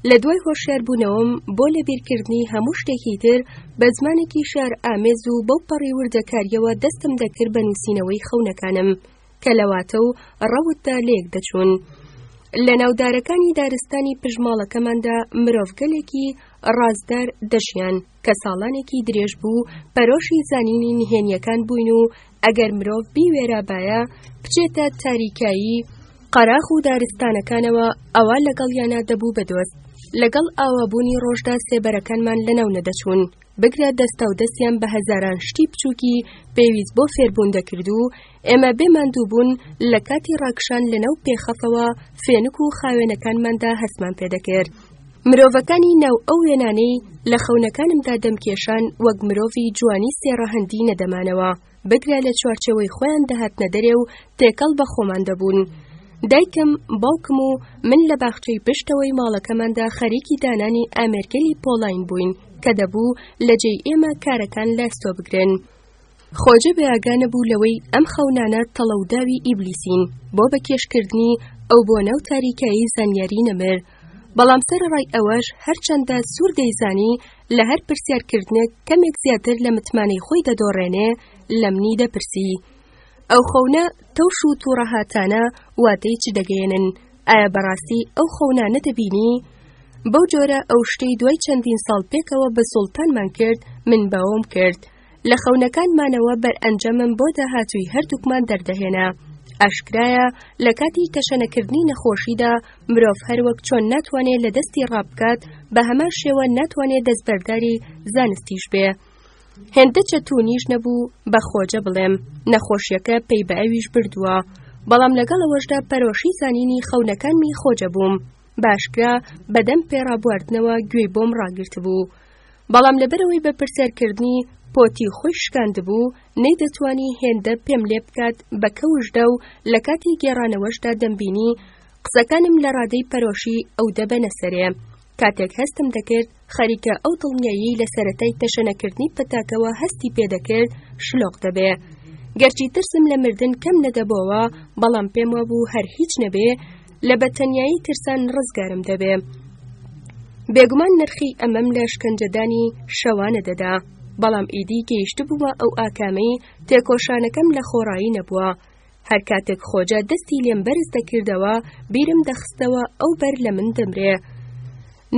لە دوای هۆشیاربوونەوەم بۆ لەبیرکردنی هەموو شتێکی تر بە زمانێکی شیعرئامێز و بەو پەڕی وردەکارییەوە دەستم دەکرد بە نووسینەوەی خەونەکانم. کە لە واتە و ڕەوتدا لەیەک دەچوون. لە ناودارەکانی دارستانی پشت ماڵەکەماندا مرۆڤگەلێکی ڕازدار دەژیان. کە ساڵانێکی درێژ بوو پەرۆشی زانینی نهێنیەکان بووین و ئەگەر مرۆڤ بیوێرابایە بچێتە تاریکایی قەراخ و دارستانەکانەوە ئەوا لەگەڵیانا دەبوو بە دۆست. لەگەڵ ئاوابوونی ڕۆژدا سێبەرەکانمان لەناو نەدەچوون، بگرە دەستاودەستیان بە هەزاران شتی بچووکی پێویست بۆ فێربوون دەکرد و ئێمە بێ ماندووبوون لە کاتی ڕاکشان لەناو پێخەفەوە فێنک و خاوێنەکانماندا هەستمان پێدەکرد. مرۆڤەکانی ناو ئەو وێنانەی لە خەونەکانمدا دەمکێشان وەک مرۆڤی جوانی سێڕەهەندی نەدەمانەوە، بگرە لە چوارچێوەی خۆیان دەهاتنە دەرێ و تێکەڵ بە خۆمان دەبوون. دایکم، باوکم و من لە باخچەی پشتەوەی ماڵەکەماندا خەریکی دانانی ئامێرگەلی پۆڵاین بووین کە دەبوو لە جێی ئێمە کارەکان لە ئەستۆ بگرن. خۆجە بێئاگا نەبوو لەوەی ئەم خەونانە تەڵە و داوی ئیبلیسین بۆ بەکێشکردنی ئەو بۆ ناو تاریکایی زانیاری نەمر. بەڵام سەرەڕای ئەوەش هەرچەندە سوور دەیزانی لە هەر پرسیارکردنێک کەمێک زیاتر لە متمانەی خۆی دەدۆڕێنێ لە منی دەپرسی ئەو خەونە تەوش و تووڕەهاتانە واتەی چ دەگەیەنن ئایا بەڕاستی ئەو خەونانە دەبینی؟ بەو جۆرە ئەو شتەی دوای چەندین ساڵ پێکەوە بە سوڵتانمان کرد من بەوم کرد لە خەونەکانمانەوە بەرئەنجەمم بۆ داهاتووی هەردووکمان دەردەهێنا. ئاشکرایە لە کاتی تەشەنەکردنی نەخۆشیدا مرۆڤ هەروەک چۆن ناتوانێ لە دەستی ڕابکات بە هەمان شێوە ناتوانێ دەستبەرداری زانستیش بێ. هێندە چەتوونیش نەبوو بە خۆجە بڵێم نەخۆشیەکە پەی بە ئەویش بردووە، بەڵام لەگەڵ ئەوەشدا پەرۆشی زانینی خەونەکانمی خۆجە بووم. باشکرا بەدەم پێڕابواردنەوە گوێی بۆم ڕاگرتبوو. بەڵام لەبەرئەوەی بە پرسیارکردنی پۆتی خۆی شکاندبوو، نەیدەتوانی هێندە پێم لێ بکات بە کەوشدا و لە کاتی گێڕانەوەشدا دەمبینی قسەکانم لە ڕادەی پەرۆشی ئەو دەبەنە سەرێ. کاتێک هەستم دەکرد خەریکە ئەو دڵنیاییەی لە سەرەتای تەشەنەکردنی پەتاکەوە هەستی پێ دەکرد شلۆق دەبێ. گەرچی ترسم لە مردن کەم نەدەبۆوە، بەڵام پێم وابوو هەر هیچ نەبێ لە بە تەنیایی ترسان ڕزگارم دەبێ. بێگومان نرخی ئەمەم لە شکەنجەدانی شەوانە دەدا، بەڵام ئیدی گەیشتبوومە ئەو ئاکامەی تێکۆشانەکەم لە خۆڕایی نەبووە. هەر کاتێک خۆجە دەستی لێم بەرز دەکردەوە، بیرم دەخستەوە ئەو بەر لە من دەمرێ.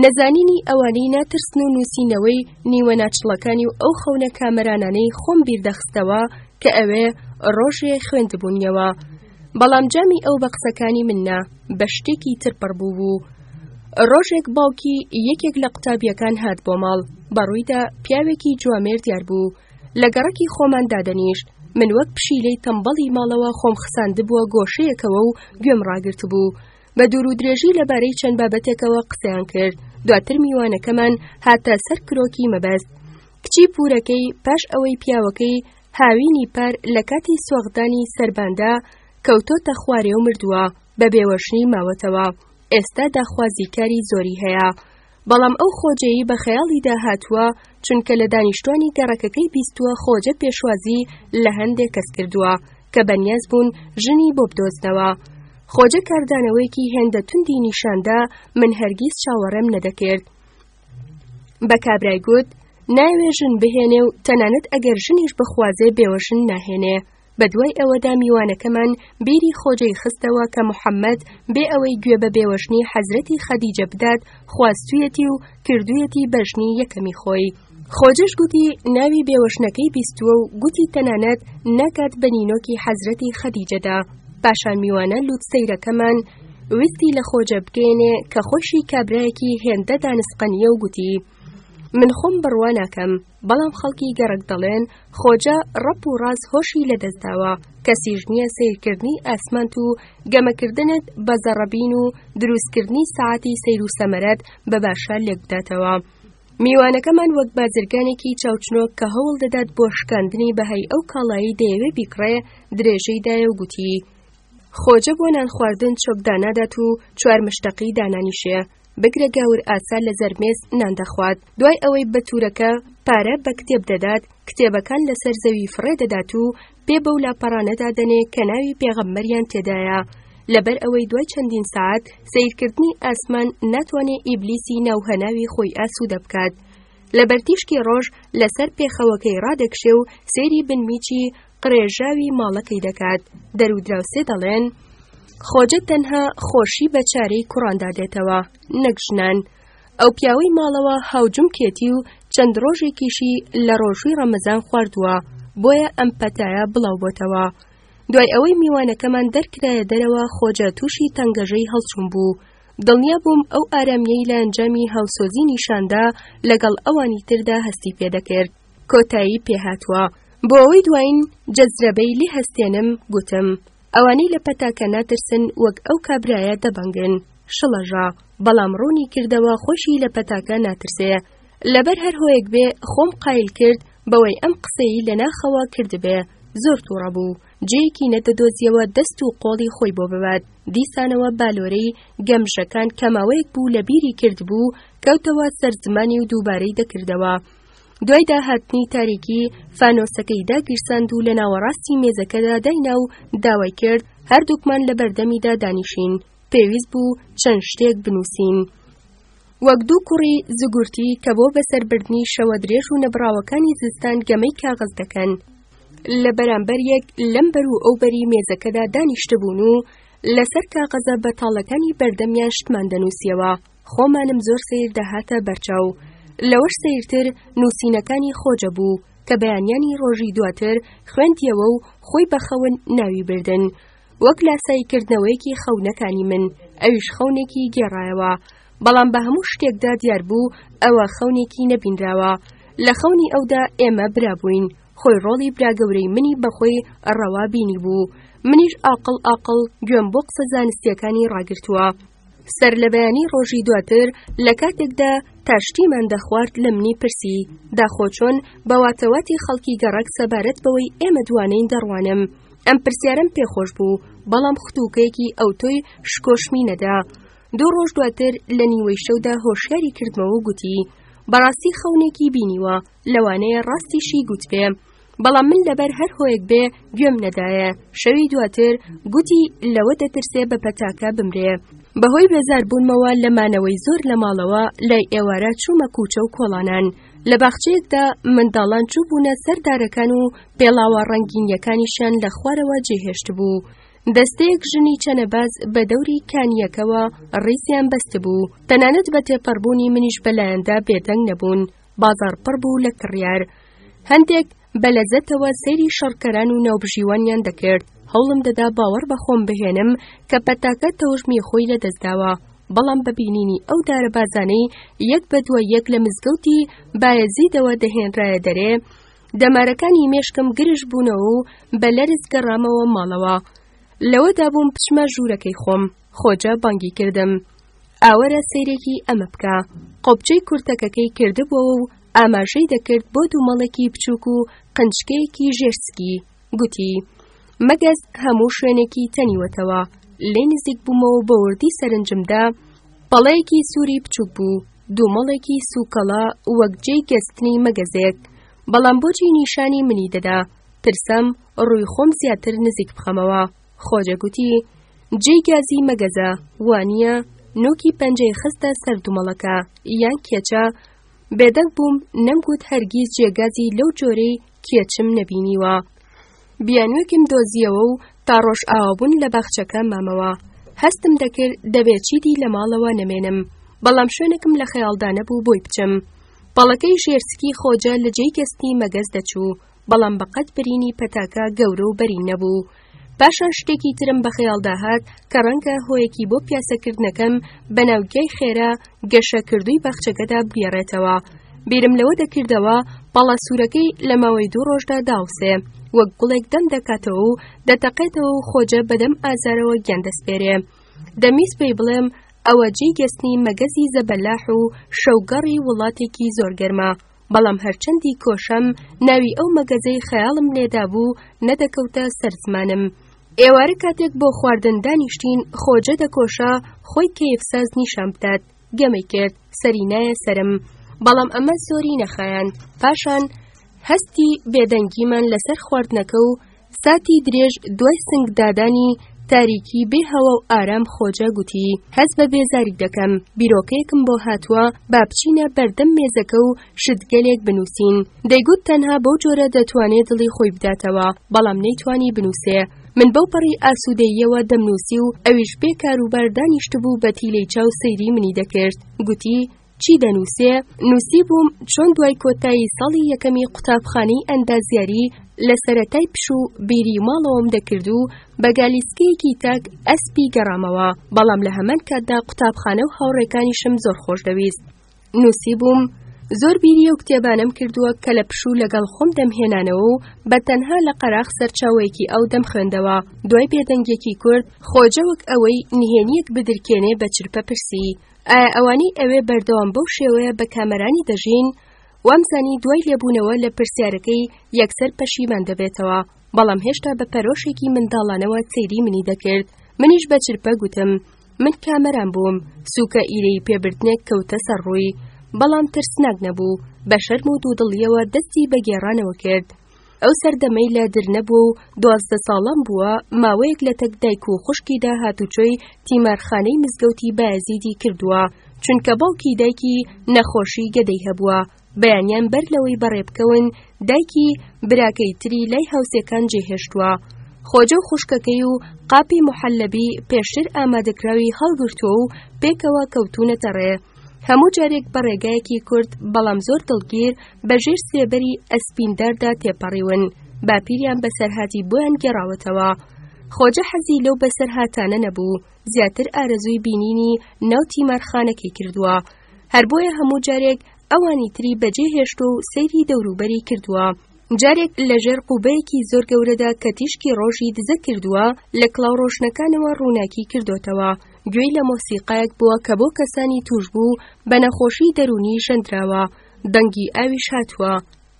نەزانینی ئەوانەی ناترسن و نووسینەوەی نیوە ناچڵەکانی و ئەو خەونە کامەرانانەی خۆم بیردەخستەوە کە ئەوێ ڕۆژێ خوێندبوونیەوە. بەڵام جامی ئەو بە قسەکانی من نا، بە شتێکی تر پڕ بووبوو. ڕۆژێک باوکی یەکێک لە قوتابییەکان هات بۆ ماڵ، بە ڕوویدا پیاوێکی جوامێر دیار بوو. لە گەڕەکی خۆمان دادەنیشت. من وەک پشیلەی تەمبەڵی ماڵەوە خۆم خساندبووە گۆشەیەکەوە و گوێم ڕاگرتبوو. بە دوور و درێژی لەبارەی چەند بابەتێکەوە قسەیان کرد. دواتر میوانەکەمان هاتە سەر کرۆکی مەبەست. کچی پوورەکەی پاش ئەوەی پیاوەکەی هاوینی پار لە کاتی سۆغدانی سەرباندا کەوتۆتە خوارێ و مردووە، بە بێوەژنی ماوەتەوە. ئێستا داخوازی کاری زۆری هەیە. بەڵام ئەو خۆجەیی بە خەیاڵیدا هاتووە، چونکە لە دانیشتوانی گەڕەکەکەی بیستووە خۆجە پێشوازی لە هەندێ کەس کردووە کە بەنیاز بوون ژنی بۆ بدۆزنەوە. خۆجە کاردانەوەیەکی هێندە توندی نیشاندا من هەرگیز چاوەڕێم نەدەکرد. بە کابرای گوت، نایەوێ ژن بهێنێ و تەنانەت ئەگەر ژنیش بخوازێ بێوەژن ناهێنێ. بە دوای ئەوەدا میوانەکەمان بیری خۆجەی خستەوە کە محەممەد بێ ئەوەی گوێ بە بێوەژنی حەزرەتی خەدیجە بدات خواستویەتی و کردویەتی بە ژنی یەکەمی خۆی. خۆجەش گوتی ناوی بێوەژنەکەی بیستووە و گوتی تەنانەت ناکات بە نینۆکی حەزرەتی خەدیجەدا. پاشان میوانە لوت سەیرەکەمان ویستی لە خۆجە بگەیەنێ کە خۆشی کابرایەکی هێندە دانسقەنییە و گوتی من خۆم بڕوا ناکەم بەڵام خەڵکی گەڕەک دەڵێن خۆجە ڕەپ و ڕاست هۆشی لەدەستداوە کەسیش نییە سەیرکردنی ئاسمانت و گەمەکردنت بە زەڕەبین و دروستکردنی سەعاتی سەیر و سەمەرەت بە باشە لێکبداتەوە. میوانەکەمان وەک بازرگانێکی چاوچنۆک کە هەوڵ دەدات بۆ شکاندنی بەهای ئەو کاڵایەی دەیەوێ بیکڕێ درێژەی دایە و گوتی خۆجە بۆ نانخواردن چۆک دانادات و چوار مشتەقی دانانیشێ، بگرە گاور ئاسا لە زەرمێز نان دەخوات، دوای ئەوەی بە تورەکە پارە بە کتێب دەدات، کتێبەکان لەسەر زەوی فڕێ دەدات و پێ بەو لاپەڕانەدا دەنێ کە ناوی پێغەمبەریان تێدایە، لەبەر ئەوەی دوای چەندین سەعات سەیرکردنی ئاسمان ناتوانێ ئیبلیسی ناو هەناوی خۆی ئاسوودە بکات. لەبەر تیشکی ڕۆژ لەسەر پێخەوەکەی ڕادەکشێ و سەیری بنمیچی قڕێژاوی ماڵەکەی دەکات، دەرودراوسێ دەڵێن، خۆجە تەنها خۆشی بە چارەی کوڕاندا دێتەوە نەک ژنان. ئەو پیاوەی ماڵەوە هاوجومکێتی و چەند ڕۆژێکیشی لە ڕۆژووی ڕەمەزان خواردووە، بۆیە ئەم پەتایە بڵاو بۆتەوە. دوای ئەوەی میوانەکەمان دەرکرایە دەرەوە خۆجە تووشی تەنگەژەی هەڵچوون بوو. دڵنیا بووم ئەو ئارامییەی لە ئەنجامی هاوسۆزی نیشاندا لەگەڵ ئەوانی تردا هەستی پێدەکرد کۆتایی پێهاتووە. بۆ ئەوەی دوایین جەزرەبەی لێ هەستێنم گوتم ئەوانەی لە پەتاکە ناترسن وەک ئەو کابرایە دەبەنگن. شڵەژا، بەڵام ڕوونی کردەوە خۆشی لە پەتاکە ناترسێ. لەبەر هەر هۆیەک بێ خۆم قایل کرد بەوەی ئەم قسەی لە ناخەوە کردبێ. زۆر تووڕە بوو. جێیەکی نەدەدۆزیەوە دەست و قۆڵی خۆی بۆ ببات. دیسانەوە بالۆرەی گەمژەکان کە ماوەیەک بوو لە بیری کردبوو کەوتەوە سەر زمانی و دووبارەی دەکردەوە. دوای داهاتنی تاریکی فانۆسەکەی داگیرساند و لە ناوەڕاستی مێزەکەدا داینا و داوای کرد هەردووکمان لە بەردەمیدا دانیشین. پێویست بوو چەند شتێک بنووسین. وەک دوو کوڕی زگورتی کە بۆ بەسەربردنی شەوە درێژ و نەبڕاوەکانی زستان گەمەی کاغەز دەکەن. لە بەرامبەر یەک لەم بەر و ئەو بەری مێزەکەدا دانیشتبوون و لەسەر کاغەزە بەتاڵەکانی بەردەمیان شتمان دەنووسیەوە. خۆمانم زۆر سەیر دەهاتە بەرچاو. لەوەش سەیرتر نووسینەکانی خۆجە بوو کە بەیانیانی ڕۆژی دواتر خوێندیەوە و خۆی بە خەون ناوی بردن. وەک لاساییکردنەوەیەکی خەونەکانی من، ئەویش خەونێکی گێڕایەوە. بەڵام بە هەموو شتێکدا دیار بوو ئەوە خەونێکی نەبینراوە. لە خەونی ئەودا ئێمە برا بووین. خۆی ڕۆڵی برا گەورەی منی بە خۆی ڕەوا بینیبوو. منیش ئاقڵ ئاقڵ گوێم بۆ قسە زانستییەکانی ڕاگرتووە. سەرلەبەیانی ڕۆژی دواتر لە کاتێکدا تا شتیمان دەخوارد لە منی پرسی، داخۆ چۆن بە واتەواتی خەڵکی گەڕەک سەبارەت بەوەی ئێمە دوانەین دەڕوانم؟ ئەم پرسیارەم پێخۆش بوو، بەڵام ختووکەیەکی ئەوتۆی شکۆشمی نەدا. دوو ڕۆژ دواتر لە نیوەی شەودا هۆشیاری کردمەوە و گوتی، بەڕاستی خەونێکی بینیوە، لەوانەیە ڕاستیشی گوتبێ. بەڵام من لەبەر هەر هۆیەک بێ گوێم نەدایە. شەوی دواتر گوتی لەوە دەترسێ بە پەتاکە بمرێ. بەهۆی بێزاربوونمەوە لە مانەوەی زۆر لە ماڵەوە، لای ئێوارە چوومە کوچە و کۆڵانان. لە باخچەیەکدا منداڵان چووبوونە سەر دارەکان و پێڵاوە ڕەنگینیەکانیشیان لە خوارەوە جێهێشتبوو. دەستەیەک ژنی چەنەباز بە دەوری کانییەکەوە ڕیزیان بەستبوو. تەنانەت بە تێپەڕبوونی منیش بەلایاندا بێدەنگ نەبوون. بازاڕ پڕ بوو لە کڕیار. هەندێک بە لەزەتەوە سەیری شەڕکەران و ناوبژیوانیان دەکرد. هەوڵم دەدا باوەڕ بە خۆم بهێنم کە پەتاکە تەوژمی خۆی لەدەستداوە. بەڵام بە بینینی ئەو دارەبازانەی یەک بە دوای یەک لە مزگەوتی بایەزیدەوە دەهێنرایە دەرێ، دەمارەکانی مێشکم گرژ بوونەوە و بە لەرز گەڕامەوە ماڵەوە. لەوەدا بووم بچمە ژوورەکەی خۆم، خۆجە بانگی کردم. ئاوەرە سەیرێکی ئەمە بکە. قۆپچەی کورتەکەکەی کردبووەوە و ئاماژەی دەکرد بۆ دوومەڵێکی بچووک و قنچکەیەکی ژێر سکی. گوتی، مەگەز هەموو شوێنێکی تەنیوەتەوە. لێی نزیک بوومەوە و بە وردی سەرنجم دا، پەڵەیەکی سووری بچووک بوو، دوومەڵێکی سووکەڵە وەک جێی گەستنی مەگەزێک. بەڵام بۆچی نیشانی منی دەدا؟ ترسام ڕووی خۆم زیاتر نزیک بخەمەوە. خۆجە گوتی، جێی گازی مەگەزە، وانییە؟ نووکی پەنجەی خستە سەر دومەڵەکە، یان کێچە؟ بێدەنگ بووم، نەمگوت هەرگیز جێگازی لەو جۆرەی کێچم نەبینیوە. بیانووێکم دۆزییەوە و تا ڕۆژئاوابوون لە باخچەکە مامەوە. هەستم دەکرد دەبێ چیدی لە ماڵەوە نەمێنم، بەڵام شوێنێکم لە خەیاڵدا نەبوو بۆی بچم. پەڵەکەی ژێر سکی خۆجە لە جێی گەستنی مەگەز دەچوو، بەڵام بە قەد برینی پەتاکە گەورە و بەرین نەبوو. پاشان شتێکی ترم بە خەیاڵدا هات کە ڕەنگە هۆیەکی بۆ پیاسەکردنەکەم بە ناو گیای خێرا گەشەکردووی باخچەکەدا بگێڕێتەوە. بیرم لەوە دەکردەوە پەڵە سوورەکەی لە ماوەی دوو ڕۆژدا داوسێ، وەک گوڵێک دەم دەکاتەوە و دەتەقێتەوە و خۆجە بەدەم ئازارەوە گیان دەسپێرێ. دەمویست پێی بڵێم ئەوە جێی گەستنی مەگەزی زەبەلاح و شەوگەڕی وڵاتێکی زۆر گەرمە، بەڵام هەرچەندی کۆشەم ناوی ئەو مەگەزەی خەیاڵم لێدابوو نەدەکەوتە سەر زمانم. ئێوارە کاتێک بۆ خواردن دانیشتین خۆجە دەکۆشا خۆی کەیفساز نیشان بدات، گەمەی کرد، سەری نایە سەرم. بەڵام ئەمە زۆری نەخایاند. پاشان هەستی بێدەنگیمان لەسەر خواردنەکە و ساتی درێژ دوای سنگدادانی تاریکی بێ هەوا و ئارام خۆجە گوتی، هەست بە بێزاری دەکەم، بیرۆکەیەکم بۆ هاتووە، با بچینە بەردەم مێزەکە و شتگەلێک بنووسین. دەیگوت تەنها بەو جۆرە دەتوانێ دڵی خۆی بداتەوە، بەڵام نەیتوانی بنووسێ. من بەو پەڕی ئاسوودەییەوە دەمنووسی و ئەویش بێ کاروبار دانیشتبوو بە تیلەی چاو سەیری منی دەکرد. گوتی. چی دەنووسێ، نووسیبووم چۆن دوای کۆتایی ساڵی یەکەمی قوتابخانەی ئەندازیاری لە سەرەتای پشوو بیری ماڵەوەم دەکرد و بە گالیسکەیەکی تاک ئەسپی گەڕامەوە، بەڵام لە هەمان کاتدا قوتابخانە و هاوڕێکانیشم زۆر خۆش دەویست. نووسیبووم، زۆر بیری ئەو کتێبانەم کردووە کە لە پشوو لەگەڵ خۆم دەمهێنانەوە و بە تەنها لە قەراخ سەرچاوەیەکی ئەو دەمخوێندەوە. دوای بێدەنگیەکی کورت، خۆجە وەک ئەوەی نهێنییەک بدرکێنێ بە چرپە پرسی، ئایا ئەوانەی ئەوێ بەردەوام بەو شێوەیە بە کامەرانی دەژین؟ وامزانی دوای لێبوونەوە لە پرسیارەکەی یەکسەر پەشیمان دەبێتەوە، بەڵام هێشتا بە پەرۆشێکی منداڵانەوە سەیری منی دەکرد. منیش بە چرپە گوتم، من کامەران بووم. سووکە ئیرەیی پێبردنێک کەوتە سەر ڕووی، بەڵام ترسناک نەبوو، بە شەرم و دوودڵییەوە دەستی بە گێڕانەوە کرد. ئەو سەردەمەی لە درنە بووە و 12 ساڵان بووە، ماوەیەک لە تەک دایک و خوشکیدا هاتوچۆی تیمارخانەی مزگەوتی بایەزیدی کردووە، چونکە باوکی دایکی نەخۆشی گەدەی هەبووە، بەیانیان بەر لەوەی بەڕێ بکەون دایکی براکەی تری لای هاوسێکان جێهێشتووە. خۆجە و خوشکەکەی و قاپی محەلەبی پێشتر ئامادەکراوی هەڵگرتووە و پێکەوە کەوتوونەتە ڕێ. هەموو جارێک بە ڕێگایەکی کورت بەڵام زۆر دڵگیر بە ژێر سێبەری ئەسپینداردا تێپەڕیون، باپیریان بەسەرهاتی بۆیان گێڕاوەتەوە. خۆجە حەزی لەو بەسەرهاتانە نەبوو، زیاتر ئارەزووی بینینی ناو تیمارخانەکەی کردووە. هەر بۆیە هەموو جارێک ئەوانی تری بەجێ هێشتووە و سەیری دەوروبەری کردووە. جارێک لە ژێر قوبەیەکی زۆر گەورەدا کە تیشکی ڕۆژی دزە کردووە، لە کڵاو ڕۆشنەکانەوە ڕووناکی کردۆتەوە، گوێی لە مۆسیقایەک بووە کە بۆ کەسانی تووشبوو بە نەخۆشی دەروونی ژەندراوە، دەنگی ئاویش هاتووە،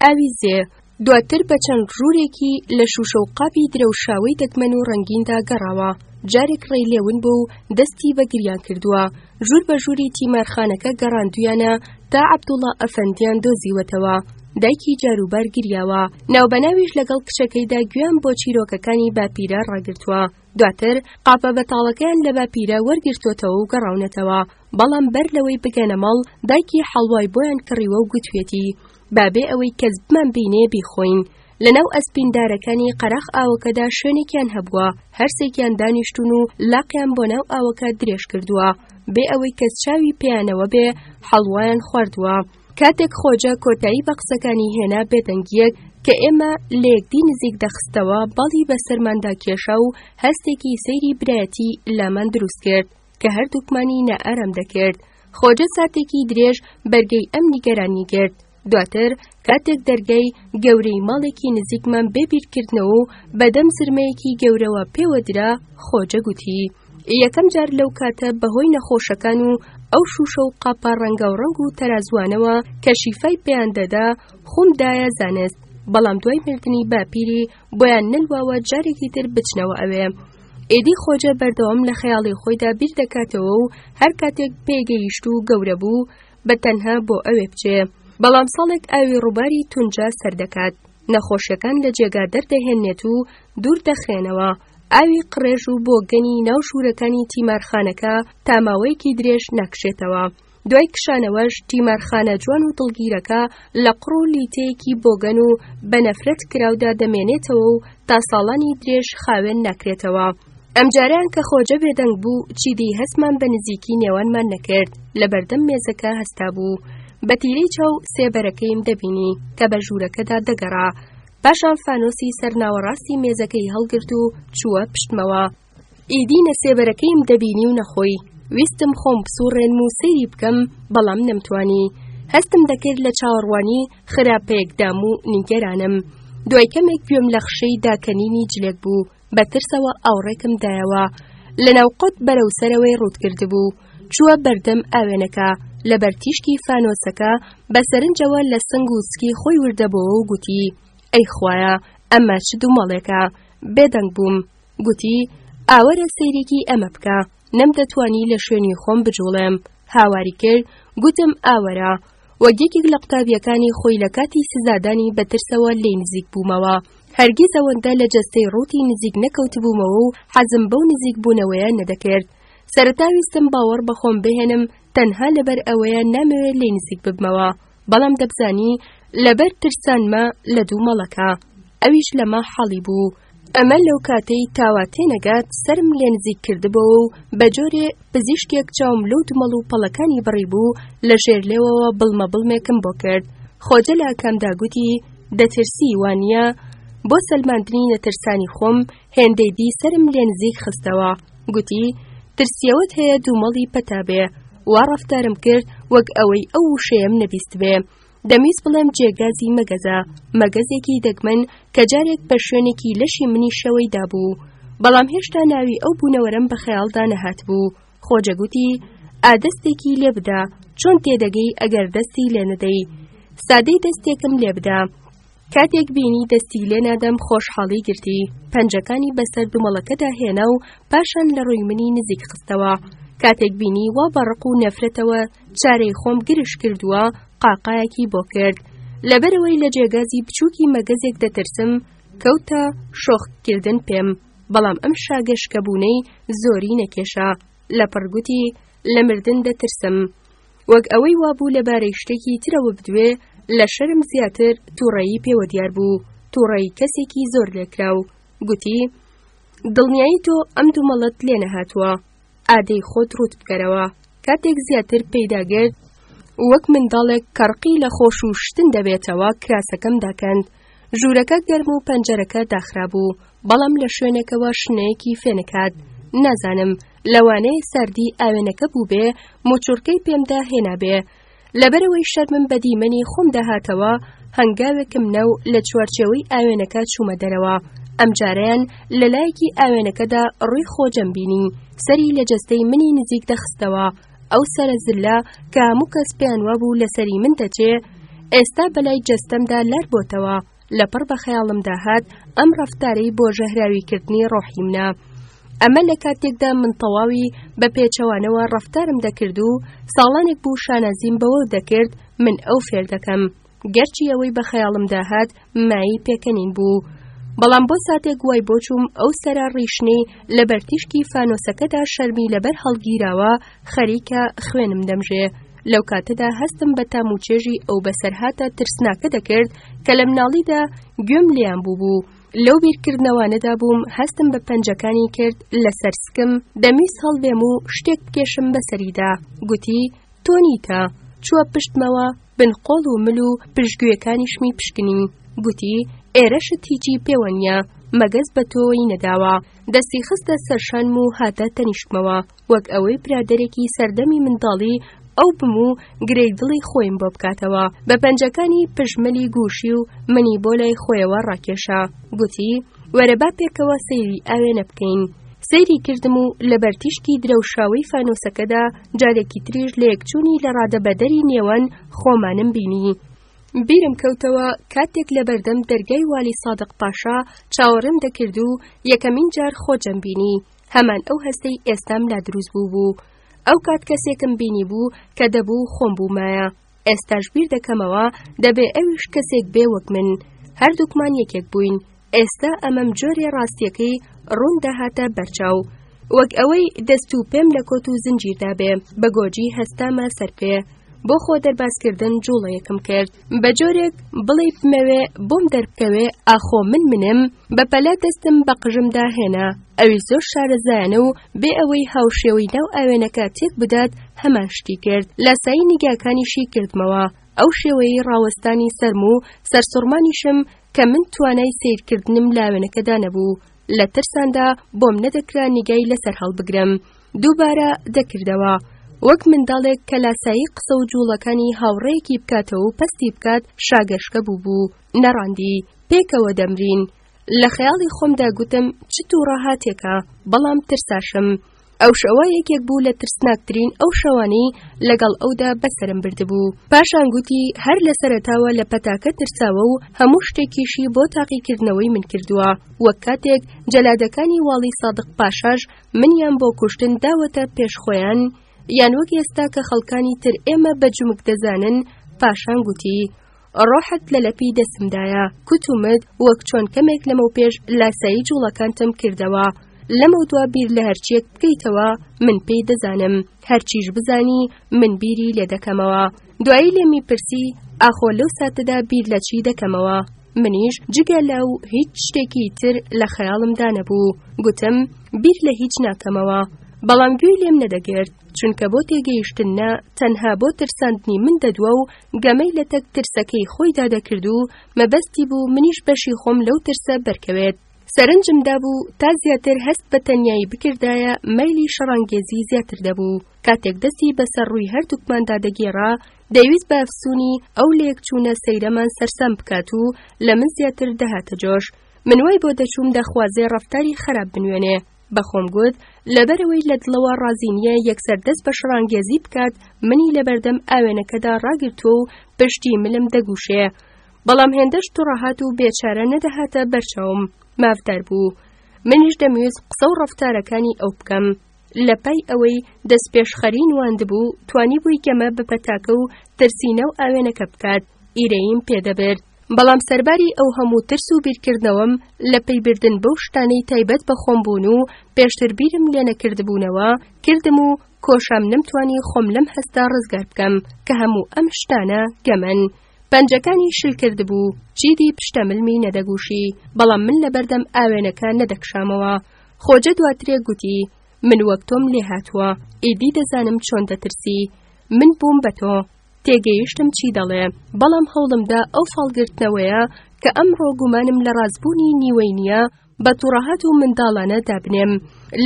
ئاوی زێ. دواتر بە چەند ژوورێکی لە شووشە و قاپی درەوشاوەی دەگمەن و ڕەنگیندا گەڕاوە، جارێک ڕێی لێ ون بوو و دەستی بە گریان کردووە، ژوور بە ژووری تیمارخانەکە گەڕاندوویانە تا عەبدوڵڵا ئەفەندییان دۆزیوەتەوە، دایکی جاروبار گریاوە، ناوبەناویش لەگەڵ کچەکەیدا گوێیان بۆ چیرۆکەکانی باپیرە ڕاگرتووە. دواتر قاپە بەتاڵەکەیان لە باپیرە وەرگرتۆتەوە و گەڕاونەتەوە، بەڵام بەر لەوەی بگەنە ماڵ دایکی حەڵوای بۆیان کڕیوە و گوتوێتی با بێ ئەوەی کەس بمان بینێ بیخۆین. لەناو ئەسپیندارەکانی قەراخ ئاوەکەدا شوێنێکیان هەبووە، هەرسێکیان دانیشتوون و لاقیان بۆ ناو ئاوەکە درێژ کردووە، بێ ئەوەی کەس چاوی پێیانەوە بێ حەڵوایان خواردووە. کاتێک خۆجە کۆتایی بە قسەکانی هێنا بێدەنگییەک کە ئێمە لە یەکدی نزیک دەخستەوە باڵی بەسەرماندا کێشا و هەستێکی سەیری برایەتی لامان دروست کرد کە هەردووکمانی نائارام دەکرد. خۆجە ساتێکی درێژ بەرگەی ئەم نیگەرانی گرت. دواتر کاتێک دەرگای گەورەی ماڵێکی نزیکمان بێ بیرکردنەوە و بەدەم زرمەیەکی گەورەوە پێوە درا، خۆجە گوتی. یەکەم جار لەو کاتە بەهۆی نەخۆشەکان و ئەو شووشە و قاپە ڕەنگاوڕەنگ و تەرازوانەوە کە شیفای پێیان دەدا خوم دایە زانست، بەڵام دوای مردنی باپیری بۆیان نەلواوە جارێکی تر بچنەوە ئەوێ. ئیدی خۆجە بەردەوام لە خەیاڵی خۆیدا بیر دەکاتەوە و هەر کاتێک پێگەیشت و گەورە بوو بە تەنها بۆ ئەوێ بچێ. بەڵام ساڵێک ئاوی ڕووباری تونجا سەر دەکات، نەخۆشیەکان لە جێگا دەردەهێنێت و دوور دەخرێنەوە. ئاوی قڕێژ و بۆگەنی ناو ژوورەکانی تیمارخانەکە تا ماوەیەکی درێژ ناکشێتەوە. دوای کشانەوەش تیمارخانە جوان و دڵگیرەکە لە قوڕ و لیتەیەکی بۆگەن و بە نەفرەت کراودا دەمێنێتەوە و تا ساڵانی درێژ خاوێن ناکرێتەوە. ئەمجارەیان کە خۆجە بێدەنگ بوو چیدی هەستمان بە نزیکی نێوانمان نەکرد، لە بەردەم مێزەکە هەستابوو. بە تیرەی چاو سێبەرەکەیم دەبینی کە بە ژوورەکەدا دەگەڕا. پاشان فانۆسی سەر ناوەڕاستی مێزەکەی هەڵگرت و چووە پشتمەوە. ئیدی نە سێبەرەکەیم دەبینی و نە خۆی. ویستم خۆم بسوڕێنم و سەیری بکەم، بەڵام نەمتوانی. هەستم دەکرد لە چاوەڕوانی خراپەیەکدام و نیگەرانم. دوای کەمێک گوێم لە خشەی داکەنینی جلێک بوو. بە ترسەوە ئاوڕێکم دایەوە. لە ناوقۆت بەرەو سەرەوەی ڕووت کردبوو. چووە بەردەم ئاوێنەکە، لەبەر تیشکی فانۆسەکە بە سەرنجەوە لە سنگ و سکی خۆی وردەبۆوە و گوتی، ئەی خوایە، ئەمە چ دومەڵێکە؟ بێدەنگ بووم. گوتی، ئاوەرە سەیرێکی ئەمە بکە. نەمدەتوانی لە شوێنی خۆم بجوڵێم. هاواری کرد، گوتم ئاوەرە. وەک یەکێک لە قوتابییەکانی خۆی لە کاتی سزادانی بە ترسەوە لێی نزیک بوومەوە. هەرگیز ئەوەندە لە جەستەی ڕووتی نزیک نەکەوتبوومەوە و حەزم بەو نزیکبوونەوەیە نەدەکرد. سەرەتا ویستم باوەڕ بە خۆم بهێنم تەنها لەبەر ئەوەیە نامەوێ لێی نزیک ببمەوە، بەڵام دەمزانی لەبەر ترسانمە لە دوومەڵەکە. ئەویش لەمە حاڵی بوو. ئەمە لەو کاتەی تاوا تێنەگات سەرم لێ نزیک کردبۆوە و بە جۆرێ پزیشکێک چاوم لەو دومەڵ و پەڵەکانی بڕیبوو لە ژێر لێوەوە بڵمە بڵمێکم بۆ کرد. خۆجە لە ئاکامدا گوتی، دەترسی وانییە؟ بۆ سەلماندنی نەترسانی خۆم هێندەی دی سەرم لێ نزیک خستەوە. گوتی، ترسیەوەت هەیە دوومەڵی پەتا بێ. وا ڕەفتارم کرد وەک ئەوەی ئەو وشەیەم نەبیستبێ. دەمویست بڵێم جێگازی مەگەزە، مەگەزێکی دەگمەن کە جارێک بە شوێنێکی لەشی منیشەوەی دابوو. بەڵام هێشتا ناوی ئەو بوونەوەرەم بە خەیاڵدا نەهاتبوو. خۆجە گوتی، ئا دەستێکی لێ بدە، چۆن تێدەگەی ئەگەر دەستی لێ نەدەی؟ سادەی دەستێکم لێ بدە. کاتێک بینی دەستی لێ نادەم خۆشحاڵی گرتی، پەنجەکانی بەسەر دومەڵەکەدا هێنا و پاشان لە ڕووی منی نزیک خستەوە. کاتێک بینی وا بە ڕق و نەفرەتەوە چارەی خۆم گرژ کردووە، قاقایەکی بۆ کرد. لەبەرئەوەی لە جێگازی بچووکی مەگەزێک دەترسم، کەوتە شۆخکردن پێم. بەڵام ئەم شاگەشکەبوونەی زۆری نەکێشا. لەپڕ گوتی، لە مردن دەترسم. وەک ئەوەی وابوو لەبارەی شتێکی ترەوە بدوێ، لە شەرم زیاتر تووڕەیی پێوە دیار بوو، تووڕەیی کەسێکی زۆر لێکراو. گوتی، دڵنیایی تۆ ئەم دومەڵەت لێ نەهاتووە. ئادەی خۆت ڕووت بکەرەوە. کاتێک زیاتر پێی داگرت، وەک منداڵێک کە ڕقی لە خۆش و شتن دەبێتەوە کراسەکەم داکەند. ژوورەکە گەرم و پەنجەرەکە داخرابوو، بەڵام لە شوێنێکەوە شنەیەکی فێنک هات. نازانم، لەوانەیە ساردی ئاوێنەکە بووبێ، موچوڕکەی پێمدا هێنابێ. لەبەرئەوەی شەرمم بە دیمەنی خۆم دەهاتەوە، هەنگاوێکم نا و لە چوارچێوەی ئاوێنەکە چوومە دەرەوە. ئەمجارەیان لە لایەکی ئاوێنەکەدا ڕووی خۆجەم بینی، سەری لە جەستەی منی نزیک دەخستەوە. ئەو سەرە زلە کە هەموو کەس پێیان وابوو لە سەری من دەچێ، ئێستا بەلای جەستەمدا لار بۆتەوە. لەپڕ بە خەیاڵمدا هات ئەم ڕەفتارەی بۆ ژەهراویکردنی ڕۆحی منە. ئەمە لە کاتێکدا من تەواوی بە پێچەوانەوە ڕەفتارم دەکرد و ساڵانێک بوو شانازیم بەوە دەکرد من ئەو فێر دەکەم. گەرچی ئەوەی بە خەیاڵمدا هات مایەی پێکەنین بوو. بەڵام بۆ ساتێک وای بۆچووم ئەو سەرە ڕیشنەی لەبەر تیشکی فانۆسەکەدا شەرمی لەبەر هەڵگیراوە خەریکە خوێنم دەمژێ. لەو کاتەدا هەستم بە تام و چێژی ئەو بەسەرهاتە ترسناکە دەکرد کە لە مناڵیدا گوێم لێیان بووبوو. لەو بیرکردنەوانەدا بووم هەستم بە پەنجەکانی کرد لەسەر سکم، دەمویست هەڵبێم و شتێک بکێشم بەسەریدا، گوتی، تۆ نیتە. چووە پشتمەوە، بن قۆڵ و مل و پشتگوێکانیشمی پشکنی، گوتی، ئێرەشت هیچی پێوە نییە، مەگەز بە تۆوەی نەداوە. دەستی خستە سەر شانم و هاتە تەنیشتمەوە. وەک ئەوەی برادەرێکی سەردەمی منداڵی ئەو بم و گرێی دڵی خۆیم بۆ بکاتەوە بە پەنجەکانی پشملی گوشی و منی بۆ لای خۆیەوە ڕاکێشا گوتی وەرە با پێکەوە سەیری ئاوێنە بکەین سەیری کردم و لەبەر تیشکی درەوشاوەی فانۆسەکەدا جارێکی تریش لە یەکچوونی لە ڕادەبەدەری نێوان خۆمانم بینی. بیرم کەوتەوە کاتێک لە بەردەم دەرگای والی سادق پاشا چاوەڕێم دەکرد و یەکەمین جار خۆجەم بینی هەمان ئەو هەستەی ئێستام لا دروست بوو بوو. ئەو کات کەسێکم بینی بوو کە دەبوو خۆم بوومایە. ئێستاش بیر دەکەمەوە دەبێ ئەویش کەسێک بێ وەک من. هەردووکمان یەکێک بووین. ئێستا ئەمەم جۆرێ ڕاستیەکەی ڕوون دەهاتە بەرچاو. وەک ئەوەی دەست و پێم لە کۆت و زنجیردا بێ، بە گۆجی هەستامە سەر پێ. بۆ خۆ دەربازکردن جوڵەیەکم کرد. بە جۆرێک بڵێی بمەوێ بۆم دەربکەوێ ئاخۆ من منم، بە پەلە دەستم بە قژمدا هێنا، ئەویش زۆر شارەزایانە و بێ ئەوەی هاوشێوەی ناو ئاوێنەکە تێک بدات هەمان شتی کرد، لاسایی نیگاکانیشی کردمەوە، ئەو شێوەیەی ڕاوەستانی سەرم و سەرسوڕمانیشم کە من توانای سەیرکردنم لە ئاوێنەکەدا نەبوو، لە ترساندا بۆم نەدەکرا نیگای لەسەر هەڵبگرم. دووبارە دەکردەوە. وەک منداڵێک کە لاسایی قسە و جووڵەکانی هاوڕێیەکی بکاتەوە و پەستی بکات شاگەشکە بووبوو. نەڕاندی. پێکەوە دەمرین. لە خەیاڵی خۆمدا گوتم چ تووڕەهاتێکە، بەڵام ترساشم. ئەو شەوە یەکێک بوو لە ترسناکترین ئەو شەوانەی لەگەڵ ئەودا بەسەرم بردبوو. پاشان گوتی هەر لە سەرەتاوە لە پەتاکە ترساوە و هەموو شتێکیشی بۆ تاقیکردنەوەی من کردووە، وەک کاتێک جەلادەکانی واڵی سادق پاشاش منیان بۆ کوشتن داوەتە پێش خۆیان، یان وەک ئێستا کە خەڵکانی تر ئێمە بە جومگ دەزانن، پاشان گوتی، ڕۆحت لە لەپی دەستمدایە، کوتومت وەک چۆن کەمێک لەمەوپێش لاسایی جوڵەکانتم کردەوە، لەمەودوا بیر لە هەرچییەک بکەیتەوە من پێی دەزانم، هەرچیش بزانی من بیری لێ دەکەمەوە. دوایی لێمی پرسی، ئاخۆ لەو ساتەدا بیر لە چی دەکەمەوە؟ منیش جگە لەو هیچ شتێکی تر لە خەیاڵمدا نەبوو. گوتم بیر لە هیچ ناکەمەوە. بەڵام گوێی لێم نەدەگرت، چونکە بۆ تێگەیشتن نا، تەنها بۆ ترساندنی من دەدوا و گەمەی لەتەک ترسەکەی خۆیدا دەکرد و مەبەستی بوو منیش بەشی خۆم لەو ترسە بەرکەوێت. سەرنجم دابوو تا زیاتر هەست بە تەنیایی بکردایە مەیلی شەڕانگێزی زیاتر دەبوو. کاتێک دەستی بەسەر ڕووی هەردووکماندا دەگێڕا، دەیویست بە ئەفسوونی ئەو لەیەکچوونە سەیرەمان سەرسام بکات و لە من زیاتر دەهاتە جۆش. من وای بۆ دەچووم دەخوازێ ڕەفتاری خەراپ بنوێنێ. بە خۆم گوت لەبەرئەوەی لە دڵەوە ڕازی نییە یەکسەر دەست بە شەڕانگێزی بکات، منی لەبەردەم ئاوێنەکەدا ڕاگرتووە و پشتی ملم دەگوشێ. بەڵام هێندەش توڕەهات و بێچارە نەدەهاتە بەرچاوم. مافدار بوو. منیش دەمویست قسە و ڕەفتارەکانی ئەو بکەم. لە پای ئەوەی دەستپێشخەری نواندبوو، توانیبووی گەمە بە پەتاکە و ترسی ناو ئاوێنەکە بکات. ئیرەییم پێ دەبرد. بەڵام سەرباری ئەو هەموو ترس و بیرکردنەوەم لە پەیبردن بەو شتانەی تایبەت بە خۆم بوون و پێشتر بیرم لێ نەکردبوونەوە، کردم و کۆشام نەمتوانی خۆم لەم هەستە ڕزگار بکەم کە هەموو ئەم شتانە گەمەن. پەنجەکانی شل کردبوو، چیدی پشتە ملمی نەدەگوشی، بەڵام من لەبەردەم ئاوێنەکە نەدەکشامەوە. خۆجە دواترێ گوتی، من وەک تۆم لێهاتووە، ئیدی دەزانم چۆن دەترسی. من بووم بە تۆ. تێگەیشتم چی دەڵێ، بەڵام هەوڵمدا ئەو فاڵگرتنەوەیە کە ئەمڕۆ گومانم لە ڕاستبوونی نیوەی نییە، بە توڕەهات و منداڵانە دابنێم.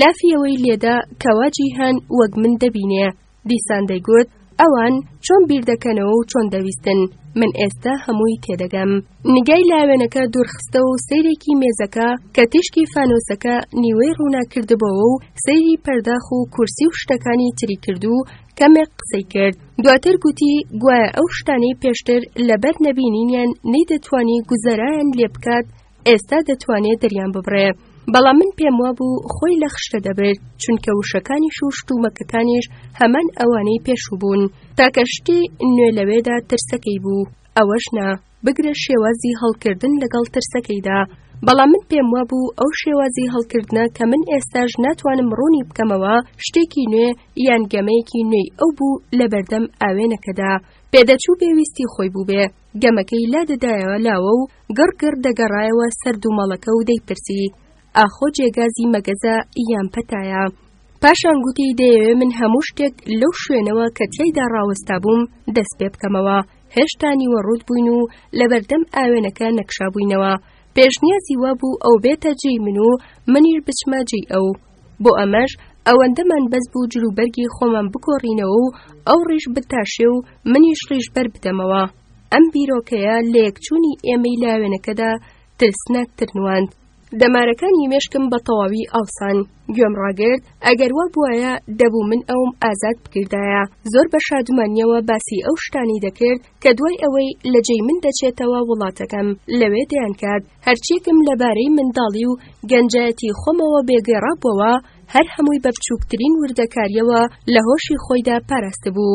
لافی ئەوەی لێدا کەوا جیهان وەک من دەبینێ. دیسان دەیگوت ئەوان چۆن بیر دەکەنەوە و چۆن دەویستن، من ئێستا هەمووی تێدەگەم. نیگای لاوێنەکە دوورخستەوە و سەیرێکی مێزەکە کە تیشکی فانۆسەکە نیوەی ڕووناک کردبۆوە و سەیری پەرداخ و کورسی و شتەکانی تری کرد و کەمێک قسەی کرد. دواتر گوتی گوایە ئەو شتانەی پێشتر لەبەر نەبینینیان نەیدەتوانی گوزەرایان لێ بکات ئێستا دەتوانێ دەریان ببڕێ. بەڵام من پێم وابوو خۆی لە خشتە دەبرد، چونکە وشەکانیش و شتومەکەکانیش هەمان ئەوانەی پێشوو بوون. تاکە شتی نوێ لەوێدا ترسەکەی بوو، ئەوەش نا، بگرە شێوازی هەڵکردن لەگەڵ ترسەکەیدا. بەڵام من پێم وابوو ئەو شێوازی هەڵکردنە کە من ئێستاش ناتوانم ڕوونی بکەمەوە، شتێکی نوێ یان گەمەیەکی نوێی ئەو بوو لەبەردەم ئاوێنەکەدا. پێدەچوو بێ ویستی خۆی بووبێ. گەمەکەی لادەدایەوە لاوە و گڕ گڕ دەگەڕایەوە سەر دوومەڵەکە و دەیپرسی ئاخۆ جێگازی مەگەزە یان پەتایە. پاشان گوتی دەیەوێ من هەموو شتێک لەو شوێنەوە کە تیایدا ڕاوەستابووم دەست پێ بکەمەوە. هێشتا نیوە ڕووت بووین و لەبەردەم ئاوێنەکە نەکشابووینەوە. پێشنیازی وابوو ئەو بێتە جێی من و منیش بچمە جێی ئەو. بۆ ئەمەش ئەوەندەمان بەس بوو جلوبەرگی خۆمان بگۆڕینەوە و ئەو ڕیش بتاشێ و منیش ڕیش بەر بدەمەوە. ئەم بیرۆکەیە لە یەکچوونی ئێمەی لاوێنەکەدا ترسناکتر نواند. دەمارەکانی مێشکم بە تەواوی ئاوسان. گوێم ڕاگرت، ئەگەر وا بوایە دەبوو من ئەوم ئازاد بکردایە. زۆر بە شادومانییەوە باسی ئەو شتانەی دەکرد کە دوای ئەوەی لە جێی من دەچێتەوە وڵاتەکەم، لەوێ دەیانکات. هەرچییەکم لەبارەی منداڵی و گەنجایەتی خۆمەوە بێگێڕابووەوە، هەر هەمووی بە بچووکترین وردەکارییەوە لە هۆشی خۆیدا پاراستبوو.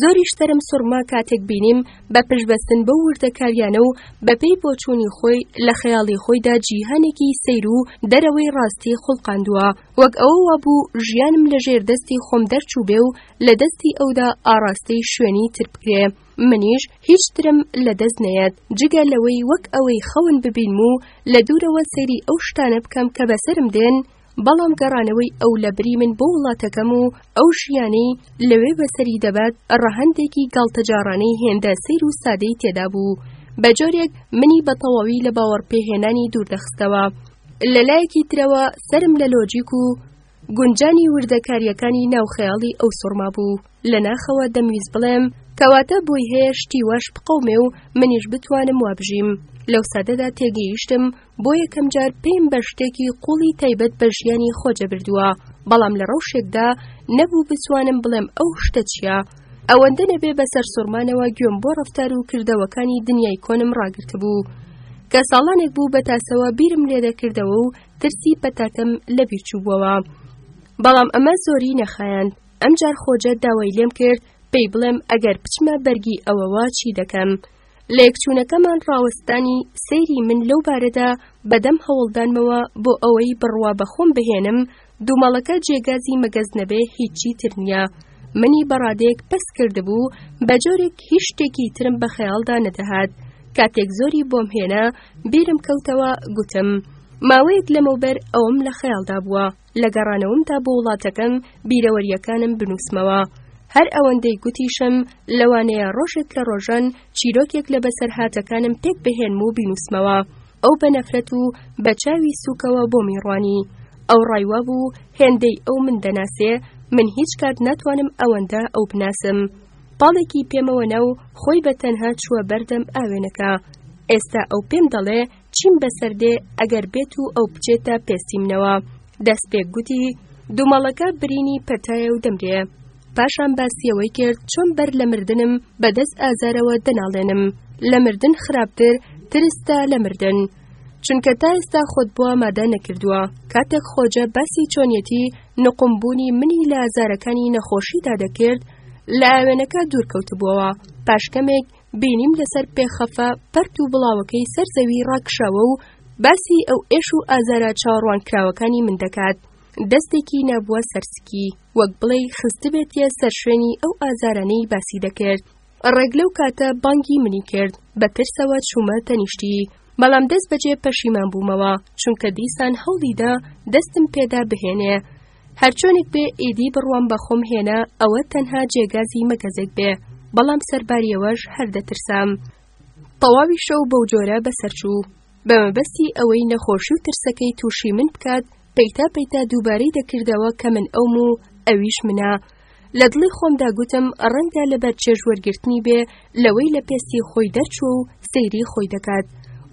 زۆریش سەرم سوڕما کاتێک بینیم بە پشتبەستن بەو وردەکاریانە و بەپێی بۆچوونی خۆی لە خەیاڵی خۆیدا جیهانێکی سەیر و دەرەوەی ڕاستی خوڵقاندووە. وەک ئەوە وابوو ژیانم لە ژێر دەستی خۆم دەرچووبێ و لە دەستی ئەودا ئاڕاستەی شوێنی تر بکرێ. منیش هیچ ترم لە دەست نەیەت جگە لەوەی وەک ئەوەی خەون ببینم و لە دوورەوە سەیری ئەو شتانە بکەم کە بەسەرم دێن، بەڵام گەڕانەوەی ئەو لە بری من بۆ وڵاتەکەم و ئەو ژیانەی لەوێ بەسەری دەبات ڕەهەندێکی گاڵتەجاڕانەی هێندە سەیر و سادەی تێدا بوو، بە جۆرێک منی بە تەواوی لە باوەڕپێهێنانی دوور دەخستەوە. لە لایەکی ترەوە سەرم لە لۆجیک و گونجانی وردەکارییەکانی ناو خەیاڵی ئەو سوڕمابوو. لە ناخەوە دەمویست بڵێم کەواتە بۆی هەیە شتی واش بقەومێ و منیش بتوانم وا بژیم. لەو ساتەدا تێگەیشتم بۆ یەکەم جار پێیم بە شتێکی قوڵی تایبەت بە ژیانی خۆجە بردووە، بەڵام لە ڕەوشێکدا نەبوو بتوانم بڵێم ئەو شتە چییە. ئەوەندە نەبێ بە سەرسوڕمانەوە گوێم بۆ ڕەفتار و کردەوەکانی دنیای کۆنم ڕاگرتبوو. کە ساڵانێک بوو بە تاسەوە بیرم لێدەکردەوە و ترسی پەتاکەم لەبیر چووبووەوە. بەڵام ئەمە زۆری نەخایاند. ئەمجار خۆجە داوای لێم کرد پێی بڵێم ئەگەر بچمە بەرگی ئەوەوە چی دەکەم. لە یەکچوونەکەمان ڕاوەستانی سەیری من لەو بارەدا بەدەم هەوڵدانمەوە بۆ ئەوەی بڕوا بە خۆم بهێنم دوومەڵەکە جێگازی مەگەز نەبێ هیچی تر نییە. منی بە ڕادەیەک پەست کردبوو بە جۆرێک هیچ شتێکی ترم بە خەیاڵدا نەدەهات. کاتێک زۆری بۆم هێنا بیرم کەوتەوە گوتم ماوەیەک لەمەوبەر ئەوم لە خەیاڵدا بووە لە گەڕانەوەمدا بۆ وڵاتەکەم بیرەوەریەکانم بنووسمەوە. هەر ئەوەندەی گوتیشم لەوانەیە ڕۆژێک لە ڕۆژان چیرۆکێک لە بەسەرهاتەکانم پێک بهێنم و بینووسمەوە. ئەو بە نەفرەت و بە چاوی سووکەوە بۆمی ڕوانی. ئەو ڕای وابوو هێندەی ئەو من دەناسێ، من هیچ کات ناتوانم ئەوەندە ئەو بناسم. پاڵێکی پێمەوە نا و خۆی بە تەنها چووە بەردەم ئاوێنەکە. ئێستا ئەو پێم دەڵێ چیم بەسەر دێ ئەگەر بێت و ئەو بچێتە پێستی منەوە. دەستپێک گوتی، دومەڵەکە برینی پەتایە و دەمرێ. پاشان باسی ئەوەی کرد چۆن بەر لە مردنم بە دەست ئازارەوە دەناڵێنم. لە مردن خراپتر ترستە لە مردن. چونکە تا ئێستا خۆت بۆ ئامادە نەکردووە. کاتێک خۆجە باسی چۆنیەتی نقومبوونی منی لە ئازارەکانی نەخۆشیدا دەکرد، لە ئاوێنەکە دوور کەوتبووەوە. پاش کەمێک بینیم لەسەر پێخەفە پەرت و بڵاوەکەی سەر زەوی ڕاکشاوە و باسی ئەو ئێش و ئازارە چاوەڕوانکراوەکانی من دەکات. دەستێکی نابووە سەر سکی، وەک بڵێی خستبێتیە سەر شوێنی ئەو ئازارانەی باسی دەکرد. ڕێک لەو کاتە بانگی منی کرد، بە ترسەوە چوومە تەنیشتی. بەڵام دەست بەجێ پەشیمان بوومەوە، چونکە دیسان هەوڵی دا دەستم پێدا بهێنێ. هەرچۆنێک بێ ئیدی بڕوام بە خۆم هێنا ئەوە تەنها جێگازی مەگەزێک بێ، بەڵام سەرباریەوەش هەر دەترسام. تەواوی شەو بەو جۆرە بەسەر چوو. بە مەبەستی ئەوەی نەخۆشی و ترسەکەی تووشی من بکات، پەیتا پەیتا دووبارەی دەکردەوە کە من ئەوم و ئەویش منە. لە دڵی خۆمدا گوتم ڕەنگە لەبەر چێژ وەرگرتنی بێ لەوەی لە پێستی خۆی دەرچووە و سەیری خۆی دەکات.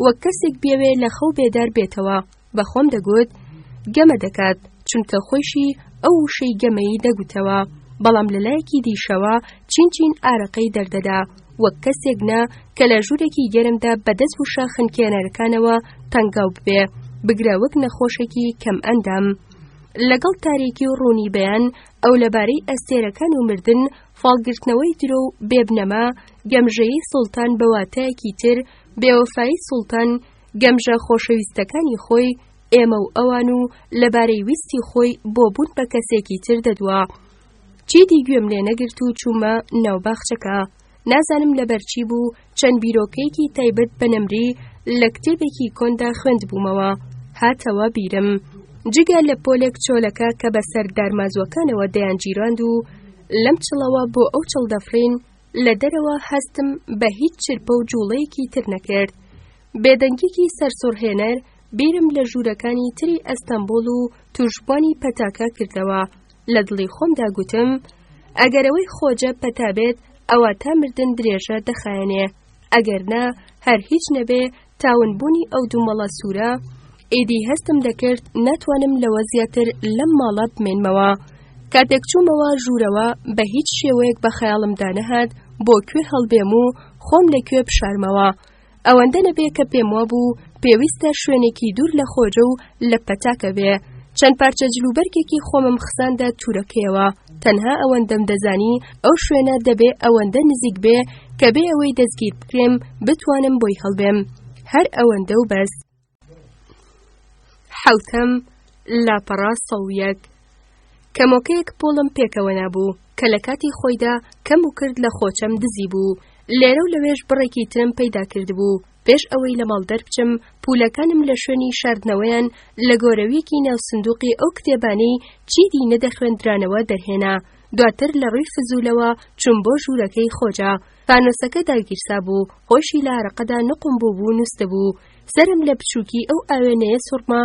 وەک کەسێک بیەوێ لە خەو بێدار بێتەوە. بە خۆم دەگوت گەمە دەکات چونکە خۆیشی ئەو وشەی گەمەی دەگوتەوە بەڵام لە لایەکی دیشەوە چین چین ئارەقەی دەردەدا وەک کەسێک نا کە لە ژوورێکی گەرمدا بەدەست وشە خنکێنەرەکانەوە تەنگاو ببێ بگرە وەک نەخۆشێکی کەم ئەندام. لەگەڵ تاریکی و ڕوونی بەیان ئەو لەبارەی ئەستێرەکان و مردن فاڵگرتنەوەی درۆ و بێبنەما گەمژەیی سوڵتان بە واتایەکی تر بێوەفایی سوڵتان گەمژە خۆشەویستەکانی خۆی، ئێمە و ئەوان و لەبارەی ویستی خۆی بۆ بوون بە کەسێکی تر دەدوا. چیدی گوێم لێ نەگرت و چوومە ناو باخچەکە. نازانم لەبەر چی بوو چەند بیرۆکەیەکی تایبەت بە نەمری لە کتێبێکی کۆندا خوێندبوومەوە. هاتەوە بیرم. جگە لە پۆلێک چۆلەکە کە بەسەر دارمازووەکانەوە دەیانگیراند و لەم چڵەوە بۆ ئەو چڵ دەفڕین، لە دەرەوە هەستم بە هیچ چرپە و جووڵەیەکی تر نەکرد. بێدەنگیەکی سەرسوڕهێنەر بیرم لە ژوورەکانی تری ئەستەمبوڵ و تووشبوانی پەتاکە کردەوە. لە دڵی خۆمدا گوتم، ئەگەر ئەوەی خۆجە پەتا بێت، ئەوا تا مردن درێژە دەخایەنێ. ئەگەر نا، هەر هیچ نەبێ تا ونبوونی ئەو دوومەڵە سوورە، ئیدی هەستم دەکرد ناتوانم لەوە زیاتر لەم ماڵە بمێنمەوە. کاتێک چوومەوە ژوورەوە بە هیچ شێوەیەک بە خەیاڵمدا نەهات بۆ کوێ هەڵبێم و خۆم لە کوێ بشارمەوە. ئەوەندە نەبێ کە پێم وابوو پێویستە شوێنێکی دوور لە خۆجە و لە پەتاکە بێ. چەند پارچە جلوبەرگێکی خۆمم خزاندە تورەکەیەوە. تەنها ئەوەندەم دەزانی ئەو شوێنە دەبێ ئەوەندە نزیک بێ کە بێ ئەوەی دەستگیر بکرێم بتوانم بۆی هەڵبێم. هەر ئەوەندە و بەس. حەوتەم، لاپەڕە 101. کەمۆکەیەک پۆڵم پێکەوە نابوو کە لە کاتی خۆیدا کەم و کرد لە خۆچەم دزی بوو. لێرە و لەوێش بڕێکی ترم پەیدا کردبوو. پێش ئەوەی لە ماڵ دەربچم، پوولەکانم لە شوێنی شاردنەوەیان لە گۆرەوییەکی ناو سندووقی ئەو کتێبانەی چیدی نەدەخوێندرانەوە دەرهێنا. دواتر لە ڕووی فزوولەوە چووم بۆ ژوورەکەی خۆجە. فانۆسەکە داگیرسابوو، خۆیشی لە ئارەقەدا نوقم بووبوو نووستبوو. سەرم لە بچووکی ئەو ئاوێنەیە سوڕما.